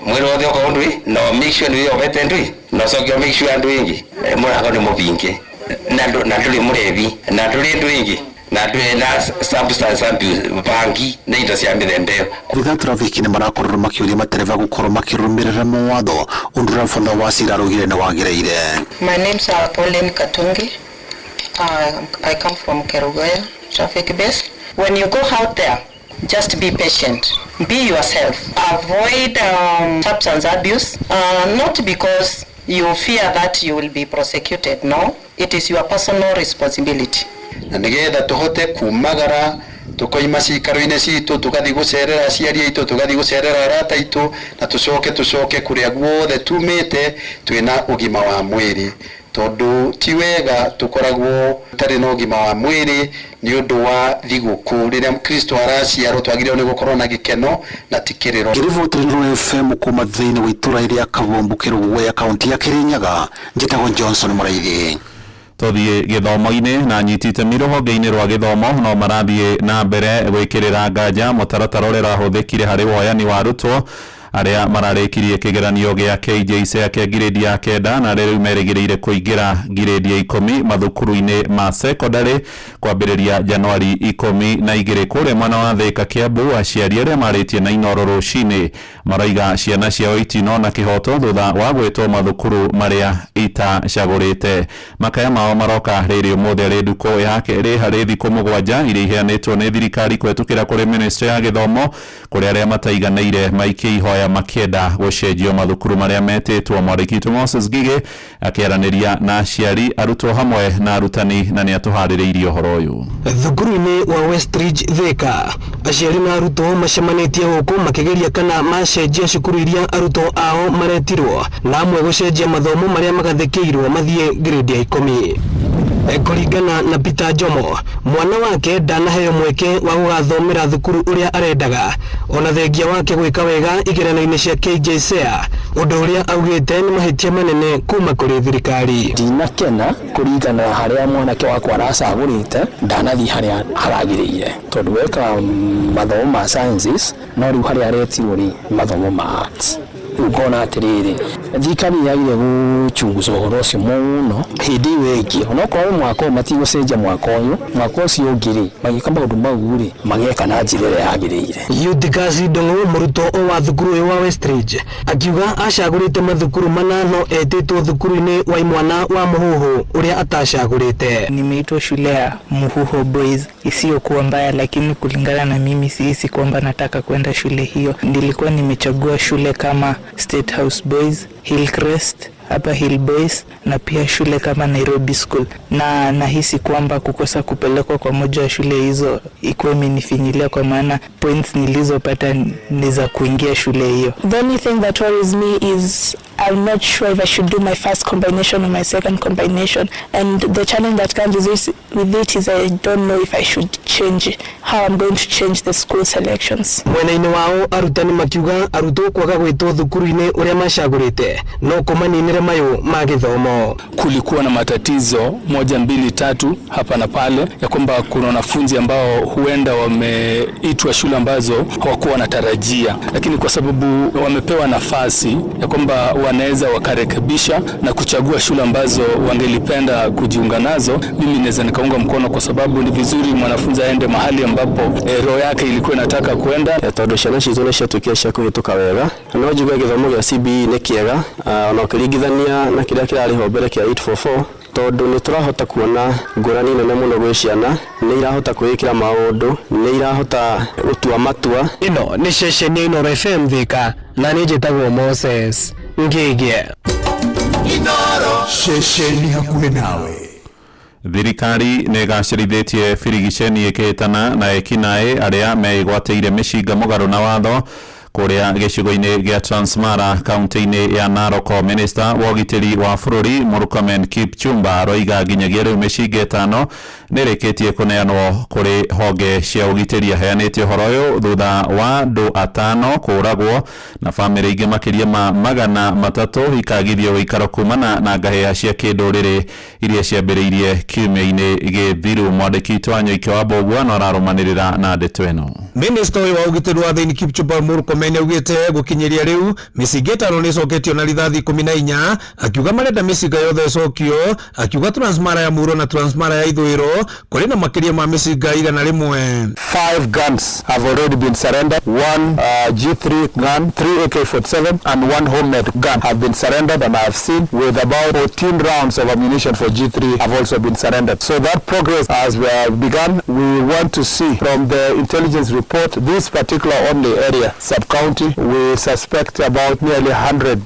Speaker 18: mwĩrĩ wothe okorwo ndũĩ, no make sure nĩ wĩyobete ndũĩ, na ũcoke make sure andũ ĩngĩ mũrango nĩ mũbinge na ndũrĩ mũrebi na ndũrĩ ndũ ĩngĩ na ndũrĩ na substance abuse, bangi na indo cia mĩthemba ĩyo.
Speaker 2: Abithaa trafiki nĩ marakorirwo makĩũria matereba gũkorwo makĩrũmĩrĩra mawatho ũndũ ũrĩa batha wa cira araugire nĩ wagĩrĩire.
Speaker 19: My name's Pauline Katungi. I come from Kerugoya traffic base. When you go out there, just be patient, be yourself, avoid substance abuse, not because you fear that you will be prosecuted. No, it is your personal responsibility.
Speaker 9: Na nĩgetha tũhote kumagara tukoima cikaro-inĩ citũ tũgathiĩ gũcerera aciari aitũ, tũgathiĩ gũcerera arata aitũ, na tũcoke kũrĩa guothe tumĩte twĩna ũgima wa mwĩrĩ. Tondũ ti wega tũkoragwo tarĩ na ũgima wa mwĩrĩ nĩ ũndũ wa thigũkũ rĩrĩa Kristo araciarwo twagĩrĩirwo nĩ gũkorwo na gĩkeno na ti kĩrĩro.
Speaker 8: Ngĩribotera Inooro FM kuma thĩinĩ wa itũra rĩa Kabombu Kĩrũgũya kaunti ya Kĩrĩnyaga, njĩtagwo Johnson Mũraithi.
Speaker 4: Tũthiĩ gĩthomo-inĩ na anyiti itemi rũhonge-inĩ rwa gĩthomo no marathiĩ na mbere gwĩkĩrĩra nganja mũtaratara ũrĩa ũrahũthĩkire harĩ woyani wa arutwo arĩa mararĩkirie kĩgeranio gĩa KJSEA kĩa ngirĩndi ya 9 na arĩa rĩu merĩgĩrĩire kũingĩra ngirĩndi ya 10 mathukuru-inĩ ma sekondarĩ kwambĩrĩria Januari 12. Kũrĩa mwena wa Thĩka Kĩambu, aciari arĩa marĩtie na Inooro rũcinĩ maraiga ciana ciao itinona kĩhoto thutha wa gwĩtwo mathukuru marĩa itacagũrĩte. Makaya mao maroka rĩrĩ ũmũthĩ arĩ ndukũ ya kerĩ harĩ thikũ 7 iria iheanĩtwo nĩ thirikari kũhetũkĩra kũrĩ ministry ya gĩthomo kũrĩ arĩa mataiganĩire maikie ihoya makĩenda gũcenjio mathukuru marĩa metĩtwo. Mwandĩki witũ Moses Ngigĩ akĩaranĩria na aciari, arutwo hamwe na arutani na nĩ atũharĩrĩirie ũhoro ũyũ.
Speaker 12: Thukuru-inĩ wa Westridge Thika, aciari na arutwo macemanĩtie gũkũ makĩgeria kana macenjia cukuru iria arutwo ao maretirwo na amwe gũcenjia mathomo marĩa magathĩkĩirwo mathiĩ grade ya 10. Kũringana na Peter Jomo, mwana wake ndanaheo mweke wa gũgathomera thukuru ũrĩa arendaga ona thengia wake gwĩka wega igeranio-inĩ cia KJSEA, ũndũ ũrĩa augĩte nĩ mahĩtia manene kuma kũrĩ thirikari.
Speaker 15: Ndinakena kũringana na harĩa mwanake wakwa aracagũrĩte, ndanathiĩ harĩa haragĩrĩire tondũ weka mathomo ma sciences no rĩu harĩa aretirwo rĩ mathomo ma arts. Rĩu ngona atĩrĩrĩ, thirikari yagĩrĩire gũchunguza ũhoro ũcio mũno hĩndĩ ĩyo ĩngĩ, onokorwo mwaka ũyũ matigũcenjia mwaka ũyũ, mwaka ũcio ũngĩ rĩ magĩka maũndũ mau rĩ mageka na njĩra ĩrĩa yagĩrĩire.
Speaker 12: Eutychus Ndung'u, mũrutwo wa thukuru ũyũ wa Westridge, akiuga acagũrĩte mathukuru mana no etĩtwo thukuru-inĩ wa imwana wa Muhuhu ũrĩa atacagũrĩte.
Speaker 16: Nimeitwa shule ya Muhuho Boys isiyokuwa mbaya, lakini kulingana na mimi sihisi kwamba nataka kwenda shule hiyo. Nilikuwa nimechagua shule kama State House Boys, Hillcrest, Upper Hill Boys na pia shule kama Nairobi School, na nahisi kwamba kukosa kupelekwa kwa moja ya shule hizo ikuwa imenifinyilia, kwa maana points nilizopata ni za kuingia shule hiyo.
Speaker 20: The only thing that worries me is I'm not sure if I should do my first combination or my second combination, and the challenge that comes with it is I don't know if I should change, how I'm going to change the school selections.
Speaker 12: Mwena-inĩ wao arutani makiuga arutwo kwaga gwĩtwo thukuru-inĩ ũrĩa macagũrĩte no kũmaninĩre mayũ ma gĩthomo.
Speaker 22: Kulikuwa na matatizo 1 2 3 hapa na pale ya kwamba kuna wanafunzi ambao huenda wameitwa shule ambazo hawakuwa wanatarajia, lakini kwa sababu wamepewa nafasi ya kwamba wanaweza wakarekebisha na kuchagua shule ambazo wangelipenda kujiunga nazo, mimi naweza nikaunga mkono, kwa sababu ni vizuri mwanafunzi aende mahali ambapo roho yake ilikuwa inataka kwenda.
Speaker 26: Tondu ciana citũ nĩ ciatuĩkire cia kũhĩtũka wega, no njigue gĩthomo gĩa CBE nĩ kĩega ona ũkĩringithania na kĩrĩa kĩrarĩ ho mbere kĩa 844, tondu nĩ tũrahota kuona ngũrani nene mũno gwĩ ciana, nĩ irahota kwĩĩkĩra maũndũ, nĩ irahota gũtua matua.
Speaker 12: Ĩno nĩ ceceni ya Inooro FM Thika, na niĩ njĩtagwo Moses Ngĩgĩ.
Speaker 1: Inooro, ceceni hakuhĩ nawe.
Speaker 4: Thirikari nĩ ĩgacĩrithĩtie birigiceni ĩkĩhĩtana na ekinaĩ arĩa meĩgwatĩire mĩcinga mũgarũ na watho kũrĩa gĩcigo-inĩ gĩa Transmara kaunti-inĩ ya Narok. Minista wa ũgitĩri wa bũrũri Murkomen Kipchumba aroiga nginyagia rĩu mĩcinga 5 nĩ ĩrĩkĩtie kũneanwo kũrĩ honge cia ũgitĩri. Aheanĩte ũhoro ũyũ thutha wa andũ 5 kũũragwo na bamĩrĩ ingĩ makĩria ma 300 ikagithio ũikaro kumana na ngahĩha cia kĩndũrĩrĩ iria ciambĩrĩirie kiumia-inĩ gĩthiru. Mwandĩki witũ Wanyoike wa Mbũgua no ararũmanĩrĩra na ndeto ĩno.
Speaker 27: Minista ũyũ wa ũgitĩri wa thĩinĩ Kipchumba Murkomen augĩte gũkinyĩria rĩu mĩcinga 5 nĩ ĩcoketio na rithathi 14, akiuga marenda mĩcinga yothe ĩcokio, akiuga Transmara ya Mũhuro na Transmara ya Ithũĩro kũrĩ na makĩria ma mĩcinga 100.
Speaker 10: 5 guns have already been surrendered. 1 G3 gun, 3 AK-47 and 1 homemade gun have been surrendered, and I have seen with about 14 rounds of ammunition for G3 have also been surrendered. So that progress has begun. We want to see from the intelligence report this particular only area, sub sub-county. We suspect about nearly 100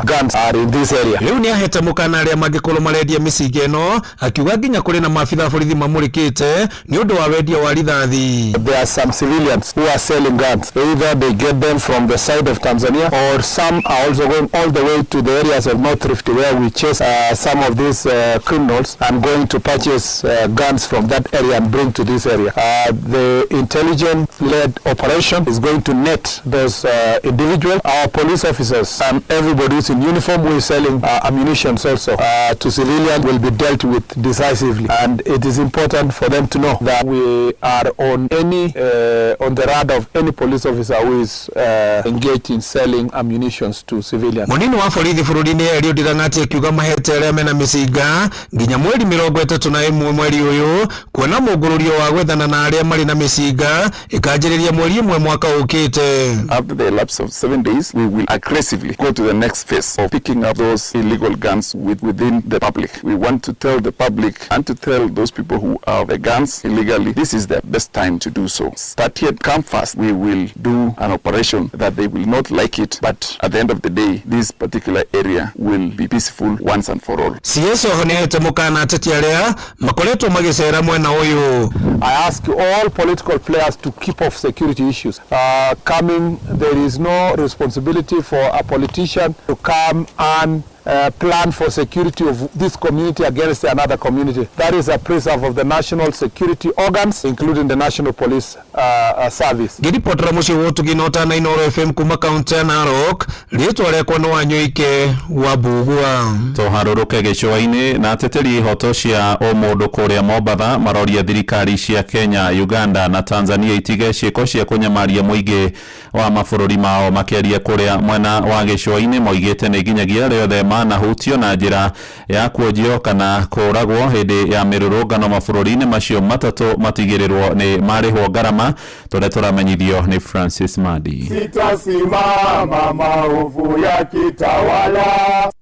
Speaker 10: guns are in this area.
Speaker 27: Rĩu nĩ ahete mũkana arĩa mangĩkorwo marendia mĩcinga ĩno, akiuga nginya kũrĩ na maabitha a borithi mamũrĩkĩte nĩ ũndũ wa wendia wa rithathi.
Speaker 10: There are some civilians who are selling guns. Either they get them from the side of Tanzania, or some are also going all the way to the areas of North Rift where we chase some of these criminals and going to purchase guns from that area and bring to this area. The intelligence-led operation is going to net those individuals. Our police officers and everybody who's in uniform who is selling ammunition also to civilians will be dealt with decisively. And it is important for them to know that we are on the radar of any police officer who is engaged in selling ammunition to civilians.
Speaker 27: Munini wa borithi bũrũri-inĩ Eliud Lang'ati akiuga mahete arĩa mena mĩcinga nginya mweri 31 mweri ũyũ, kuona mũngũrũrio wa gwethana na arĩa marĩ na mĩcinga ĩkanjĩrĩria mweri 1 mwaka ũkĩte.
Speaker 5: After the elapse of 7 days, we will aggressively go to the next phase of picking up those illegal guns within the public. We want to tell the public and to tell those people who have the guns illegally, this is the best time to do so. Start here, come fast. We will do an operation that they will not like it, but at the end of the day, this particular area will be peaceful once and for all.
Speaker 27: CS oho nĩahete mũkana ateti arĩa makoretwo magĩcera mwena ũyũ.
Speaker 10: I ask all political players to keep off security issues. Coming, there is no responsibility for a politician to come and plan for security of this community against another community. That is a preserve of the national security organs, including the National Police Service.
Speaker 27: Ngĩribotera mũciĩ wa ũtugi na ũtana Inooro FM kuma kaunti ya Narok, rĩtwa rĩakwa nĩ Wanyoike wa Mbugua.
Speaker 4: Tũharũrũke gĩcũa-inĩ na ateteri ihoto cia ũmũndũ kũrĩa Mombatha maroria thirikari cia Kenya, Uganda na Tanzania itige ciĩko cia kũnyamaria mũingĩ wa mabũrũri mao. Makĩaria kũrĩa mwena wa gĩcũa-inĩ moigĩte nĩ nginyagia arĩa othe manahutio na njĩra ya kuonjio kana kũragwo hĩndĩ ya mĩrũrũngano mabũrũri-inĩ macio matatũ matigĩrĩrwo nĩ marĩhwo ngarama. Tũrĩa tũramenyithio nĩ Francis Madi.
Speaker 7: Sitasimama maovu yakitawala.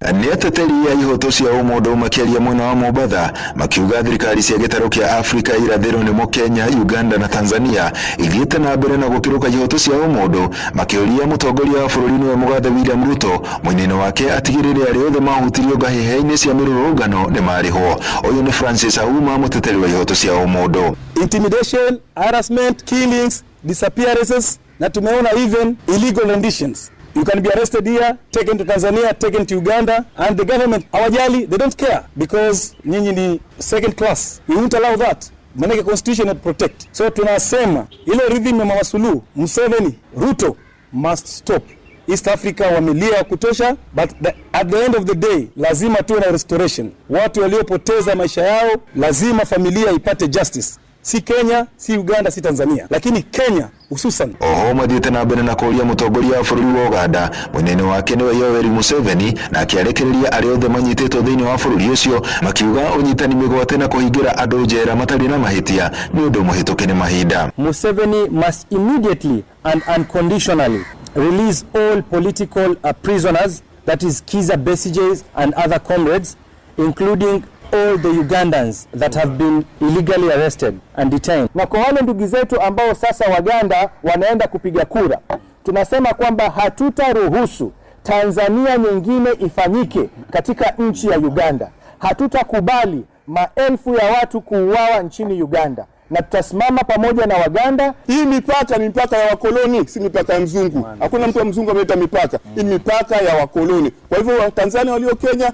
Speaker 2: Nĩ ateteri a ihoto cia ũmũndũ makĩaria mwena wa Mombatha makiuga thirikari cia gĩtarũ kĩa Afrika irathĩro nĩmo Kenya, Uganda na Tanzania ithiĩte na mbere na gũkĩrũka ihoto cia ũmũndũ, makĩũria mũtongoria wa bũrũri nĩwe mũgathe William Ruto mũinĩno wake atigĩrĩre arĩa othe mahutirio ngahĩha-inĩ cia mĩrũrũngano nĩ marĩhwo. Ũyũ nĩ Francis Auma, mũteteri wa ihoto cia ũmũndũ.
Speaker 11: Intimidation, harassment, killings, disappearances, na tumeona even illegal renditions. You can be arrested here, taken to Tanzania, taken to Uganda, and the government hawajali, they don't care because nyinyi ni second class. We won't allow that. Manake constitution not protect. So tunasema ile rhythm ya Mama Suluhu, Museveni, Ruto must stop. East Africa wamelia ya kutosha, but at the end of the day lazima tuwe na restoration. Watu waliopoteza maisha yao lazima familia ipate justice. Si Kenya, si Uganda, si Tanzania, lakini Kenya hususan.
Speaker 2: Oho mathiĩte na mbere na kũũria mũtongoria wa bũrũri wa Uganda mũnene wake nĩwe Yoweri Museveni na akĩarekereria arĩa othe manyitĩtwo thĩinĩ wa bũrũri ũcio, makiuga ũnyitani mĩgwate na kũhingĩra andũ njera matarĩ na mahĩtia nĩ ũndũ mũhĩtũke nĩ mahinda.
Speaker 14: Museveni must immediately and unconditionally release all political prisoners, that is Kizza Besigye and other comrades, including all the Ugandans that have been illegally arrested and detained.
Speaker 10: Na kwa wale ndugu zetu ambao sasa Waganda wanaenda kupiga kura, tunasema kwamba hatutaruhusu Tanzania nyingine ifanyike katika nchi ya Uganda. Hatutakubali maelfu ya watu kuuawa nchini Uganda, na tutasimama pamoja na Waganda.
Speaker 7: Hii mipaka ni mipaka ya wakoloni, si mipaka ya mzungu. Hakuna mtu wa mzungu ameleta mipaka. Hii mipaka ya wakoloni. Kwa hivyo Watanzania walio Kenya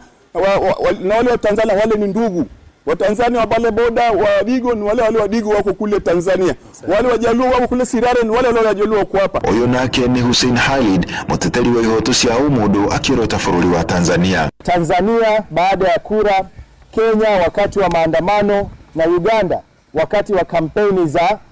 Speaker 7: na wale wa Tanzania wale ni ndugu. Watanzania wa pale boda wa Digo ni wale wale wa Digo wako kule Tanzania. Wale wa Jaluo wako kule Sirare ni wale wale wa Jaluo wako hapa.
Speaker 2: Ũyũ nake ni Hussein Khalid, mũteteri wa ihoto cia ũmũndũ akĩrota bũrũri wa Tanzania.
Speaker 10: Tanzania baada ya kura, Kenya wakati wa maandamano na Uganda wakati wa kampeni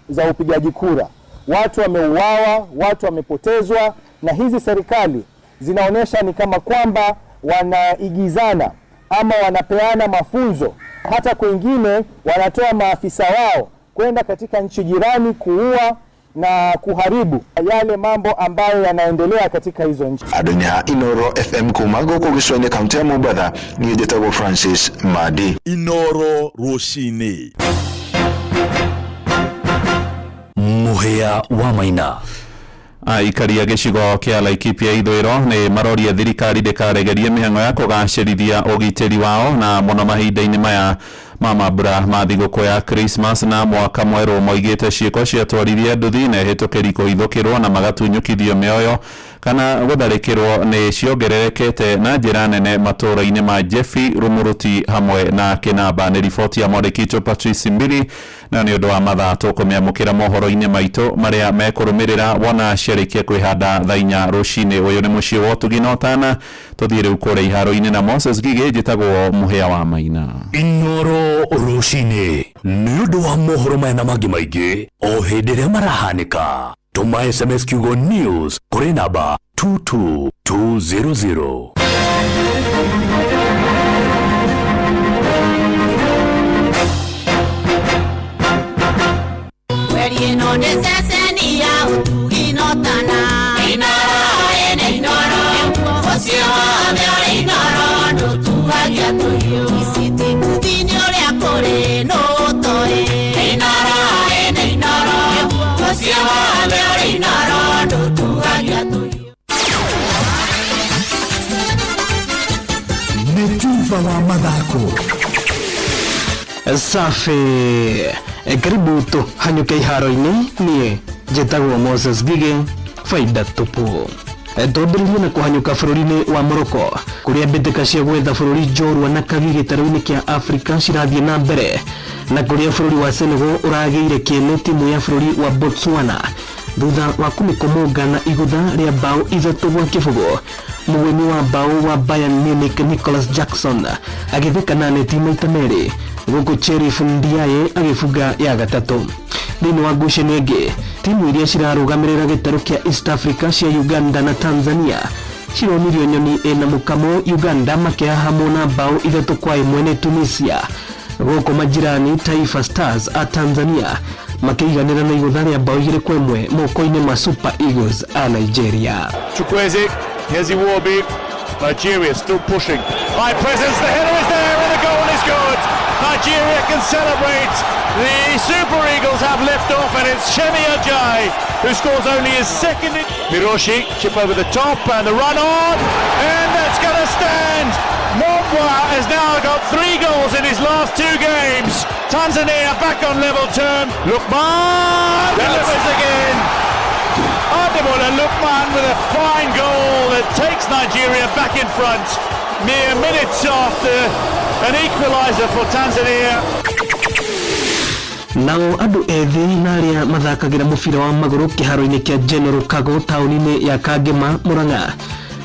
Speaker 10: za upigaji kura. Watu wameuawa, watu wamepotezwa, na hizi serikali zinaonesha ni kama kwamba wanaigizana ama wanapeana mafunzo. Hata kwingine wanatoa maafisa wao kwenda katika nchi jirani kuua na kuharibu yale mambo ambayo yanaendelea katika hizo nchi.
Speaker 2: Adunya Inooro FM kuma gũkũ gĩcũa-inĩ kaunti ya Mombatha, niĩ njĩtagwo Francis Madi.
Speaker 23: Inooro rũcinĩ.
Speaker 1: Mũhĩa wa Maina.
Speaker 4: Aikari a gĩcigo kĩa Laikipia ithũĩro nĩ maroria thirikari ndĩkaregerie mĩhang'o ya kũgacĩrithia ũgitĩri wao na mũno mahinda-inĩ maya ma mambura ma thigũkũ ya Christmas na mwaka mwerũ. Moigĩte ciĩko ciatwarithia nduthi na ehĩtũkĩri kũhithũkĩrwo na magatunyũkithio mĩoyo kana gũtharĩkĩrwo nĩ ciongererekete na njĩra nene matũũra-inĩ ma Jefi, Rumuruti hamwe na Kĩnamba. Nĩ riboti ya mwandĩki witũ Patrice Mbili, na nĩ ũndũ wa mathaa tũkũmĩamũkĩra mohoro-inĩ maitũ marĩa mekũrũmĩrĩra wona ciarĩkia kwĩhanda thaa inya rũcinĩ. Ũyũ nĩ mũciĩ wa ũtugi na ũtana. Tũthiĩ rĩu kũrĩa iharo-inĩ na Moses Gigĩ. Njĩtagwo Mũhĩa wa Maina.
Speaker 1: Inoro rũcinĩ nĩ ũndũ wa mohoro maya na mangĩ maingĩ o hĩndĩ ĩrĩa marahanĩka, tũma SMS kiugo news kũrĩ namba 22200.
Speaker 3: Mweri ĩno nĩ ceceni ya ũtugi na ũtana. Inoro ĩnĩ Inoro, ũcio wothe ũrĩ Inoro ndũtuagia tũhiũ. Iciti kuthi-inĩ ũrĩa kũrĩ nũũtoĩ. Inoro ĩnĩ Inoro, ũcio wothe ũrĩ Inoro ndũtuagia tũhiũ.
Speaker 6: Nĩ tuba wa mathako.
Speaker 12: Safi. Karibu tũhanyũke iharo-inĩ. Niĩ njĩtagwo Moses Gige, faida tupu. Twambĩrĩrie na kũhanyũka bũrũri-inĩ wa Morocco, kũrĩa mbĩtĩka cia gwetha bũrũri njorua na kagi gĩtarũ-inĩ kĩa Afrika cirathiĩ na mbere, na kũrĩa bũrũri wa Senegal ũragĩire kĩene timu ya bũrũri wa Botswana thutha wa kũmĩkũmũnga na igũtha rĩa mbaũ 3-0. Mũgwemi wa mbaũ wa Bayern Munich Nicholas Jackson agĩtheka na neti maita merĩ, gũkũ Cherif Ndiaye agĩbunga ya gatatũ. Thĩinĩ wa ngucanio ĩngĩ, timu iria cirarũgamĩrĩra gĩtarũ kĩa East Africa cia Uganda na Tanzania cironirio nyoni ĩna mũkamo, Uganda makĩhahamwo na mbaũ 3-1 nĩ Tunisia, gũkũ majirani Taifa Stars a Tanzania makĩiganĩra na igũtha rĩa mbaũ 2-1 moko-inĩ ma Super Eagles a Nigeria.
Speaker 13: Chukwueze, here's Iwobi. Nigeria still pushing. High presence, the header is there and the goal is good. Nigeria can celebrate. The Super Eagles have left off and it's Semi Ajayi who scores only his second. Miroshi, chip over the top and the run on, and that's going to stand. Mombwa has now got 3 goals in his last 2 games. Tanzania back on level term. Lookman delivers again. Ademola Lookman with a fine goal that takes Nigeria back in front mere minutes after an equaliser for Tanzania.
Speaker 12: Nao andũ ethĩ na arĩa mathakagĩra mũbira wa magũrũ kĩharo-inĩ kĩa General Kago taũni-inĩ ya Kangema, Murang'a,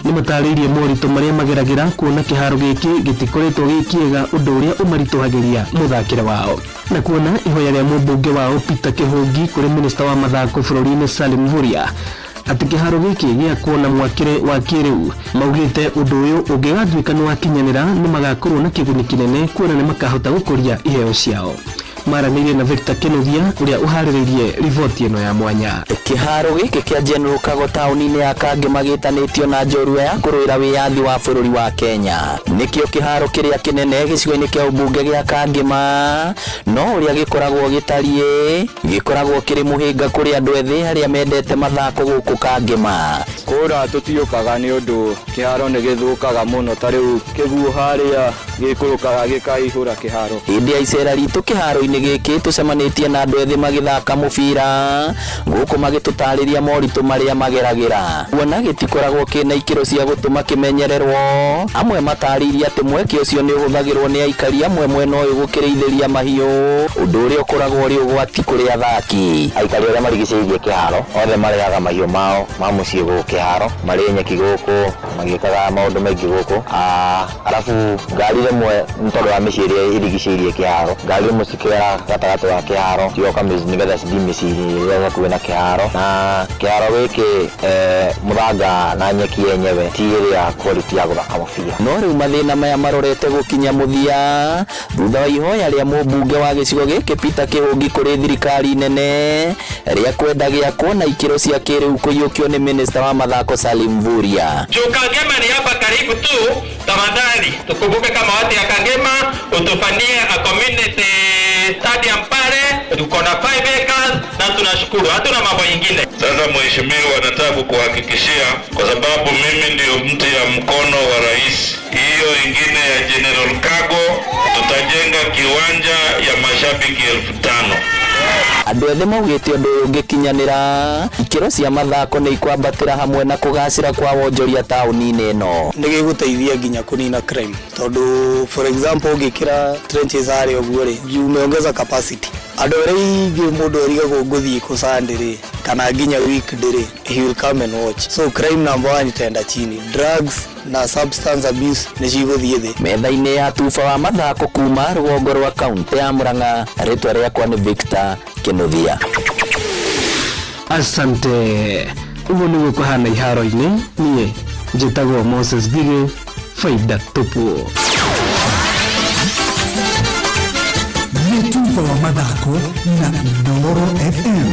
Speaker 12: nĩ matarĩirie moritũ marĩa mageragĩra kuona kĩharo gĩkĩ gĩtikoretwo gĩ kĩega, ũndũ ũrĩa ũmaritũhagĩria mũthakĩre wao, na kuona ihoya rĩa mũmbunge wao Peter Kĩhũngi kũrĩ minista wa mathako bũrũri-inĩ Salim Mvurya atĩ kĩharo gĩkĩ gĩakwo na mwakĩre wa kĩrĩu. Maugĩte ũndũ ũyũ ũngĩgatuĩka nĩ wakinyanĩra, nĩ magakorwo na kĩguni kĩnene kuona nĩ makahota gũkũria iheo ciao. Maranĩirie na Victor Kinuthia ũrĩa ũharĩrĩirie riboti ĩno ya mwanya.
Speaker 17: Kĩharo gĩkĩ kĩa General Kago taũni-inĩ ya Kangema gĩtanĩtio na njorua ya kũrũĩra wĩyathi wa bũrũri wa Kenya. Nĩkĩo kĩharo kĩrĩa kĩnene gĩcigo-inĩ kĩa ũmbunge gĩa Kangema, no ũrĩa gĩkoragwo gĩtariĩ gĩkoragwo kĩrĩ mũhĩnga kũrĩ andũ ethĩ arĩa mendete mathako gũkũ Kangema.
Speaker 21: Kũra tũtiũkaga nĩ ũndũ kĩharo nĩ gĩthũkaga mũno, ta rĩu kĩguũ harĩa gĩikũrũkaga gĩkaihũra kĩharo.
Speaker 17: Hĩndĩ ya icera ritũ kĩharo-inĩ gĩkĩ tũcemanĩtie na andũ ethĩ magĩthaka mũbira gũkũ magĩtũtarĩria moritũ marĩa mageragĩra, kuona gĩtikoragwo kĩna ikĩro cia gũtũma kĩmenyererwo. Amwe matarĩirie atĩ mweke ũcio nĩ ũhũthagĩrwo nĩ aikari amwe mwena ũyũ gũkĩrĩithĩria mahiũ, ũndũ ũrĩa ũkoragwo ũrĩ ũgwati kũrĩ athaki.
Speaker 24: Aikari arĩa marigicĩirie kĩharo othe marehaga mahiũ mao ma mũciĩ gũkũ kĩharo, marĩ nyeki gũkũ, magĩkaga maũndũ maingĩ gũkũ. Arabu ngari rĩmwe nĩ tondũ wa mĩciĩ ĩrĩa ĩrigicĩirie kĩharo, ngari rĩmwe cikĩgera gatagatĩ wa kĩharo cigoka nĩgetha cithiĩ mĩciĩ-inĩ ĩrĩa hakuhĩ na kĩharo. Na kĩharo gĩkĩ mũthanga na nyeki yenyewe ti ĩrĩa quality ya gũthaka mũbira.
Speaker 17: No rĩu mathĩna maya marorete gũkinya mũthia thutha wa ihoya rĩa mũmbunge wa gĩcigo gĩkĩ Peter Kĩhũngi kũrĩ thirikari nene rĩa kwenda gĩakwo na ikĩro cia kĩrĩu kũiyũkio nĩ minista wa mathako mathako Salim Mvurya.
Speaker 8: Juu Kangema ni hapa karibu tu, tafadhali tukumbuke kama watu ya Kangema utufanyie a community stadium pale, tuko na 5 acres na tunashukuru, hatuna mambo ingine.
Speaker 9: Sasa mheshimiwa, nataka kukuhakikishia kwa sababu mimi ndio mti ya mkono wa rais, hiyo ingine ya General Kago tutajenga kiwanja ya mashabiki 5,000.
Speaker 17: Andũ ethĩ maugĩte ũndũ ũyũ ũngĩkinyanĩra ikĩro cia mathako nĩ ikwambatĩra hamwe na kũgacĩra kwa wonjoria taũni-inĩ ĩno.
Speaker 15: Nĩ gĩgũteithia nginya kũnina crime tondũ for example ũngĩkĩra trenches harĩa ũguo rĩ, umeongeza capacity. Andũ arĩa aingĩ mũndũ arigagwo ngũthiĩ kũ Sunday rĩ kana nginya weekday rĩ, he will come and watch. So crime number one itaenda chini, drugs na substance abuse nĩ cigũthiĩ thĩ.
Speaker 17: Metha-inĩ ya tuba wa mathako kuma rũgongo rwa kaunti ya Murang'a, rĩtwa rĩakwa nĩ Victor Kinuthia.
Speaker 12: Asante. Ũguo nĩguo kũhana iharo-inĩ. Niĩ njĩtagwo Moses Ngigĩ, faida tupu.
Speaker 6: Nĩ tuba wa mathako na Inooro FM.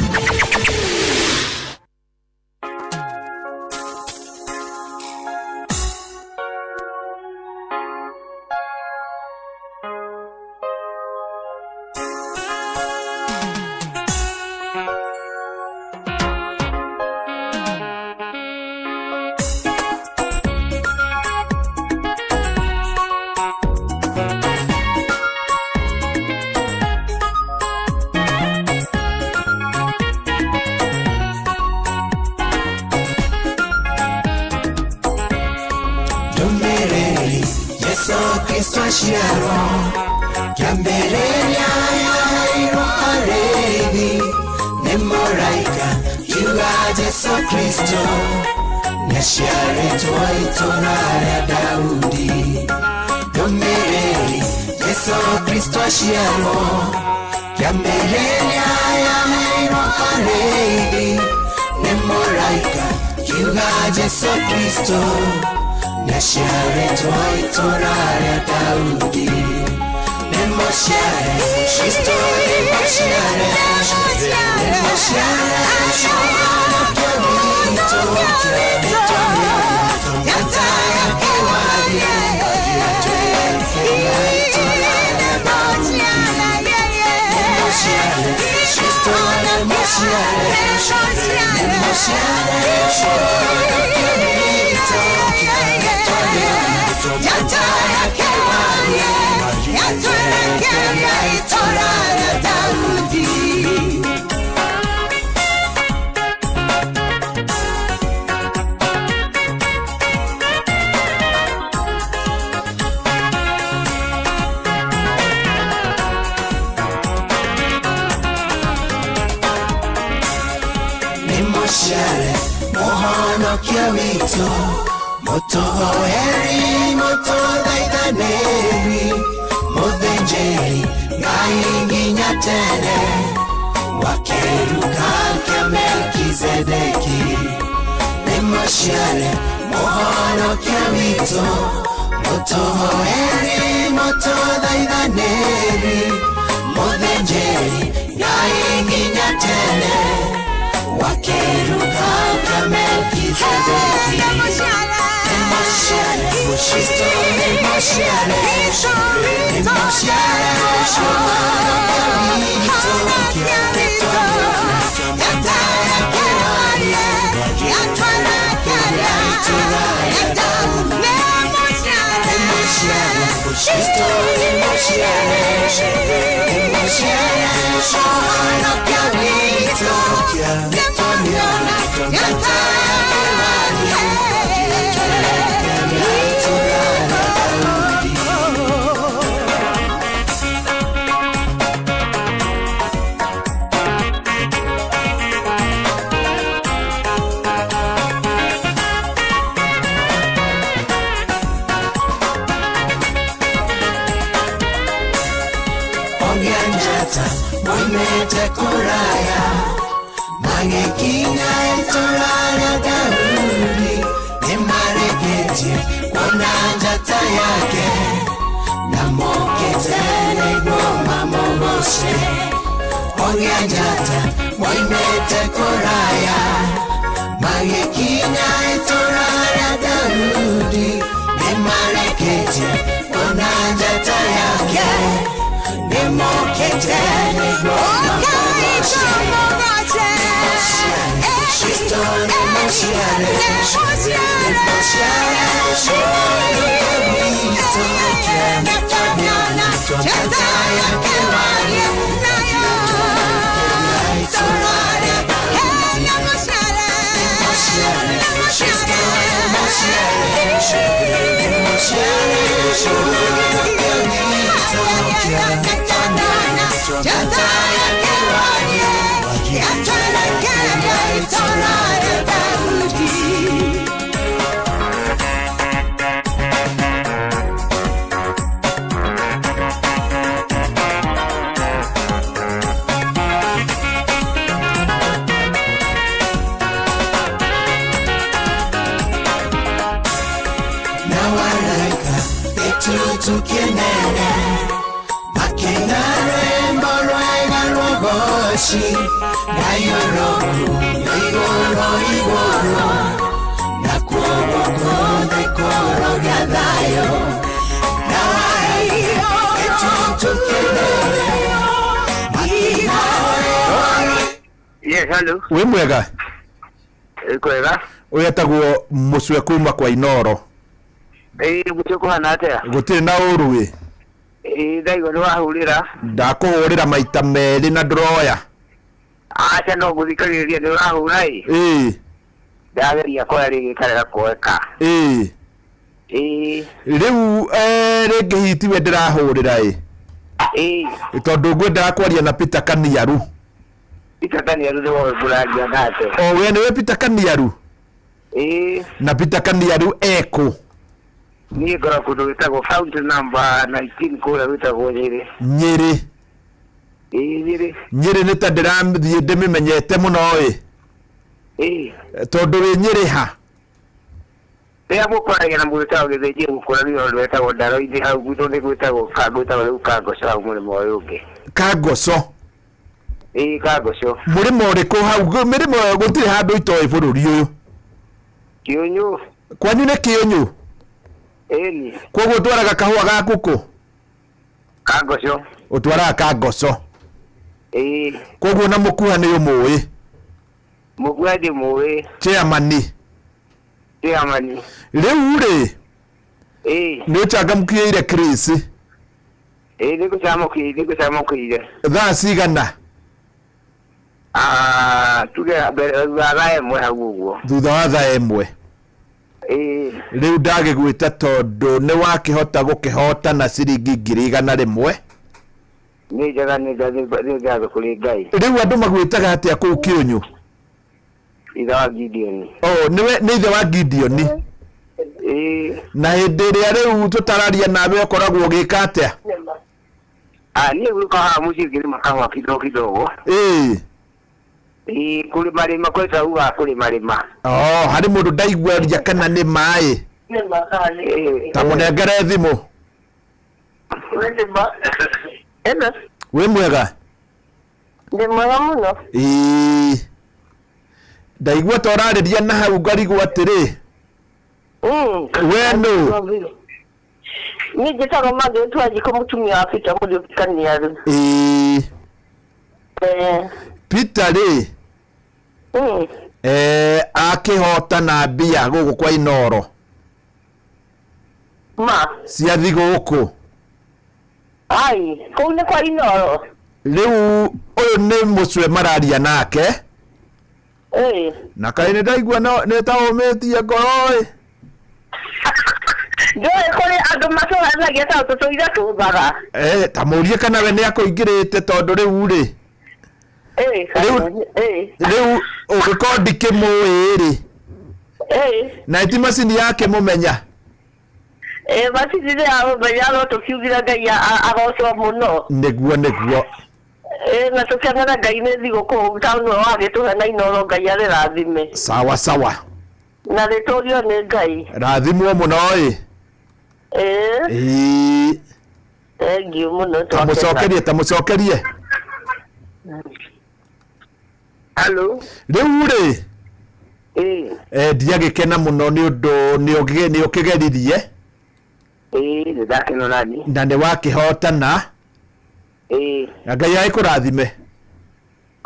Speaker 16: Onyanjata, moimete koraya, magikinya. Na waraika tutukenere makina rwimbo rwega rwogoci Ngai orokuyo igũrũ igũrũ nakuo gũkũ thĩ kũrogĩa thayũ na waraika tutukenere makina rwimbo.
Speaker 18: Yes, hello.
Speaker 19: Wĩ mwega?
Speaker 18: Kwega.
Speaker 19: Ũyũ etagwo Mũcwe kuma kwa Inoro.
Speaker 18: Ĩĩ gũtirĩ kũhana atĩa?
Speaker 19: Gũtirĩ na ũru ĩ.
Speaker 18: Ĩĩ ndaigua nĩ wahũrĩra.
Speaker 19: Ndakũhũrĩra maita merĩ na ndũroya.
Speaker 18: Aca no ngũthikagĩrĩria nĩ ũrahũra ĩ.
Speaker 19: Ĩĩ.
Speaker 18: Ndageria kuoya rĩngĩ ĩkarega kuoeka.
Speaker 19: Ĩĩ.
Speaker 18: Ĩĩ.
Speaker 19: Rĩu rĩngĩ hihi tiwe ndĩrahũrĩra ĩ.
Speaker 18: Ĩĩ.
Speaker 19: Tondũ ngwendaga kwaria na Peter Kaniaru.
Speaker 18: Peter Kaniaru nĩ wowe ngũraria nake.
Speaker 19: O we nĩwe Peter Kaniaru?
Speaker 18: Ĩĩ.
Speaker 19: Na Peter Kaniaru ekũ?
Speaker 18: Niĩ ngoragwo kũndũ gwĩtagwo county number 19 kũrĩa gwĩtagwo Nyĩrĩ.
Speaker 19: Nyĩrĩ.
Speaker 18: Ĩĩ Nyĩrĩ.
Speaker 19: Nyĩrĩ nĩ ta ndĩrathiĩ ndĩmĩmenyete mũno ĩ.
Speaker 18: Ĩĩ.
Speaker 19: Tondũ wĩ Nyĩrĩ ha?
Speaker 18: Rĩrĩa mũkwaragia na mũndũ wĩtagwo Gĩthĩnji gũkũra ũndũ wetagwo Ndaro-inĩ hau gwitũ nĩ gwĩtagwo gwĩtagwo rĩu Kangoco hau mũrĩmo ũyũ ũngĩ.
Speaker 19: Kangoco?
Speaker 18: Ĩĩ Kangoco.
Speaker 19: Mũrĩmo ũrĩkũ hau? Mĩrĩmo gũtirĩ handũ itoĩ bũrũri ũyũ.
Speaker 18: Kĩũnyũ.
Speaker 19: Kwanyu nĩ Kĩũnyũ?
Speaker 18: Ĩni.
Speaker 19: Koguo ũtwaraga kahũa gaku kũ?
Speaker 18: Kangoco.
Speaker 19: Ũtwaraga Kangoco.
Speaker 18: Ĩĩ.
Speaker 19: Koguo na mũkuha nĩ ũmũĩ?
Speaker 18: Mũkuha ndĩmũĩ.
Speaker 19: Chairman.
Speaker 18: Chairman.
Speaker 19: Rĩu rĩ,
Speaker 18: Ĩĩ.
Speaker 19: nĩ ũcangamkĩire Chris?
Speaker 18: Ĩĩ nĩngũcamũkĩire nĩngũcamũkĩire.
Speaker 19: Thaa cigana?
Speaker 18: Ah, tuge mbere thutha wa thaa ĩmwe hau ũguo.
Speaker 19: Thutha wa thaa ĩmwe.
Speaker 18: Ĩĩ.
Speaker 19: Rĩu ndagĩgwĩta tondũ nĩ wakĩhota gũkĩhota na ciringi 100,000.
Speaker 18: Nĩ njega nĩ nĩ ngatho kũrĩ Ngai.
Speaker 19: Rĩu andũ magwĩtaga atĩa kũu Kĩũnyũ?
Speaker 18: Ithe wa Gideon.
Speaker 19: Oh, nĩwe nĩ ithe wa Gideon.
Speaker 18: Ĩĩ.
Speaker 19: Na hĩndĩ ĩrĩa rĩu tũtararia nawe ũkoragwo ũgĩka atĩa?
Speaker 18: Ah, niĩ gwĩka haha mũciĩ ngĩrĩma kahũa kidogo kidogo.
Speaker 19: Ĩĩ.
Speaker 18: Ĩĩ kũrĩma rĩma kweta uga kũrĩma rĩma.
Speaker 19: Oh, harĩ mũndũ ndaiguaria kana nĩ maĩ. Ta mũnengere thimũ.
Speaker 20: Hello.
Speaker 19: Wĩ mwega?
Speaker 20: Ndĩ mwega mũno.
Speaker 19: Ĩĩ. Ndaigua ta ũrarĩria na hau ngarigwo atĩrĩ. We nũ?
Speaker 20: Niĩ njĩtagwo Margaret Wanjikũ mũtumia wa Peter Mũriũki Kaniaru.
Speaker 19: Ĩĩ.
Speaker 20: Eh,
Speaker 19: Peter rĩ, akĩhota na mbia gũkũ kwa Inoro.
Speaker 20: Ma.
Speaker 19: Cia thigũkũ.
Speaker 20: Ai, kũu nĩ kwa Inoro.
Speaker 19: Rĩu ũyũ nĩ mũcwe mararia nake.
Speaker 20: Ĩĩ.
Speaker 19: Na kaĩ nĩ ndaigua nĩ ta ũmĩtie ngoro ĩ.
Speaker 20: Ndũĩ kũrĩ andũ matũhanagia ta tũtũire tũthaga.
Speaker 19: Ta mũrie kana we nĩ akũingĩrĩte tondũ rĩu rĩ.
Speaker 20: Ĩĩ. Ĩĩ.
Speaker 19: Rĩu ũngĩkorwo ndikĩmũĩ rĩ.
Speaker 20: Ĩĩ.
Speaker 19: Na ti macini yakĩmũmenya.
Speaker 20: Ĩĩ macini nĩ yamũmenya no tũkiugire Ngai agocwo mũno.
Speaker 19: Nĩguo nĩguo.
Speaker 20: Ĩĩ na tũkenere Ngai nĩ thigũkũ tondũ nĩwe wagĩtũhe na Inoro Ngai arĩrathime.
Speaker 19: Sawa sawa.
Speaker 20: Na rĩtũrio nĩ Ngai.
Speaker 19: Rathimwo mũno ĩ.
Speaker 20: Ĩĩ.
Speaker 19: Ĩĩ.
Speaker 20: Thengiũ mũno.
Speaker 19: Ta mũcokerie ta mũcokerie.
Speaker 18: Hello.
Speaker 19: Rĩu rĩ.
Speaker 18: Ĩĩ.
Speaker 19: Ndiagĩkena mũno nĩ ũndũ nĩ ũkĩgeririe.
Speaker 18: Ĩĩ nĩ ndakena nani.
Speaker 19: Na nĩ wakĩhotana.
Speaker 18: Ĩĩ.
Speaker 19: Na Ngai agĩkũrathime.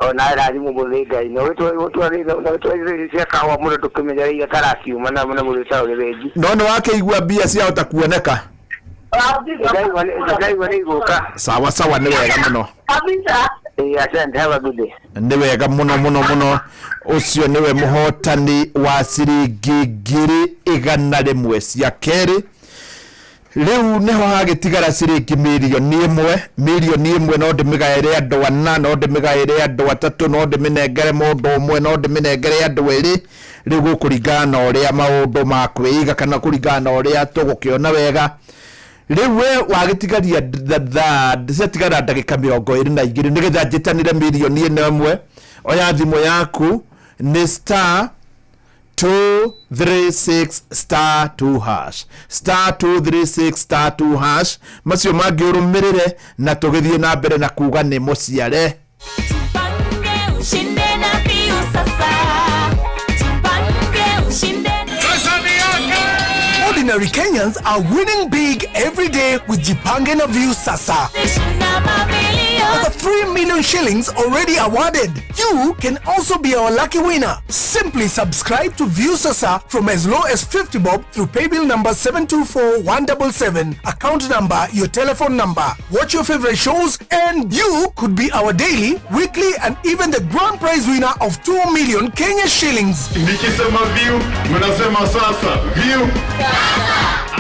Speaker 18: Ona rathimwo mũno nĩ Ngai. Na ũgĩtwarĩte cia kahũa mũno tũkĩmenyereire karakiuma na mũno mũndũ wĩtagwo Gĩthĩnji.
Speaker 19: No nĩ wakĩigua mbia ciahota kuoneka?
Speaker 18: Ndaigua nĩ igũka.
Speaker 19: Sawa sawa, nĩ wega mũno.
Speaker 18: Kabisa. Eh, asante, have a good day.
Speaker 19: Nĩ wega mũno mũno mũno. Ũcio nĩwe mũhotani wa ciringi 100,000 cia kerĩ. Rĩu nĩho hagĩtigara ciringi 1,000,000. 1,000,000 no ndĩmĩgaĩre andũ ana, no ndĩmĩgaĩre andũ atatũ, no ndĩmĩnengere mũndũ ũmwe, no ndĩmĩnengere andũ erĩ. Rĩu gũkũringana na ũrĩa maũndũ makwĩiga kana kũringana na ũrĩa tũgũkĩona wega. Rĩu we wagĩtigaria thaa ciatigara ndagĩka 22 nĩgetha njĩtanĩre 1,000,000. Oya thimũ yaku, nĩ star 236 star 2 hash, star 236 star 2 hash. Macio mangĩ ũrũmĩrĩre na tũgĩthiĩ na mbere na kuga nĩ mũciare.
Speaker 3: Ushinde na Viusasa. Tupange ushinde.
Speaker 6: Ordinary Kenyans are winning big every day with Jipange na Viusasa. Over 3 million shillings already awarded. You can also be our lucky winner. Simply subscribe to Viusasa from as low as 50 bob through paybill number 724177, account number, your telephone number. Watch your favorite shows and you could be our daily, weekly and even the grand prize winner of 2 million Kenya shillings.
Speaker 9: Nikisema view, mnasema sasa. View.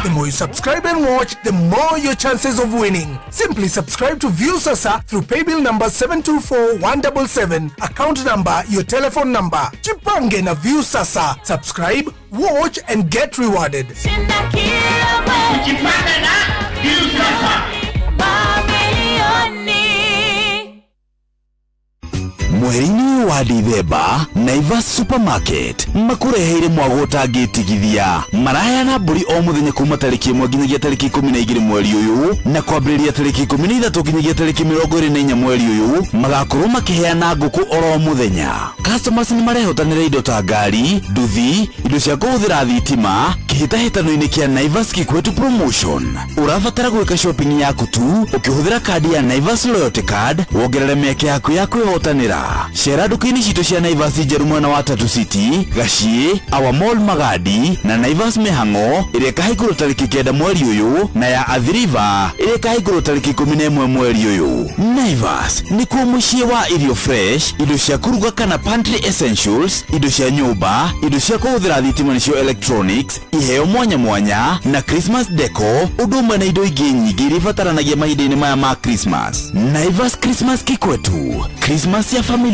Speaker 6: The more you subscribe and watch, the more your chances of winning. Simply subscribe to Viusasa through paybill number 724177, account number, your telephone number. Jipange na Viusasa. Subscribe, watch and get rewarded.
Speaker 3: Shinda kila mwezi.
Speaker 9: Jipange na Viusasa.
Speaker 3: Mamilioni.
Speaker 2: Mweri-inĩ wa Dithemba, Naivas Supermarket makũreheire mwago ũtangĩtigithia. Maraheana mbũri o mũthenya kuma tarĩki 1 nginyagia tarĩki 12 mweri ũyũ, na kwambĩrĩria tarĩki 13 nginyagia tarĩki 24 mweri ũyũ magakorwo makĩheana ngũkũ oro mũthenya. Customers nĩ marehotanĩra indo ta ngari, nduthi, indo cia kũhũthĩra thitima kĩhĩtahĩtano-inĩ kĩa Naivas Kikwetu Promotion. Ũrabatara gwĩka shopping yaku tu ũkĩhũthĩra kandi ya Naivas Loyalty Card, wongerere mĩeke yaku ya kwĩhotanĩra. Cera nduka-inĩ citũ cia Naivas njerũ mwena wa Tatu City, Gaciĩ, Our Mall Magadi na Naivas Mĩhang'o ĩrĩa ĩkahingũrwo tarĩki 9 mweri ũyũ, na ya Athi River ĩrĩa ĩkahingũrwo tarĩki 11 mweri ũyũ. Naivas nĩkuo mũciĩ wa irio fresh, indo cia kũruga kana pantry essentials, indo cia nyũmba, indo cia kũhũthĩra thitima nĩcio electronics, iheo mwanya mwanya na Christmas deco, ũndũ ũmwe na indo ingĩ nyingĩ iria ibataranagia mahinda-inĩ maya ma Christmas. Naivas Christmas Kikwetu, Christmas ya familia.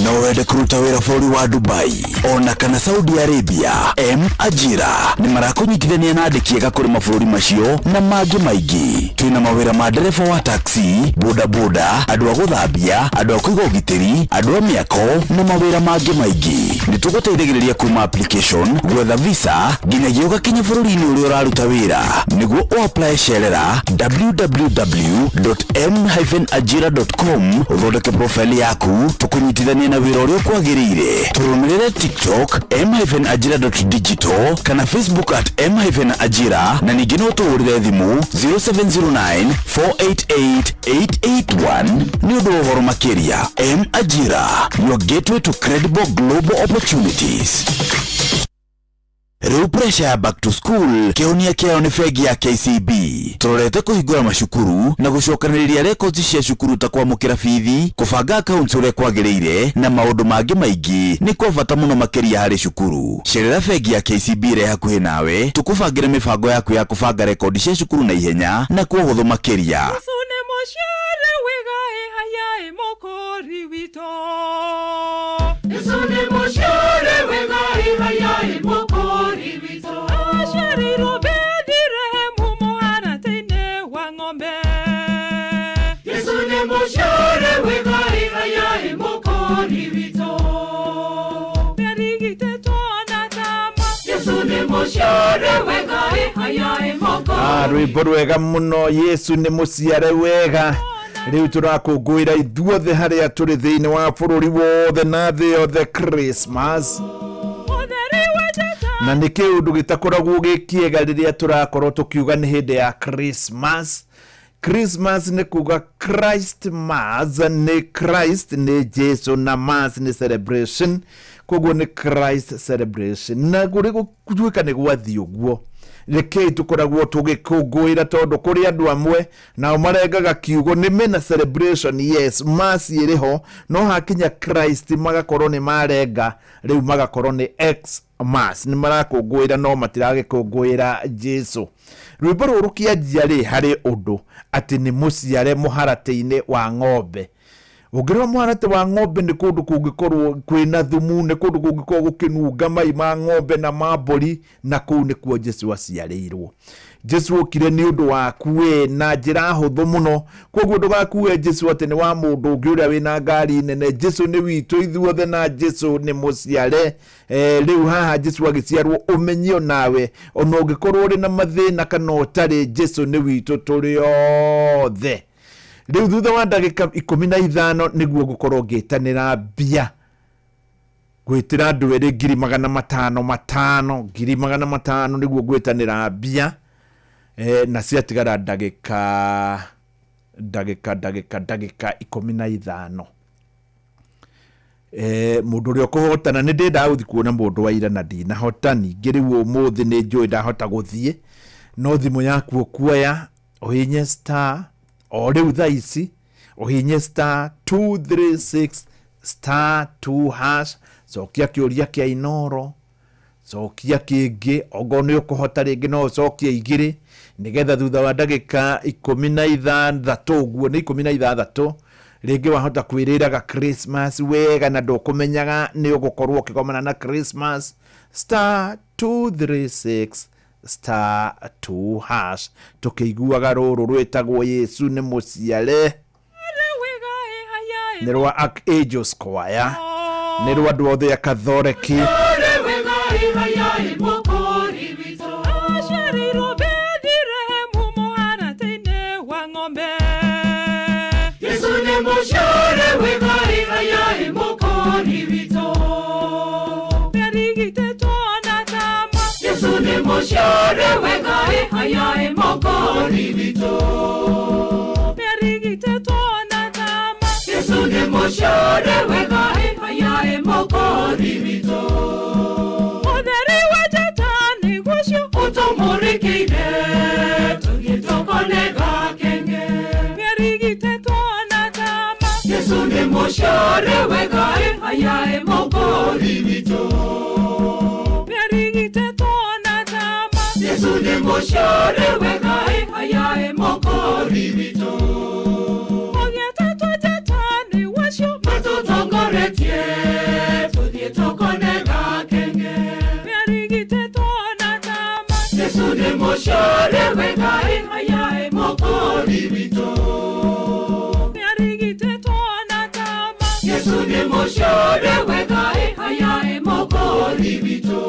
Speaker 2: No wende kũruta wĩra bũrũri wa Dubai ona kana Saudi Arabia? M Ajira nĩ marakũnyitithania na andĩki ega kũrĩ mabũrũri macio na mangĩ maingĩ. Twĩna mawĩra ma ndereba wa taxi, bodaboda, andũ a gũthambia, andũ a kũiga ũgitĩri, andũ a mĩako na mawĩra mangĩ maingĩ. Nĩ tũgũteithagĩrĩria kuma application, gwetha visa nginyagia ũgakinya bũrũri-inĩ ũrĩa ũraruta wĩra. Nĩguo ũapply, cerera www.m-ajira.com, ũthondeke profile yaku, tũkũnyitithanie na wĩra ũrĩa ũkwagĩrĩire. Tũrũmĩrĩre TikTok m-ajira.digital kana Facebook at m-ajira, na ningĩ no tũhũrĩre thimũ 0709 488 881 nĩ ũndũ wa ũhoro makĩria. M Ajira, your gateway to credible global opportunities. Rĩu pressure ya back to school kĩhonia kĩayo nĩ bengi ya KCB. Tũrorete kũhingũra macukuru na gũcokanĩrĩria records cia cukuru ta kwamũkĩra bithi, kũbanga accounts ũrĩa kwagĩrĩire na maũndũ mangĩ maingĩ nĩ kwa bata mũno makĩria harĩ cukuru. Cerera bengi ya KCB ĩrĩa hakuhĩ nawe tũkũbangĩre mĩbango yaku ya kũbanga rekondi cia cukuru na ihenya na kwa ũhũthũ makĩria.
Speaker 5: Sune moshare wegae hayae mokori wito. Sune moshare wegae hayae mokori wito. Ashariro bedirehemu mohana teine wa ng'ombe. Sune moshare wegae hayae mokori wito. Berigite tona tama. Sune moshare wegae hayae mokori.
Speaker 19: Rwĩmbo rwega mũno, Yesu nĩ mũciare wega. Rĩu tũrakũngũĩra ithuothe harĩa tũrĩ thĩinĩ wa bũrũri wothe na thĩ yothe Christmas, na nĩ kĩũndũ gĩtakoragwo gĩ kĩega rĩrĩa tũrakorwo tũkiuga nĩ hĩndĩ ya Christmas. Christmas nĩ kuga Christ Mass, nĩ Christ nĩ Jesu na Mass nĩ celebration, koguo nĩ Christ celebration. Na kũrĩ gũtuĩka nĩ gwathiĩ ũguo, rekei tũkoragwo tũgĩkũngũĩra, tondũ kũrĩ andũ amwe nao marengaga kiugo nĩ mena celebration, yes, mass ĩrĩ ho, no hakinya Christ magakorwo nĩ marenga, rĩu magakorwo nĩ X mass, nĩ marakũngũĩra no matiragĩkũngũĩra Jesu. Rwĩmbo rũrũ rũkĩanjia rĩ harĩ ũndũ atĩ nĩ mũciare mũharatĩ-inĩ wa ng'ombe. Ũngĩrora mũharatĩ wa ng'ombe nĩ kũndũ kũngĩkorwo kwĩna thumu, nĩ kũndũ kũngĩkorwo gũkĩnunga mai ma ng'ombe na ma mbũri, na kũu nĩkuo Jesu aciarĩirwo. Jesu okire nĩ ũndũ waku we na njĩra hũthũ mũno, koguo ndũgakue Jesu atĩ nĩ wa mũndũ ũngĩ ũrĩa wĩna ngari nene. Jesu nĩ witũ ithuothe na Jesu nĩ mũciare. Rĩu haha Jesu agĩciarwo ũmenye nawe ona ũngĩkorwo ũrĩ na mathĩna kana ũtarĩ, Jesu nĩ witũ tũrĩ othe. Rĩu thutha wa ndagĩka 15 nĩguo ngũkorwo ngĩtanĩra mbia gwĩtĩra andũ erĩ 500,000 500, 500,000 nĩguo ngwĩtanĩra mbia. Na ciatigara ndagĩka ndagĩka ndagĩka ndagĩka 15. Mũndũ ũrĩa ũkũhotana nĩ ndĩndaga gũthiĩ kuona mũndũ wa ira na ndinahota, ningĩ rĩu ũmũthĩ nĩ njũĩ ndahota gũthiĩ, no thimũ yaku ũkuoya ũhinye star o rĩu thaa ici, ũhinye star 236 star 2 hash, cokia kĩũria kĩa Inoro, cokia kĩngĩ, ongorwo nĩ ũkũhota rĩngĩ no ũcokie igĩrĩ, nĩgetha thutha wa ndagĩka 16 ũguo nĩ 16 rĩngĩ wahota kwĩrĩraga Christmas wega na ndũkũmenyaga nĩ ũgũkorwo ũkĩgomana na Christmas. Star 236 star 2 hash, tũkĩiguaga rũrũ rwĩtagwo Yesu nĩ mũciare, nĩ rwa Archangels Choir, nĩ rwa andũ othe a Kathoreki.
Speaker 5: Aciarirwo Bethilehemu mũharatĩ-inĩ wa ng'ombe.
Speaker 16: Yesu nĩ mũciare wĩgai hayai mũkũri witũ.
Speaker 5: Nĩarigitĩtwo na tama.
Speaker 16: Yesu nĩ mũciare wĩgai hayai mũkũri witũ.
Speaker 5: Nĩarigitĩtwo na tama.
Speaker 16: Yesu nĩ mũciare wĩgai hayai mũkũri witũ.
Speaker 5: Ũtheri wa njata nĩguo
Speaker 16: ũtũmũrĩkĩire tũthiĩ tũkone gakenge.
Speaker 5: Nĩarigitĩtwo na tama.
Speaker 16: Yesu nĩ mũciare wĩgai hayai mũkũri witũ.
Speaker 5: Nĩarigitĩtwo na tama.
Speaker 16: Yesu nĩ mũciare wĩgai hayai mũkũri witũ.
Speaker 5: Ũgĩtetwo njata nĩguo
Speaker 16: matũtongoretie tũthiĩ tũkone gakenge.
Speaker 5: Nĩarigitĩtwo na tama.
Speaker 16: Yesu nĩ mũciare wĩgai hayai mũkũri witũ.
Speaker 5: Nĩarigitĩtwo na tama.
Speaker 16: Yesu nĩ mũciare wĩgai hayai mũkũri witũ.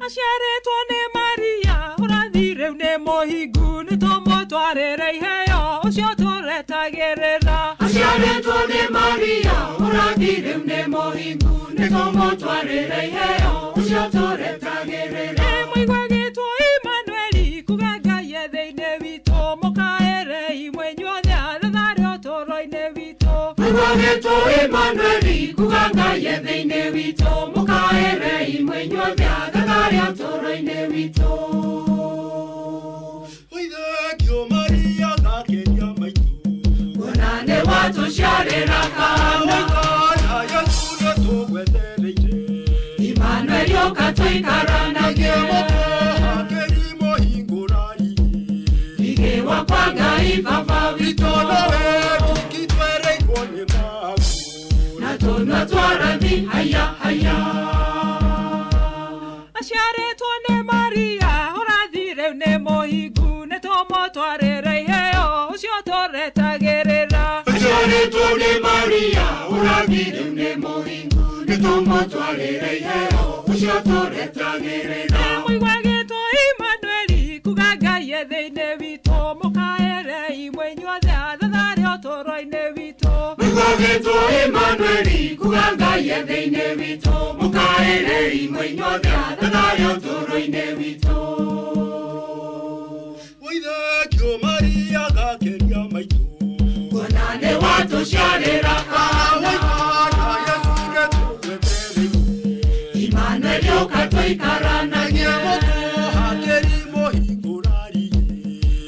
Speaker 5: Aciarĩtwo nĩ Maria, ũrathi rĩu nĩ mũhingu, nĩtũmũtwarĩre iheo ũcio tũretagĩrĩra.
Speaker 16: Aciarĩtwo nĩ Maria, ũrathi rĩu nĩ mũhingu, nĩtũmũtwarĩre iheo ũcio tũretagĩrĩra.
Speaker 5: Mũiguagĩtwo Emmanueli, kuga Ngai e thĩinĩ witũ, mũkaerei mwĩnyuothe athatharĩ ũtũũro-inĩ witũ.
Speaker 16: Mũiguagĩtwo Emmanueli, kuga Ngai e thĩinĩ witũ, mũkaerei mwĩnyuothe athatharĩ ũtũũro-inĩ witũ.
Speaker 7: Oithekio Maria gakeria maitũ,
Speaker 16: Kuona nĩ watũciarĩra kaana.
Speaker 7: Oigana Yesu nĩtũgwetereire,
Speaker 16: Emmanueli ũka tũikaranagie.
Speaker 7: Kĩrimo hingũra rigi,
Speaker 16: Rigĩ wakwa Ngai Baba witũ.
Speaker 7: Itonowe wiki twereirwo nĩ magu,
Speaker 16: Na tũnua twarathi haya haya.
Speaker 5: Aciarĩtwo nĩ Maria, ũrathi rĩu nĩ mũhingu, nĩtũmũtwarĩre iheo ũcio tũretagĩrĩra.
Speaker 16: Aciarĩtwo nĩ Maria, ũrathi rĩu nĩ mũhingu, nĩtũmũtwarĩre iheo ũcio tũretagĩrĩra.
Speaker 5: Mũiguagĩtwo Emmanueli, kuga Ngai e thĩinĩ witũ, mũkaerei mwĩnyuothe athatharĩ ũtũũro-inĩ witũ.
Speaker 16: Mũiguagĩtwo Emmanueli, kuga Ngai e thĩinĩ witũ, mũkaerei mwĩnyuothe athatharĩ ũtũũro-inĩ witũ.
Speaker 7: Oithekio Maria
Speaker 16: tũikarĩra kana. Emmanuel ũka tũikaranagie.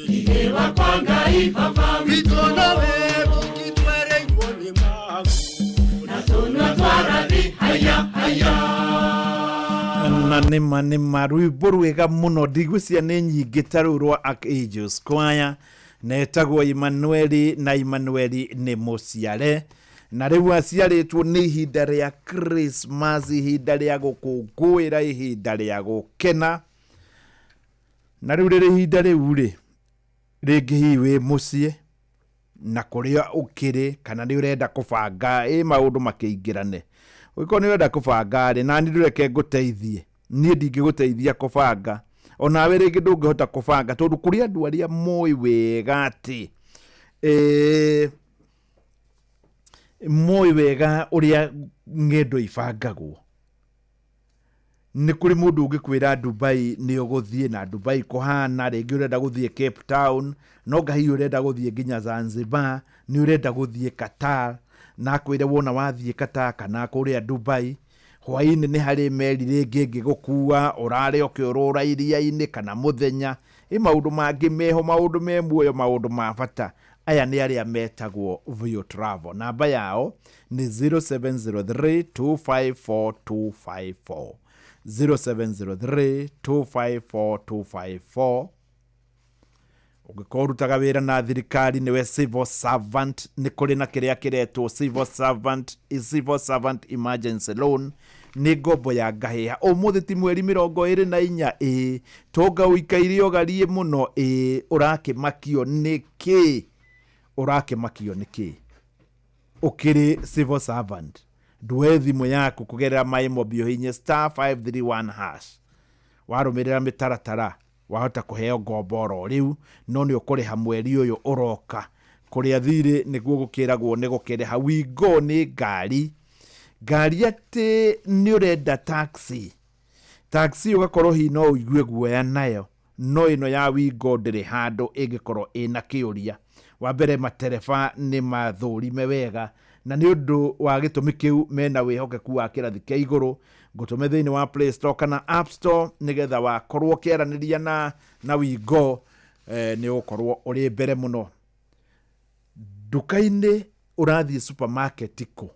Speaker 16: Ithe wakwa Ngai Baba witũ. Na tũnua twarathi haya haya.
Speaker 19: Na nĩma nĩma rwĩmbo rwega mũno, ndigwĩciria nĩ nyingĩ ta rũu rwa Archangels Choir, na ĩtagwo Emmanueli, na Emmanueli nĩ mũciare, na rĩu aciarĩtwo nĩ ihinda rĩa Christmas, ihinda rĩa gũkũngũĩra, ihinda rĩa gũkena. Na rĩu rĩrĩ ihinda rĩu rĩ, rĩngĩ hihi wĩ mũciĩ na kũrĩa ũkĩrĩ, kana nĩ ũrenda kũbanga ĩ maũndũ makĩingĩrane. Ũngĩkorwo nĩ ũrenda kũbanga rĩ, nani ndũreke ngũteithie, niĩ ndingĩgũteithia kũbanga, onawe rĩngĩ ndũngĩhota kũbanga, tondũ kũrĩ andũ arĩa moĩ wega atĩ moĩ wega ũrĩa ng'endo ibangagwo. Nĩ kũrĩ mũndũ ũngĩkwĩra Dubai nĩ ũgũthiĩ, na Dubai kũhana, rĩngĩ ũrenda gũthiĩ Cape Town, no nga hihi ũrenda gũthiĩ nginya Zanzibar, nĩ ũrenda gũthiĩ Qatar, na akwĩre wona wathiĩ Qatar kana kũrĩa Dubai, hwaĩ-inĩ nĩ harĩ meri rĩngĩ ĩngĩgũkua, ũrare ũkĩũrũra iria-inĩ kana mũthenya, ĩ maũndũ mangĩ meho, maũndũ me muoyo, maũndũ ma bata. Aya nĩ arĩa metagwo Vio Travel. Namba yao nĩ 0703254254, 0703254254. Ũngĩkorwo ũrutaga wĩra na thirikari, nĩwe civil servant, nĩ kũrĩ na kĩrĩa kĩretwo civil servant emergency loan, nĩ ngombo ya ngahĩha. Ũmũthĩ ti mweri 24, ĩ tonga ũikaire ũgarie mũno, ĩ ũrakĩmakio nĩ kĩ? Ũrakĩmakio nĩ kĩ? Ũkĩrĩ civil servant, ndue thimũ yaku kũgerera MyMob ũhihinye *531#, warũmĩrĩra mĩtaratara wahota kũheo ngombo oro rĩu, no nĩ ũkũrĩha mweri ũyũ ũroka. Kũrĩa thirĩ nĩguo gũkĩragwo nĩ gũkĩrĩha. Wingo nĩ ngari, ngari atĩ nĩ ũrenda taxi, taxi ũgakorwo hihi no ũigue guoya nayo, no ĩno ya Wingo ndĩrĩ handũ ĩngĩkorwo ĩna kĩũria. Wa mbere matereba nĩ mathũrime wega, na nĩ ũndũ wa gĩtũmi kĩu mena wĩhokeku wa kĩrathi kĩa igũrũ. Ngũtũme thĩinĩ wa Play Store kana App Store, nĩgetha wakorwo ũkĩaranĩria na Wingo, nĩ ũgũkorwo ũrĩ mbere mũno. Nduka-inĩ ũrathiĩ supermarket kũ?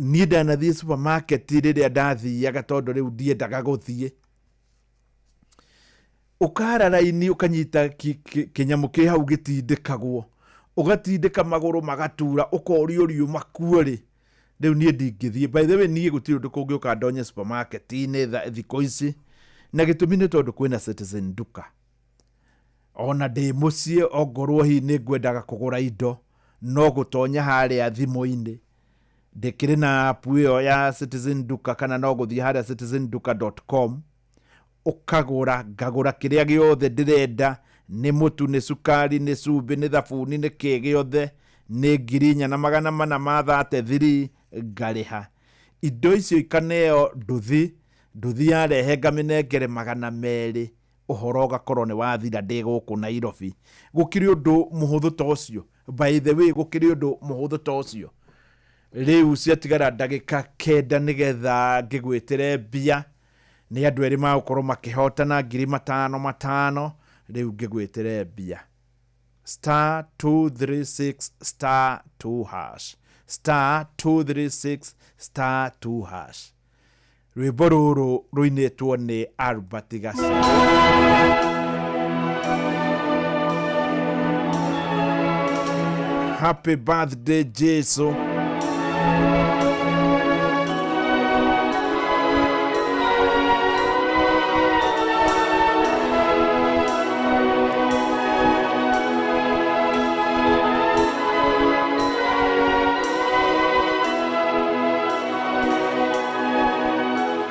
Speaker 19: Niĩ ndanathiĩ supermarket rĩrĩa ndathiaga, tondũ rĩu ndiendaga gũthiĩ. Ũkara raini ũkanyita kĩnyamũ kĩ hau gĩtindĩkagwo, ũgatindĩka magũrũ magatura, ũkorio riuma kuo rĩ. Rĩu niĩ ndingĩthiĩ. By the way, niĩ gũtirĩ ũndũ kũngĩũka ndonye supermarket-inĩ thikũ ici, na gĩtũmi nĩ tondũ kwĩna Citizen Duka. Ona ndĩ mũciĩ ongorwo hihi nĩ ngwendaga kũgũra indo, no gũtonya harĩa thimũ-inĩ, ndĩkĩrĩ na app ĩyo ya Citizen Duka, kana no gũthiĩ harĩa citizenduka.com ũkagũra, ngagũra kĩrĩa gĩothe ndĩrenda, nĩ mũtu, nĩ cukari, nĩ cumbĩ, nĩ thabuni, nĩ kĩ gĩothe, nĩ 4433, ngarĩha. Indo icio ikaneo nduthi, nduthi yarehe ngamĩnengere 200, ũhoro ũgakorwo nĩ wathira ndĩ gũkũ Nairobi. Gũkĩrĩ ũndũ mũhũthũ ta ũcio? By the way, gũkĩrĩ ũndũ mũhũthũ ta ũcio? Rĩu ciatigara ndagĩka 9 nĩgetha ngĩgwĩtĩre mbia. Nĩ andũ erĩ magũkorwo makĩhotana 5,000 5,000. Rĩu ngĩgwĩtĩre mbia. *236 *2#, *236 *2#. Rwĩmbo rũrũ rũinĩtwo nĩ Albert Gacera. Happy birthday Jesu.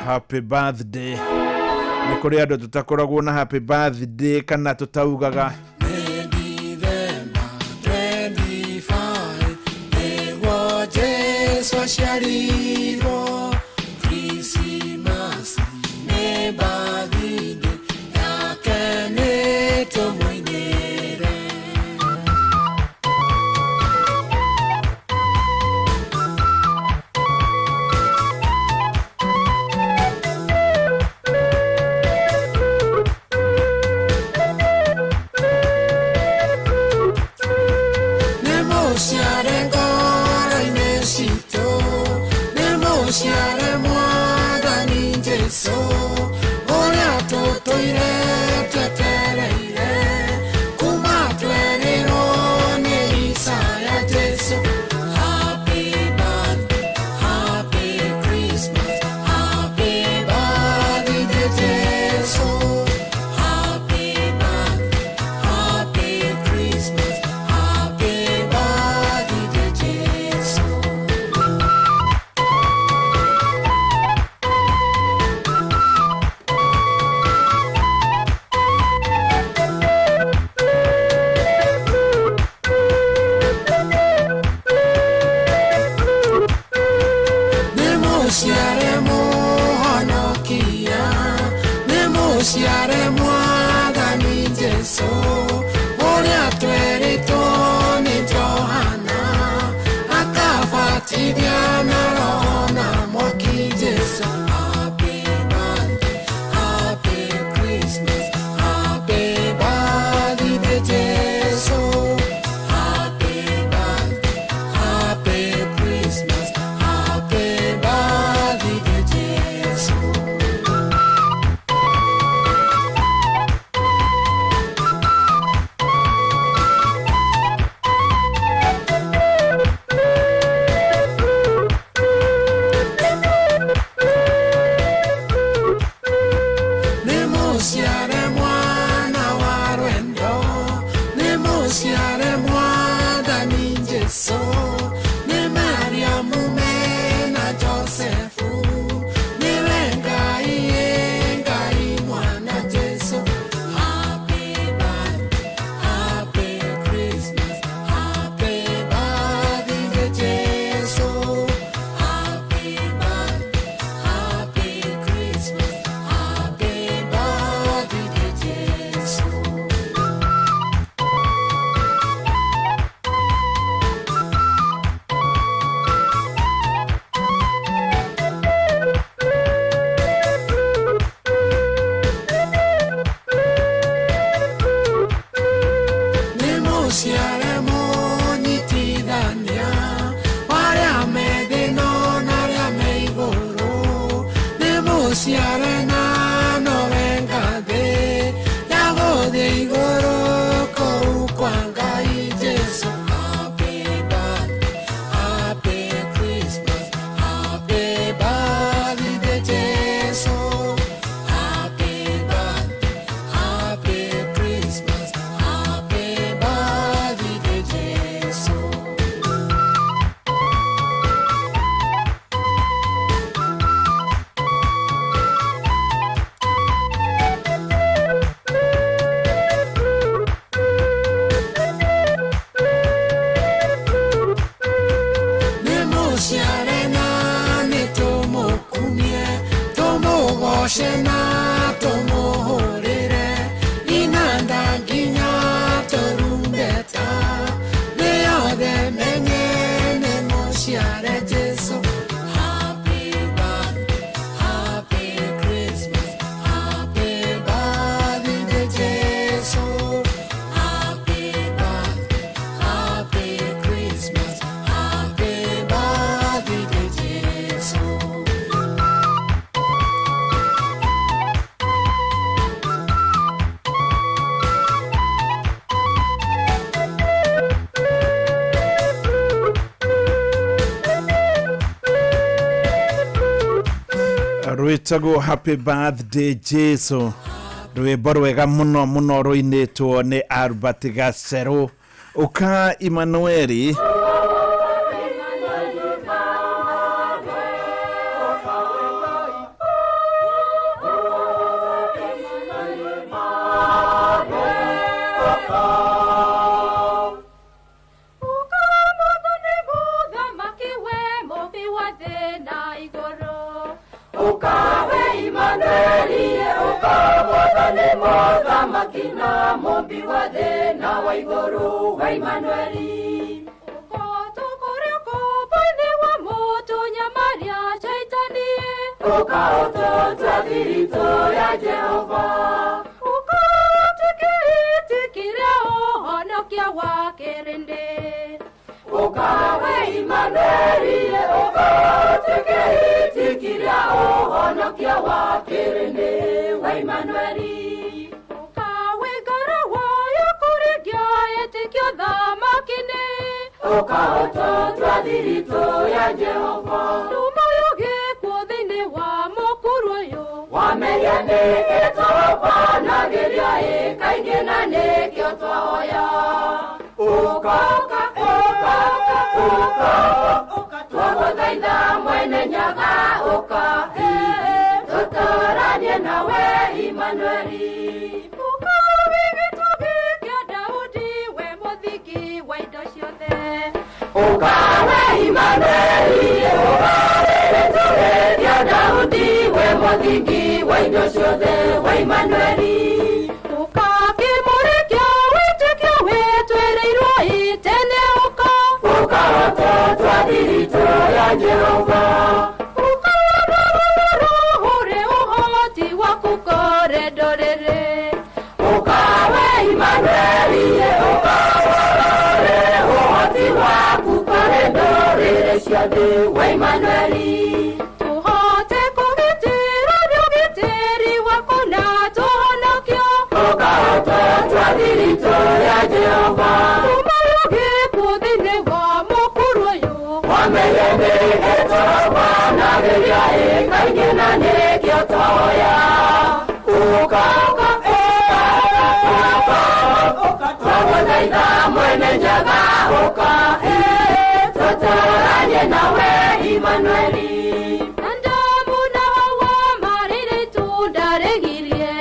Speaker 19: Happy birthday. Nĩ kũrĩ andũ tũtakoragwo na happy birthday kana tũtaugaga.
Speaker 10: Jesu aciarirwo Krismasi nĩ birthday yake nĩ tũmũinĩre. mũciare Mwathani Jesũ ũrĩa tũtũire twetereire kuma twerirwo nĩ Isaya Jesũ. Happy birthday, happy Christmas, happy birthday Jesũ. Happy birthday, happy Christmas, happy birthday Jesũ. Nĩ mũciare mũhonokia, nĩ mũciare Mwathani Jesũ, ũrĩa twerĩtwo nĩ Johana, akabatithia na Roho na mwaki Jesũ. Happy birthday, happy Christmas, happy birthday Jesũ. Happy birthday, happy Christmas, happy birthday Jesũ. Nĩ mũciare mwana wa rwendo, nĩ mũciare Mwathani Jesũ, nĩ Mariamu mena Josefu, nĩwe Ngai ĩ Ngai mwana Jesũ. Happy birthday, happy Christmas, happy birthday Jesũ. Happy birthday, happy Christmas, happy birthday Jesũ. Nĩ mũciare mũnyitithania wa arĩa me thĩ no na arĩa me igũrũ, nĩ mũciare na nowe ngathĩ ya gũthiĩ igũrũ kũu kwa Ngai Jesũ. Happy birthday, happy Christmas, happy birthday Jesũ. Happy birthday, happy Christmas, happy birthday Jesũ. Nĩ mũciare na nĩ tũmũkumie, tũmũgoce na tũmũhũrĩre inanda nginya tũrumbeta, thĩ yothe menye nĩ mũciare Jesũ. Happy birthday, happy Christmas, happy birthday Jesũ. Happy birthday, happy Christmas, happy birthday Jesũ.
Speaker 19: Rwĩtagwo happy birthday Jesu, rwĩmbo rwega mũno mũno rũinĩtwo nĩ Albert Gacerũ. Ũka Emmanueli.
Speaker 16: Mũthamaki we mũmbi wa thĩ na igũrũ, ũkawe Imanueli, ũka Mwathani mũthamaki na mũmbi wa thĩ na wa igũrũ, we Imanueli. Ũka ũtũkũrĩ ũkombo-inĩ wa mũtũnyamaria Shaitani, ũka ũtũtue thiritũ ya Jehova, ũka ũtũkĩtĩkĩre ũhonokia wa kĩrĩndĩ. Ũka we Imanueli, ũka ũtuĩke Ũkahoto thiritũ ya Jehova.
Speaker 5: Tũmoyo gĩkuũ thĩinĩ wa mũkuru ũyũ.
Speaker 16: Wameria nĩ ĩtũbanagĩria ĩ kaingĩ na nĩkĩo twahoya. Ũka, ũka, ũka, ũka, ũka, twagũthaitha mwene Nyaga ũka, tũtũranie nawe Imanueli.
Speaker 5: Ũka wĩ gĩtugĩ kĩa Daudi, we mũthingi wa indo ciothe.
Speaker 16: Ũka we Imanueli, ũka wĩ gĩtugĩ kĩa Daudi, we mũthingi wa indo ciothe, we Imanueli.
Speaker 5: Ũka kĩmũrĩ kĩa wĩtĩkio wĩtwĩrĩirwo itene ũka.
Speaker 16: Ũka ũtũtwa thiritũ ya Jehova.
Speaker 5: Ũka roho ũrĩ ũhoti waku kũrĩ ndũrĩrĩ.
Speaker 16: Ũka we Imanueli, ũka ũrĩ ũhoti waku kũrĩ ndũrĩrĩ ciothe, we Imanueli.
Speaker 5: Tũhote kũgitĩra nĩ ũgitĩri waku na tũhonokio.
Speaker 16: Ũka ũtũtwa thiritũ ya Jehova.
Speaker 5: Tũmoyo gĩkuũ thĩinĩ wa mũkuru ũyũ.
Speaker 16: Wameria nĩ ĩtũbanagĩria ĩ kaingĩ na nĩkĩo twahoya. Ũka, ũka, ũka, ũka, ũka, twagũthaitha mwene Nyaga ũka, tũtũranie nawe Imanueli.
Speaker 5: Adamu na Hawa marĩire itunda rĩgirie.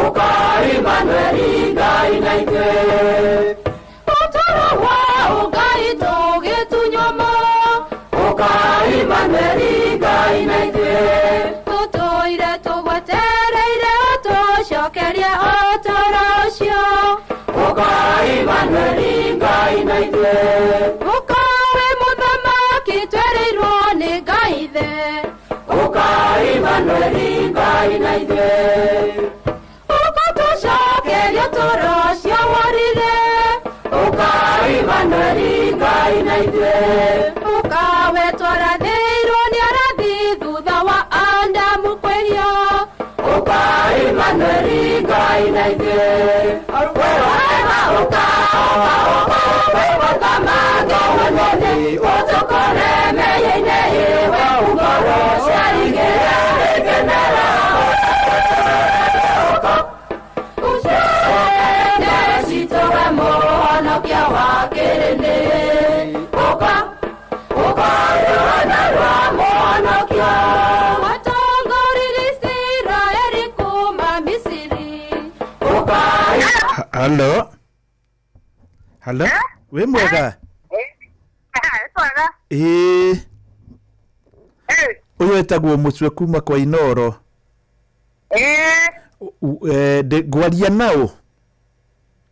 Speaker 16: Ũka Imanueli Ngai na ithuĩ.
Speaker 5: Ũtũũro wa ũngai tũgĩtunywo mo.
Speaker 16: Ũka Imanueli Ngai na ithuĩ.
Speaker 5: Tũtũire tũgwetereire ũtũcokerie ũtũũro ũcio.
Speaker 16: Ũka Imanueli Ngai na ithuĩ.
Speaker 5: Ũka wĩ mũthamaki twerĩirwo nĩ Ngai ithe.
Speaker 16: Ũka Imanueli Ngai na ithuĩ.
Speaker 5: Ũka tũcokerie ũtũũro ũcio worire.
Speaker 16: Ũka Imanueli Ngai na ithuĩ.
Speaker 5: Ũka we twarathĩirwo nĩ arathi thutha wa Adamu kwĩhia.
Speaker 16: Ũka Imanueli Ngai na ithuĩ. Wega ũka, ũka, ũka, wĩ mũthamaki mũnene, ũtũkore mehia-inĩ ĩwe ngoro cia igĩrĩ ikenera. Ũka, ũcene citũ we mũhonokia wa kĩrĩndĩ. Ũka, ũka rũhana rwa mũhonokia.
Speaker 5: Watongoririe Isiraeli kuuma Misiri.
Speaker 16: Ũka
Speaker 19: Halo. Halo. Wĩ mwega?
Speaker 20: Twega.
Speaker 19: Ĩĩ. Ũyũ etagwo Mũcwe kuma kwa Inoro.
Speaker 20: Ĩĩ,
Speaker 19: Ngwaria naũ?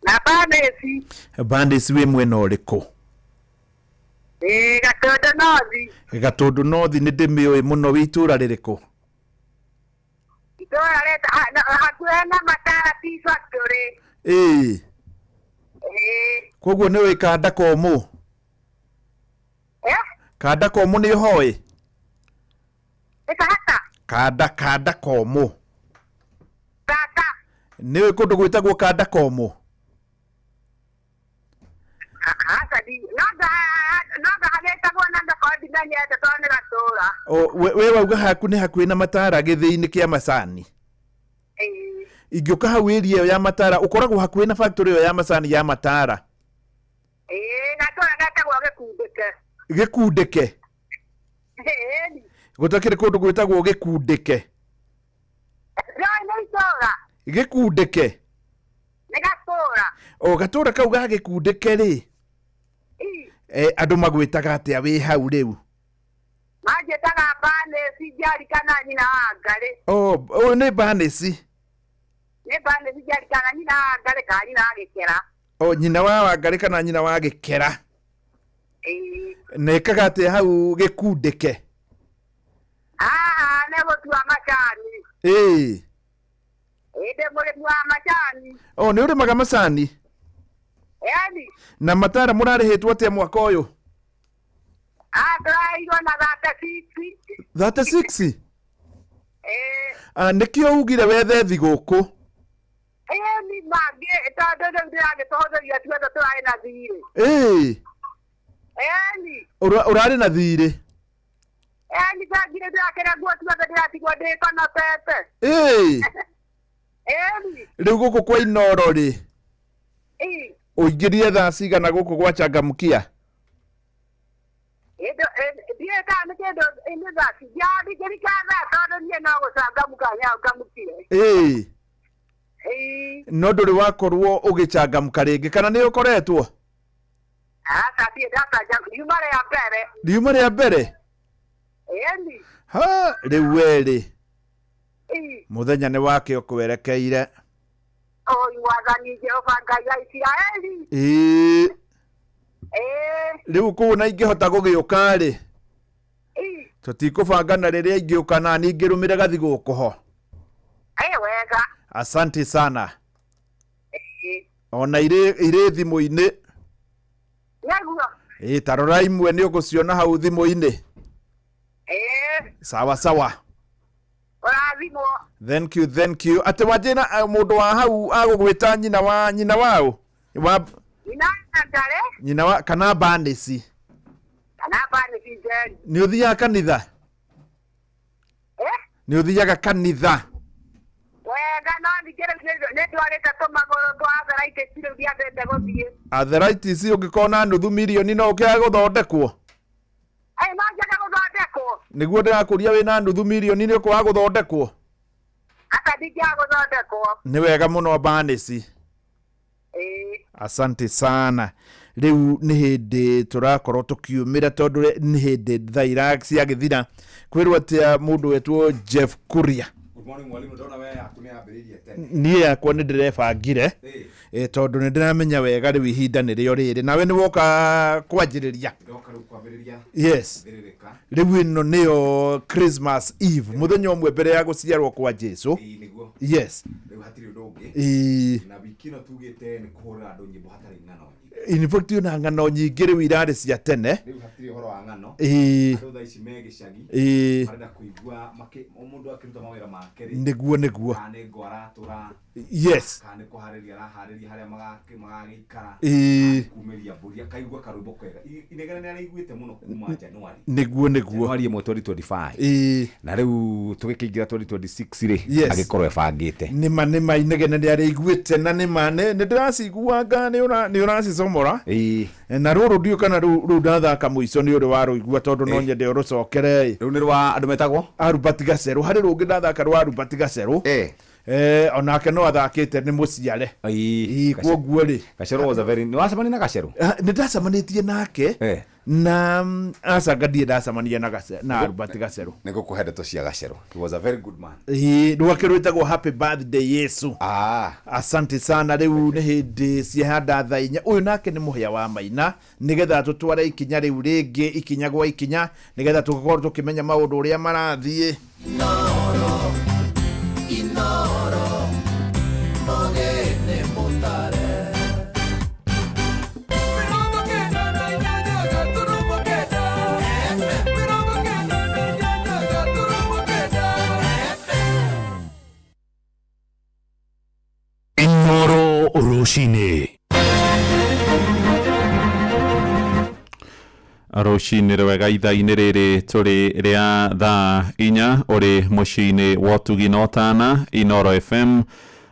Speaker 20: na Bandĩci.
Speaker 19: Bandĩci wĩ mwena ũrĩkũ?
Speaker 20: Ĩĩ, Gatũndũ North.
Speaker 19: Gatũndũ North nĩ ndĩmĩũĩ mũno wĩ itũra rĩrĩkũ?
Speaker 20: Itũũra rĩta hakuhĩ na Matara Tea Factory.
Speaker 19: Ĩĩ.
Speaker 20: Ĩĩ.
Speaker 19: Koguo nĩ ũĩ kanda komũ?
Speaker 20: Eh?
Speaker 19: Kanda komũ nĩ ũhoĩ?
Speaker 20: Nĩ kahata?
Speaker 19: Kanda kanda komũ.
Speaker 20: Kanda.
Speaker 19: Nĩ ũĩ kũndũ gwĩtagwo kanda komũ?
Speaker 20: Aca no ngahagetagwo na ngakorwo ndimenyete tondũ nĩ gatũũra.
Speaker 19: O, we wauga haku nĩ hakuhĩ na Matara gĩthĩi-inĩ kĩa macani.
Speaker 20: Ĩĩ.
Speaker 19: Ingĩũka hau area ĩyo ya Matara ũkoragwo hakuhĩ na factory ĩyo ya macani ya Matara.
Speaker 20: Ĩĩ, gatũũra getagwo Gĩkundĩke.
Speaker 19: Gĩkundĩke.
Speaker 20: Ĩĩ.
Speaker 19: Gũtakĩrĩ kũndũ gwĩtagwo Gĩkundĩke.
Speaker 20: No nĩ itũũra.
Speaker 19: Gĩkundĩke.
Speaker 20: Nĩ gatũũra.
Speaker 19: O gatũũra kau ga Gĩkundĩke rĩ. Andũ magwĩtaga atĩa wĩ hau rĩu?
Speaker 20: Manjĩtaga Banĩci Njeri kana nyina wa Ngarĩ.
Speaker 19: O, ũyũ nĩ Banĩci.
Speaker 20: Nĩ Banĩci Njeri kana nyina wa Ngarĩ kana nyina wa Gĩkera.
Speaker 19: O nyina wa Wangarĩ kana nyina wa Gĩkera.
Speaker 20: Ĩĩ.
Speaker 19: Na ĩkaga atĩa hau Gĩkundĩke?
Speaker 20: Haha nĩ gũtua macani.
Speaker 19: Ĩĩ.
Speaker 20: Ĩĩ, ndĩ mũrĩmi wa macani.
Speaker 19: O nĩ ũrĩmaga macani?
Speaker 20: Ĩni.
Speaker 19: Na Matara mũrarĩhĩtwo atĩa mwaka ũyũ?
Speaker 20: Ah, tũraheirwo na 36.
Speaker 19: 36?
Speaker 20: Ĩĩ.
Speaker 19: Ah, nĩkĩo ugire wethe thigũkũ.
Speaker 20: Ĩni mangĩ tondũ rĩu ndĩragĩtũhũthĩria tuothe tũrarĩ na thirĩ.
Speaker 19: Ĩĩ.
Speaker 11: Eni.
Speaker 19: Ũrarĩ na thirĩ?
Speaker 11: Eni tangire ndĩrakĩra nguo ciothe ndĩratigwo ndĩkonotete.
Speaker 19: Ĩĩ.
Speaker 11: Eni.
Speaker 19: Rĩu gũkũ kwa Inoro rĩ,
Speaker 11: Ĩ.
Speaker 19: ũingĩrire thaa cigana gũkũ gwa Changamkia?
Speaker 11: Ĩndũ ndiũĩ kana nĩ kĩndũ nĩ thaa ndingĩrika thaa tondũ niĩ no gũcangamũka nyangamũkire.
Speaker 19: Ĩĩ.
Speaker 11: Ĩ.
Speaker 19: No ndũrĩ wakorwo ũgĩcangamka rĩngĩ kana nĩ ũkoretwo?
Speaker 11: Aca thiĩ ndacanja riuma rĩa mbere.
Speaker 19: Riuma rĩa mbere?
Speaker 11: Eni.
Speaker 19: Ha, rĩu werĩ
Speaker 11: Ĩ.
Speaker 19: mũthenya nĩ wake ũkwerekeire.
Speaker 11: Oi mwathani Jehova Ngai wa Isiraeli.
Speaker 19: Ĩĩ.
Speaker 11: Ĩ.
Speaker 19: Rĩu kũu na ingĩhota gũgĩũka rĩ,
Speaker 11: Ĩ.
Speaker 19: tũtikũbanga na rĩrĩa ingĩũka na niĩ ngĩrũmĩre gathigũkũ ho.
Speaker 11: Ĩ wega.
Speaker 19: Asante sana.
Speaker 11: Ĩ.
Speaker 19: Ona irĩ thimũ-inĩ.
Speaker 11: Nĩguo.
Speaker 19: Ĩĩ, ta rora imwe nĩ ũgũciona hau thimũ-inĩ.
Speaker 11: Ĩ.
Speaker 19: Sawa sawa.
Speaker 11: Ũrathimwo.
Speaker 19: Thank you, thank you. Atĩ wanjĩra mũndũ wa hau agũgwĩta nyina wa nyina waũ? Wa
Speaker 11: Nyina Ndare
Speaker 19: nyina wa kana Banĩci.
Speaker 11: kana Banĩci Njeri.
Speaker 19: Nĩ ũthiaga kanitha?
Speaker 11: Eh?
Speaker 19: Nĩ ũthiaga kanitha?
Speaker 11: Wega no ningĩ rĩu nĩ ndwarĩte tũmagũrũ twa arthritis rĩu ndiambĩte gũthiĩ.
Speaker 19: Arthritis ũngĩkorwo na nuthu mirioni no ũkĩage gũthondekwo?
Speaker 11: Ĩ no njage gũthondekwo.
Speaker 19: Nĩguo ndĩrakũria wĩna nuthu mirioni nĩ ũkwaga gũthondekwo?
Speaker 11: Ata ndingĩaga gũthondekwo.
Speaker 19: Nĩ wega mũno Banĩci.
Speaker 11: Ĩ.
Speaker 19: Asante sana. Rĩu nĩ hĩndĩ tũrakorwo tũkiumĩra tondũ nĩ hĩndĩ thaa ira ciagĩthira kwĩrwo atĩa mũndũ wetwo Jeff Kuria.
Speaker 14: Good morning mwalimu, ndona we yaku nĩ yambĩrĩirie tene.
Speaker 19: Niĩ yakwa nĩ ndĩrebangire tondũ nĩ ndĩramenya wega rĩu ihinda nĩrĩo rĩrĩ nawe nĩ woka kwanjĩrĩria.
Speaker 14: Ndoka rĩu kwambĩrĩria.
Speaker 19: Yes.
Speaker 14: Thĩrĩrĩka.
Speaker 19: Rĩu ĩno nĩyo Christmas Eve, mũthenya ũmwe mbere ya gũciarwo kwa Jesu.
Speaker 14: Ĩĩ, nĩguo.
Speaker 19: Yes.
Speaker 14: Rĩu hatirĩ ũndũ ũngĩ.
Speaker 19: Ĩĩ.
Speaker 14: Na wiki ĩno tugĩte nĩ kũhũrĩra andũ nyĩmbo hatarĩ ng'ano nyingĩ.
Speaker 19: In fact ona ng'ano nyingĩ rĩu irarĩ cia tene.
Speaker 14: Rĩu hatirĩ ũhoro wa ng'ano.
Speaker 19: Ĩĩ.
Speaker 14: Andũ thaa ici me gĩcagi.
Speaker 19: Ĩĩ.
Speaker 14: Marenda kũigua o mũndũ akĩruta mawĩra make rĩ.
Speaker 19: Nĩguo, nĩguo.
Speaker 14: Kana nĩ ngũ aratũra.
Speaker 19: Yes.
Speaker 14: Kana nĩ kũharĩria araharĩria harĩa magagĩikara.
Speaker 19: Ĩĩ.
Speaker 14: Kana nĩ kumĩria mbũri akaigua karwĩmbo kega. Inegene nĩ araiguĩte mũno kuma January.
Speaker 19: Nĩguo, nĩguo.
Speaker 14: January ĩmwe 2025.
Speaker 19: Ĩĩ.
Speaker 14: Na rĩu tũgĩkĩingĩra 2026 rĩ.
Speaker 19: Yes.
Speaker 14: Agĩkorwo ebangĩte.
Speaker 19: Nĩma nĩma inegene nĩ arĩiguĩte na nĩma nĩ ndĩraciguanga nĩ ũracicomora.
Speaker 14: Ĩĩ.
Speaker 19: Na rũrũ ndiũ kana rũu ndathaka mũico nĩ ũrĩ warũigua tondũ no nyende ũrũcokere.
Speaker 14: Rĩu nĩ rwa andũ metagwo
Speaker 19: Albert Gacerũ. Harĩ rũngĩ ndathaka rwa Albert Gacerũ. Onake no athakĩte nĩ mũciare.
Speaker 14: Ĩĩ,
Speaker 19: kwoguo rĩ.
Speaker 14: Gacerũ was a very nĩ wacemania na Gacerũ?
Speaker 19: Nĩ ndacemanĩtie nake. Na acanga ndirĩ ndacemania na na Albert Gacerũ.
Speaker 14: Nĩ ngũkũhe ndeto cia Gacerũ. He was a very good man.
Speaker 19: Ĩĩ, rwake rwĩtagwo Happy Birthday Yesu. Asante sana. Rĩu nĩ hĩndĩ ciahanda thaa inya. Ũyũ nake nĩ mũhĩa wa maina nĩgetha tũtware ikinya rĩu rĩngĩ ikinya gwa ikinya nĩgetha tũkorwo tũkĩmenya maũndũ ũrĩa marathiĩ.
Speaker 10: Inoro, Inoro, mũgeni mũtare.
Speaker 1: Inoro rũcinĩ.
Speaker 4: Rũcinĩ rwega ithaa-inĩ rĩrĩ tũrĩ rĩa thaa inya ũrĩ mũciĩ-inĩ wa ũtugi na ũtana Inoro FM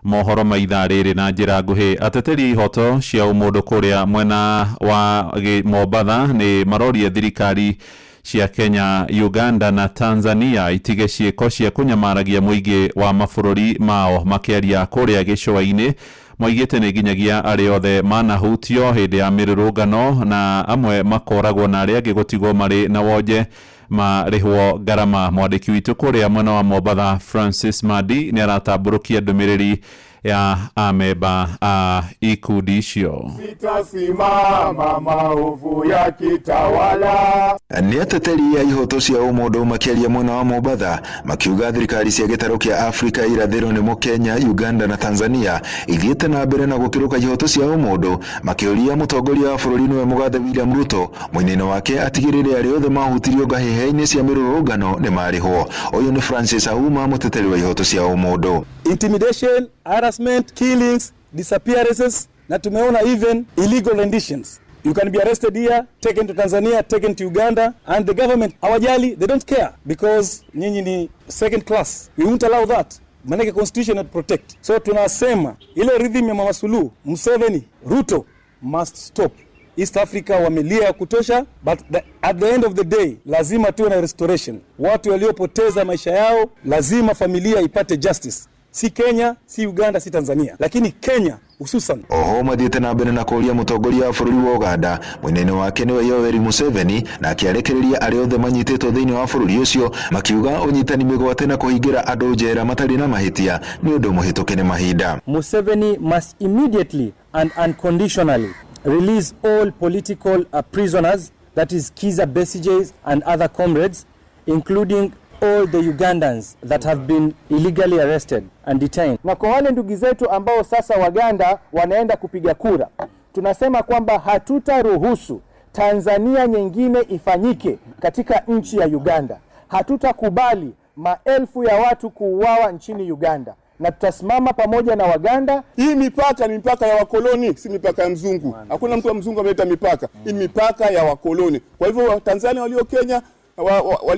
Speaker 4: mohoro ma ithaa rĩrĩ na njĩra nguhĩ. Ateteri ihoto cia ũmũndũ kũrĩa mwena wa Mombatha nĩ maroria thirikari cia Kenya, Uganda na Tanzania itige ciĩko cia kũnyamaragia mũingĩ wa mabũrũri mao. Makĩaria kũrĩa gĩcũa-inĩ moigĩte nĩ nginyagia arĩa othe manahutio hĩndĩ ya mĩrũrũngano na amwe makoragwo na arĩa angĩ gũtigwo marĩ na wonje marĩhwo ngarama. Mwandĩki witũ kũrĩa mwena wa Mombatha Francis Madi nĩ aratambũrũkia ndũmĩrĩri ya amemba a ikundi icio.
Speaker 22: Sitasimama maovu yakitawala.
Speaker 2: Nĩ ateteri a ihoto cia ũmũndũ makĩaria mwena wa Mombatha makiuga thirikari cia gĩtarũ kĩa Afrika irathĩro nĩmo Kenya, Uganda na Tanzania ithiĩte na mbere na gũkĩrũka ihoto cia ũmũndũ, makĩũria mũtongoria wa bũrũri nĩwe mũgathe William Ruto mũinĩinĩ wake atigĩrĩre arĩa othe mahutirio ngahĩha-inĩ cia mĩrũrũngano nĩ marĩhwo. Ũyũ nĩ Francis Auma, mũteteri wa ihoto cia ũmũndũ.
Speaker 23: Intimidation, harassment, killings, disappearances na tumeona even illegal renditions.
Speaker 13: You can be arrested here, taken to Tanzania, taken to Uganda, and the government hawajali, they don't care because nyinyi ni second class. We won't allow that. Manake constitution not protect. So tunasema ile rhythm ya Mama Suluhu, Museveni, Ruto must stop. East Africa wamelia ya kutosha, but at the end of the day lazima tuwe na restoration. Watu waliopoteza maisha yao lazima familia ipate justice, si Kenya, si Uganda, si Tanzania, lakini Kenya hususan.
Speaker 21: Oho mathiĩte na mbere na kũũria mũtongoria wa bũrũri wa Uganda mũnene wake nĩwe Yoweri Museveni na akĩarekereria arĩa othe manyitĩtwo thĩinĩ wa bũrũri ũcio, makiuga ũnyitani mĩgwate na kũhingĩra andũ njera matarĩ na mahĩtia nĩ ũndũ mũhĩtũke nĩ mahinda.
Speaker 23: Museveni must immediately and unconditionally release all political prisoners, that is Kizza Besigye and other comrades, including all the Ugandans that have been illegally arrested and detained.
Speaker 24: Na kwa wale ndugu zetu ambao sasa Waganda wanaenda kupiga kura, tunasema kwamba hatutaruhusu Tanzania nyingine ifanyike katika nchi ya Uganda. Hatutakubali maelfu ya watu kuuawa nchini Uganda, na tutasimama pamoja na Waganda.
Speaker 22: Hii mipaka ni mipaka ya wakoloni, si mipaka ya mzungu. Hakuna mtu wa mzungu ameleta mipaka. Hii mipaka ya wakoloni. Kwa hivyo Watanzania walio Kenya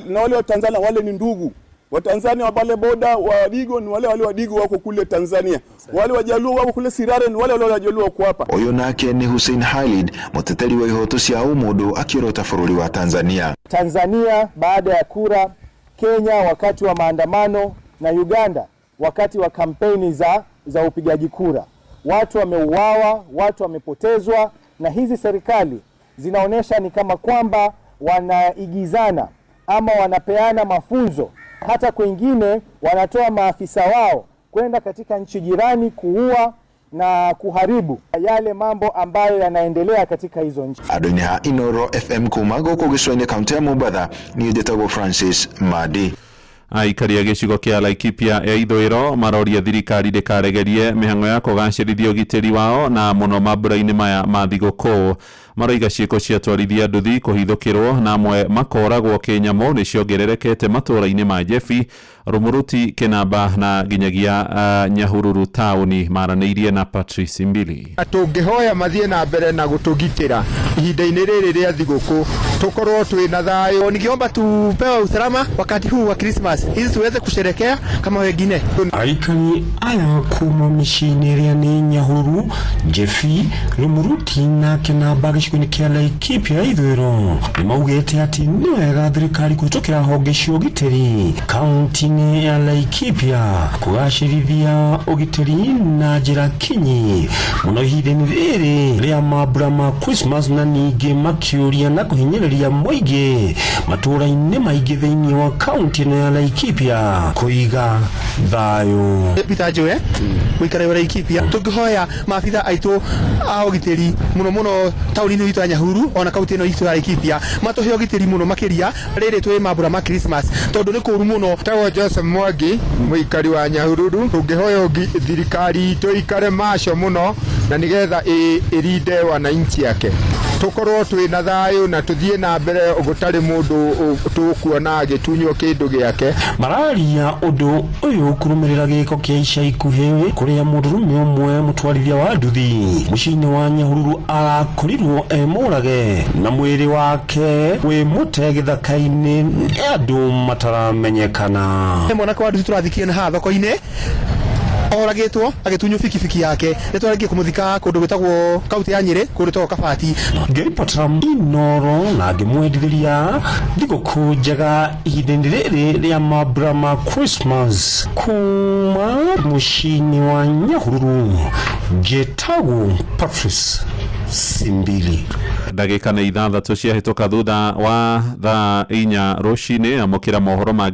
Speaker 22: na wale wa Tanzania wale ni ndugu. Watanzania wa pale boda wa Digo ni wale wale Wadigo wako kule Tanzania. Wale Wajaluo wako kule Sirare ni wale wale Wajaluo wako hapa.
Speaker 21: Ũyũ nake nĩ Hussein Khalid, mũteteri wa ihoto cia ũmũndũ akĩorota bũrũri wa Tanzania.
Speaker 24: Tanzania baada ya kura, Kenya wakati wa maandamano na Uganda wakati wa kampeni za upigaji kura. Watu wameuawa, watu wamepotezwa, na hizi serikali zinaonyesha ni kama kwamba wanaigizana ama wanapeana mafunzo. Hata kwingine wanatoa maafisa wao kwenda katika nchi jirani kuua na kuharibu yale mambo ambayo yanaendelea katika hizo nchi.
Speaker 21: Andũ-inĩ ha Inoro FM kuma gũkũ gĩcũa-inĩ kaunti ya Mombatha, niĩ njĩtagwo Francis Madi.
Speaker 4: Aikari a gĩcigo kĩa Laikipia ya ithũĩro maroria thirikari ndĩkaregerie mĩhang'o ya kũgacĩrithia ũgitĩri wao na mũno mambura-inĩ maya ma thigũkũ. Maroiga ciĩko cia atwarithia nduthi kũhithũkĩrwo na amwe makoragwo kĩnyamũ nĩ ciongererekete matũũra-inĩ ma Jebi, Rumuruti, Kĩnamba na nginyagia Nyahururu taũni. Maranĩirie na Patrice Mbili.
Speaker 22: Tũngĩhoya mathiĩ na mbere na gũtũgitĩra ihinda-inĩ rĩrĩ rĩa thigũkũ, tũkorwo twĩ na thayũ.
Speaker 25: Nikiomba tupewe usalama wakati huu wa Christmas ili tuweze kusherekea kama wengine.
Speaker 26: Aikari aya kuma mĩciĩ-inĩ ĩrĩa nĩ Nyahururu, Jebi, Rumuruti na Kĩnamba gĩcigo-inĩ kĩa Laikipia ya ithũĩro nĩ maugĩte atĩ nĩ wega thirikari kũhĩtũkĩra honge cia ũgitĩri kaunti-inĩ ya Laikipia kũgacĩrithia ũgitĩri na njĩra kinyi mũno ihinda-inĩ rĩrĩ rĩa mambura ma Christmas, na ningĩ makĩũria na kũhinyĩrĩria mũingĩ matũũra-inĩ maingĩ thĩinĩ wa kaunti ĩno ya Laikipia kũiga thayũ.
Speaker 25: Peter Njoe, mũikari wa Laikipia, tũngĩhoya maabitha aitũ a ũgitĩri mũno mũno taũni-inĩ itũ ya Nyahururu ona kaunti ĩno itũ ya Laikipia matũhe ũgitĩri mũno makĩria rĩrĩ twĩ mambura ma Christmas, tondũ nĩ kũũru mũno.
Speaker 22: Tagwo Joseph Mwangi, mũikari wa Nyahururu. Tũngĩhoya thirikari itũ ikare macho mũno na nĩgetha ĩrinde wananchi ake, tũkorwo twĩ na thayũ na tũthiĩ na mbere gũtarĩ mũndũ tũkuona agĩtunywo kĩndũ gĩake.
Speaker 26: Mararia ũndũ ũyũ kũrũmĩrĩra gĩko kĩa ica ikuhĩ kũrĩa mũndũrũme ũmwe mũtwarithia wa nduthi mũciĩ-inĩ wa Nyahururu arakorirwo e mũrage na mwĩrĩ wake wĩ mũte gĩthaka-inĩ nĩ andũ mataramenyekana.
Speaker 25: Mwanake wa nduthi tũrathikire na haha thoko-inĩ oragĩtwo agĩtunywo bikibiki yake, nĩ twarĩkia kũmũthika kũndũ gwĩtagwo kaunti ya Nyĩrĩ, kũndũ gwĩtagwo Kabati.
Speaker 26: Ngĩribotera Inoro na ngĩmwendithĩria thigũkũ njega ihinda-inĩ rĩrĩ rĩa mambura ma Christmas kuma mũciĩ-inĩ wa Nyahururu, njĩtagwo Patrice Simbili.
Speaker 4: Ndagĩka nĩ 6 ciahĩtũka thutha wa thaa 4 rũcinĩ. Amũkĩra mohoro mangĩ.